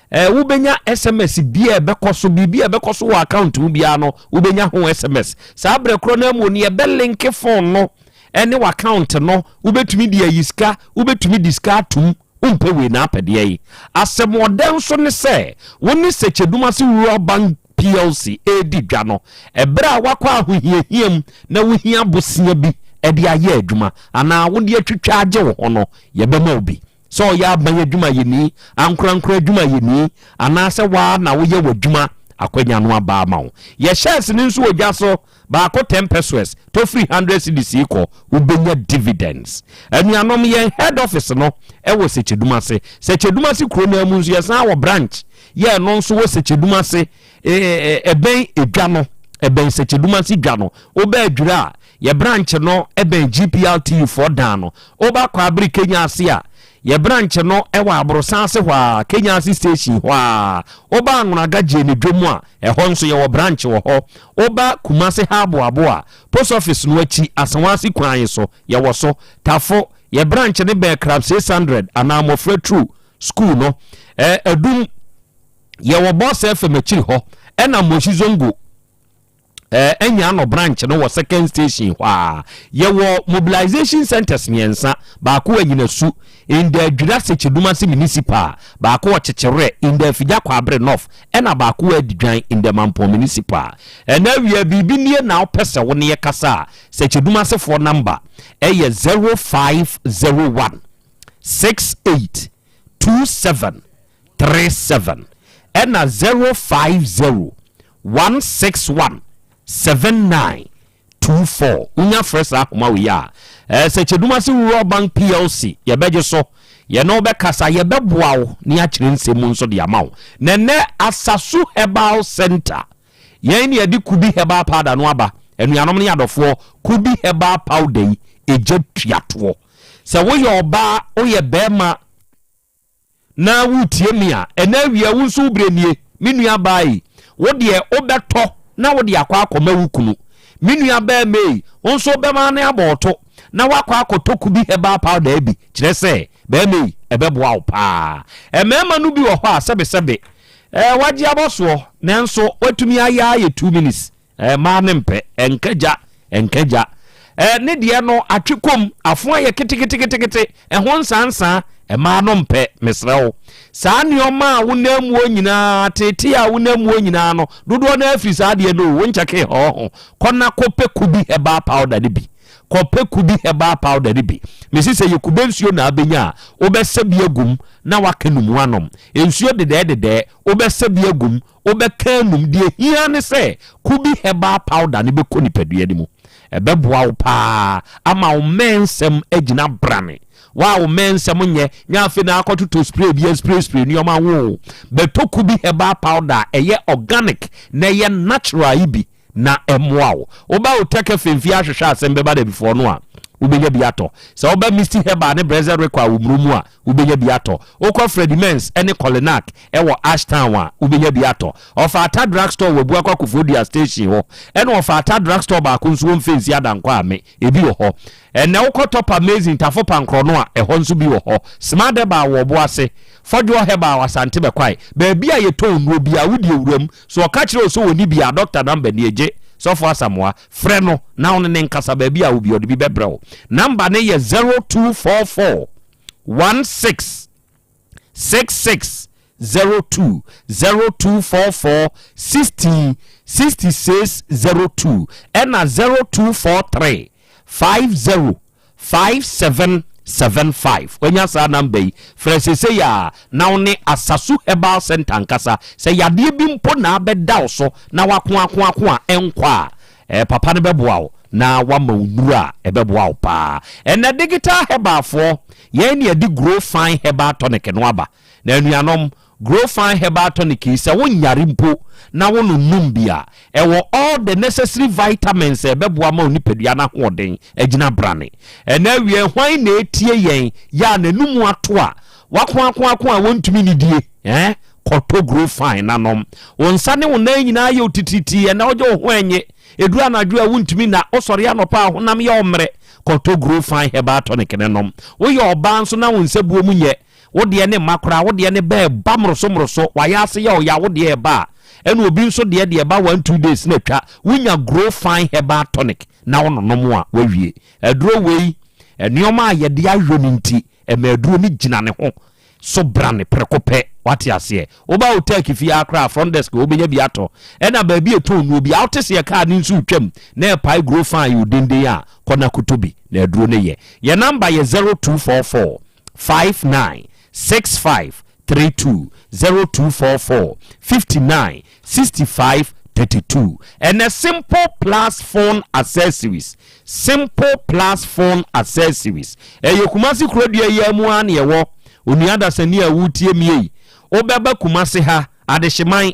Eh, wobɛnya sms bi a ɛbɛkɔ so, biribi a ɛbɛkɔ so wɔ account mu biara no, wobɛnya ho sms. Saa berɛ korɔ no mu no, yɛbɛlinke phone no ɛne w'account no, wobɛtumi de ayi sika, wobɛtumi de sika atum, wompɛ wei na apɛdeɛ yi. Asɛm ɔdɛ nso ne sɛ, wo ne Sɛkyɛdumase Rural Bank PLC ɛredi dwa no, ɛberɛ a woakɔ ahohiahia mu na wohia bosea bi de ayɛ adwuma anaa wode atwitwa agye wo ho no, yɛbɛma wo bi. Sɛ ɔyɛ aban adwumayɛni, ankorankoro adwumayɛni, anaasɛ wo ara na woyɛ w'adwuma, akwanya no aba ama wo. Yɛ shares no nso wɔ dwa so, baako ten pesewas, tɔ firi hundred cedis rekɔ, wobɛnya dividends. Anuanom, yɛn head office no wɔ Sekyedumase. Sekyedumase kuro no ara mu nso, yɛsan wɔ branch yɛ ɛno nso wɔ Sekyedumase, ɛbɛn edwa no, ɛbɛn Sekyedumase dwa no. Wobɛ Adwira a, Yɛ branch no bɛn GPRTU foɔ dan no. Woba Kwaabere Kenya ase a, yɛ branch no wɔ Aborosan ase hɔ ara, Kenya ase station hɔ ara. Woba Anwonaga Gyeene Dwom a, ɛhɔ nso yɛwɔ branch wɔ hɔ. Woba Kumase ha Aboabo a, post office no akyi, Asawase kwan yi so, yɛwɔ so. Tafo, yɛ branch no bɛn Crab 600 anaa Mmɔfra True school no. Adum, yɛwɔ Boss FM akyiri hɔ, ɛna Moshi Zongo. Eh, anya ano branch no wɔ second station hɔ a. Yɛwɔ mobilization centers mmiɛnsa, baako wɔ Anyinasu, in the Adwira Sekyedumase Municipal, baako wɔ Kyekyewerɛ, in the Afigya Kwaabere North, ɛna baako wɔ Adidwan, in the Mampong Municipal. Ɛna awia biribi nie na wopɛ sɛ wo ne yɛkasa a, Sekyedumasefoɔ number ɛyɛ 0501 68 27 37 ɛna 050 161 79 24 wonya frɛ saa ahoma wei a ɛɛ sɛ Kyedumase Rural Bank PLC yɛbɛgye so yɛne wo bɛkasa yɛbɛboa wo ne akyerɛ nsɛm mu nso de ama wo na ɛnɛ Asasu Herbal Center yɛn ne yɛde Kubi Herbal Powder no aba anuanom ne adɔfoɔ Kubi Herbal Powder yi ɛgya tuatoɔ sɛ woyɛ ɔbaa woyɛ bɛrima na woretie me a, ɛnnɛ awia wo nso wo berɛ nie, me nua baa ei, wo deɛ wobɛtɔ na wode akɔ akɔma wo kunu. Me nua barima ei, wo nso wobɛma no abɔ wo to na woakɔ akɔtɔ kubi herbal powder bi, kyerɛ sɛ, barima ei, ɛbɛboa wo paa. Mmarima no bi wɔ hɔ a, sɛbesɛbe, eh, wagye abɔsoɔ, nanso watumi ayɛ ayɛ 2 minutes. Mmaa no mpɛ. Ɛnka gya, ɛnka gya. Ne deɛ no, atwe kɔm, afo ayɛ keteketekete, ɛho nsansaa. Mmaa no mpɛ, mesrɛ wo. Saa nneɛma a wonam muo nyinaa, teetee a wonam muo nyinaa no, dodoɔ no ara firi saa adeɛ no o, wonkyɛkee hɔ ho. Kɔ na kɔpɛ kubi herbal powder no bi. Kɔpɛ kubi herbal powder no bi. Mese sɛ yɛ kube nsuo na abɛnya a, wobɛsɛ bi agum na waka num anom. Nsuo dedɛɛ dedɛɛ, wobɛsɛ bi agum, wobɛka anum. Deɛ hia ne sɛ kubi herbal powder no bɛkɔ nipadua no mu. Ɛbɛboa wo paa ama wo mmɛnsɛm agyina brane. Wo a wo mmɛnsɛm nyɛ, nyɛ afei na akɔtotɔ spray bi aspray spray nneɛma ho o. Bɛtɔ kubi herbal powder a ɛyɛ organic na ɛyɛ natural yi bi na ɛmmoa wo. Woba Otec FM fie ahwehwɛ asɛm bɛba dabifoɔ no a, wobɛnya bi atɔ. Sɛ woba Misty Herbal ne Brezed Rekɔ a wɔ Mmuro mu a, wobɛnya bi atɔ. Wokɔ Freddie Mens ne Kolinak wɔ Ashtown a, wobɛnya bi atɔ. Ɔfata Drug Store wɔ Abuakwa Koforidua Station hɔ, ɛna Ɔfata Drug Store baako nso wɔ Mfensi Adankwa Ame, ebi wɔ hɔ. Ɛnnɛ wokɔ Top Amazing Tafo Pankorɔ no a, ɛhɔ nso bi wɔ hɔ. Smart Herbal wɔ Ɔboase, Fɔdwoɔ Herbal wɔ Asante Bɛkwae. Baabi a yɛtɔn nnuro biara, wodi awuram. So ɔka kyerɛ wo sɛ ɔnni bi a, dɔkta number nie, gye Sɔfo Asamoah. Frɛ no na wo ne no nkasa, baabi a wɔ bi ɔde bi bɛbrɛ wo. Number no yɛ 0244 16 66 02 0244 16 66 02 ɛna 0243 50 57 75. Wanya saa namba yi, frɛ seesei ara na wo ne Asasu Herbal Centre nkasa. Sɛ yadeɛ bi mpo na abɛda wo so na woakoakoako a ɛnkɔ a, eh, papa no bɛboa wo na wama wo nnuro a ɛbɛboa wo paa. Ɛnɛ Digital Herbalfoɔ, yɛn ne yɛde Grow Fine Herbal Tonic no aba. Na anuanom, Grow Fine Herbal Tonic yi, sɛ wonyare mpo na wononom bi a, ɛwɔ all the necessary vitamins a ɛbɛboa ma wo nipadua no ahoɔden agyina brane. Ɛnɛ awia yi, hwan na ɛretie yɛn yɛ a n'anum ato a wakoakoako a wɔntumi nnidie? Eh? Kɔtɔ Grow Fine na nom. Wo nsa ne wo nan nyinaa yɛ wo titiritii, ɛnɛ wogye wo ho ɛnye. Ɛduru anadwo a wontumi nna, wosɔre anɔpa a honam yɛ wo mmerɛ. Kɔtɔ Grow Fine Herbal Tonic no nom. Woyɛ ɔbaa nso na wo nsabuo mu nyɛ, wo deɛ ne mma koraa, wo deɛ ne ba ɛba mmoroso mmoroso, wayɛ ase yɛ ɔya, wo deɛ ɛba a, ɛna obi nso deɛ deɛ ɛba one two days na atwa. Wonya Grow Fine Herbal Tonic na wononom a, woawie. Aduro wei, nneɛma a yɛde ayɔ no nti, ɛma aduro no gyina ne ho so brane prɛko pɛ. Wate aseɛ? Woba wo tech fie ara koraa a, front desk hɔ wobɛnya bi atɔ. Ɛna baabi a ɛtɔn nnuro biara, wote sɛ kaa no nso retwam na ɛpae Grow Fine yɛ wo denden a, kɔ na kɔtɔ bi na aduro no yɛ. Yɛn number yɛ 0244 59 65 32, 0244 59 65 32. Ɛnɛ Simple Plus Phone Accessories, Simple Plus Phone Accessories. Ɛyɛ Kumasi kurodua yi ara mu ara na ɛwɔ. Onua dasani a woretie me yi, wobɛba Kumasi ha, Adehyeman.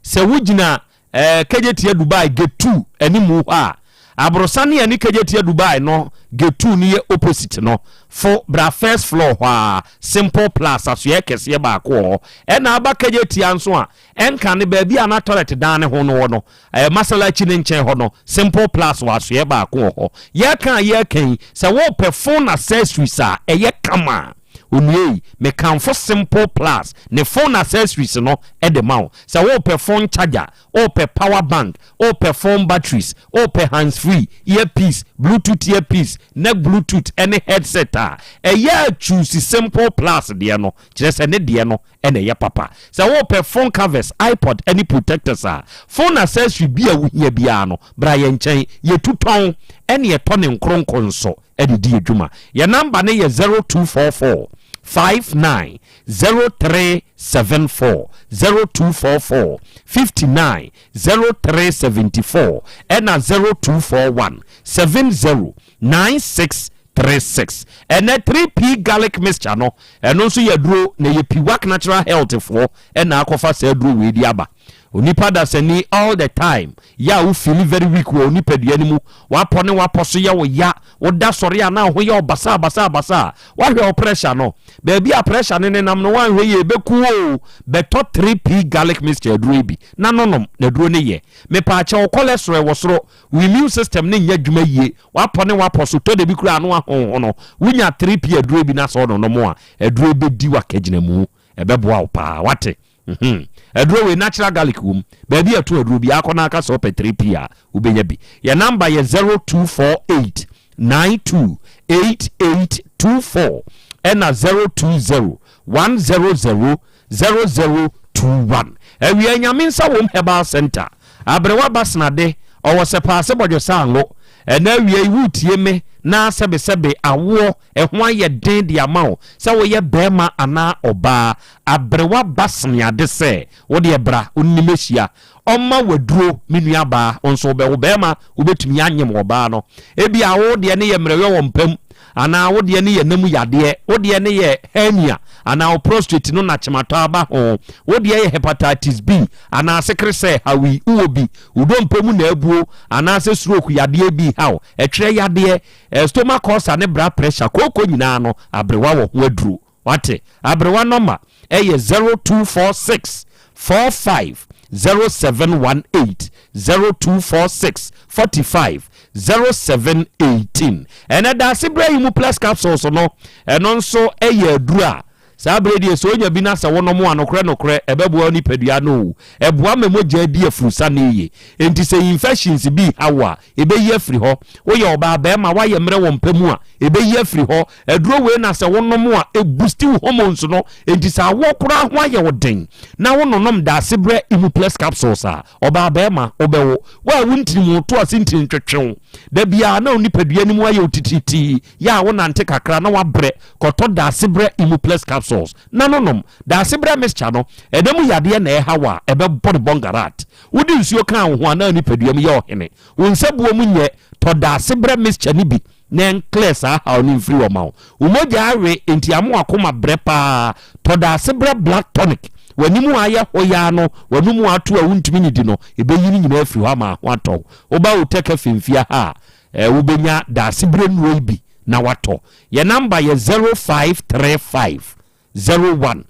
Sɛ wogyina eh, Kejetia Dubai Gate 2 animu hɔ a, aborosan ne ɛne Kejetia Dubai no Gate 2 no yɛ opposite no, fo bra first floor hɔ a, Simple Plus asoɛɛ kɛseɛ baako wɔ hɔ. Ɛna aba Kejetia nso a, ɛnka ne baabi a na toilet dan ne ho no wɔ no, eh, Masalachi no nkyɛn hɔ no, Simple Plus wɔ asoɛɛ baako wɔ hɔ. Yɛreka a yɛreka yi, sɛ wopɛ phone accessories a ɛyɛ kama a, onua yi, mekamfo Simple Plus ne phone accessories no de ma wo. Sɛ wopɛ phone charger, wopɛ power bank, wopɛ phone batteries, wopɛ hands free, earpiece, bluetooth earpiece, neck bluetooth ne headset a, ɛyɛ a choose Simple Plus deɛ no, kyerɛ sɛ ne deɛ no na ɛyɛ papa. Sɛ wopɛ phone covers, iPod ne protectors a, phone accessory bi a wohia biara no, bra yɛn nkyɛn. Yɛtu tɔn ne yɛtɔ ne nkronko nso de di adwuma. Yɛn namba no yɛ 0244 59 0374, 0244 59 0374 ɛna 0241 70 96 36. Ɛnɛ 3P garlic mixture no, ɛno nso yɛ aduro na ɛyɛ Piwak Natural Health foɔ ɛna akɔfa saa aduro wei de aba. Onipa dasani all the time yɛ a wo feeli very weak wɔ wo nipadua no mu, w'apɔ ne w'apɔ so yɛ wo ya, wo da sɔre a na wo ho yɛ wo basaa basaa basaa, w'ahwɛ wo pressure no, baabi a pressure no nenam no w'anhwɛ yie ɛbɛku wo o, bɛtɔ 3P garlic mixture aduro yi bi na nonom na aduro no yɛ. Mepaakyɛw wo cholesterol ɛwɔ soro, Wo immune system no nyɛ adwuma yie, w'apɔ ne w'apɔ so, tɔ da bi koraa ano ahonhono. Wonya 3P aduro bi na sɛ ɔnonom a, aduro yi bɛdi w'akagyinamu. Ɛbɛboa wo paa, wate? Mhm. Aduro wei natural garlic wom. Baabi a ɛto aduro biara kɔ na aka sɛ wopɛ 3P a, wobɛnya bi. Yɛn namba yɛ 0248 92 8824. ɛna 020 100 0021. Awia Nyame nsa wom Herbal Center, Aberewa Basenade, ɔwɔ Sɛpaase Bɔdwosango. Ɛna awia yi woretie me na sɛbesɛbe awoɔ ɛho ayɛ den de ama wo sɛ woyɛ barima anaa ɔbaa, Aberewa Baseneade sɛ wodeɛ bra wo ne mɛhyia ɔma waduro. Me nua baa, wo nso wobɛwo barima, wobɛtumi anyem ɔbaa no. Ebia wo deɛ ne yɛ mmerɛyɛ wɔ mpam, anaa wo deɛ ne yɛ nam yadeɛ, wo deɛ ne yɛ hernia, anaa wo prostate no nakyematɔ aba ho, wo deɛ yɛ hepatitis B anaa sekere sɛ hawi wowɔ bi, wo dompe mu na abuo, anaasɛ stroke yadeɛ bi haw, ɛtwerɛ yadeɛ, stomach ulcer ne blood pressure kooko nyinaa no, Aberewa wɔ ho aduro. Wate? Aberewa nɔma ɛyɛ 0246 45 0718, 0246 45 0718. Ɛnɛ daase berɛ yi mu plus capsules no, ɛno nso ɛyɛ aduru a saa berɛ deɛ sɛ onya bi na sɛ wonom a, nokorɛ nokorɛ ɛbɛboa wo nipadua no o. Ɛboa ma mogya di afurusa no yie, enti sɛ infections bi haw a, ɛbɛyi afiri hɔ. Woyɛ ɔbaa, bɛrima, woayɛ mmerɛ wɔ mpa mu a, ɛbɛyi afiri hɔ. Aduro wei na sɛ wonom a, ɛboost wo hormones no, enti sɛ awoɔ koraa ho ayɛ wo den na wononom daase berɛ imu plus capsules a, ɔbaa, bɛrima, wobɛwo. Wo a wontiri mu to ase ntiri ntwetwew da biara na wo nipadua no mu ayɛ wo titiritii yɛ a wonante kakra na wabrɛ, kɔtɔ daase berɛ imu plus capsules na nonom. Daase berɛ mixture no, ɛda mu yadeɛ na ɛha wo a, ɛbɛbɔ ne bɔngarat. Wode nsuo kaa wo ho anaa nipadua mu yɛ ɔhene, wo nsa buo mu nyɛ, tɔ daase berɛ mixture no bi na ɛnclear saa haw no mfiri wɔ ma wo. Wo mogya awe nti ama wakoma brɛ paa, tɔ daase berɛ blood tonic. W'anim a ayɛ hɔ yaa no, w'anum ato a wontumi ne di no, ɛbɛyi no nyinaa afiri hɔ ama ho atɔ. Woba wo tɛka femfia ha a, wobɛnya daase berɛ nnuro yi bi na watɔ. Yɛ number yɛ 0535 01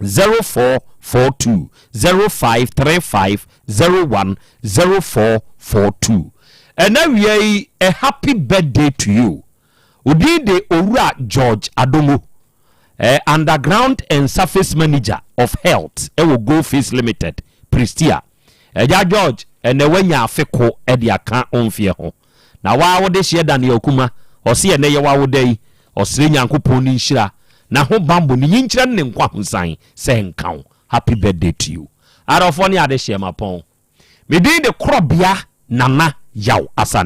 0442, 0535 01 0442. Ɛna wia yi, a happy birthday to you. Odin de Owura George Adomo, underground and surface manager of health ɛwɔ Goldface Limited, Prestea. Ɛgya George, ɛnɛ wanya afe ko ɛde aka ɔmfeɛ ho na waa wode hyeɛ Daniel Kuma ɔse ɛnɛ yɛ wawoda yi, ɔsrɛ Nyankopɔn ne nhyira na ho bambɔ ne nyinkyerɛ ne ne nkwa ho nsan sɛ nka wo. Happy birthday to you. Adɔfoɔ ne ade hyɛ mapɔn, medin de Korɔbea Nana Yaw Asante.